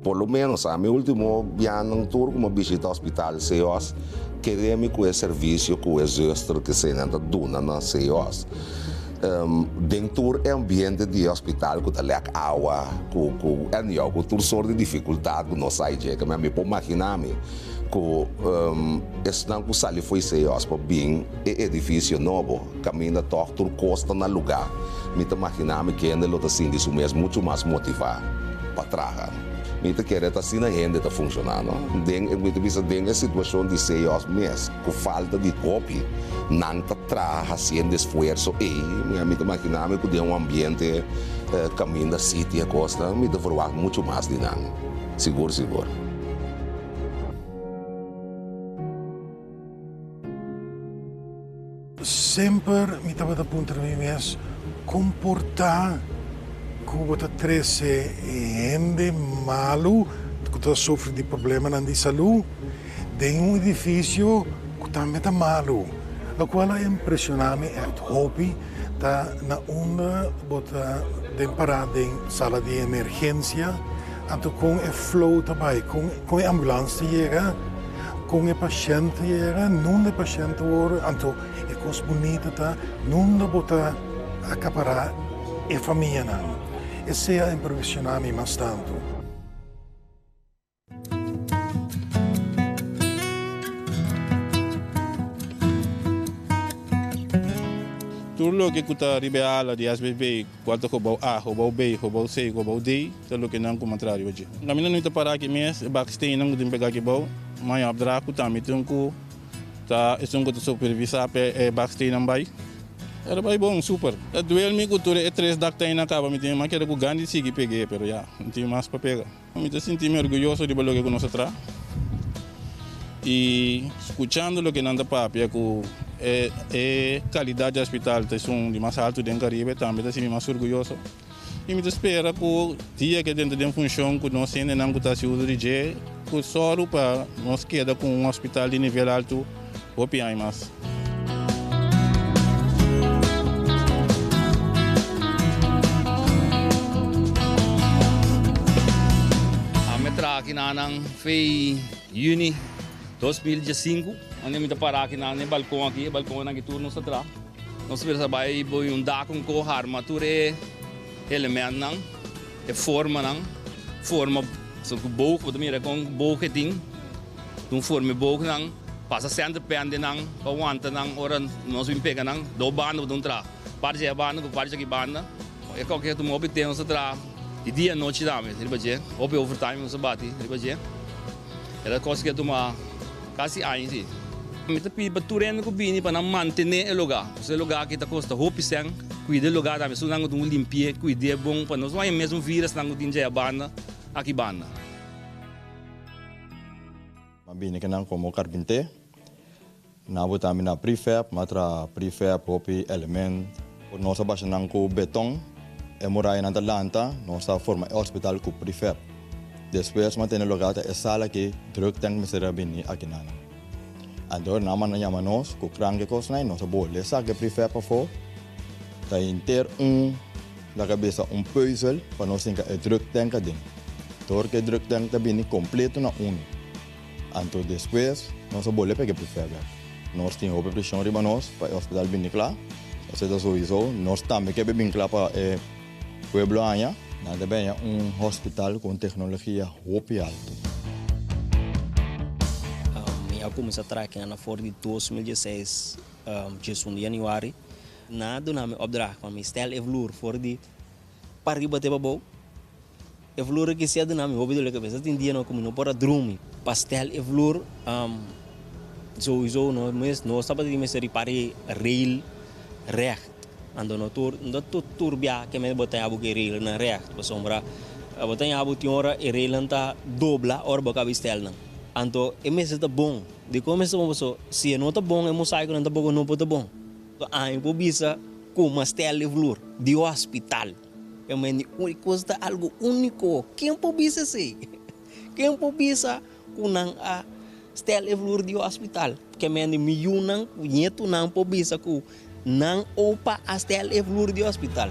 Por lo menos ami ultimo bianan tur ku mi a bishita hospital CEOS kere mi ku e servisio ku e zuster ke senan ta duna na CEOS. Den tur e ambiente di e hospital ku ta lèk awa ku ku anyhow ku tur sort di difikultat ku nos sai dje ke mi por magina mi. Ku esnan ku sali fo'i Seos pa bin e edifisio nobo, kaminda tòg tur kos ta na lugá, mi ta maginá mi kende lo ta sinti su mes muchu mas motivá pa traha. Mi ta kere ta asina hende ta funshoná, no? Den, mi ta bisa den e situashon di Seos mes, ku falta di hopi, nan ta traha hasiendo esfuerso ei. Mi ta maginá mi ku den un ambiente kaminda siti e kosnan, mi ta verwagt muchu mas di nan. Sigur, sigur. Semper mi tabata puntra mi mes kon por ta ku bo ta trese hende malu ku ta sufri di problemanan di salú den un edifisio ku tambe ta malu. Lokual a impreshoná mi ègt hopi ta na unda bo ta den pará den sala di emergensia. Anto kon e flow ta bai, kon kon e ambulans ta yega, kon e pashènt ta yega, nunda e pashènt ta wòrdu, anto e kos bunita ta nunda bo ta akapará e famianan. Esei a impresioná mi mas tantu. Tur loke ku ta riba e ala di SBB, kual ta gebou A, gebou B, gebou C, gebou D, ta loke nan ku mantra riba dje. Kaminda no ta para aki mes, e baksteennan ku tin pega aki bou, maña opdracht ku tambe tin ku ta esun ku ta supervisá pa e baksteennan bai. Era bai bon, super. Ta duel mi ku tur e tres dakteinnan kaba, mi tin mas keda ku gan di sigui peg'é, pero ya, no tin mas pa pega. Mi ta sinti mi orguyoso riba loke ku nos a traha i skuchando loke nan ta papia ku e kalidat di hospital ta esun di mas altu den Karibe tambe ta sinti mi mas orguyoso i mi ta spera ku dia ke dentro den funshon ku nos hendenan ku ta hasi uso di dje ku sòru pa nos keda ku un hospital di nivel altu hopi aña mas. Ami a traha akinan fei juni 2015, unda mi ta para akinan den e balkon aki, e balkonnan aki tur nos ta traha. Nos mester bai boi un dak un ko harma tur e elementnan, e formanan, forma ku boog, bo ta mira kon boog e tin. Dun forma e boognan, pasa center pende nan pa wanta nan ora nos bin pega nan do banda bo dun traha. Parti dje banda ku parti dje aki banda. E koke a tuma hopi tempo nos a traha di dia anochi tambe riba dje. Hopi overtime nos a bati riba dje. E ta kos ku a tuma kasi aña si. Mi ta pidi pa tur hende ku bini pa nan mantene e luga. Pasobra e luga aki ta kosta hopi sèn. Kuida e luga tambe. Esun nan ku tin ku limpi'é, kuid'é bon pa nos no haña mesun virus nan ku tin dje banda aki banda. M'a bini kinan komo karpinté. Nan a bota mi na prefab, m'a traha prefab hopi element. Nos a basha nan ku beton, e murayanan ta lanta, nos a forma e hospital ku prefab. Despues m'a tene logá ta e sala ki druk tank mester a bini akinan. Anto nan manda yama nos ku krank e kosnan i nos a bolbe saka e prefab afó. Ta henter un. Na kabesa un pùzel pa nos hinka e druktank aden. Dor ku e druktank ta bini kompleto na unu. Anto despues nos a bolbe pega e prefabrik. Nos tin hopi preshon riba nos pa e hospital bini kla. Esei ta souiso. Nos tambe ke bin kla pa e pueblo haña. Nan ta bini un hospital ku un teknologia hopi altu. Mi a kuminsá traha akinan for di 2016, 11 di yanüari. Nan a duna mi opdracht pa mi stel e vloer for di pariba te pabou. E vloer aki si a duna mi hopi dolor di kabesa. Tin dianan ku mi no por a drumi pa stel e vloer. Souiso nos mes nos tabata tin mester ripara e rail recht. Anto no tur no ta tur bia ke mi bo ta habu ku e railnan recht pasobra bo ta habu tin ora e railnan ta dobla ora bo kaba di stel nan. Anto e mester ta bon. Dikon e mester ta bon? Pasobra si e no ta bon e mosaikonan tampoko no por ta bon. Ami por bisa ku mas tel e vloer di hospital. E mende un kos ta algu úniko. Ken por bisa esei? Ken por bisa ku nan a stel e vloer di hospital? Ke mende mi yunan ku ñetunan por bisa ku nan opa a stel e vloer di hospital.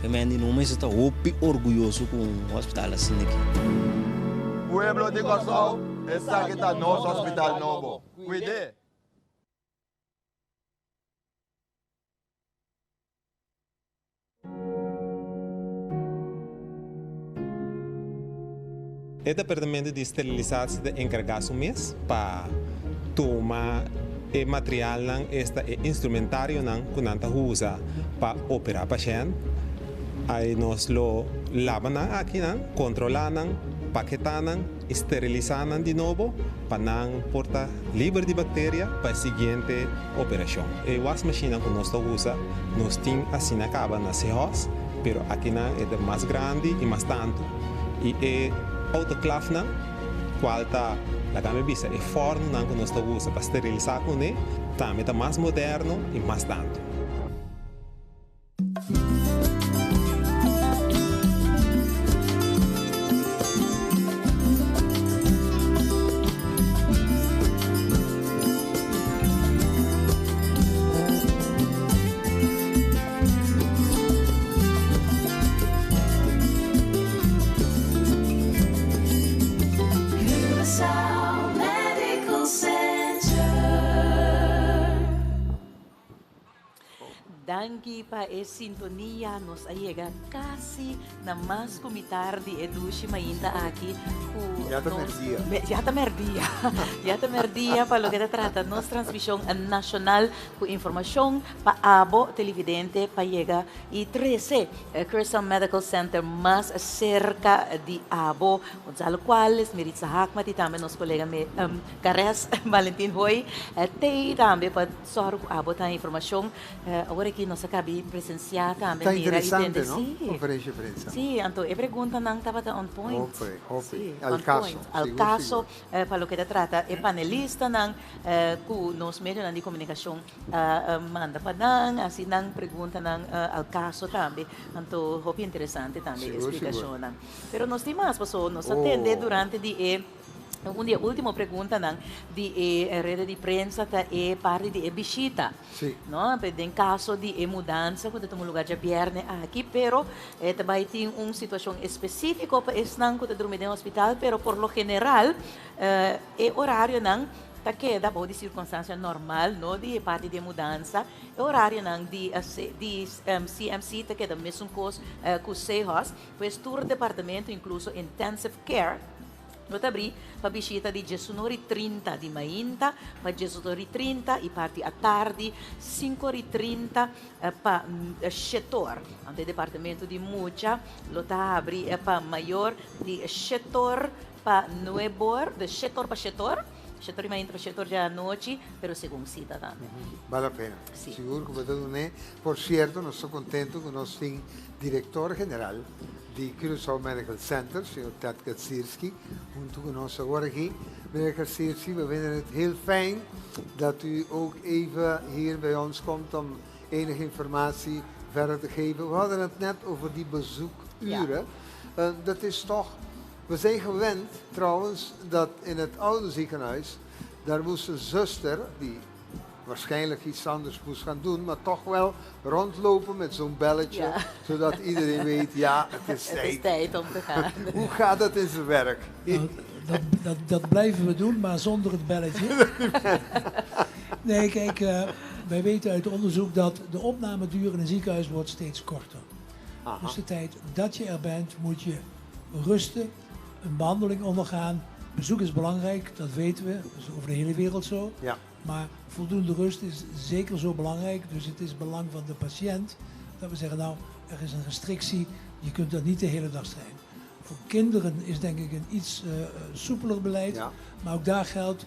E mende no mester ta hopi orguyoso ku un hospital asina aki. Pueblo di Kòrsou, esaki ta nos hospital nobo. Kuid'é! E departamento di sterilisatie ta enkargá su mes pa tuma e materialnan, esta e instrumentarionan ku nan ta usa pa operá pashènt. Ai nos lo laba nan akinan, kontrolá nan, paketá nan i sterilisá nan di nobo pa nan por ta liber di bakteria pa e siguiente operashon. E wasmashinnan ku nos ta usa nos tin asina kaba na Sehos, pero akinan e ta mas grandi i mas tantu. I e autoclafnan, kual ta, laga mi bisa, e fòrnunan ku nos ta usa pa sterilisá kuné, tambe ta mas moderno i mas tantu. Curaçao Medical Center. Danki pa e sintonia, nos a yega kasi na mas ku mitar di e dushi mainta aki ku Ya ta nos merdia. Ya ta merdia. Ya ta merdia pa loke ta trata nos transmishon nashonal ku informashon pa abo televidente pa yega i trese Curaçao Medical Center mas serka di abo. Gonzalo Cuales, Miritza Haakmat i tambe nos kolega Kares Valentin Hoy tei tambe pa Sòru ku abo ta informashon. Awor aki nos a kabi presensiá tambe, Ta mira i tende. interesante, no? Sí. Konferensha di prensa. Sí, anto e preguntanan tabata on point. Hopi, hopi. Sí, Al on kaso, point. Al sigur, kaso sigur. pa loke ta trata e panelistanan ku nos medionan di komunikashon a manda pa nan, hasi nan preguntanan al kaso tambe. Anto hopi interesante tambe e Sigur, sigur. splikashonnan. Pero nos tin mas, paso nos a tende Oh. durante di e. Un di e ultimo preguntanan di e reda di prensa ta e parti di e bishita. Sí. No, den caso di e mudanza cu ta tuma lugar djabierne aki, pero e ta bay tin un situacion especifico pa esnan cu ta drumi den hospital, pero por lo general e horarionan ta keda bou di circunstancia normal, no di e parti di e mudanza, e horarionan di di CMC ta keda mesun cos cu Sehos, pues tur departamento incluso intensive care, Lo ta abrí pa bishita di diesunor i trinta di mainta pa diesunor i trinta i parti atardi sinkor i trinta pa shetor. Anto e departamento di mucha lo ta abrí pa mayor di shetor pa nuebor, de shetor pa shetor, shetor di mainta pa shetor di anochi, pero segun sita tambe. Bal la pena. Sí. Sigur ku bo ta dun'é. Por sierto nos ta kontentu ku nos tin direktor general. Di Curaçao Medical Center, señor Ted Katsirski, hunto cu nos awor aki. Meneer Katsirski, we vinden het heel fijn dat u ook even hier bij ons komt om enige informatie verder te geven. We hadden het net over die bezoekuren. Ja. Uh, dat is toch, we zijn gewend trouwens dat in het oude ziekenhuis, daar moest een zuster, die waarschijnlijk iets anders moest gaan doen, maar toch wel rondlopen met zo'n belletje, Ja. zodat iedereen weet, ja, het is Het is tijd. tijd om te gaan. Hoe gaat dat in zijn werk? Nou, dat, dat, dat blijven we doen, maar zonder het belletje. Nee, kijk, eh, wij weten uit onderzoek dat de opnameduur in een ziekenhuis wordt steeds korter. Aha. Dus de tijd dat je er bent, moet je rusten, een behandeling ondergaan. Bezoek is belangrijk, dat weten we. Dat is over de hele wereld zo. Ja. Maar voldoende rust is zeker zo belangrijk. Dus het is belang van de patiënt dat we zeggen, nou, er is een restrictie, je kunt dat niet de hele dag zijn. Voor kinderen is denk ik een iets eh, soepeler beleid. Ja. Maar ook daar geldt,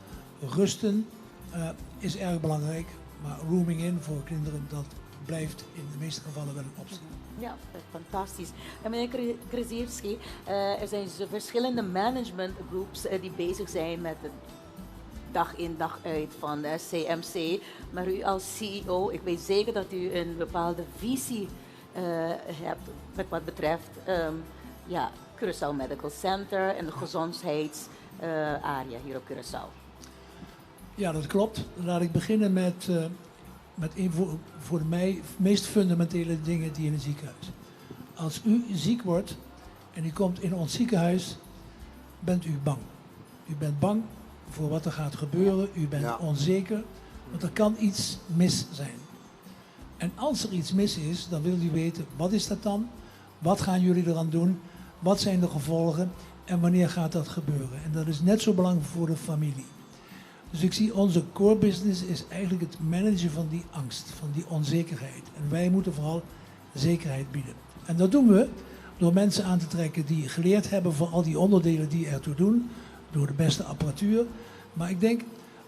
rusten eh, is erg belangrijk. Maar rooming in voor kinderen, dat blijft in de meeste gevallen wel een optie. Ja, fantastisch. En meneer Krasierski, eh, er zijn verschillende management groups eh, die bezig zijn met het dag in dag uit van de CMC. Maar u als CEO, ik weet zeker dat u een bepaalde visie eh, hebt met wat betreft ja, Curaçao Medical Center en de gezondheidsarea hier op Curaçao. Ja, dat klopt. Laat ik beginnen met, eh, met een voor, voor mij meest fundamentele dingen die in een ziekenhuis. Als u ziek wordt en u komt in ons ziekenhuis, bent u bang. U bent bang voor wat er gaat gebeuren. U bent Ja. onzeker, want er kan iets mis zijn. En als er iets mis is, dan wil u weten, wat is dat dan? Wat gaan jullie eraan doen? Wat zijn de gevolgen? En wanneer gaat dat gebeuren? En dat is net zo belangrijk voor de familie. Dus ik zie onze core business is eigenlijk het managen van die angst, van die onzekerheid. En wij moeten vooral zekerheid bieden. En dat doen we door mensen aan te trekken die geleerd hebben van al die onderdelen die ertoe doen, door de beste apparatuur. Maar ik denk,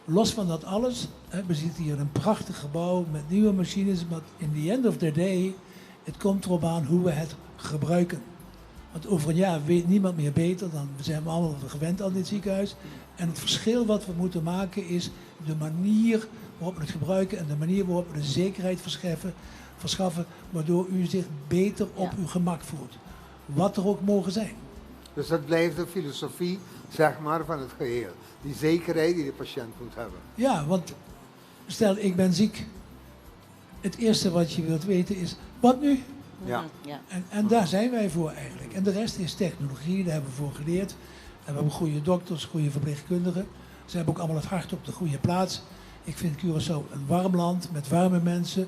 los van dat alles, hè, we zitten hier in een prachtig gebouw met nieuwe machines, maar in the end of the day, het komt erop aan hoe we het gebruiken. Want over een jaar weet niemand meer beter, dan zijn we allemaal gewend aan dit ziekenhuis. En het verschil wat we moeten maken is de manier waarop we het gebruiken en de manier waarop we de zekerheid verschaffen, waardoor u zich beter op uw gemak voelt. Wat er ook mogen zijn. Dus dat blijft de filosofie, zeg maar, van het geheel. Die zekerheid die de patiënt moet hebben. Ja, want stel ik ben ziek. Het eerste wat je wilt weten is, wat nu? En daar zijn wij voor eigenlijk. En de rest is technologie, daar hebben we voor geleerd. En we hebben goede dokters, goede verpleegkundigen. Ze hebben ook allemaal het hart op de goede plaats. Ik vind Curaçao een warm land met warme mensen.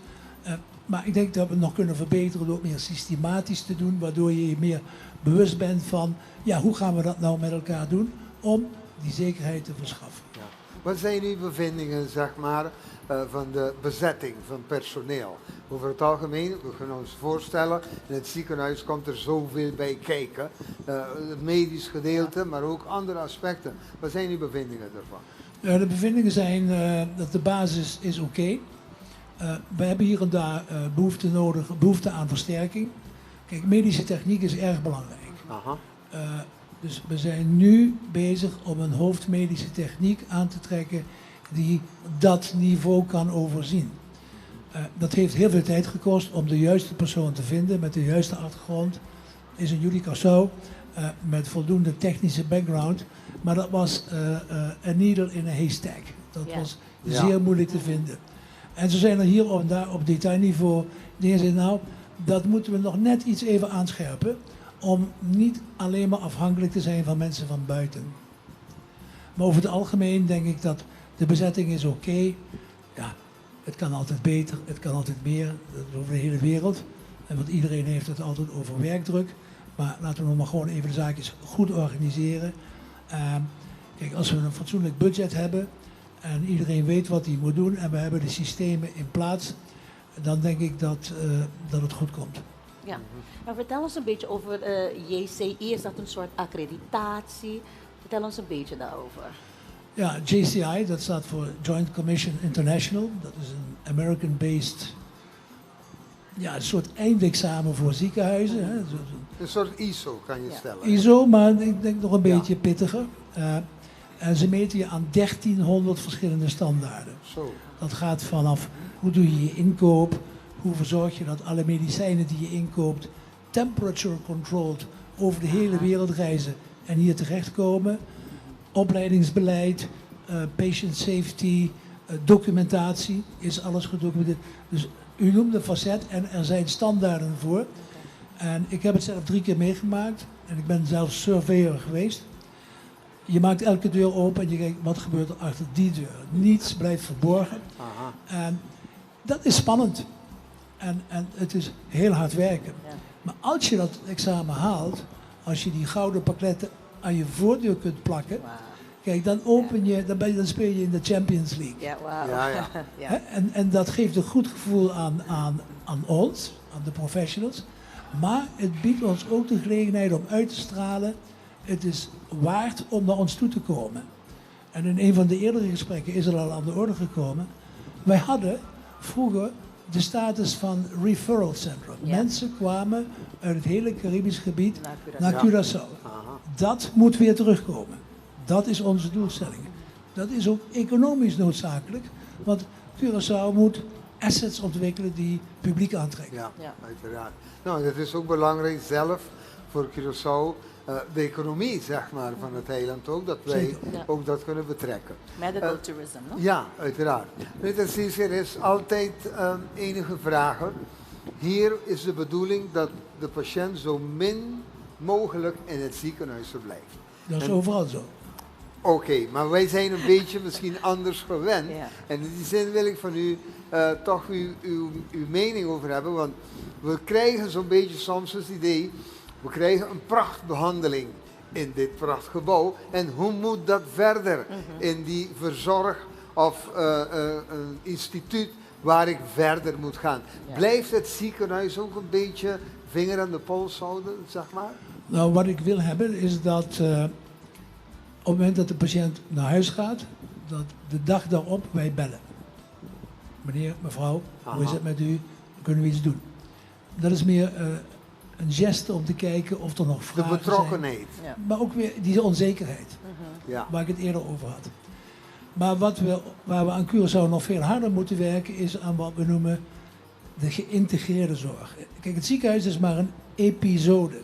Maar ik denk dat we het nog kunnen verbeteren door het meer systematisch te doen. Waardoor je je meer bewust bent van, hoe gaan we dat nou met elkaar doen om die zekerheid te verschaffen. Ja. Wat zijn uw bevindingen, zeg maar, van de bezetting van personeel? Over het algemeen, we kunnen ons voorstellen, in het ziekenhuis komt er zoveel bij kijken. Het medisch gedeelte, maar ook andere aspecten. Wat zijn uw bevindingen daarvan? De bevindingen zijn dat de basis is oké. We hebben hier en daar behoefte nodig, behoefte aan versterking. Medische techniek is erg belangrijk. Dus we zijn nu bezig om een hoofdmedische techniek aan te trekken die dat niveau kan overzien. Dat heeft heel veel tijd gekost om de juiste persoon te vinden met de juiste achtergrond. Is een Julie Cassau met voldoende technische background. Maar dat was een needle in a haystack. Dat was zeer moeilijk te vinden. En zo zijn er hier en daar op detailniveau dingen die zeggen, dat moeten we nog net iets even aanscherpen. Om niet alleen maar afhankelijk te zijn van mensen van buiten. Maar over het algemeen denk ik dat de bezetting is oké. Ja, het kan altijd beter, het kan altijd meer, dat is over de hele wereld. En want iedereen heeft het altijd over werkdruk. Maar laten we nog maar gewoon even de zaakjes goed organiseren. Als we een fatsoenlijk budget hebben en iedereen weet wat hij moet doen en we hebben de systemen in plaats, dan denk ik dat het goed komt. Ja, maar vertel ons een beetje over JCI. Is dat een soort accreditatie? Vertel ons een beetje daarover. Ja, JCI, dat staat voor Joint Commission International. Dat is een American-based, een soort eindexamen voor ziekenhuizen. Hè. Een soort ISO kan je stellen. ISO, maar ik denk nog een beetje pittiger. En ze meten je aan 1300 verschillende standaarden. Dat gaat vanaf hoe doe je je inkoop, hoe verzorg je dat alle medicijnen die je inkoopt temperature controlled over de hele wereld reizen en hier terechtkomen. Opleidingsbeleid, patient safety, documentatie, is alles gedocumenteerd. Dus u noemt een facet en er zijn standaarden voor. En ik heb het zelf 3 keer meegemaakt en ik ben zelf surveyor geweest. Je maakt elke deur open en je kijkt wat gebeurt er achter die deur. Niets blijft verborgen. En dat is spannend. En het is heel hard werken. Maar als je dat examen haalt, als je die gouden pakketten aan je voordeur kunt plakken, dan open je, dan ben je, dan speel je in de Champions League. Ja, wauw. Hè? En dat geeft een goed gevoel aan ons, aan de professionals. Maar het biedt ons ook de gelegenheid om uit te stralen. Het is waard om naar ons toe te komen. En in een van de eerdere gesprekken is er al aan de orde gekomen. Wij hadden vroeger de status van referral center. Mensen kwamen uit het hele Caribisch gebied Naar Curaçao. naar Curaçao. Dat moet weer terugkomen. Dat is onze doelstelling. Dat is ook economisch noodzakelijk, want Curaçao moet assets ontwikkelen die publiek aantrekken. Ja, uiteraard. Dat is ook belangrijk zelf voor Curaçao, de economie, zeg maar, van het eiland ook, dat wij ook dat kunnen betrekken. Medical tourism, no? Ja, uiteraard. Meneer Tarcisi, er is altijd enige vragen. Hier is de bedoeling dat de patiënt zo min mogelijk in het ziekenhuis verblijft. Dat is overal zo. Oké, maar wij zijn een beetje misschien anders gewend. En in die zin wil ik van u toch uw mening over hebben. Want we krijgen zo'n beetje soms het idee, we krijgen een prachtbehandeling in dit prachtgebouw? En hoe moet dat verder in die verzorg of een instituut waar ik verder moet gaan? Blijft het ziekenhuis ook een beetje vinger aan de pols houden, zeg maar? Nou, wat ik wil hebben is dat op het moment dat de patiënt naar huis gaat, dat de dag daarop wij bellen. Meneer, mevrouw, hoe is het met u? Kunnen we iets doen? Dat is meer een geste om te kijken of er nog vragen De betrokkenheid. zijn. Maar ook weer die onzekerheid, waar ik het eerder over had. Maar waar we aan Curaçao nog veel harder moeten werken, is aan wat we noemen de geïntegreerde zorg. Kijk, het ziekenhuis is maar een episode.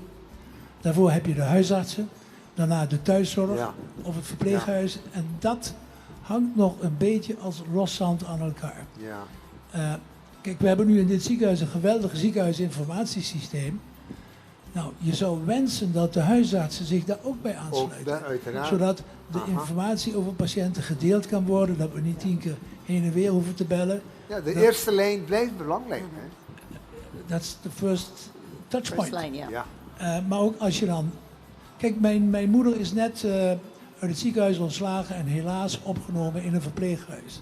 Daarvoor heb je de huisartsen, daarna de thuiszorg of het verpleeghuis. En dat hangt nog een beetje als los zand aan elkaar. Kijk, we hebben nu in dit ziekenhuis een geweldig ziekenhuisinformatiesysteem. Nou, je zou wensen dat de huisartsen zich daar ook bij aansluiten. Ook bij, uiteraard. Zodat de informatie over patiënten gedeeld kan worden, dat we niet 10 keer heen en weer hoeven te bellen. Ja, de eerste lijn blijft belangrijk. Hè? That's the first touch point. First line, ja. Maar ook als je dan... Kijk, mijn moeder is net uit het ziekenhuis ontslagen en helaas opgenomen in een verpleeghuis.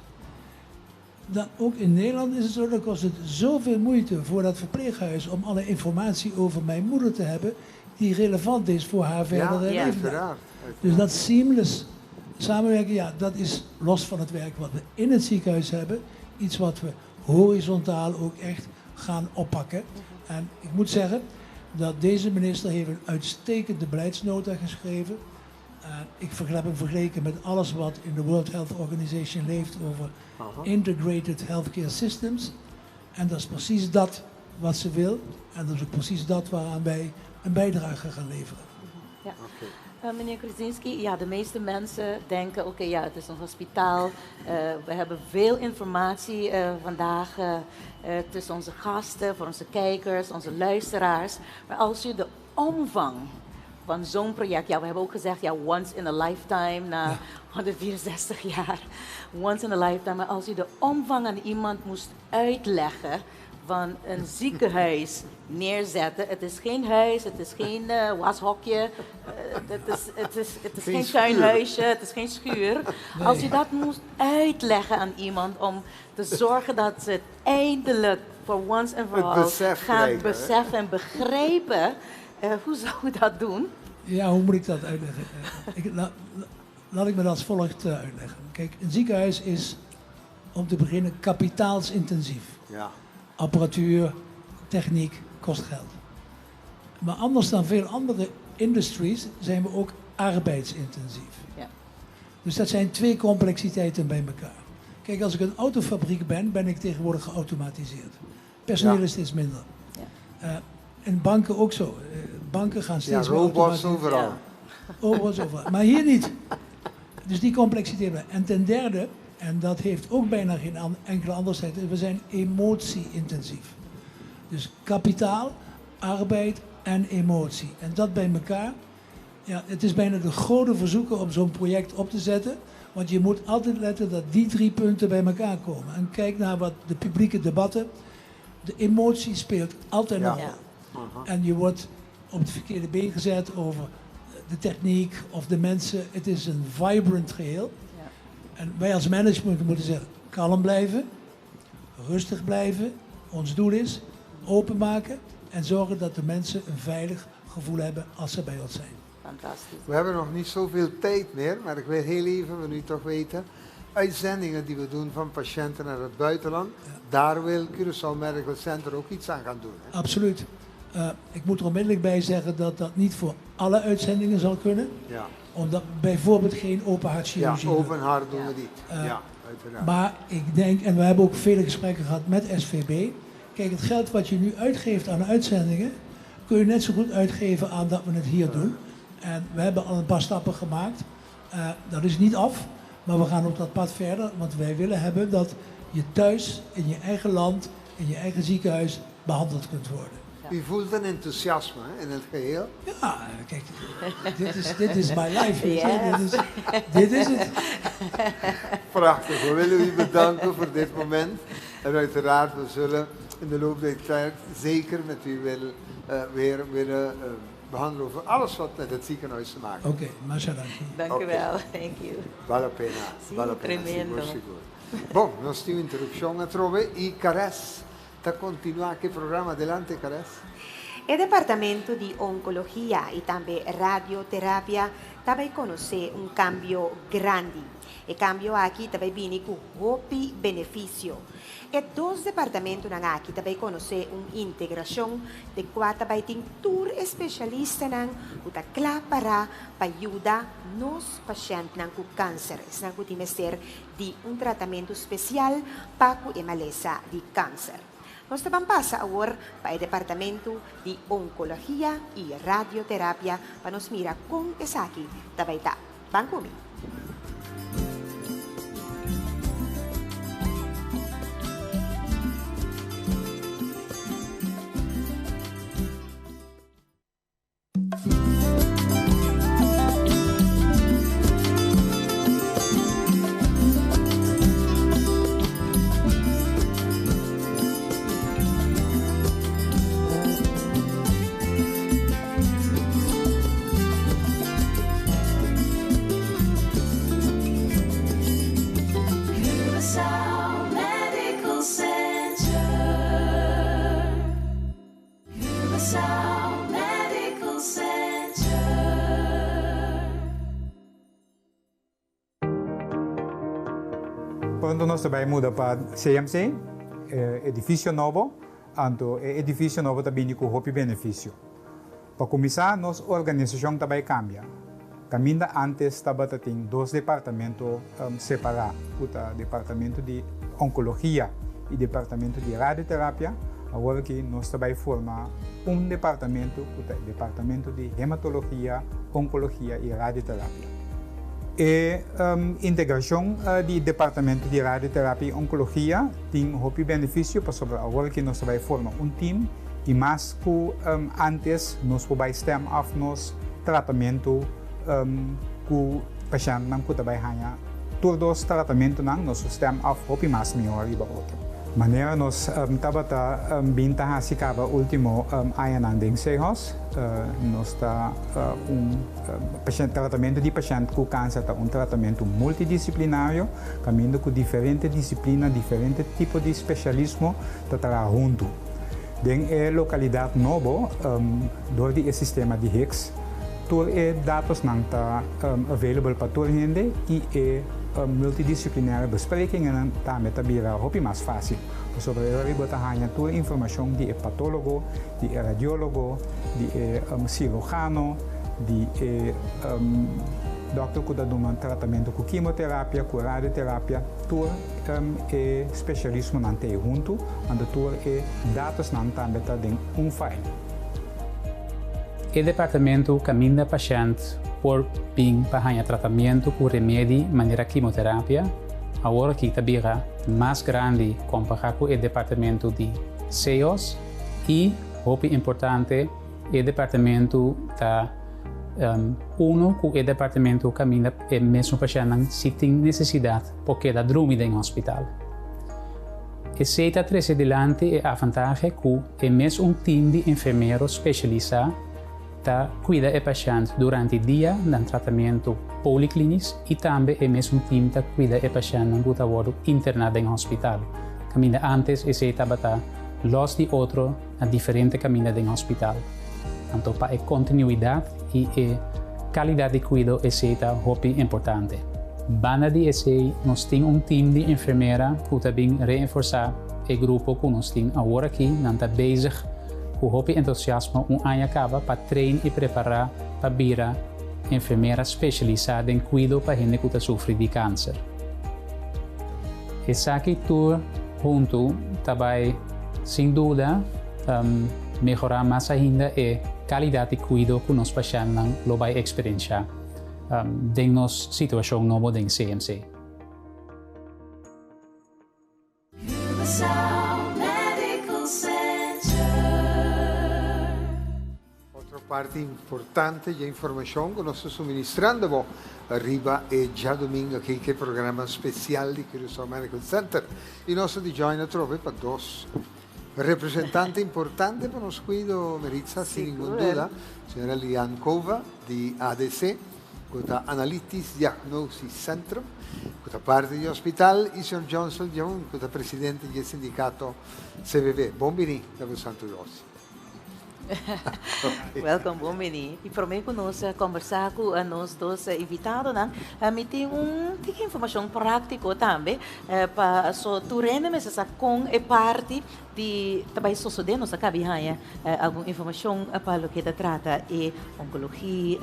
Dan, ook in Nederland is het zo, dan kost het zoveel moeite voor dat verpleeghuis om alle informatie over mijn moeder te hebben die relevant is voor haar verdere leven. Dus dat seamless samenwerken, ja, dat is los van het werk wat we in het ziekenhuis hebben, iets wat we horizontaal ook echt gaan oppakken. En ik moet zeggen dat deze minister heeft een uitstekende beleidsnota geschreven. Ik heb hem vergeleken met alles wat in de World Health Organization leeft over integrated healthcare systems. En dat is precies dat wat ze wil. En dat is ook precies dat waaraan wij een bijdrage gaan leveren. Meneer Krasinski, ja, de meeste mensen denken, oké, ja, het is een hospitaal. We hebben veel informatie vandaag tussen onze gasten, voor onze kijkers, onze luisteraars. Maar als u de omvang van zo'n project, ja, we hebben ook gezegd, ja, once in a lifetime, na 164 jaar, once in a lifetime. Maar als u de omvang aan iemand moest uitleggen van een ziekenhuis neerzetten. Het is geen huis, het is geen washokje, het is Geen geen schuur. tuinhuisje, het is geen schuur. Nee. Als u dat moest uitleggen aan iemand om te zorgen dat ze het eindelijk voor once and for Het all besef gaan krijgen, hè? beseffen en begrijpen, hoe zou u dat doen? Ja, hoe moet ik dat uitleggen? Laat ik me dat als volgt uitleggen. Kijk, een ziekenhuis is om te beginnen kapitaalsintensief. Apparatuur, techniek, kost geld. Maar anders dan veel andere industries zijn we ook arbeidsintensief. Dus dat zijn twee complexiteiten bij elkaar. Kijk, als ik een autofabriek ben, ben ik tegenwoordig geautomatiseerd. Personeel is steeds minder. En banken ook zo. Banken gaan steeds meer Robots automatiseren. overal. Robots overal. Maar hier niet. Dus die complexiteit. En ten derde, en dat heeft ook bijna geen enkele andersheid, we zijn emotie-intensief. Dus kapitaal, arbeid en emotie. En dat bij elkaar, ja, het is bijna de grote verzoeken om zo'n project op te zetten. Want je moet altijd letten dat die drie punten bij elkaar komen. En kijk naar wat de publieke debatten. De emotie speelt altijd een rol. En je wordt op het verkeerde been gezet over de techniek of de mensen. Het is een vibrant geheel. En wij als management moeten zeggen, kalm blijven, rustig blijven. Ons doel is openmaken en zorgen dat de mensen een veilig gevoel hebben als ze bij ons zijn. Fantastisch. We hebben nog niet zoveel tijd meer, maar ik wil heel even van u toch weten. Uitzendingen die we doen van patiënten naar het buitenland, daar wil Curaçao Medical Center ook iets aan gaan doen. Hè? Absoluut. Ik moet er onmiddellijk bij zeggen dat dat niet voor alle uitzendingen zal kunnen. Omdat we bijvoorbeeld geen open hartchirurgie Ja, doen. open hart doen we niet. Ja, uiteraard. Maar ik denk, en we hebben ook vele gesprekken gehad met SVB. Kijk, het geld wat je nu uitgeeft aan uitzendingen, kun je net zo goed uitgeven aan dat we het hier doen. En we hebben al een paar stappen gemaakt. Dat is niet af, maar we gaan op dat pad verder. Want wij willen hebben dat je thuis, in je eigen land, in je eigen ziekenhuis behandeld kunt worden. U voelt een enthousiasme, hè, in het geheel. Ja, kijk, dit is my life. Weet je. Dit is het. Prachtig. We willen u bedanken voor dit moment. En uiteraard, we zullen in de loop der tijd zeker met u weer willen behandelen over alles wat met het ziekenhuis te maken Oké, masha danki. Dank u wel, thank you. Bale la pena, Sí, bale la pena, tremendo. sigur, sigur. Bon, nos tin un interrupcion atrobe y Caress ta continua cu e programa. Adelante, Caress. E departamento di Oncologia y tambe Radioterapia ta bay conoce un cambio grandi. E cambio aki ta bay bini cu hopi beneficio. E dos departamentonan aki ta bay conoce un integracion den cua ta bay tin tur e specialistanan cu ta cla para pa yuda nos pashentnan cu cancer, esnan cu tin mester di un tratamentu spesial pa ku e malesa di kanser. Nos ta ban pasa awor pa e departamentu di Onkologia i Radioterapia pa nos mira kon esaki ta bai ta. Ban ku mi. Curaçao Medical Center. Curaçao Medical Center. Pronto nos ta bai muda pa CMC, e edificio nobo, anto e edificio nobo ta bini cu hopi beneficio. Pa cuminsa nos organisacion ta bai cambia. Caminda antes tabata tin dos departamento separa cu ta departamento di oncologia y departamento di radioterapia, awor aki nos ta bay forma un departamento cu ta e departamento di hematologia, oncologia y radioterapia. E integracion di departamento di radioterapia y oncologia tin hopi beneficio pasobra awor aki nos ta bay forma un team y mas cu antes nos por bay stem af nos tratamentu ku pashèntnan ku ta bai haña tur dos tratamentunan, nos su stem af hopi mas mihó riba otro. Manera nos tabata bin ta hasi kaba último añanan den Sehos, nos ta un pashènt tratamentu di pashènt ku kanser ta un tratamentu multidisiplinario, kaminda ku diferente disiplina, diferente tipo di spesialismo ta traha huntu. Den e lokalidat nobo, dor di e sistema di Higgs, tur e datosnan ta available pa tur hende i e multidisciplinaire besprekingennan tambe ta bira hopi mas fácil. Pasobra e ora bo ta haña tur informashon di e patólogo, di e radiólogo, di e cirujano, di e dòkter ku ta duna tratamentu ku kimoterapia, ku radioterapia, tur e spesialismonan ta ei huntu, anto tur e datosnan tambe ta den un file. E departamento kaminda pashènt por bin pa haña tratamiento ku remedi manera kimoterapia awor aki ta bira mas grandi kompará ku e departamento di CEOS i, hopi importante, e departamento ta unu ku e departamento kaminda e mesun pashèntnan si tin nesesidat por keda drumi den hospital. Esei ta trese dilanti e avantahe ku e mes un tim di enfermero spesialisá ta kuida e pashènt durante dia nan tratamentu poliklinisch i tambe e mes un tim ta kuida e pashèntnan ku ta wòrdu interná den hospital, kaminda ántes esei tabata lòs di otro na diferente kaminda den hospital. Anto pa e kontinuidat i e kalidat di kuido esei ta hopi importante. Banda di esei nos tin un tim di enfermera ku ta bin reenforsá e grupo ku nos tin awor aki. Nan ta bezig ku hopi entusiasmo un aña kaba pa train i prepará pa bira enfermera spesialisá den kuido pa hende ku ta sufri di kanser. Esaki tur huntu ta bai sin duda mehorá mas ainda e kalidat di kuido ku nos pashèntnan lo bai eksperenshá den nos situashon nobo den CMC. Curaçao Medical Center. Otro parti importante dje informashon ku nos ta suministrando bo riba e djadumingu aki ku e programa spesial di Curaçao Medical Center. I nos ta di join atrobe pa dos. Representante importante pa nos cuido, Meritza, sin ningun duda, señora Lian Cova di ADC, cu ta Analytisch Diagnosis Centrum, cu ta parti di hospital, y señor Johnson Jehoen, cu ta presidente di e sindicato CBB. Bon bini na bo Santo Dosi. Welkom, bon bini. Y prome cu nos conversa cu nos dos invitadonan, mi tin un tiki informacion practico tambe pa so tur hende mester sa con e parti di ta bay sosode. Nos a cabi haya algun informacion pa loke ta trata e oncologie,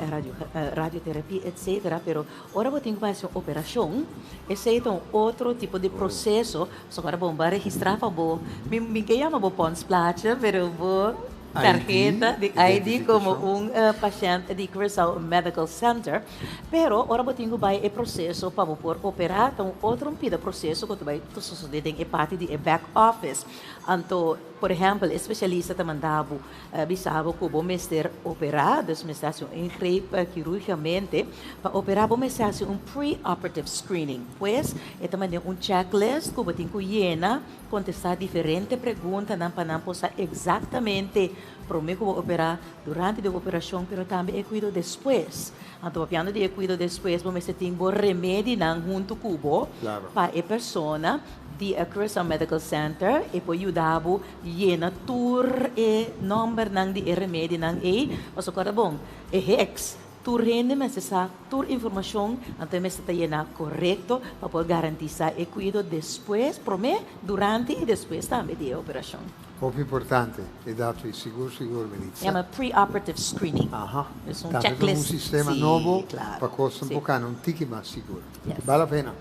radioterapie, etcetera, pero ora bo tin cu bay haci un operacion, esey ta un otro tipo di proceso. So ora bo ba registra pa bo, mi ke yama bo pondsplaatje, pero bo tarheta di ID como un pashent di Curaçao Medical Center. Pero ora bo tin cu bay e proceso pa bo por opera, ta un otro un pida proceso cu ta bay ta sosode den e parti di e back office. Anto, por ehempel, e specialista ta manda bo bisa bo cu bo mester opera, dus mester haci un ingreep quirurgicamente. Pa opera bo mester haci un pre-operative screening. Pues, e ta manda un checklist cu bo tin cu yena, contesta diferente preguntanan pa nan por sa exactamente prome cu bo opera, durante di operacion, pero tambe e cuido despues. Anto papiando di e cuido despues, bo mester tin bo remedinan hunto cu bo pa e persona di e Curaçao Medical Center e por yuda bo yena tur e nombernan di e remedinan ey. Pasobra corda bon, e heks Tur hende mester sa tur informashon, anto e mester ta yená korekto pa por garantisá e kuido despues, promé, durante i despues tambe di e operashon. Hopi importante e dato ei, sigur sigur Melitza. Yama pre-operative screening. Aha. Es un Tambe ta un checklist. sistema Sí, nobo claro. pa kosnan Sí. por kana un tiki mas sigur. Yes. Bal la pena.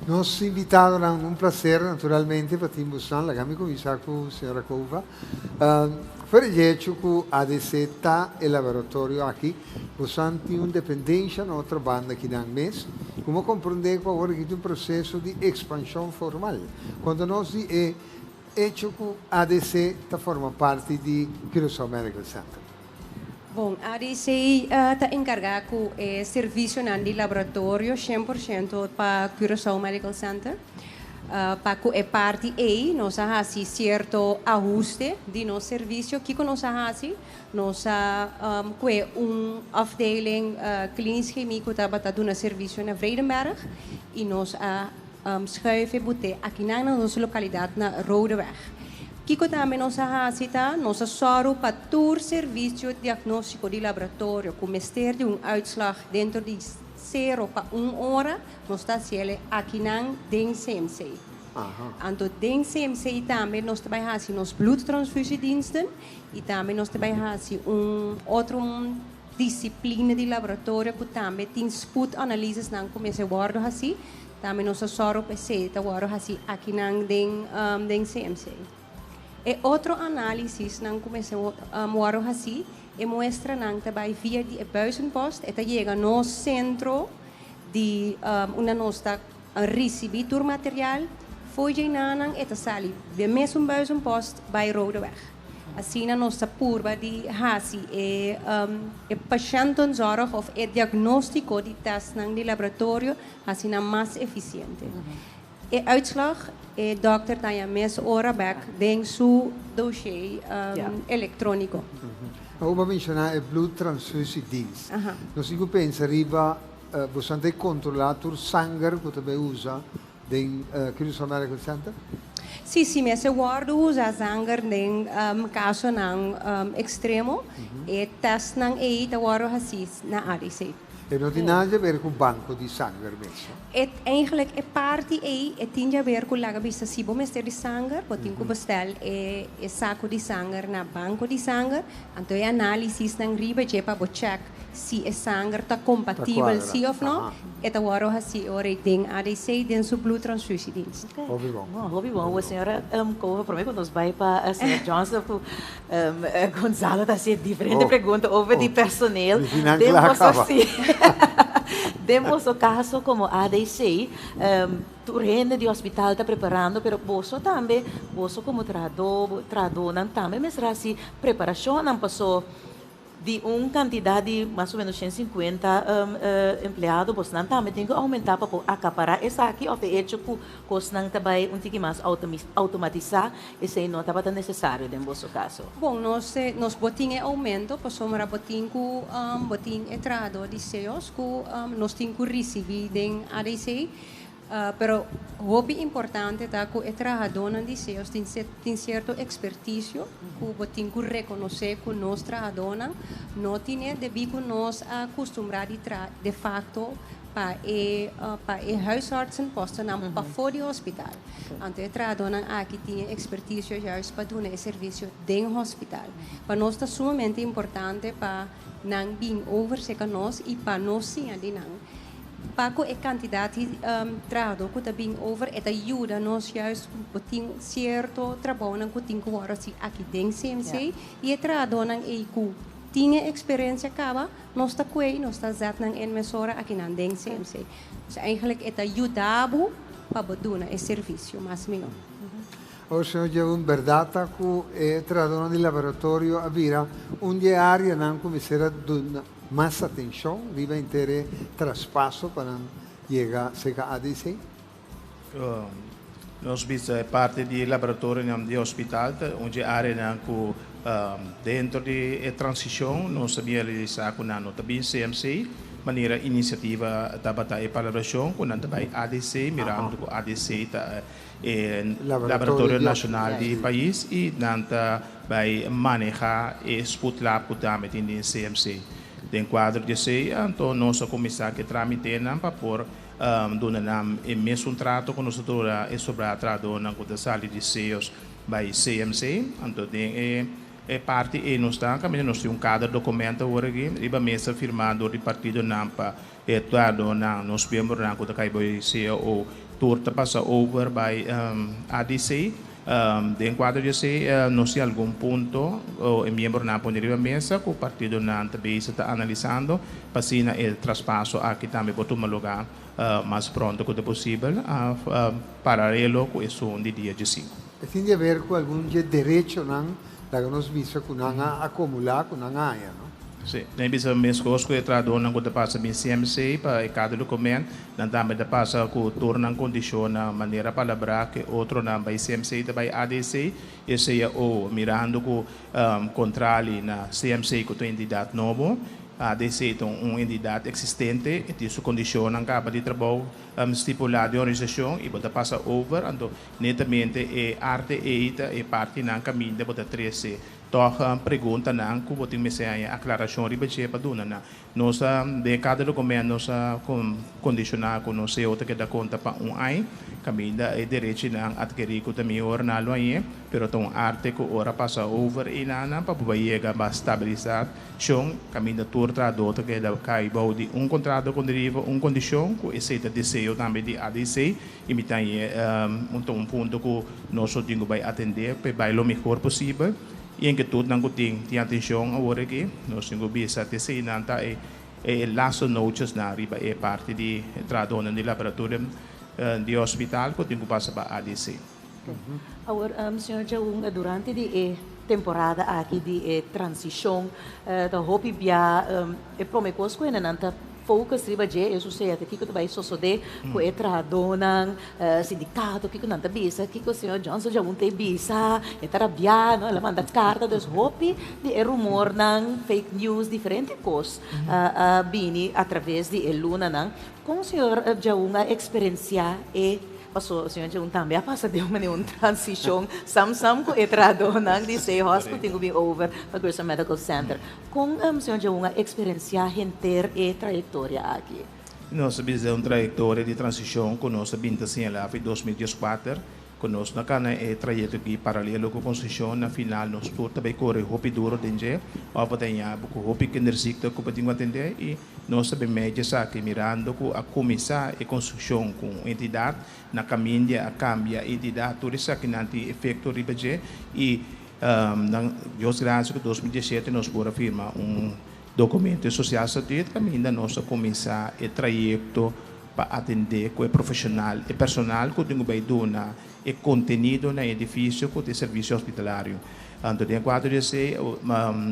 Nos invitadonan, un placer naturalmente pa tin bosan. Laga mi kuminsá ku señora Cova. Fuera dje hecho ku ADC ta e laboratorio aki, bosan tin un dependensha na otro banda kinan mes. Komo komprondé ku awor aki tin un proseso di ekspanshon formal? Konta nos di e hecho ku ADC ta forma parti di Curaçao Medical Center. Bon, ADC ta enkargá ku e servisionan di laboratorio 100% pa Curaçao Medical Center. Pa ku e parti ei nos a hasi sierto ahuste di nos servisio. Kiko nos a hasi? Nos a kue un afdeling klinisch chemie ku tabata duna servisio na Vredenberg i nos a schuif e bute akinan na nos lokalidat na Rodeweg. Kiko tambe nos a hasi ta nos a sòru pa tur servisio diagnóstiko di laboratorio ku mester di un uitslag dentro di sero pa un ora, Nos ta hasiel akinan den CMC. Anto den CMC tambe nos ta bai hasi nos bloedtransfusiediensten y tambe nos ta bai hasi un otro disciplina di laboratorio cu tambe tin spoedanalysesnan cu mester wordo hasi. Tambe nos ta sòru pa esey ta wordo hasi akinan den den CMC. E otro analisisnan cu mester wordo hasi, e muestranan ta bai via di e buizenpost, e ta yega nos centro di unda nos ta ricibi tur material, fo'i djeinanan e ta sali den mesun buizenpost bai Rodeweg. Asina nos ta purba di haci e e patiëntenzorg of e diagnostico di testnan di laboratorio haci nan mas eficiente. E uitslag e dokter ta haña mes ora bek den su dossier electronico. Awor bo a menciona e bloedtransfusiedienst. Nos tin cu pensa riba boso ta controla tur sanger cu ta bay usa den Curaçao Medical Center? Si, si mester wordo usa sanger den casonan extremo, e testnan ey ta wordo haci na ADC. E no tin nada di haber cu banco di sanger mes, no? E eigenlijk e parti ei e tin di haber cu laga bisa si bo mester di sanger bo tin cu bestel e e saco di sanger na banco di sanger anto e analisisnan riba dje pa bo check si e sanger ta Ta compatibel cuadra, si of no aha. e ta worde haci ora ei den ADC den su bloedtransfusiedienst. Hopi bon. Bon, hopi bon. Awor señora Cova prome cu nos bay pa señor Johnson cu Gonzalo ta haci diferente Oh, pregunta over di oh. personeel. Mi finan Den kla boso kaba. si den boso caso como ADC, tur hende di hospital ta preparando, pero boso tambe, boso como trahadó, trahadónan tambe mester haci preparacionnan paso. Di un kantidat di mas o ménos 150 empleado, bosnan tambe tin ku oumentá pa por akapará esaki òf e echo ku kosnan ta bai un tiki mas outomatisá, esei no tabata nesesario den boso kaso? Bon, nos nos bo tin e oumento pasobra bo tin ku bo tin e trahadó di SEOS ku nos tin ku risibí den ADC. Pero hopi importante ta ku e trahadónan di SEOS tin tin sierto ekspertisio ku bo tin ku rekonosé ku nos trahadónan no tine debí ku nos a kustumbrá di traha de fakto pa e pa e huisartsenpostennan pafó di hospital. Anto e trahadónan aki tin e ekspertisio juist pa duna e servisio den hospital. Pa nos ta sumamente importante pa nan bin over serka nos i pa nos siña di nan. Pa ku e kantidat di trahadó ku ta bin over e ta yuda nos juist ku tin sierto trabounan ku tin ku wòrdu hasi aki den CMC i e trahadónan ei ku tin e eksperensia kaba nos ta kue i nos ta zet nan en mesora akinan den CMC. Dus eigenlijk e ta yuda bo pa bo duna e servisio mas mihó. Awor señor Jeroen, berdad ta ku e trahadónan di laboratorio a bira un di e áreanan ku mester a duna Mas atencion riba henter e traspaso pa nan yega cerca ADC. Nos bisa e parti di laboratorionan di hospital ta un dje areanan ku dentro di e transishon nos ta bin realisa ku nan no ta bin CMC manera inisiativa tabata e palabrashon ku nan ta bai ADC mirando ku ADC ta e laboratorio nashonal di pais i nan ta bai maneha e spoedlab ku tambe tin den CMC. Den kuadro di esei anto nos a kuminsá ku e trámitenan pa por duna nan e mesun trato ku nos a duna e sobrá trahadónan ku ta sali di SEOS bai CMC. Anto den e E parti ei nos ta kaminda nos tin un kader dokumento awor aki riba mesa firmá dor di partidonan pa e trahadónan, nos miembronan ku ta kai bai cao tur ta pasa over bai ADC. Den kuadro di esei nos tin algun punto ku e miembronan a pone riba mesa ku partidonan ta bezig ta analisando pa asina e traspaso aki tambe por tuma lugá mas pronto ku ta posibel paralelo ku esun di dia diesinku. E tin di haber ku algun dje derechonan laga nos bisa ku nan a akomulá, ku nan a haña, no? Sí, nan bisa meskos ku e trahadónan ku ta pasa bin CMC pa e kada dokument, nan tambe ta pasa ku tur nan kondishonnan manera palabrá ku e otronan bai CMC ta bai ADC, e sea o mirando ku kontrali na CMC ku ta un entidat nobo, ADC ta un entidat eksistente, e tin su kondishonnan kaba di trabou stipulá den organisashon i bo ta pasa over, anto Netamente e arte ei ta e partinan kaminda bo ta trese tòg preguntanan ku bo tin mester haña aklarashon riba dje pa duna nan. Nos a den kada dokument nos a kondishoná ku nos seo ta keda konta pa un aña kaminda e derechinan atkerí ku ta mihor nan lo hañ'é, pero ta un arte ku ora pasa over einanan pa bo bai yega ba stabilisá Shon, kaminda tur trahadó ta keda kai bou di un kontrato ku deriva un kondishon ku esei ta deseo tambe di ADC i mi ta hañ'é un ta un punto ku nos lo tin ku bai atendé pa e bai lo mihor posibel i inketutnan ku tin tin atenshon awor aki nos tin ku bisa te eseinan ta e e laatste nochesnan riba e parti di trahadónan di laboratorio di hospital ku tin ku pasa pa ADC. Awor, señor Djaun, durante di e temporada aki di e transishon, ta hopi bia e prome kos ku hendenan ta focus riba dje, e susea ta kiko ta bai sosode ku e trahadónan, sindikato, kiko nan ta bisa, kiko señor Johnson Djaun ta e bisa, e ta rabiá, no, el a manda karta, dus hopi di e rumornan, fake news, diferente kos a bini atraves di e lunanan. Kon señor Djaun a eksperensiá e Paso señor Djeun tambe a pasa den un manera un transicion sam sam cu e trahadornan di State Hospital tin cu bin over pa Curaçao Medical Center. Con señor Djeun a experiencia henter e trayectoria aki? Nos a bisa den un trayectoria di transicion cu nos a bin ta señala fi 2014 Ku nos na kana e trayekto aki paralelo ku konstrukshon, na final nos tur ta bai kore hopi duro den dje òf bo ta haña bo ku hopi kinderziekte ku bo tin ku atendé i nos ta bai medio esaki mirando ku a kuminsá e konstrukshon ku un entidat na kamindia a kambia e entidat tur esakinan tin efekto riba dje i nan Dios grasia ku 2017 nos por a firma un dokumento sosial statuut kaminda nos a kuminsá e trayekto pa atendé ku e profeshonal, e personal ku tin ku bai duna e kontenido na e edifisio ku ta e servisio hospitalario. Anto den kuadro di esei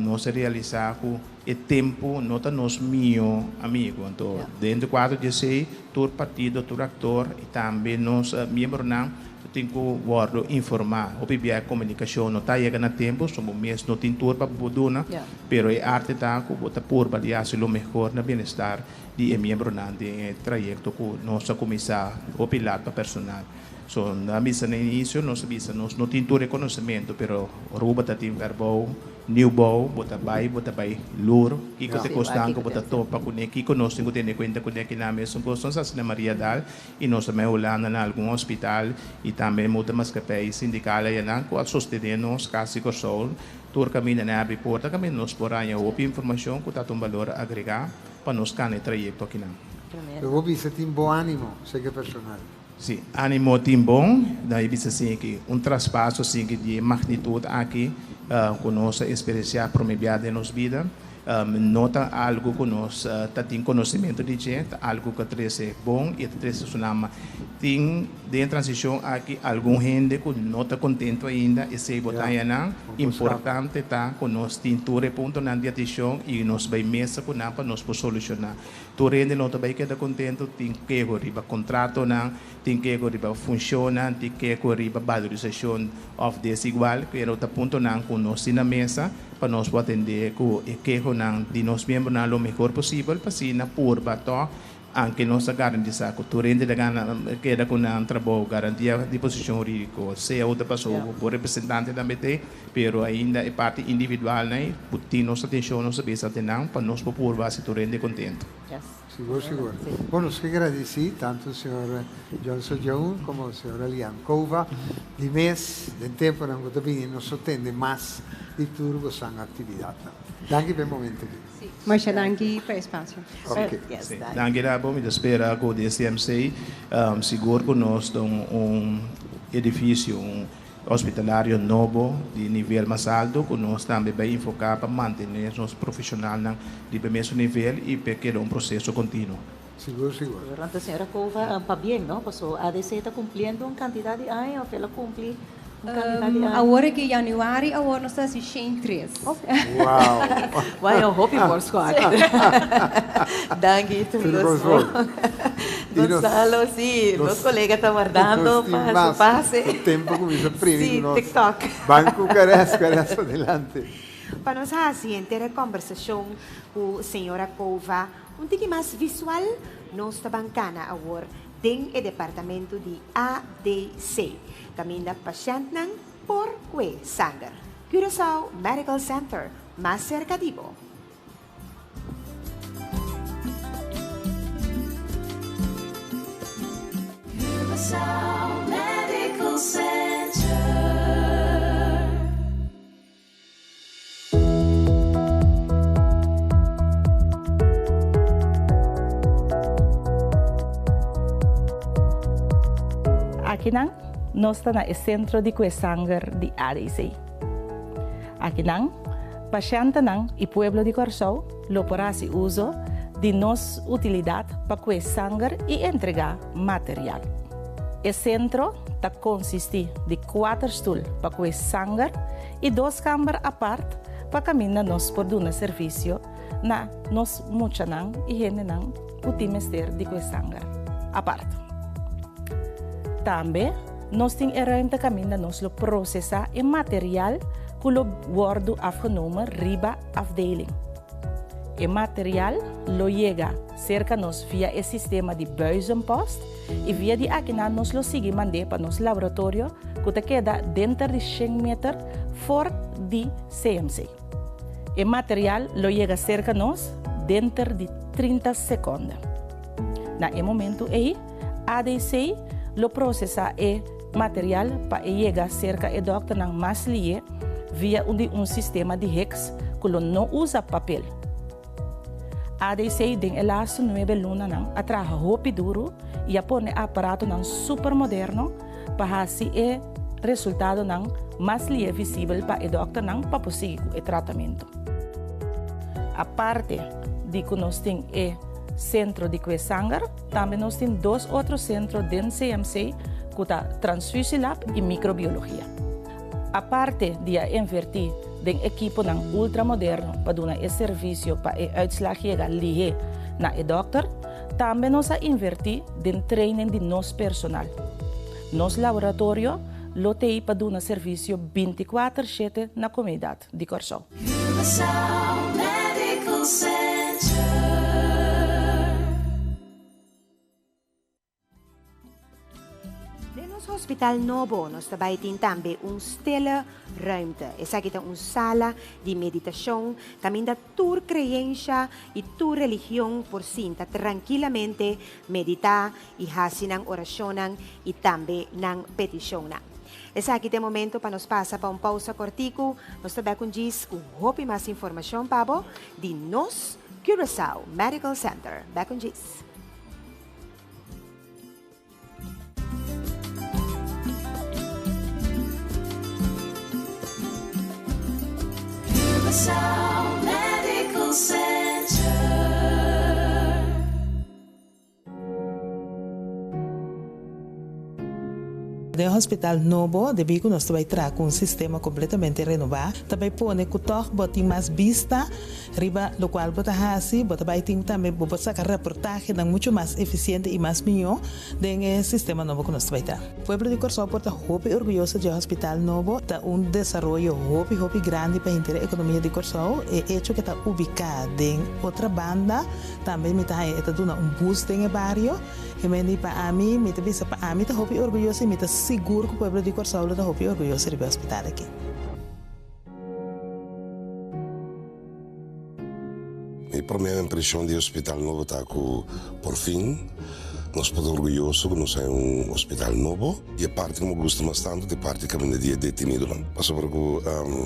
nos a realisá ku e tempu no ta nos mihó amigu. Anto den kuadro di esei tur partido, tur aktor i tambe nos miembronan tin ku wòrdu informá. Hopi bia e komunikashon no ta yega na tempu, so bo mes no tin tur pa bo duna, pero e arte ta ku bo ta purba di hasi lo mehor na bienestar di e miembronan den e trayekto ku nos a kuminsá hopi lat pa personal. So, nan a bisa na inisio, nos a bisa nos no tin tur e konosementu, pero Aruba ta tin verbouw, nieuwbouw, bo ta bai, bo ta bai lur, kiko ta e kosnan ku bo ta topa kuné, kiko nos tin ku tene kuenta kuné kinan mesun kos. Nos a hasi na Mariadal i nos a bai Hulanda na algun hospital i tambe muta maskapei sindikal ayanan ku a sostené nos kasi Kòrsou tur kaminda nan a abri porta kaminda nos por haña hopi informashon ku ta ta un balor agregá pa nos kana e trayekto akinan. Lo bo bisa tin bon ánimo, seke personal. Sí, ánimo tin bon. Dan e bisa asina ki un traspaso asina ki di e magnitud aki ku nos a eksperensiá promé bia den nos bida no ta algu ku nos ta tin konosementu di dje, ta algu ku a trese bon i a ta trese su nama. Tin den e transishon aki algun hende ku no ta kontentu ainda, esei bo ta haña nan. Importante ta ku nos tin tur e puntonan di atenshon i nos bai mesa ku nan pa nos por solushoná. Tur hende no ta bai keda kontentu, tin keho riba kontratonan, tin keho riba funshonnan, tin keho riba balorisashon òf desigual, pero ta puntonan ku nos tin na mesa pa nos por atendé ku e kehonan di nos miembronan lo mehor posibel pa asina purba tò anke nos ta garantisá ku tur hende ta gana keda ku nan trabou, garantia di posishon hurídiko, sea ku ta pasó ku representante tambe t'ei. Pero ainda e parti individual nan ku tin nos atencion nos a bisa te nan pa nos por purba haci tur hende contento. Sigur sigur. Bon nos ke gradeci tanto señor Johnson Djaun como señora Lian Cova di mes den temponan ku ta bini nos lo tende mas di tur bosan actividadnan. Danki pa e momento aki. Masha danki pa e espacio. Ok. Si, danki Rabo. Mi ta spera ku di e CMC sigur ku nos ta un edificio, un Hospitalario nobo di nivel mas alto ku nos tambe bai enfoká pa mantené nos profeshonalnan riba e mesun nivel i pa e keda un proseso kontinuo. Sigur, sigur. Anto señora Cova, pabien no, paso ADC ta kumpliendo un kantidat di aña òf el a kumpli un kantidat di aña? Awor aki januari awor nos ta hasi shen tres. Wow! Wai un hopi por squad. Danki tur dos. Gonzalo, sí, nos colega ta wardando pa su pase. Tempo cuminsa primi Sí, cu nos. TikTok. Ban cu cares, cares adelante. Pa nos haci henter e combersacion cu señora Cova un tiki mas visual, nos ta ban cana awor den e departamento di ADC, caminda pashentnan por cue sanger. Curaçao Medical Center, mas cerca di bo. Curaçao Medical Center. Akinan nos ta na e sentro di kue sanger di ADC. Akinan Pashantenan i pueblo di Kòrsou lo por hasi uso di nos utilidat pa kue sanger i entregá material. E sentro ta konsistí di kuater stul pa kue sanger i dos kamber apart pa kaminda nos por duna servisio na nos muchanan i hendenan ku tin mester di kue sanger apart. Tambe nos tin e ruimte kaminda nos lo prosesá e material ku lo wòrdu afgenomen riba afdeling. E material lo yega serka nos via e sistema di buizenpost i via di akinan nos lo sigui mand'é pa nos laboratorio ku ta keda denter di shen meter for di CMC. E material lo yega serka nos denter di 30 sekonde. Na e momentu ei, ADC lo prosesá e material pa e yega serka e dòkternan mas lié via un di un sistema di Hicks ku lo no usa papel. ADC den e lastu nuebe lunanan a traha hopi duru i a pone aparatonan super moderno pa hasi e resultadonan mas lié visibel pa e dòkternan pa por sigui ku e tratamentu. Aparte di ku nos tin e sentro di kue sanger, Tambe nos tin dos otro sentro den CMC ku ta Transfusielab i Microbiologia. Aparte di a invertí den ekiponan ultramoderno pa duna e servisio pa e uitslag yega lihé na e dòkter, tambe nos a invertí den training di nos personal. Nos laboratorio lo t'ei pa duna servisio bintikuater shete na komunidat di Kòrsou. Curaçao Medical Center. Den nos hospital nobo nos ta bai tin tambe un stille ruimte. Esaki ta un sala di meditacion caminda tur creencia y tur religion por sinta trankilamente medita y haci nan oracionnan y tambe nan peticionnan. Esaki ta e momento pa nos pasa pa un pausa cortico. Nos ta bek un djis cu hopi mas informacion pa bo di nos Curaçao Medical Center. Bek un djis. Curaçao Medical Center. Den hospital nobo, debí ku nos ta bai traha ku un sistema kompletamente renobá, ta bai pone ku tòg bo tin mas bista Riba lokual bo ta hasi, bo ta bai tin tambe bo por saka reportahenan muchu mas efisiente i mas mihó den e sistema nobo ku nos ta bai ta. Pueblo di Kòrsou por ta hopi orguyoso dje hospital nobo. Ta un desaroyo hopi hopi grandi pa henter e ekonomia di Kòrsou. E echo ku e ta ubiká den otra banda tambe mi ta haña e ta duna un boost den e bario. E mende pa ami, mi ta bisa pa ami ta hopi orguyoso i mi ta sigur ku pueblo di Kòrsou lo ta hopi orguyoso riba e hospital aki. Mi promé impreshon di e hospital nobo ta ku por fin nos por ta orguyoso ku nos hay un hospital nobo. I e parti ku mi gusta mas tantu ta e parti kaminda di e detenidonan. Pasobra ku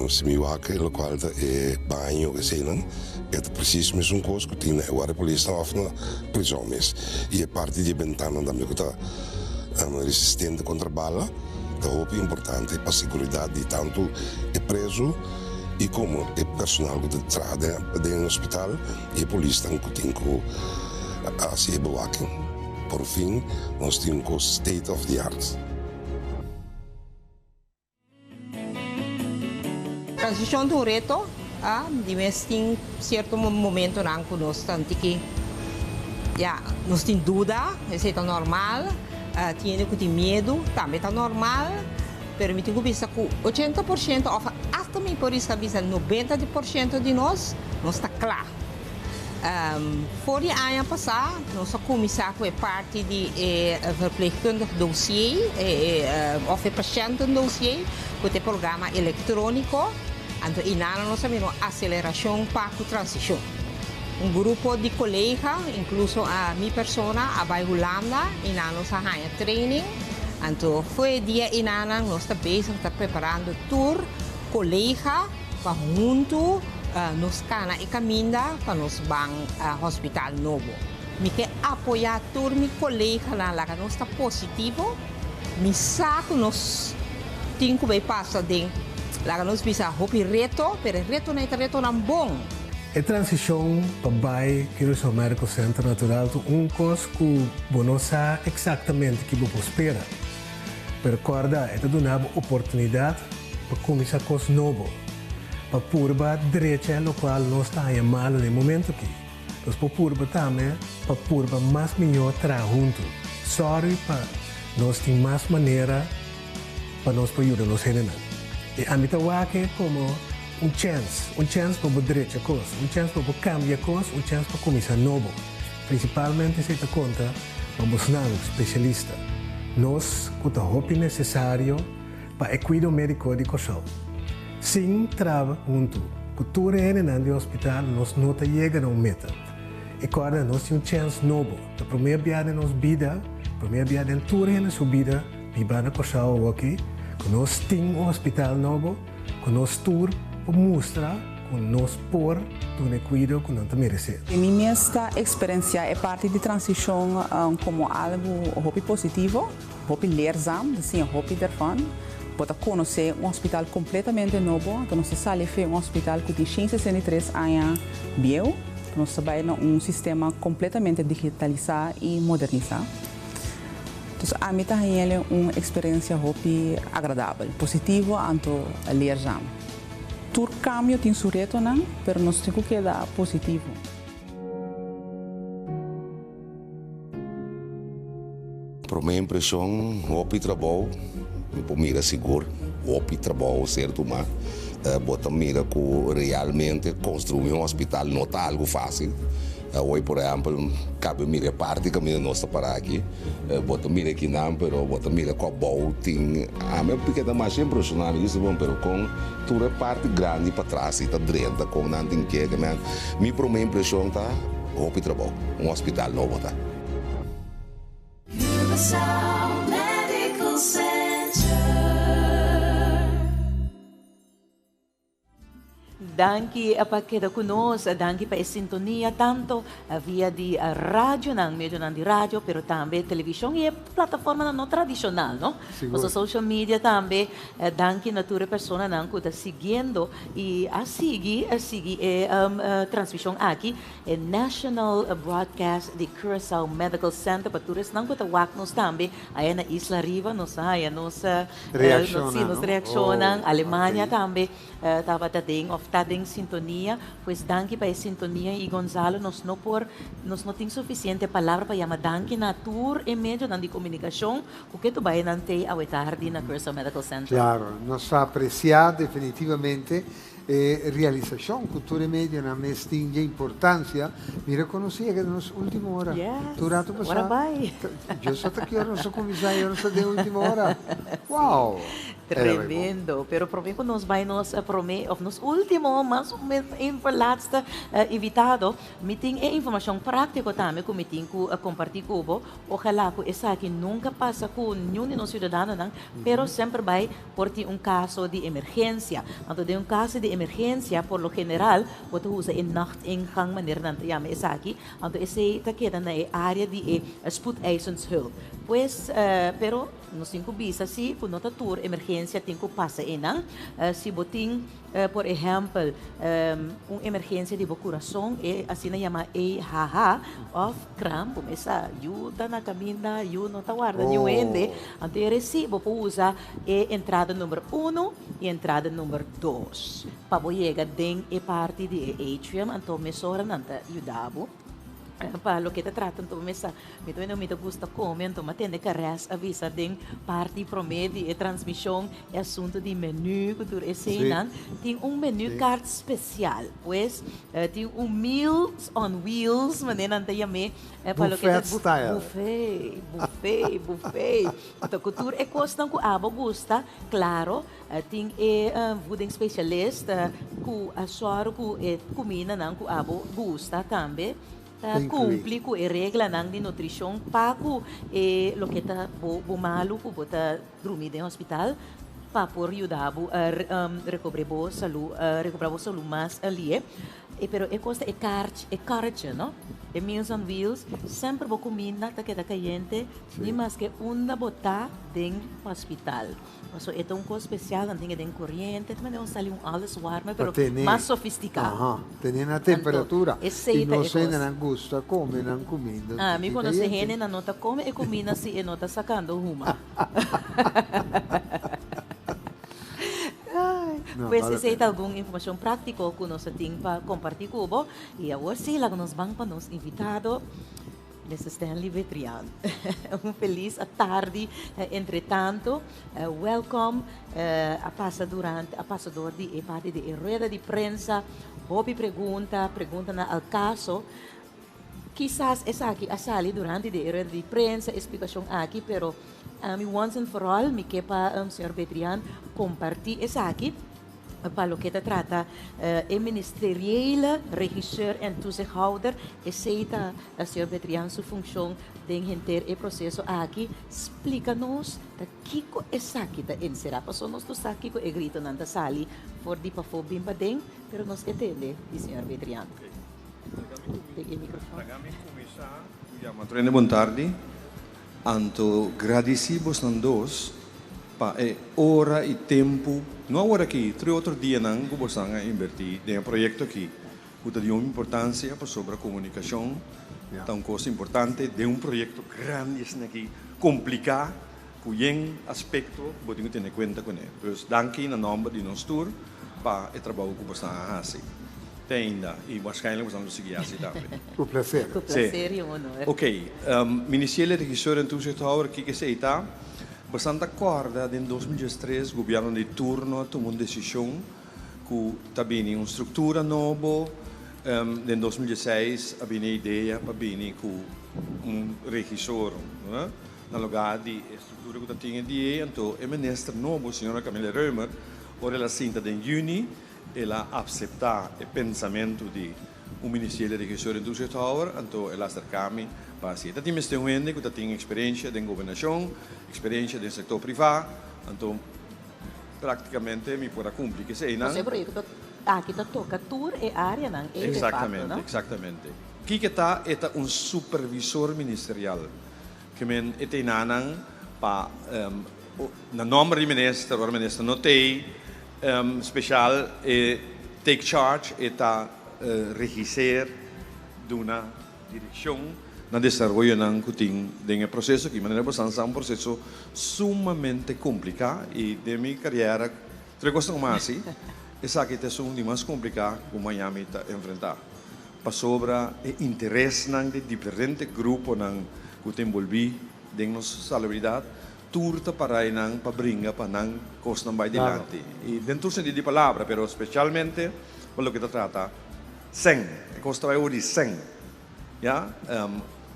si mi wak e lokual ta e baño eseinan e ta presis mesun kos ku tin na e guardia polisnan òf na prizòn mes. I e parti di e bentananan tambe ku ta resistente kontra bala. Ta hopi importante pa seguridat di tantu e prezu i komo e personal ku ta traha den e hospital i e polisnan ku tin ku hasi e bewaking. Por fin nos tin un kos state of the art. Transishon ta un reto, di mes tin sierto momentonan ku nos ta tiki, ya, nos tin duda, esei ta normal. Tin hende ku tin miedu, tambe ta normal, pero mi tin ku bisa ku 80% òf asta mi por riska bisa 90% di nos, nos ta kla. For di aña pasá nos a kuminsá ku e parti di e verpleegkundig dossier òf e patiëntendossier ku ta e programa elektróniko, anto einan nos a mira un aselerashon pa ku transishon. Un grupo di kolega, inkluso mi persona, a bai Hulanda i nan nos a haña training. Anto for e dia einanan nos ta bezig ta preparando tur kolega pa huntu nos kana e kaminda pa nos ban hospital nobo. Mi ke apoyá tur mi koleganan laga nos ta positivo. Mi sa ku nos tin ku bai pasa den, laga nos bisa, hopi reto, pero e retonan e ta retonan bon. E transishon pa bai Curaçao Medical Center natural ta un kos ku bo no sa eksaktamente ki bo por spera. Pero kòrda, e ta duna bo oportunidat pa kuminsá kos nobo, pa purba drecha e lokual nos ta haña malu na e momentu aki. Nos por purba tambe pa purba mas mihó traha huntu. Sòri pa nos tin mas manera pa nos por yuda nos hendenan. I ami ta wak e komo un chèns, un chèns pa bo drecha kos, un chèns pa bo kambia kos, un chèns pa kuminsá nobo. Prinsipalmente esei ta konta pa bosnan spesialista, nos ku ta hopi nesesario pa e kuido médiko di Kòrsou. Sin traha huntu ku tur e hendenan di hospital nos no ta yega na un meta. I kòrda nos tin un chèns nobo, ta promé bia den nos bida, promé bia den tur hende su bida biba na Kòrsou awoki, ku nos tin un hospital nobo, ku nos tur por mustra ku nos por duna e kuido ku nan ta meresé. Mi mes ta eksperensiá e parti di transishon komo algu hopi positivo. Hopi leerzaam, ta siña hopi dervan. Bo ta konosé un hospital kompletamente nobo, anto nos ta sali fe un hospital ku tin 163 aña bieu, nos ta bai na un sistema kompletamente digitalisá i modernisá. Dus ami ta hañ'el un eksperensia hopi agradabel, positivo anto leerzaam. Tur kambio tin su retonan, pero nos tin ku keda positivo. Promé impreshon, hopi trabou, mi por mira sigur hopi trabou ser tumá. Bo ta mira ku realmente konstruí un hospital no ta algu fásil. Awor por ehèmpel kabe mira e parti kaminda nos ta pará aki, bo ta mira kinan pero bo ta mira ku abou tin, ami a keda masha impreshoná, mi bisa bon pero kon tur e parti grandi patras i ta drenta kon nan tin keke men. Mi promé impreshon ta hopi trabou, un hospital nobo ta. Curaçao Medical Center. Danki pa keda ku nos, danki pa e sintonia tanto via di radionan, medionan di radio, pero tambe televishon i e plataformanan no tradishonal, no? Sigur. Pasobra social media tambe, danki na tur e personanan ku ta siguiendo i a sigui, a sigui e transmishon aki. E National Broadcast di Curaçao Medical Center pa tur esnan ku ta wak nos tambe aya na Isla Riba nos a haya nos Reaccionnan, sí, nos no? reaccionnan. Oh, Alemania ok. tambe tabata den of ta den sintonia. Pues danki pa e sintonia y Gonzalo nos no por nos no tin suficiente palabra pa yama danki na tur e medionan di comunicacion ku ke tu bai nan tey awe tardi na Curaçao Medical Center. Claro, nos ta aprecia definitivamente E realisashon ku tur e medionan mes tin dje importansia, mi rekonosí e ke nos último ora. Yes, Tur rato ora pasá, bai. Dios sa ta ki ora nos a kuminsá i ora nos ta den último ora. Wow! Era bai bon. Tremendo. Pero promé ku nos bai nos promé òf nos último, mas o menos een voor laatste invitado, mi tin e informashon práktiko tambe ku mi tin ku kompartí ku bo. Ojalá ku esaki nunka pasa ku niun di nos siudadanonan, pero semper bai Por tin un kaso di emergensia. Anto den un kaso di emergensia por lo general bo ta usa e nachtingang manera nan ta yama esaki. Anto esei ta keda na e área di e spoedeisendshulp. Pues pero nos tin ku bisa si ku no ta tur emergensia tin ku pasa einan. Si bo tin por ehèmpel un emergensia di bo kurason e asina yama EHH òf kramp bo mester yuda na kaminda yu no ta warda niun hende. Anto e resibo por usa e entrada number uno y entrada number dos pa bo yega den e parti di e atrium, anto mesora nan ta yuda bo. Pa loke ta trata anto mesa mi ta mi ta gusta come anto mi a tende Caress a bisa den parti prome di e transmision e asunto di menu cu tur eseinan tin un menu kaart special pues tin un meals on wheels manera nan ta yam'e pa loke ta Buffet style. Buffet, buffet, buffet. Anto ku tur e kosnan ku abo gusta, klaro, tin e voedingsspecialist ku a sòru ku e kumindanan ku abo gusta tambe ta kumpli ku e reglanan di nutrishon pa ku e loke ta bo malu ku bo ta drumi den hospital pa por yuda bo rekobr'é bo salú, rekobrá bo salú mas alié. E pero e kos ta e karchi, e karretje no, e Meals on Wheels, semper bo kuminda ta keda kayente ni maske unda bo ta den hospital. Paso e ta un kos spesial, nan tin e den koriente, ta manera un sali un alles warme pero mas sofistiká. Aha, tene na temperatura. Anto esei I ta e nos kos. hendenan gusta kome nan kuminda Ah, mi tiki konosé kayente. hendenan no ta kome e kuminda si e no ta sakando huma. No, Pues bale esei pena. ta algun informacion practico cu nos a tin pa comparti cu bo. Y awor si, laga nos ban pa nos invitado, Mister Stanley Betrian. Un feliz atardi entretanto. Welcome. A pasa durante, a pasa door di e parti di e rueda di prensa. Hopi pregunta, preguntanan al caso. Kisas esaki a sali durante di e rueda di prensa, e splicacion aki, pero ami once and for all mi ke pa señor Betrian comparti esaki pa loke ta trata e ministeriële regisseur en toezichthouder. Esey ta señor Betrian su funcion den henter e proceso aki. Splica nos ta kico esaki ta encera, pasobra nos no sa kico e gritonan ta sali for di pafó bin paden, pero nos ke tende di señor Betrian. Laga mi kuminsá ku yama Trene bon tardi. Anto gradisí bosnan dos pa e ora i tempu, no awor aki, tur e otro dianan ku bosnan a inbertí den e proyekto aki, ku ta di un importansia pasobra komunikashon Ta un kos importante den un proyekto grandi asina aki, kompliká, ku yen aspekto bo tin ku tene kuenta kuné. Dus danki na nòmber di nos tur pa e trabou ku boso a hasi te ainda i waarschijnlijk boso lo sigui hasi tambe. Ku plaser. Ku plaser i un honor. Ok, Ministeriële Regisseur en Toezichthouder, kiko esei ta? Boso ta kòrda den 2013 gobièrnu di turno a tuma un desishon ku ta bini un struktura nobo. Den 2016 a bini e idea pa bini ku un regisor na lugá di e struktura ku ta tin e dia ei. Anto e minister nobo, señora Camilla Römer, ora el a sinta den yüni, el a apseptá e pensamentu di un ministerio di regisor en toezichthouder, anto el a aserká mi pa hasi. E ta tin mester un hende ku ta tin eksperensia den gobernashon, eksperensia den sektor privá, anto Práktikamente mi por a kumpli ku eseinan. Pasobra e proyekto aki ta toka tur e áreanan ei de fakto, no? Eksaktamente, eksaktamente. Kiko ta? E ta un supervisor ministerial. Ke men e ta enanan pa na nòmber di minister, ora minister no ta ei, spesial e take charge, e ta regiseer, duna Direkshon na desaroyonan ku tin den e proseso aki. Manera bo san sa un proseso sumamente kompliká i den mi kariera tur e kosnan ku mi a hasi esaki ta esun di mas kompliká ku Miami ta enfrentá pasobra e interesnan di diferente gruponan ku ta enbolbí den nos salubridat tur ta para einan pa bringa pa nan kosnan bai dilanti i den tur sentido di palabra pero spesialmente pa loke ta trata Sèn, e kos ta bai ora di sèn. Ya,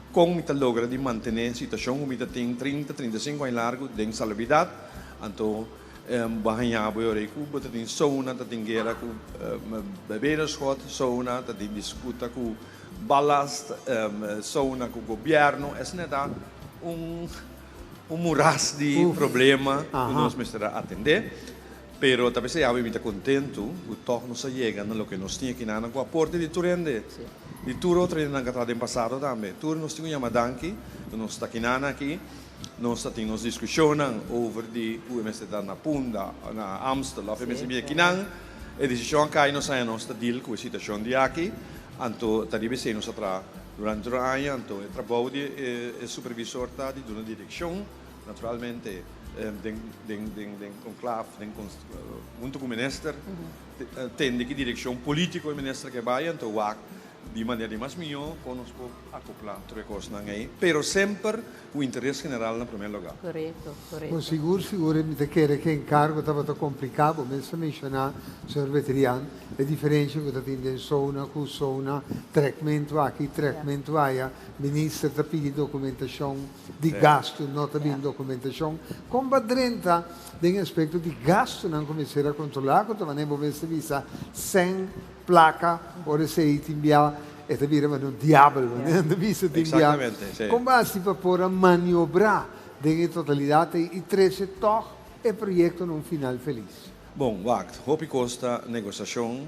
kon mi ta logra di mantené situashon ku mi ta tin 30, 35 aña largu den salubridat, anto bo a haña bo e ora ei ku bo ta tin sona, ta tin guera ku beberenschot, sona, ta tin disputa ku ballast, sona ku gobièrnu, esei ta un un muras di problema ku nos mester a atendé. Pero ta p'esei awe mi ta kontentu ku tòg nos a yega na loke nos tin akinan ku aporte di tur hende, di tur otro hendenan ku a traha den pasado tambe. Tur nos tin ku yama danki ku nos ta akinan aki. Nos ta tin nos diskushonnan over di ku e mester ta na Punda, na Amstel òf e mester bini akinan. E desishon a kai, nos haña nos ta deal ku e situashon di aki. Anto ta riba esei nos a traha durante tur aña. Anto e trabou di e supervisor ta di duna direkshon. Naturalmente den den den den conclave den hunto cu minister tende ki direccion politico e minister ke bay anto wak di manera di mas miyo con nos por acopla tur e cosnan ey pero semper cu interes general na primer lugar. Correcto, correcto. Bon sigur sigur mi ta kere ke encargo tabata complica bo mes a menciona señor Betrian e diferencia cu ta tin den zona cu zona trekmento aki trekmento aya minister ta pidi documentacion di gastu no ta bin dokumentashon. Kon bo a drenta den e aspekto di gastunan ku mester a kontrolá ku ta manera bo mester bisa sèn plaka ora esei tin bia e ta bira manera un diabel manera nan ta bisa tin bia. Kon bo a hasi pa por a maniobrá den e totalidat ei i trese tòg e proyekto na un final felis? Bon, wak, hopi kos ta negosiashon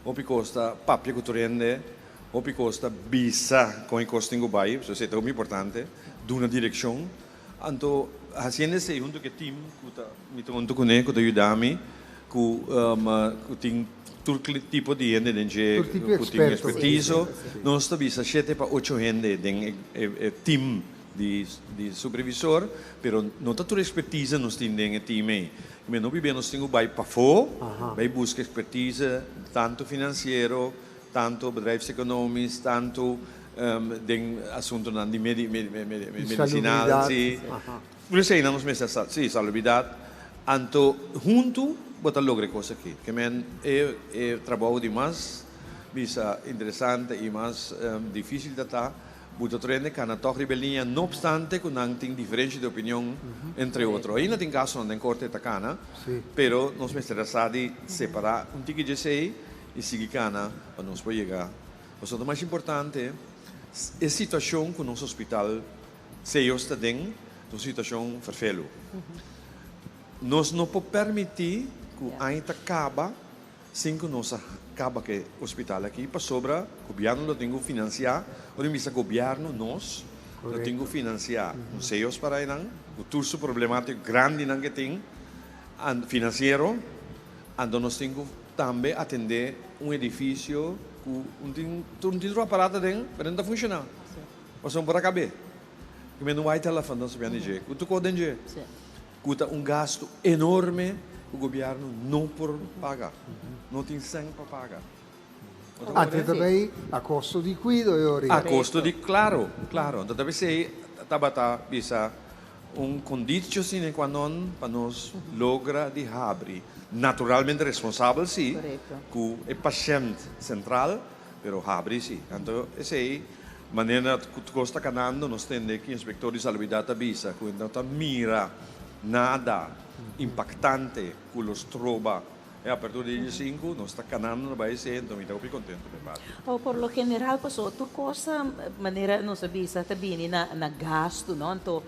Hopi kos ta papia ku tur hende, hopi kos ta bisa kon e kos tin ku bai, pasobra esei ta hopi importante, duna direkshon. Anto hasiendo esei huntu ku e tim ku ta mi ta huntu kuné ku ta yuda mi, ku ku tin tur tipo di hende den dje ku tin ekspertiso, nos ta bisa shete pa ocho hende den e tim di supervisor, pero no ta tur expertise nos tin den e team ei. Mi no biba nos tin cu bay pafó, bay busca expertise tanto financiero, tanto bedrijfseconomisch, tanto den asuntonan di medicinal, si. Tur eseinan nos mester sa, si, salubridad. Anto hunto bo ta logra e cos aki. Ke men e trabou di mas bisa interesante y mas dificil ta ta Bu ta trende kana tòg riba e liña no opstante ku nan tin diferensha di opinion entre otro. Ainda tin kasonan den korte ta kana, pero nos mester a sa di separá un tiki dje esei i sigui kana pa nos por yega. Pasobra ta mas importante e situashon ku nos hospital Seyos ta den ta un situashon ferfelu. Nos no por permití ku aña ta kaba Sin ku nos a kaba ku e hospital aki pasobra gobièrnu lo tin ku finansiá, ora mi bisa gobièrnu nos lo tin ku finansiá un seos para einan ku tur su problemátika grandinan ke tin finansiero, anto nos tin ku tambe atendé un edifisio ku un tin tur aparato aden pero no ta funshoná. Pasobra por a kab'é. Ku mi no white elephant nos a dje. Ku tur kos den dje. Ku ta un gastu enorme ku gobièrnu no por paga. No tin sèn pa paga. Antes ta bay a kosto di kuido e ora. A kosto di, klaro, klaro. Anto ta p'esei tabata bisa un konditio sine qua non pa nos logra di habri. Naturalmente responsabel si, ku e pashènt sentral, pero habri si. Anto esei manera ku kos ta kanando nos tende ku inspektor di salubridat ta bisa ku e no ta mira nada impaktante ku lo stroba e apertura di dia sinku. Nos ta kanando na bai esei, anto mi ta hopi kontentu pa e parti. O por lo general paso tur kos manera nos a bisa ta bini na gastu no, anto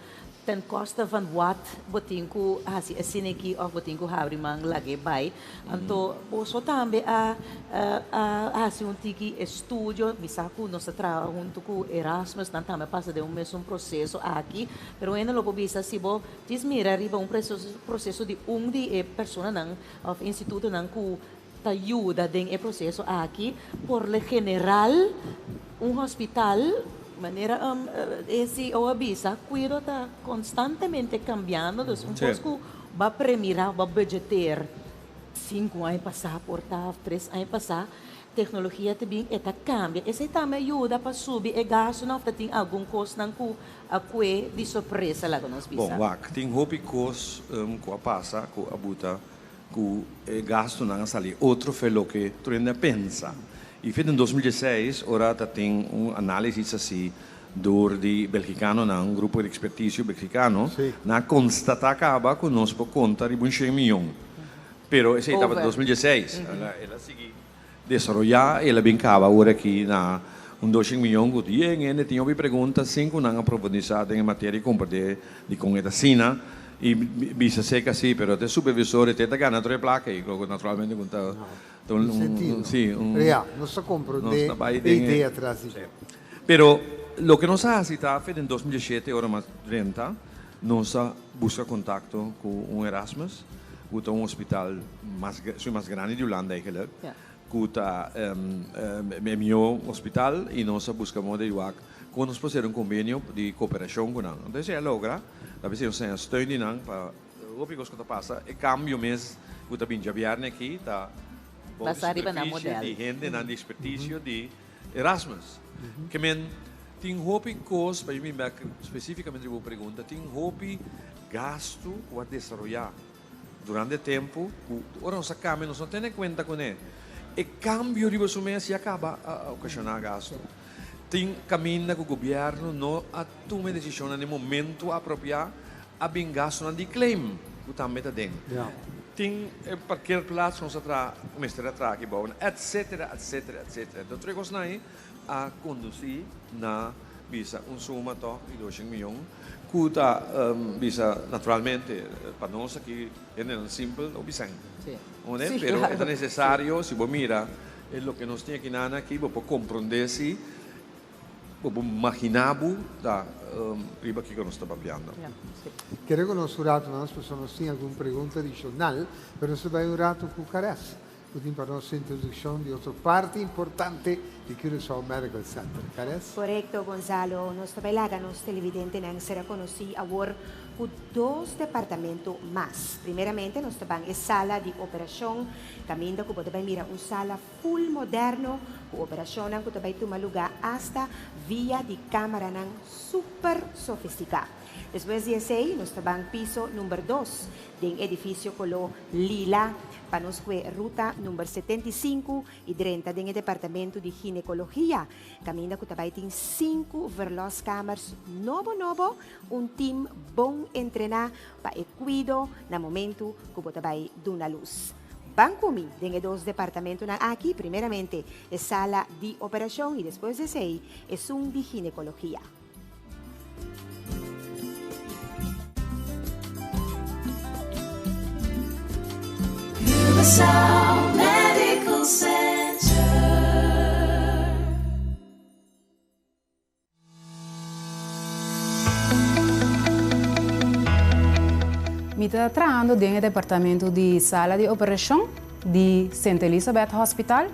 Ten koste van wat bo tin ku hasi asina aki òf bo tin ku habri man lag'é bai. Anto boso tambe a a hasi un tiki estudio. Mi sa ku nos ta traha huntu ku Erasmus, nan tambe a pasa den un mesun proseso aki. Pero hende lo por bisa si bo djis mira riba un proseso di un di e personanan òf institutonan ku ta yuda den e proseso aki. Por lo general un hospital, manera e CEO a bisa, kuido ta konstantemente kambiando, dus un kos ku bo a premirá, bo a budgeteer sinku aña pasá por ta òf tres aña pasá, teknologia ta bin e ta kambia. Esei tambe a yuda pa subi e gastunan òf ta tin algun kosnan ku a kue di sorpresa laga nos bisa? Bon, wak, tin hopi kos ku a pasa ku a buta Ku e gastunan a sali otro fe loke tur hende a pensa. I fet den 2016 ora ta tin un análisis así dor di belgikanonan, un grupo di ekspertisio belgikano, nan a konstatá kaba ku nos por konta riba un shen miyon. Pero esei tabata 2016. El a sigui desaroyá i el a bin kaba awor aki na un doshen miyon ku yen hende tin hopi pregunta sin ku nan a profundisá den e materia i komprendé dikon e ta asina i bisa seka si pero te supervisor e te ta gana tur e plaka i loke naturalmente ku ta un sentido si un Pero ya nos ta komprendé nos ta bai e den e idea tras di dje. Pero loke nos a hasi ta den 2017 ora mas drenta Nos a buska kontakto ku un Erasmus, ku ta un hospital mas su mas grandi di Hulanda eigenlijk, ku ta e mihó hospital i nos a buska moda di wak kon nos por sera un kombenio di koperashon ku nan. Entonces esei a logra, ta bisa nos haña steun di nan pa hopi kos ku ta pasa. E kambio mes ku ta bin djabièrnè aki ta bou di superfisie di hendenan di ekspertisio di Erasmus, Ke men tin hopi kos, pa mi bek spesífikamente riba bo pregunta, tin hopi gastu ku a desaroyá durante e tempu ku ora nos a kambia nos no tene kuenta kuné. E kambio riba su mes ya kaba a okashoná gastu. Tin kaminda ku gobièrnu no a tuma e desishonnan den momentu apropiá, a bin gastunan di claim ku tambe ta den. Tin e parkeerplaats ku nos a traha, ku mester a traha aki bou, etcetera, etcetera, etcetera. Enton tur e kosnan ei a kondusí na bisa un suma tòg di doshen miyon ku ta bisa naturalmente pa nos aki hendenan simpel no bisa en, pero e ta nesesario si bo mira e loke nos tin aki nan aki bo por komprondé si. Bo por maginá bo ta riba kiko nos ta papiando. Kere ku nos un ratu mas pasobra nos tin algun pregunta adishonal, pero nos ta bai un ratu ku Caress, ku tin pa nos introdukshon di otro parti importante di Curaçao Medical Center. Caress? Korekto, Gonzalo. Nos ta bai laga nos televidentenan sera konosí awor ku dos departamento mas. Primeramente nos ta ban e sala di operashon, kaminda ku bo ta bai mira un sala Full moderno ku operashonnan ku ta bai tuma lugá asta via di kámaranan super sofistiká. Despues di esei nos ta ban piso number dos den edifisio koló lila pa nos kue ruta number 75 i drenta den e departamento di ginekologia kaminda ku ta bai tin sinku verloskamers nobo nobo, un tim bon entrená pa e kuido na momentu ku bo ta bai duna lus. Ban ku mi den e dos departamentonan aki, primeramente e sala di operashon i despues di esei esun di ginekologia. Curaçao Medical Center. Mi ta trahando den e departamento di sala di operashon di Sint Elisabeth Hospital.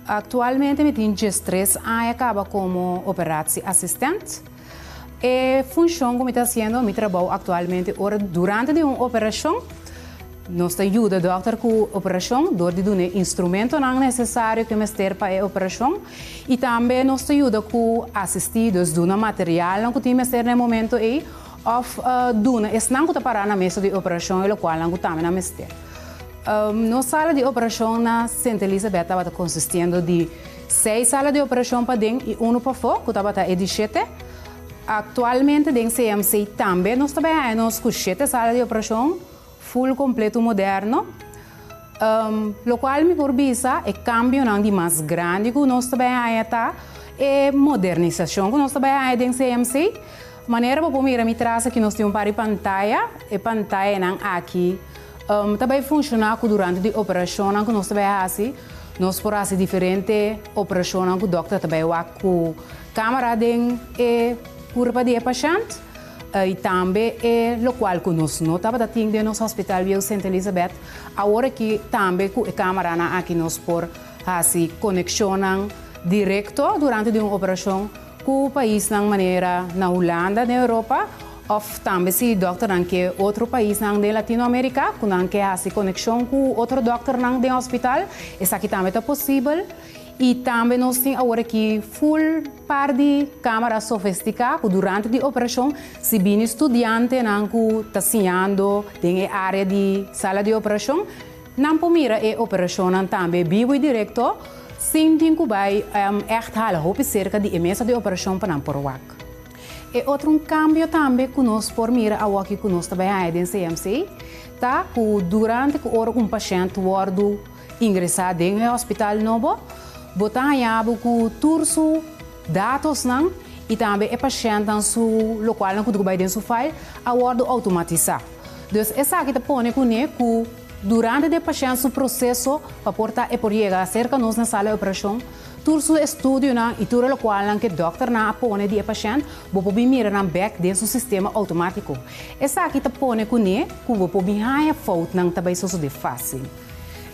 Aktualmente mi tin diestres aña kaba komo operatieassistent. E funshon ku mi ta hasiendo, mi trabou aktualmente ora durante di un operashon, nos ta yuda dòkter ku operashon dor di duna e instrumentonan nesesario ku e mester pa e operashon i tambe nos ta yuda ku asistí, dus duna materialnan ku tin mester na e momento ei òf duna esnan ku ta pará na mesa di operashon e lokualnan ku tambe nan mester. Nos sala di operashon na Sint Elisabeth tabata konsistiendo di seis sala di operashon paden i unu pafó, ku tabata e di shete. Aktualmente den CMC tambe nos ta bai haña nos ku shete sala di operashon full kompleto moderno. Lokual mi por bisa e kambionan di mas grandi ku nos ta bai haña ta e modernisashon ku nos ta bai haña den CMC. Manera bo por mira mi tras aki nos tin un par di pantaya. E pantayanan aki ta bai funshoná ku durante di operashonnan ku nos ta bai hasi nos por hasi diferente operashonnan ku dòkter ta bai wak ku Camara den e curpa di e pashent y tambe e locual cu nos no tabata tin den nos hospital bieu Sint Elisabeth, awor aki tambe cu e camaranan aki nos por haci conexionnan directo durante di un operacion cu paisnan manera na Hulanda den Europa of tambe si dokternan ke otro paisnan den Latino America cu nan ke haci conexion cu otro dokternan den hospital esaki tambe ta posibel. I tambe nos tin awor aki full par di camara sofistica cu durante di operacion si bini studiantenan cu ta siñando den e area di sala di operacion nan por mira e operacionnan tambe bibo y directo sin tin cu bay echt hala hopi cerca di e mesa di operacion pa nan por wak. E otro un cambio tambe cu nos por mira awoki cu nos ta bay haya den CMC ta cu durante cu ora un pashent wordo Ingresá den e hospital nobo, bo ta haña bo ku tur su datosnan i tambe e pashèntnan su lokualnan ku ta ku bai den su file a wòrdu outomatisá. Dus esaki ta pone kuné ku durante di e pashènt su proseso pa por ta e por yega serka nos na sala di operashon, tur su estudionan i tur e lokualnan ku e dòkternan a pone di e pashènt, bo por bin mira nan bèk den su sistema outomátiko. Esaki ta pone kuné ku bo por bin haña foutnan ta bai sosodé fásil.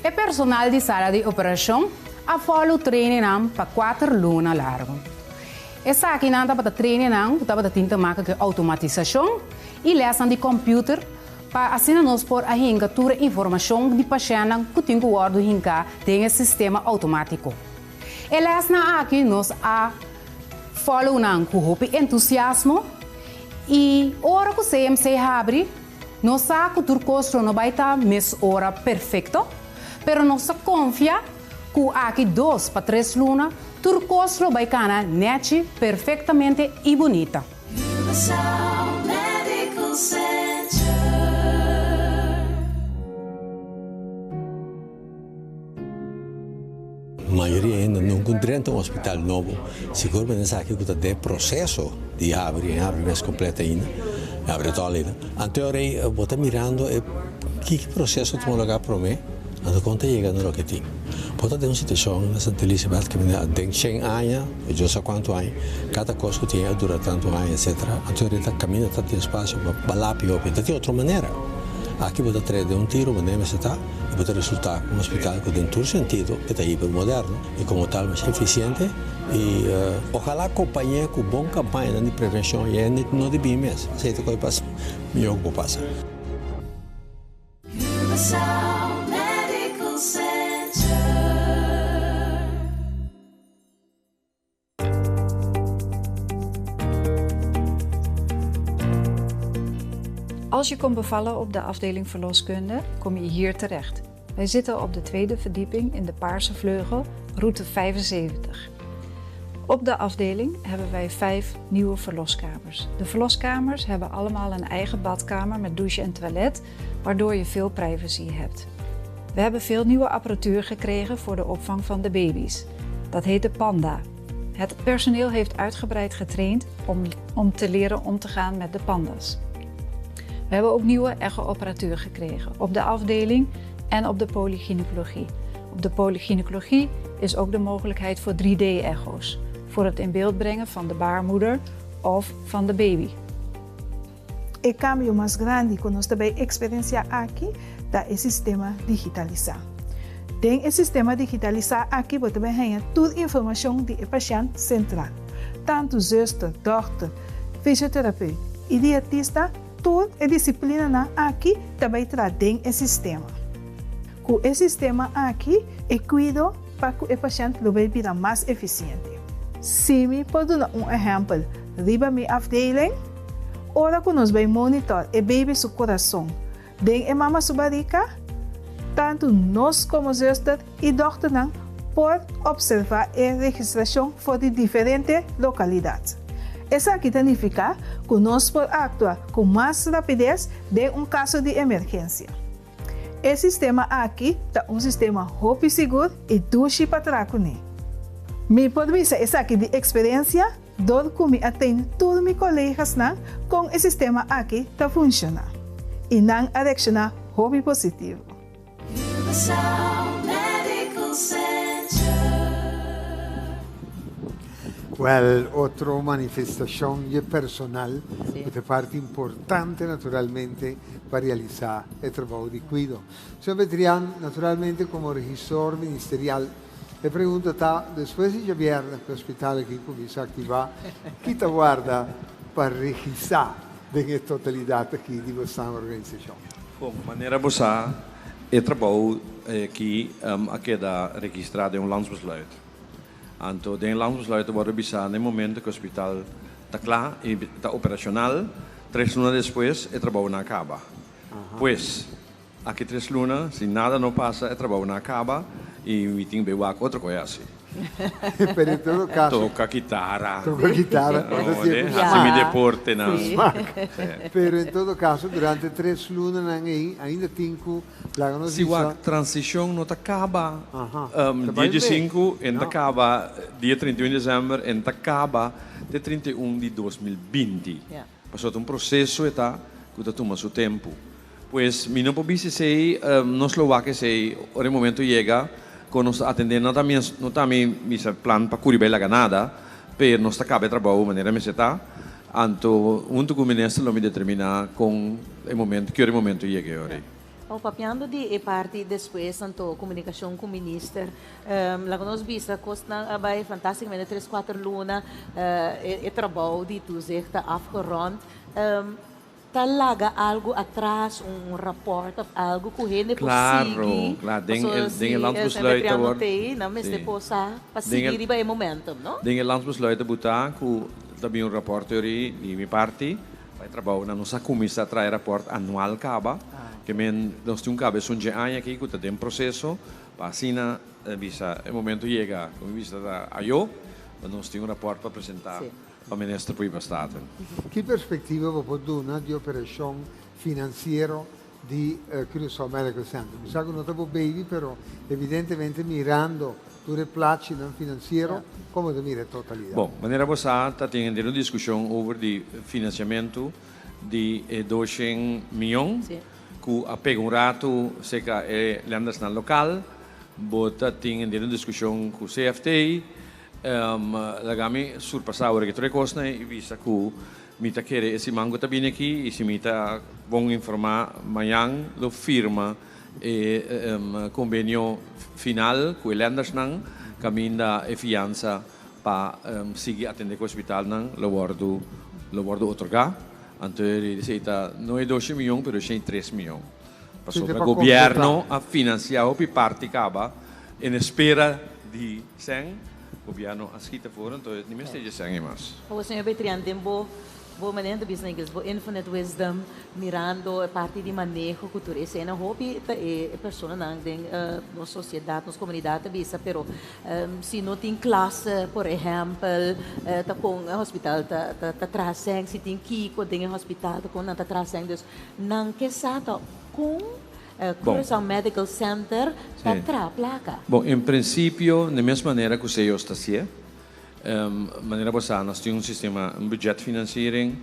E personal di sala di operashon a fòlou trainingnan pa kuater luna largu. Esakinan tabata trainingnan ku tabata tin te maka ku e outomatisashon i lèsnan di kòmpiuter pa asina nos por a hinka tur e informashon di pashèntnan ku tin ku wòrdu hinká den e sistema outomátiko. E lèsnan aki nos a fòlou nan ku hopi entusiasmo i ora ku CMC habri, Nos sa ku tur kos lo no bai ta mes ora perfekto, pero nos ta konfia ku aki dos pa tres luna tur kos lo bai kana nèchi, perfektamente i bunita. Curaçao Medical Center. Mayoria hende no ku drenta un hospital nobo, sigur bo esaki ku ta den proseso di habri, e habri mes kompleto ainda, e habri tòg ainda. Anto ora ei bo ta mirando e kiko proseso tuma lugá promé, anto kon ta yega na loke tin. Bo ta den un situashon na Santa Elisabeth kaminda den shen aña, o Dios sa kuantu aña, kada kos ku tin a dura tantu aña etsetera, anto ora ei ta kaminda ta tin espasio pa lapi hopi, ta tin otro manera. Aki bo ta trae den un tiro, bo mester ta. E bo ta resultá ku un hospital ku den tur sentido e ta hipermoderno i komo tal masha efisiente i ojalá kompañ'é ku bon kampañanan di prevenshon i hende no di bini mes. Esei ta koe pasa mihó ku por pasa. Curaçao Medical Center. Als je komt bevallen op de afdeling verloskunde, kom je hier terecht. Wij zitten op de tweede verdieping in de Paarse Vleugel, route 75. Op de afdeling hebben wij vijf nieuwe verloskamers. De verloskamers hebben allemaal een eigen badkamer met douche en toilet, waardoor je veel privacy hebt. We hebben veel nieuwe apparatuur gekregen voor de opvang van de baby's. Dat heet de Panda. Het personeel heeft uitgebreid getraind om, om te leren om te gaan met de pandas. We hebben ook nieuwe echo-apparatuur gekregen op de afdeling en op de polygynecologie. Op de polygynecologie is ook de mogelijkheid voor 3D-echo's, voor het in beeld brengen van de baarmoeder of van de baby. E kambio mas grandi ku nos ta bai eksperensiá aki ta e sistema digitalisá. Den e sistema digitalisá aki bo ta bai haña tur informashon di e pashènt sentral. Tantu zuster, dòkter, Fysiotherapeut i dietista tur e disiplinanan aki ta bai traha den e sistema. Ku e sistema aki e kuido pa ku e pashènt lo bai bira mas efisiente. Si mi por duna un ehèmpel riba mi afdeling, ora ku nos bai monitor e baby su kurason den e mama su barika, tantu nos komo zùster i dòkternan por opservá e registrashon for di diferente lokalidat. Esaki ta nifiká ku nos por aktua ku mas rapides den un kaso di emergensia. E sistema aki ta un sistema hopi sigur i dushi pa traha kuné. Mi por bisa esaki di eksperensia dor ku mi a train tur mi kolegasnan kon e sistema aki ta funshoná i nan a reakshoná hopi positivo. Curaçao Medical Center. Wel, otro manifestacion dje personal cu ta parti importante naturalmente pa realisa e trabou di cuido. Señor Betrian, naturalmente como regisor ministerial, e pregunta ta, despues di djabièrnè cu e hospital aki cuminsa activa, ki ta warda pa regisa den e totalidad aki di bosnan organisacion? Bon, manera bo sa, e trabou aki a keda registrá den un landsbesluit. Anto den e landsbesluit ta wòrdu bisá na e momento ku e hospital ta kla i ta operashonal, tres luna despues e trabounan a kaba. Pues, aki tres luna, si nada no pasa, e trabounan a kaba i mi tin bai wak otro koe hasi. Pero en todo caso. Toca guitarra. Toca guitarra. No, de haci mi deportenan. Smaak. Pero en todo caso durante tres lunanan ey ainda tin cu laga nos Si bisa. wak transicion no ta caba Ta dia bai di be. sinku en ta No. caba dia 31 december en ta caba te 31 di 2020. Pasobra ta un proceso e ta cu ta tuma su tempo. Pues mi no por bisa esey, nos lo wak esey ora e momento yega con nos ta atende. No ta mi no ta mi bisa plan pa curi bay laga nada, pero nos ta caba e trabao manera mester ta. Anto hunto cu minister lo mi determina con e momento, ki ora e momento yega e ora ey. Awor papiando di e parti despues anto comunicacion cu minister, laga nos bisa cosnan a bay fantasticamente tres cuater luna e trabao di toezicht ta afgerond. Ta laga algu atras, un rapport of algu ku hende por sigui. Claro, den Pasobra e den si e e landsbesluit ta Betrian no word t'ei, nan mester sí. por sa pa Den sigui e riba e momentum, no? Den e landsbesluit ta buta ku ta bin un rapport teori di mi parti pa e trabounan. Nos a kuminsá traha e rapport anual kaba, ke men nos tin un kabesun dje aña aki ku ta den proseso pa asina bisa e momento yega ku mi bisa ta ayo, nos tin un rapport pa presentá. Pa Minister Priva Staten. Ki perspektiva bo por duna di operashon finansiero di Curaçao Medical Center? Mi sa ku no ta bo baby, pero evidentemente mirando tur e plachinan finansiero, komo ta mira e totalidat? Bon, manera bo sa ta tin henter un diskushon over di finansiamentu di e doshen mion ku a pega un ratu serka e lendersnan lokal. Bo ta tin henter un diskushon ku CFT. Laga mi surpasá ora ki tur e kosnan i bisa ku mi ta kere e siman ku ta bini aki i si mi ta bon informá mañan lo firma e kombenio final ku e lendersnan kaminda e fiansa pa sigui atendé ku hospitalnan lo wòrdu lo wòrdu otorgá. Anto esei ta no e doshe mion pero esei tres mion pasobra gobièrnu a finansiá hopi parti kaba En espera di sèn, gobièrnu a skita for, anto ni mester dje sèn ei mas. Awor, señor Betrian, den bo bo manera ta bisa na ingles, bo infinite wisdom, mirando e parti di maneho ku tur esei, hopi ta e personanan den nos sosiedat, nos komunidat ta bisa, pero si no tin klase, por ehèmpel, ta kon e hospital ta ta traha sèn, si tin kiko den e hospital, ta kon nan ta traha sèn. Dus nan ke sa ta kon Curaçao Medical Center ta traha plaka. Bon, en prinsipio, den mes manera ku SEOS ta hasié, manera bo sa, nos tin un sistema, un budgetfinanciering,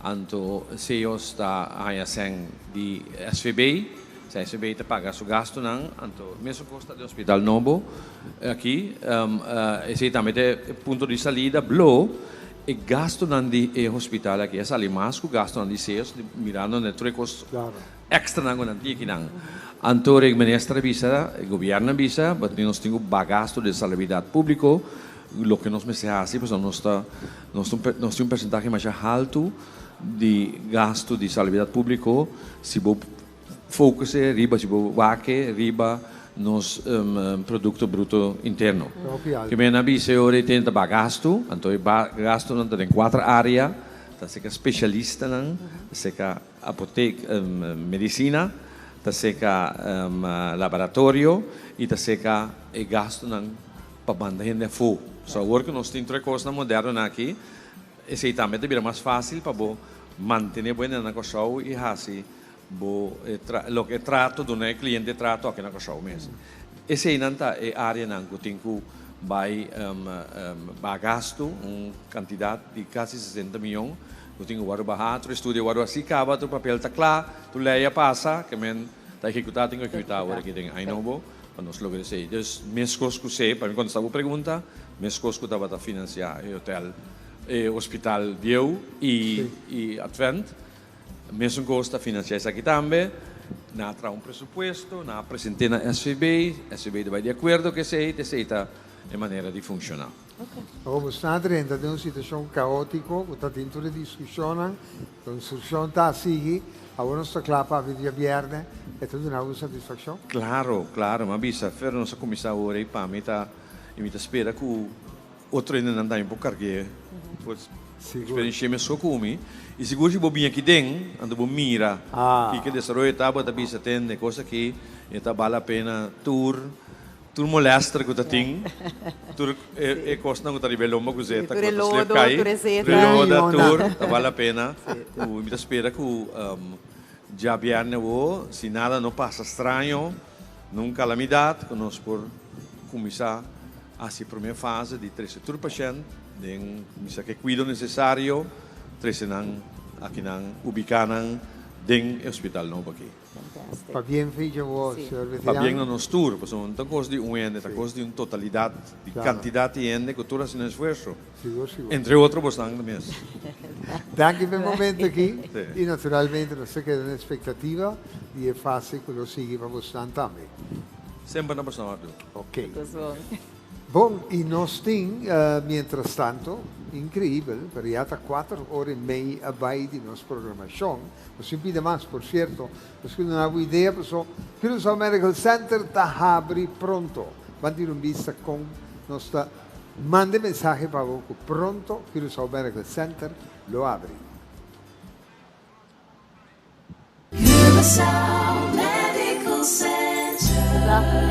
anto SEOS ta haña sèn di SVB, sa SVB ta paga su gastunan, anto mesun kos ta den hospital nobo aki, esei tambe ta e punto di salida, blo e gastunan di e hospital aki a sali mas ku gastunan di SEOS, mirando na tur e kos. Extranan ku nan tin akinan. Anto e minister a bisa, e gobierno a bisa, bo nos tin ku baha gasto den salubridad publico, loke nos mester hasi pasobra nos ta Nos ta un nos tin un persentahe masha haltu di gastu di salubridat públiko si bo focuse riba, si bo wak riba nos Produkto Bruto Interno. Ke men a bisa e ora ei tin ta baha gastu, anto e gastunan ta den kuater área, ta seka spesialistanan, ta seka apotek, medisina, ta seka laboratorio i ta seka e gastunan pa banda hende afó. So awor ku nos tin tur e kosnan modernonan aki, esei tambe ta bira mas fásil pa bo mantené bo hendenan na Kòrsou i hasi bo loke e trato, duna e kliente e trato aki na Kòrsou mes. Eseinan ta e áreanan ku tin ku bai baha gastu, un kantidat di kasi sesenta mion ku tin ku wòrdu bahá. Tur estudio a wòrdu hasi kaba, tur papel ta kla, tur lei a pasa, ke men ta ehekutá, tin ku ehekutá awor aki den aña nobo pa nos logra esei. Dus meskos ku se, pa mi kontestá bo pregunta, meskos ku tabata finansiá e hotel, e hospital bieu i Advent, Mesun kos ta finansiá esaki tambe. Nan a traha un presupuesto, nan a present'é na SVB, SVB ta bai di akuerdo ku esei, ta esei ta e manera di funshoná. Awor bo sta drenta den un situashon kaótiko ku ta tin tur e diskushonnan, konstrukshon ta sigui, awor nos ta kla pa habri diabièrnè, e ta duna bo satisfakshon? Klaro, klaro, mi a bisa, Fer nos a kuminsá awor ei pa mi ta i mi ta spera ku Otro hendenan tambe por karg'é por eksperensh'é mesun ku mi. I sigur si bo bini aki den, anto bo mira kiko e desaroyo ta, bo ta bisa tende e kos aki e ta bal la pena tur tur molèster ku ta tin, tur e kosnan ku ta riba e lomba ku zeta ku ta slep kai, tur e lodo, tur ta bal la pena. Ku mi ta spera ku djabièrnè awo si nada no pasa straño, nun kalamidat ku nos por kuminsá Hasi promé fase di trese tur pashènt den kuminsá ku e kuido nesesario, trese nan akinan, ubiká nan den e hospital nobo aki. Pabien Fijo bo, señor Betrian. Pabien na nos tur, pasobra no ta kos di un hende, ta kos di un totalidat, di kantidat di hende ku tur hasi nan esfuerso. Sigur, sigur. Entre otro bosnan mes. Danki pa e momento aki i naturalmente nos ta keda na espektativa di e fase ku lo sigui pa bosnan tambe. Semper na bosnan ordu. Ok. Bon, y nos tin, mientras tanto, increibel, pero ya ta cuater ora y mei a bay di nos programacion. Nos tin pida mas, por cierto. Nos kier duna bo idea, paso Curaçao Medical Center ta habri pronto. Ban tira un bista con nos ta manda e mensahe pa bo cu pronto Curaçao Medical Center lo habri. Curaçao Medical Center.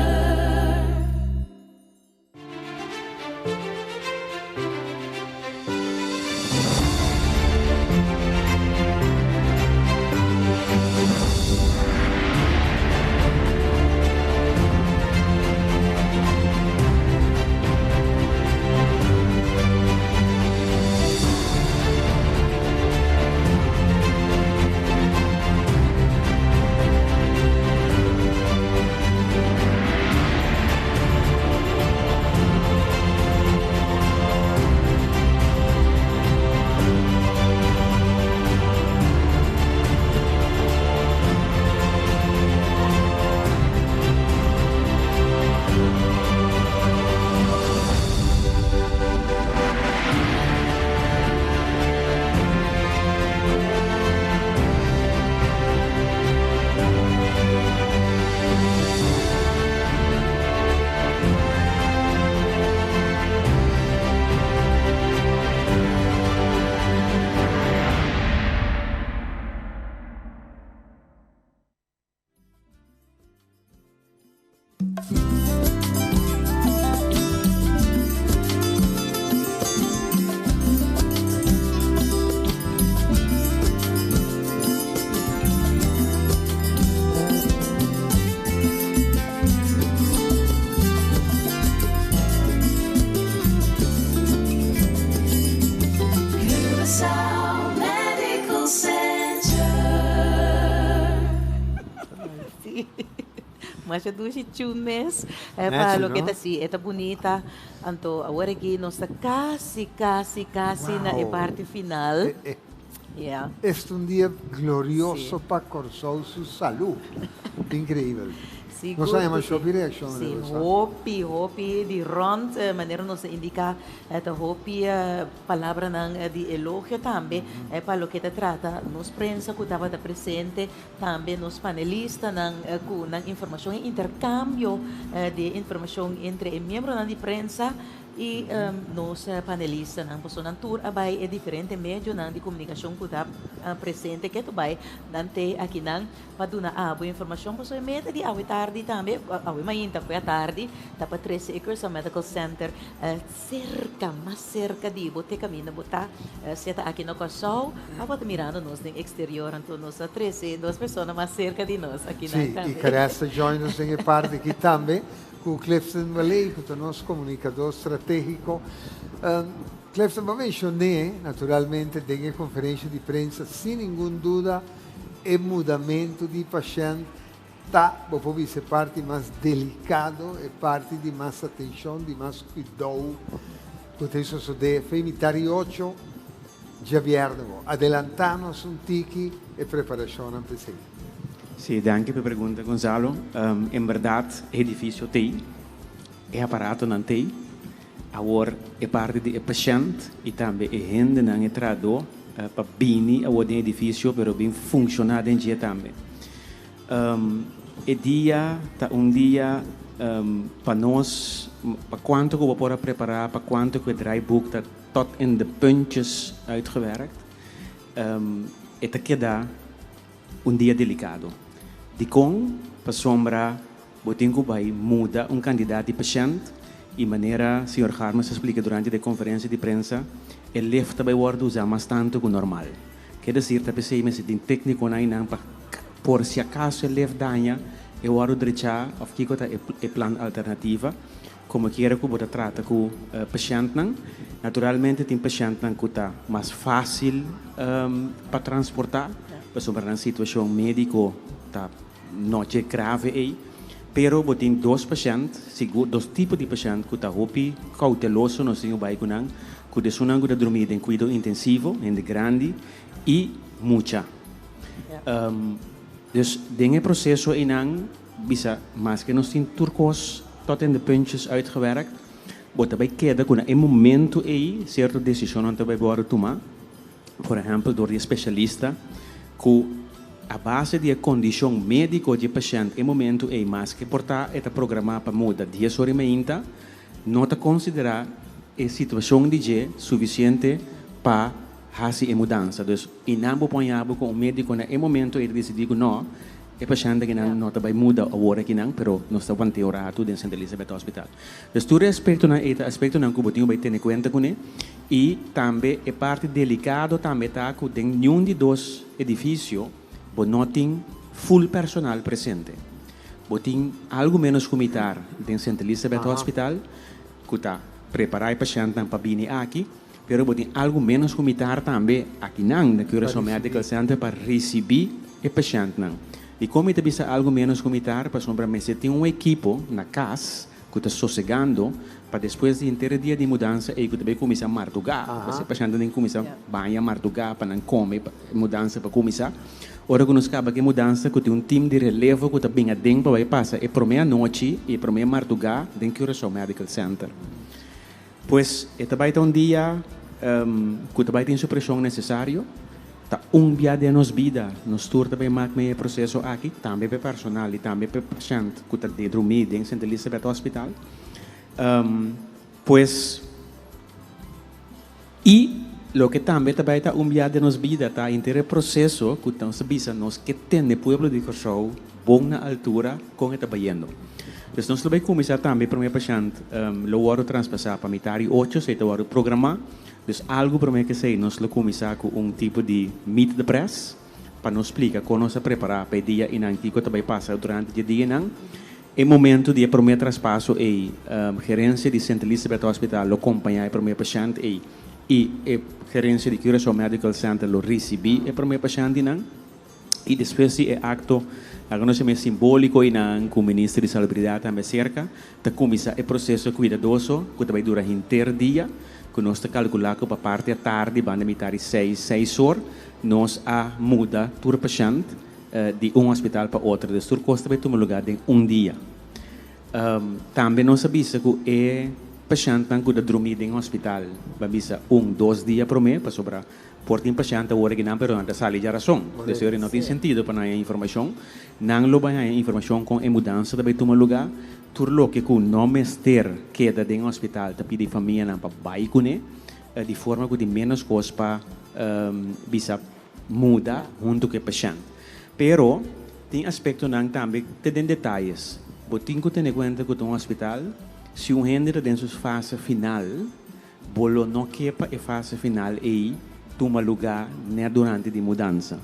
Curaçao Medical Center. Sí. Masha dushi tune mes. Eh, pa Nechi, loke no? ta sí, e ta bunita. Anto awor aki nos ta casi, casi, casi na e Wow. parti final. Yeah. Es ta un dia glorioso pa Kòrsou su salú. Increibel. Nos a haña hopi reakshon Sí, hopi, hopi di rònt, manera nos a indiká, ta hopi palabranan di elogio tambe pa loke ta trata nos prensa ku tabata presente, tambe nos panelistanan ku nan informashon i interkambio di informashon entre e miembronan di prensa I nos panelistanan, pasobra nan tur a bai e diferente medionan di komunikashon ku ta presente ke tur bai nan te akinan pa duna abo informashon. Pasobra e meta di awe tardi tambe, awe mainta ku e atardi, ta pa trese e Curaçao Medical Center serka, mas serka di bo te kaminda bo ta, sea ta aki na Kòrsou òf bo ta mirando nos den eksterior. Anto nos a trese dos persona mas serka di nos akinan tambe. Sí, i Caress ta join nos den e parti aki tambe. Ku Clifton Waley, ku ta nos komunikadó stratégiko. Clifton, bo a menshoné, naturalmente, den e konferensha di prensa, sin ningun duda e mudamentu di pashènt ta, bo por bisa, e parti mas delikado, e parti di mas atenshon, di mas kuidou ku ta sosodé. Fe mitar i ocho djabièrnè bo. Adelantá nos un tiki e preparashonnan p'esei. Sí, danki pa e pregunta Gonzalo. En berdad e edificio t'ey, e aparatonan t'ey. Awor e parti di e pashent y tambe e hendenan, e trahadó pa bini awor den e edificio pero bin funciona den dje tambe. E dia ta un dia pa nos, pa cuanto cu bo por a prepara, pa cuanto cu e draaiboek ta tot in de puntjes uitgewerkt, e ta keda Un dia delicado. Dicon? Pasobra bo tin cu bay muda un cantidad di pashent y manera señor Harms a splica durante di e conferencia di prensa, e lift ta bay wordo usa mas tanto cu normal. Ke decir ta pesey mester tin tecniconan eynan pa por si acaso e lift daña e wordo drecha of kico ta e plan alternativa. Como kiera cu bo ta trata cu pashentnan, naturalmente tin pashentnan cu ta mas facil pa transporta, pasobra nan situacion medico ta no dje grave ey, pero bo tin dos pashent, sigur dos tipo di pashent cu ta hopi cauteloso nos tin cu bay cu nan, cu ta esunnan cu ta drumi den cuido intensivo, hende grandi y mucha. Dus den e proceso eynan. Bisa, maske nos tin tur kos tot in de puntjes uitgewerkt, bo ta bai keda ku na e momento ei sierto desishonnan ta bai wòrdu tumá, por ehèmpel dor di e spesialista ku a base di e kondishon médiko di e pashènt e momento ei, maske por ta e ta programá pa muda dies ora i meinta, no ta konsiderá e situashon di dje sufisiente pa hasi e mudansa. Dus, i nan bo pon yabo ku un médiko na e momento ei ta disidí ku nò, E pashènt akinan no ta bai muda awor akinan, pero nos ta want'é un ratu den Sint Elisabeth Hospital. Dus tur e aspektonan ei ta aspektonan ku bo tin ku bai tene kuenta kuné. I tambe e parti delikado tambe ta ku den niun di dos edifisio bo no tin full personal presente. Bo tin algu ménos ku mitar den Sint Elisabeth Hospital ku ta prepará e pashèntnan pa bini aki, Pero bo tin algu ménos ku mitar tambe akinan na Curaçao Medical Center pa risibí e pashèntnan. Dikon mi ta bisa algu ménos ku mitar? Pasobra mester tin un ekipo na kas ku ta sosegando pa despues di henter e dia di mudansa ei ku ta bai kuminsá mardugá, pasobra e pashèntnan tin kuminsá baña mardugá pa nan kome pa e mudansa pa kuminsá. Ora ku nos kaba ku e mudansa ku tin un tim di relevo ku ta bin aden pa bai pasa e promé anochi i e promé mardugá den Curaçao Medical Center. Pues e ta bai ta un dia ku ta bai tin su preshon nesesario. Ta un bia den nos bida nos tur ta bai mak mei e proseso aki, tambe pa e personal i tambe pa e pashènt ku ta drumí den Sint Elisabeth Hospital. Pues i loke tambe ta bai ta un bia den nos bida ta henter e proseso ku nos ta bisa nos ke tene pueblo di Kòrsou bon na altura kon e ta bayendo. Dus nos lo bay cuminsa tambe prome pashent lo wordo traspasa pa mitar y ocho, esey ta wordo programa. Dus algo prome ke esey nos lo cuminsa cu un tipo di meet the press pa nos splica con nos a prepara pa e dia eynan kico ta bay pasa durante di e dianan. E momento di e prome traspaso ey gerencia di Sint Elisabeth Hospital lo compaña e prome pashent ey y e gerencia di Curaçao Medical Center lo ricibi e prome pashentenan. I despues di e akto, laga nos yama e simbóliko einan ku Minister di Salubridat tambe serka, ta kuminsá e proseso kuidadoso ku ta bai dura henter dia, ku nos ta kalkulá ku pa parti atardi banda mitar di seis, seis or, nos a muda tur pashènt. di un hospital pa otro. Dus tur kos ta bai tuma lugá den un dia. Tambe nos a bisa ku e pashèntnan ku ta drumí den hospital ba bisa un, dos dia promé pasobra por tin pashènt awor aki nan pero nan ta sali djarason. Dus e ora no tin sentido pa nan haña informashon. Nan lo bai haña informashon kon e mudansa ta bai tuma lugá. Tur loke ku no mester keda den hospital ta pidi famianan pa bai kuné di forma ku tin ménos kos pa bisa muda huntu ku e pashènt. Pero tin aspektonan tambe te den detayes. Bo tin ku tene kuenta ku ta un hospital, si un hende ta den su fase final, bo lo no ke pa e fase final ei tuma lugá nèt durante di mudansa.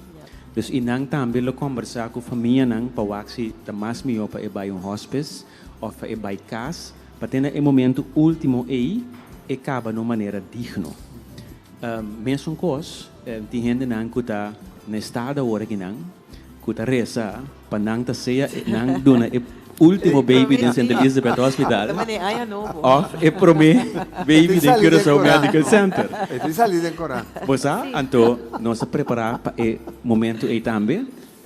Dus i nan tambe lo kòmbersá ku famianan pa wak si ta mas mihó pa e bai un hospice òf pa e bai kas pa te na e momentu último ei e kaba na un manera digno. Mesun kos, tin hendenan ku ta na estado awor akinan ku ta resa pa nan ta sea nan duna e ultimo baby den Sint Elisabeth Hospital òf e promé baby den Curaçao Medical Center. Bo sa? Anto nos a prepará pa e momento ei tambe.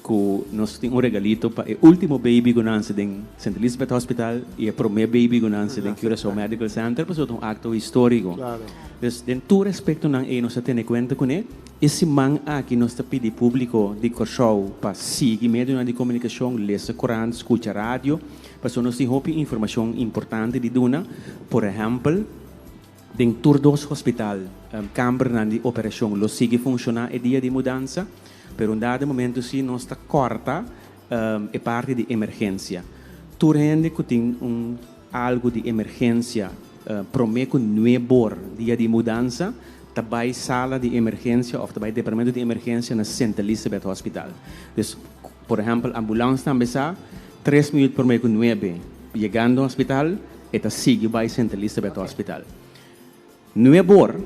Ku nos tin un regalito pa e ultimo baby ku nanse den Sint Elisabeth Hospital i e promé baby ku nanse den Curaçao Medical Center pasobra ta un akto históriko. Dus den tur aspektonan ei nos ta tene kuenta kuné. E siman aki nos ta pidi públiko di Kòrsou pa sigui medionan di komunikashon, lesa korant, skucha radio, pasobra nos tin hopi informashon importante di duna. Por ehèmpel, den tur dos hospital kambernan di operashon lo sigui funshoná e dia di mudansa. Pero un dado momento si nos ta corta e parti di emergencia. Tur hende cu tin un algo di emergencia prome cu nuebor dia di mudanza ta bay sala di emergencia of ta bay departamento di emergencia na Sint Elisabeth Hospital. Dus por ehempel ambulance tambe sa tres minuut prome cu nuebe yegando hospital e ta sigui bay Sint Elisabeth Hospital. Nuebor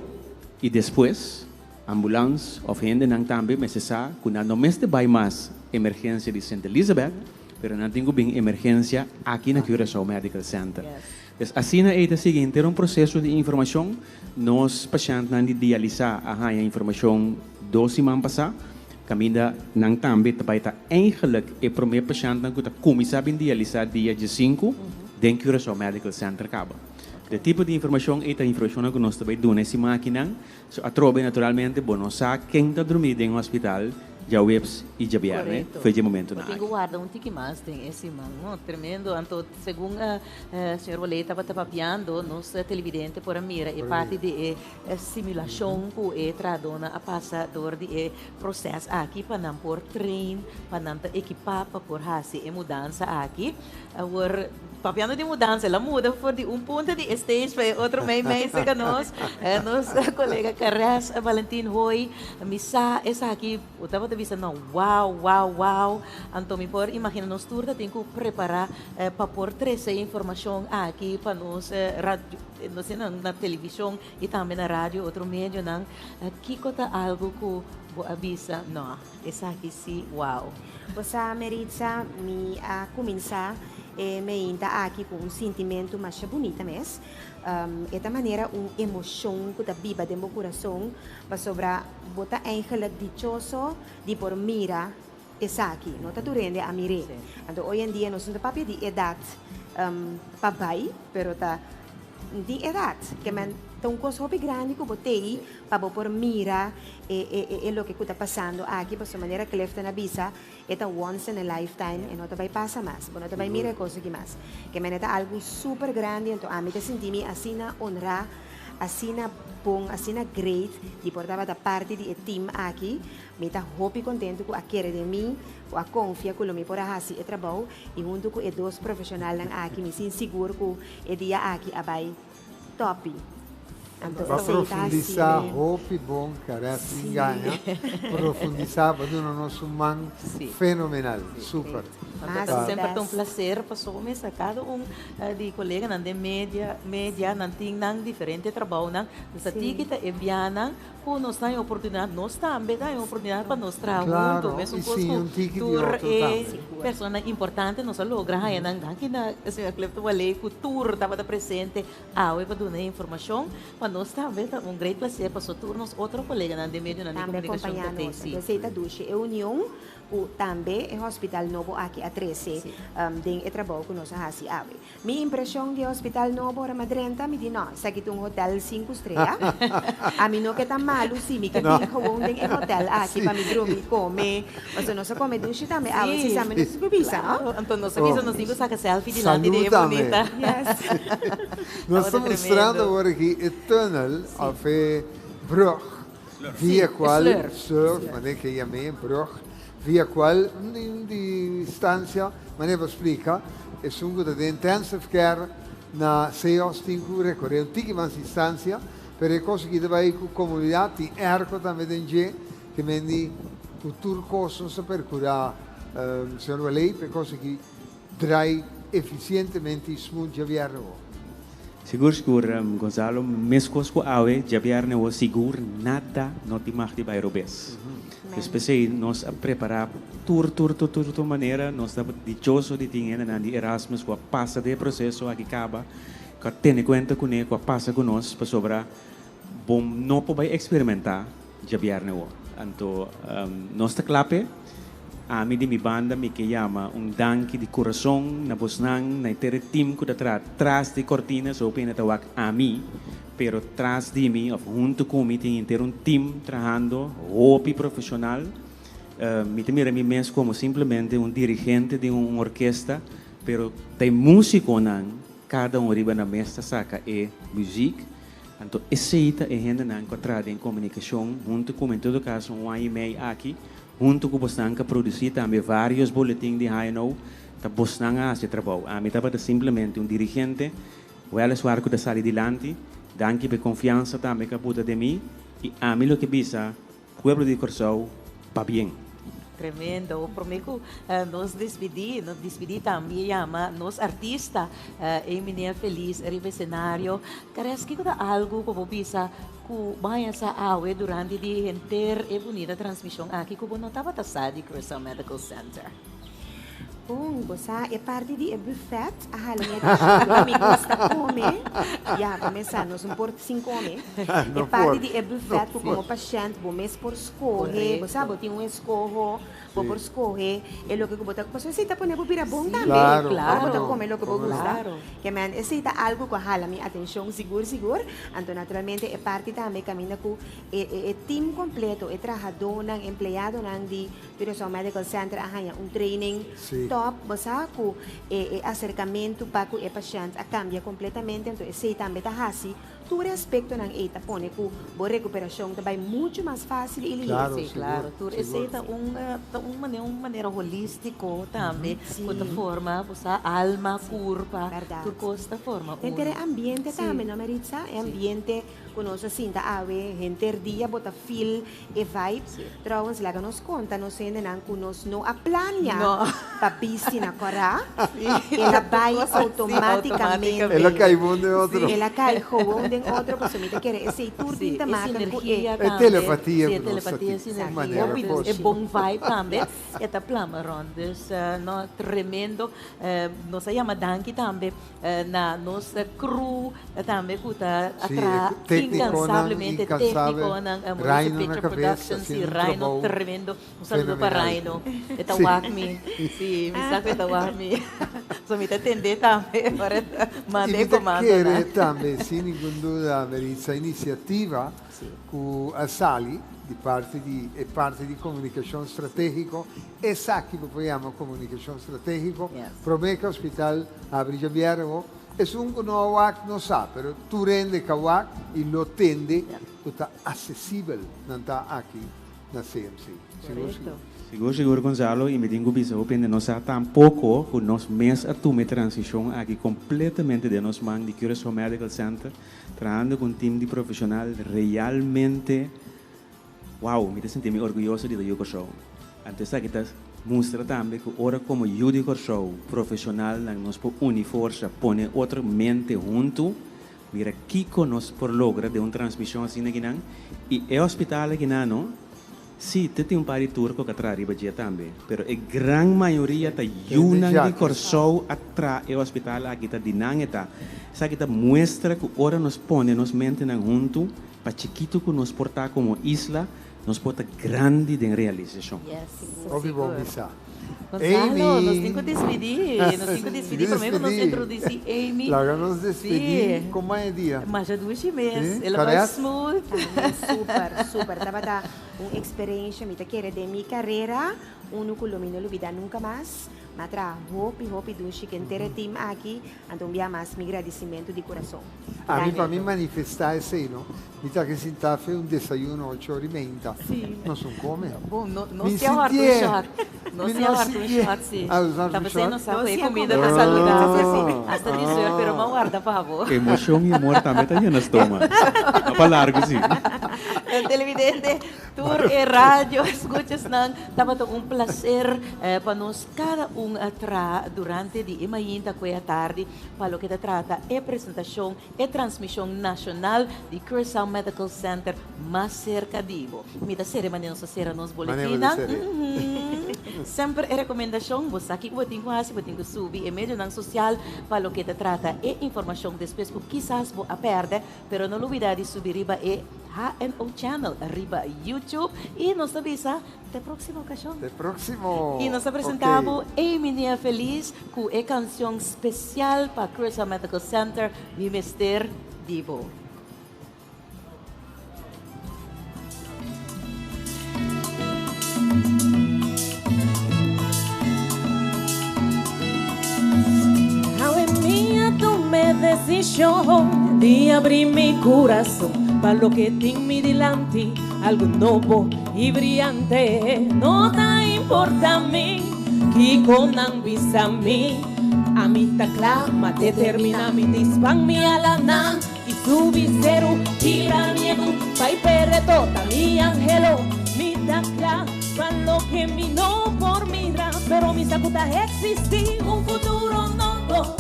y despues, ambulans of hendenan tambe mester sa cu nan no mester bay mas emergencia di Sint Elisabeth, pero nan tin cu bin emergencia aki na Curaçao Medical Center. Pues asina ey ta sigui henter un proceso di informacion. Nos pashentnan di dialisa a haya informacion dos siman pasa, caminda nan tambe ta bay ta eigenlijk e prome pashentnan cu ta cuminsa bin dialisa dia diesinku den Curaçao Medical Center caba. De tipo di informashon ei ta informashonnan ku nos ta bai duna e siman akinan. So atrobe naturalmente bo no sa ken ta drumí den hospital djaweps i djabièrnè for dje momentunan Bo tin aki. ku warda un tiki mas den e siman, no? Tremendo. Anto segun señor Woley tabata papiando, nos televidente por a mira e parti di e simulashon ku e trahadónan a pasa dor di e proses aki pa nan por train, pa nan ta ekipá pa por hasi e mudansa aki. Awor, papiando di mudansa, el a muda for di un punta di e stage pa e otro meimei cerca nos. Nos colega Carres Valentin Hoy, mi sa esaki, bo tabata bisa no, wow, wow, wow. Anto mi por imagina nos tur ta tin cu prepara pa por trece e informacion aki pa nos radio, no sé, na television y tambe na radio, otro medionan. Kico ta algo cu bo a bisa, no, Esaki si wow. Bo sa Meritza, mi a cuminsa e meinta aki cu un sintimento masha bunita mes. E ta manera un emocion cu ta biba den bo curason pasobra bo ta eigenlijk dichoso di por mira esaki. No ta tur hende a mir'é. Anto hoy en dia nos no ta papia di edad pa bai, pero ta di edad. Ke men ta un cos hopi grandi cu bo tei pa bo por mira e e e loke cu ta pasando aki, pasobra manera Clifton a bisa, e ta once in a lifetime, e no ta bay pasa mas, bo no ta bay mira e cos aki mas. Ke men e ta algo super grandi, anto ami ta sinti mi asina honra, asina bon, asina great di por tabata parti di e team aki. Mi ta hopi contento cu a kere den mi, cu a confia cu lo mi por a haci e trabou y hunto cu e dos profesionalnan aki mi sin sigur cu e dia aki a bay topi. Anto Pa esey ta profundisa haci. hopi bon Caress sin gaña profundisa pa duna nos un man fenomenal super. Anto ta semper ta un placer pasobra mi sa cada un di coleganan den media media nan tin nan diferente trabounan dus ta tiki ta e bianan. Ku nos ta haña oportunidat, nos tambe ta haña oportunidat pa nos traha Claro, huntu. Mesun i kos siña ku un tiki di tur otro e tambe. personanan importante nos a logra haña nan. Danki na señor Clifton Wallé ku tur tabata presente awe pa duna e informashon. Pa nos tambe ta un great placer paso tur nos otro koleganan den medionan di Tambe komunikashon acompaña ta tei nos. si. Anto esei ta dushi e union ku tambe e hospital nobo aki a trese den e trabou ku nos a hasi awe. Mi impresion di e hospital nobo ora m'a drenta, mi di no, esaki ta un hotel sinku strea. Ami no ke ta malu si mi ke bin gewoon den e hotel aki pa mi drumi, kome. Pasobra nos a kome dushi tambe awe, si sa mi no tin ku bisa, no? Anto nos a bisa nos tin ku saka selfie dilanti di e Salúdame. bunita. Yes. Nos ta Tabata mustrando tremendo. awor aki e tunnel of e brug via Sí, e cual, slurf. slurf, manera ke yam'é, brug, via cual un distancia, manera bo splica, esun cu ta den intensive care na CEOS tin cu recorre un tiki mas distancia, pero e cos aki ta bay cu comodidad, tin airco tambe den dje, ke men di cu tur cos nos ta percura, señor Waley, pa e cos aki draai eficientemente y smooth djabierne bo. Sigur sigur Gonzalo, meskos ku awe djabierne wo sigur nada no tin mag di bai robes. Dus p'esei nos a prepará tur tur tur tur tur manera, nos ta dichoso di tin hendenan di Erasmus ku a pasa den e proseso aki kaba, ku a tene kuenta kuné, ku a pasa ku nos pasobra bo no por bai eksperimentá Djabièrnè wor. Anto nos ta kla p'e. Ami di mi banda mi ke yama un danki di kurason na bosnan, na henter e tim ku ta traha tras di kortina, so hopi hende ta wak ami, pero tras di mi òf huntu ku mi tin henter un tim trahando hopi profeshonal. Mi ta mira mi mes komo simplemente un dirigente di un orkesta, pero ta e músikonan kada un riba nan mes ta saka e muzik. Anto esei ta e hendenan ku a traha den komunikashon huntu ku mi, en todo kaso un aña i mei aki, huntu ku bosnan ku a produsí tambe vários boletin di HNO, ta bosnan a hasi e trabou. Ami tabata simplemente un dirigente, wèleswar ku ta sali dilanti. Danki pa e konfiansa tambe ku a buta den mi i ami lo ke bisa Pueblo di Kòrsou, pabien! Tremendo. Prome ku nos despidi, nos despidi tambe yama nos artista e meneer Feliz riba escenario. Kares, kiko ta algu ku bo bisa ku bo haña sa awe durante di henter e bunita transmishon aki ku bo no tabata sa di Curaçao Medical Center? Bon, bo sa e parti di e buffet a hala mi atencion porque mi gusta come. Ya, bo mes sa, nos no por sin come. E parti di e buffet cu como pashent bo mes por scoge, bo sa, bo tin un escoho, bo por scoge e loke cu bo ta, pasobra esey ta pone bo bira bon tambe, ora bo ta come loke bo gusta. Ke men, esey ta algo cu a hala mi atencion sigur sigur. Anto naturalmente e parti tambe caminda cu e team completo, e trahadonan, empleadonan di Curaçao Medical Center a haña un training top, bo sa ku e e aserkamentu pa ku e pashènt a kambia kompletamente, anto esei tambe ta hasi tur e aspektonan ei ta pone ku bo rekuperashon ta bai muchu mas fásil i lihé. Sí, klaro, tur esei ta un ta un manera un manera holístiko tambe ku ta forma bo sa alma, kurpa, tur kos ta forma un. Henter e ambiente tambe no Maritza, e ambiente ku nos a sinta awe henter dia bo ta feel E vibe. Trouwens, laga nos konta nos hendenan ku nos no a plania pa bisti na Kòrá. El a bai outomátikamente. El a kai bon den otro. El a kai gewoon den otro, pasobra mi ta kere esei tur tin ta maka ku e. E telepatia ku nos ta tin. Manera kos. E bon vibe tambe e ta plama rònt. Dus no, tremendo. Nos a yama danki tambe na nos crew tambe ku ta a traha inkansablemente, téknikonan, Mauricio Picture Productions, si Raino tremendo, un saludo pa Raino, e ta wak mi, si mi sa ku e ta wak mi, so mi ta tende tambe ora e ta manda e komandonan. I mi ta kere tambe sin ningun duda Maritza inisiativa ku a sali di parti di e parti di komunikashon stratégiko, esaki bo por yama komunikashon stratégiko, promé ku hospital habri djabièrnè bo, esun ku no a wak no sa, pero tur hende ka wak i lo tende ku ta asesibel nan ta aki na CMC. Sigur sigur. Sigur sigur Gonzalo i mi tin ku bisa hopi hende no sa tampoko ku nos mes a tuma e transishon aki kompletamente den nos man di Curaçao Medical Center Trahando cu un team di profesional realmente wow, mi ta sinti mi orguyoso di ta yu Corsou. Anto esaki ta mustra tambe cu ora como yu di Corsou profesionalnan nos por uni forsa, pone otro mente hunto. Mira kiko nos por logra den un transmishon asina akinan i e hospital akinan no, sí te tin un par di turko ku a traha riba dje tambe, pero e gran mayoria ta yunan di Kòrsou a traha e hospital aki ta di nan e ta. Esaki ta muestra ku ora nos pone nos mentenan huntu, pa chikitu ku nos por ta komo isla, nos por ta grandi den realisashon. Hopi bon bisa. Gonzalo, nos tin ku despidí. Nos tin ku despidí promé ku nos introdusí Amy. Laga nos despidí. Kon bai e dia? Masha dushi mes. El a bai smooth. Super, super. Tabata un eksperensha mi ta kere den mi karera, unu ku lo mi no lubidá nunka mas. Mi a traha hopi, hopi dushi ku henter e team aki. Anto un bia mas mi gradisimentu di kurason. Ami pa mi manifestá esei no. Mi ta ke sintá fe un desayuno ocho ora i meinta. Nos un come. Bon, no, nos si a hòrta un shòt. Nos si a hòrta un shòt, si. Ah, nos hòrta Ta un p'esei shòt? nos sa ku e kumida ta saludabel, si. Asta dessert, pero m'a warda pa bo. Emocion i amor tambe ta yena stoma. No pa largu, si. Televidente, tur e radio escuchasnan, tabata un placer pa nos kada un a traha durante di e mainta ku e atardi pa loke ta trata e presentacion E transmishon nashonal di Curaçao Medical Center mas serka di bo. Mi ta sere manera nos ta sera nos boletinnan. Semper e rekomendashon, bo sa kiko bo tin ku hasi, bo tin ku subi e medionan sosial pa loke ta trata e informashon despues ku kisas bo a pèrdè, pero no lubidá di subi riba e HNO Channel riba YouTube i nos ta bisa Te próximo ocasión. Te próximo. Y nos ta presenta bo Amy Nia Feliz cu e cancion special pa Curaçao Medical Center, Mi Mester di Bo. Awe mi a tuma e decision di abri mi curason pa loke tin mi dilanti. Algu nobo i briante. No ta importa mi kiko nan bisa mi. Ami ta kla, ma determina mi ta span mi alanan i subi seru kibra miedu bai perde tota mi anhelo. Mi ta kla pa loke mi no por mira, pero mi sa ku ta eksistí un futuro nobo.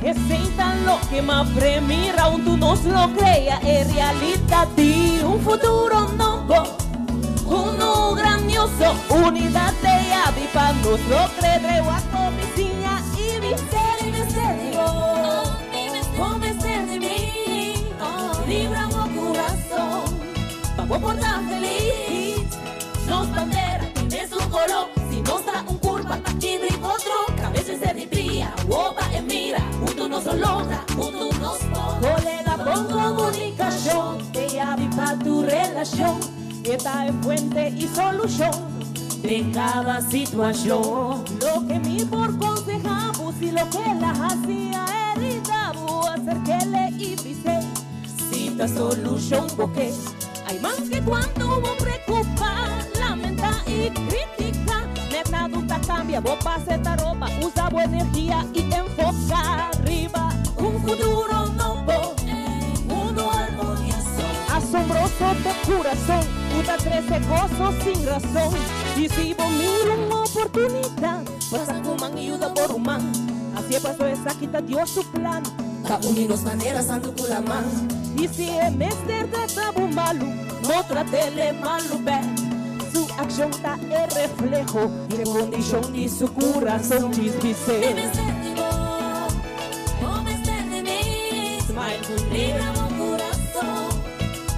Esei ta loke m'a premira huntu nos lo crea e realidad di un futuro nobo, unu grandioso. Unidad t'e yabi pa nos lo cre wak bo bisiña i bis'é. Mi mester di bo, bo mester di mi, libra bo curason pa bo por ta feliz. Nos bandera tin mesun color, si nos ta un curpa ta kibri otro, cabes mester di. Pia, wopa e mira, huntu nos lo logra, huntu nos por. Kolega bon komunikashon te yabi pa tu relashon, e ta e fuente i solushon den kada situashon. Loke mi por konseha bo si loke el a hasi a herida bo, aserk'ele i bis'é si ta solushon bo ke. Ai maske kuantu bo preocupa, lamenta i critica, net nada ta cambia, bo pase ta roba, usa bo energia i enfoca riba un futuro nobo, uno armonioso. Asombroso bo curason, cu ta trece gozo sin razon, i si bo mira un oportunidad, pasa cu man i yuda bo ruman, hacié paso esaki ta Dios su plan. Ta uni nos manera santu ku laman. I si e mester trata bo malu, no trat'el e malu bèk. Su akshon ta e refleho di e kondishon di su kurason. Djis bis'é. Mi mester di bo, bo mester di mi. Smile ku libra bo kurason,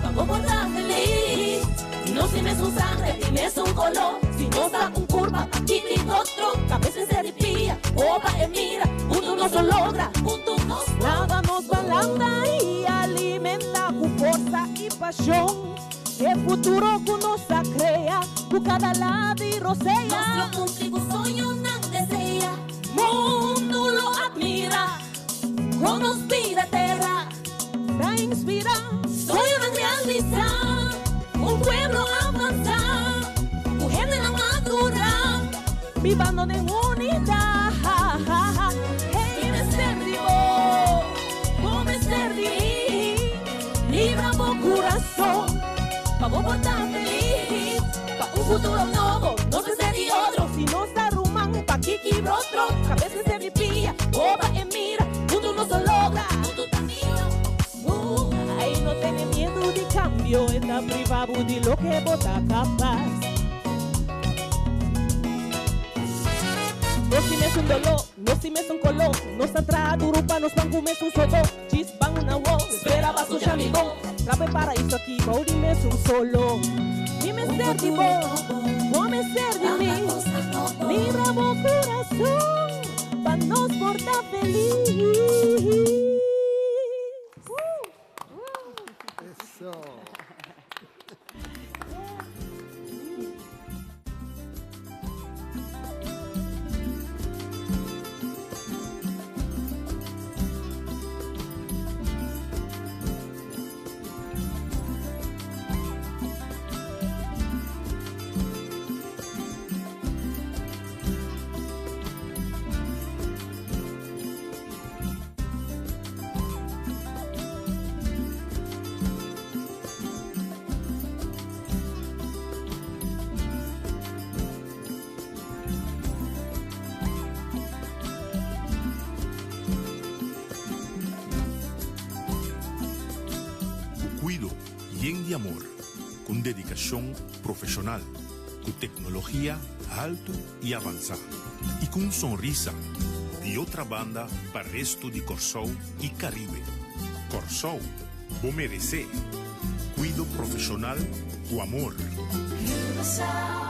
pa bo por ta felis. Si nos tin mesun sangre, tin mesun koló, si nos ta un kurpa, pa kiti otro kabes mester di pia, opa e mira, huntu nos lo logra, huntu nos por. Laga nos balanda i alimenta ku forsa i pashon e futuro ku nos a krea ku kada lado i rosea. Nos lo kumpli ku soñonan desea. Mundu lo admira kon nos bida tera ta inspira. Soñonan realisa, un pueblo avansa ku hendenan madura. Bibando den unidad. Hey, mester di bo, bo mester di mi. Libra bo curason pa bo por ta feliz. Pa un futuro nobo, nos mester di otro. Si nos ta ruman, pa kikibra otro? Cabes mester. ta priva bo di loke bo ta kapas. Nos tin mesun doló, nos tin mesun koló, nos ta traha duru pa nos pan ku mesun sodó. Djis ban un awó, spera pa susha mi bon, trapa e paraiso aki bou di mesun solo. Mi mester di bo, bo mester di mi, libra bo kurason pa nos por ta felis. Ku kuido yen di amor, ku un dedikashon profeshonal, ku teknologia haltu i avansá i ku un sonrisa di otra banda pa restu di Kòrsou i Karibe. Kòrsou, bo meresé kuido profeshonal ku amor. Curaçao.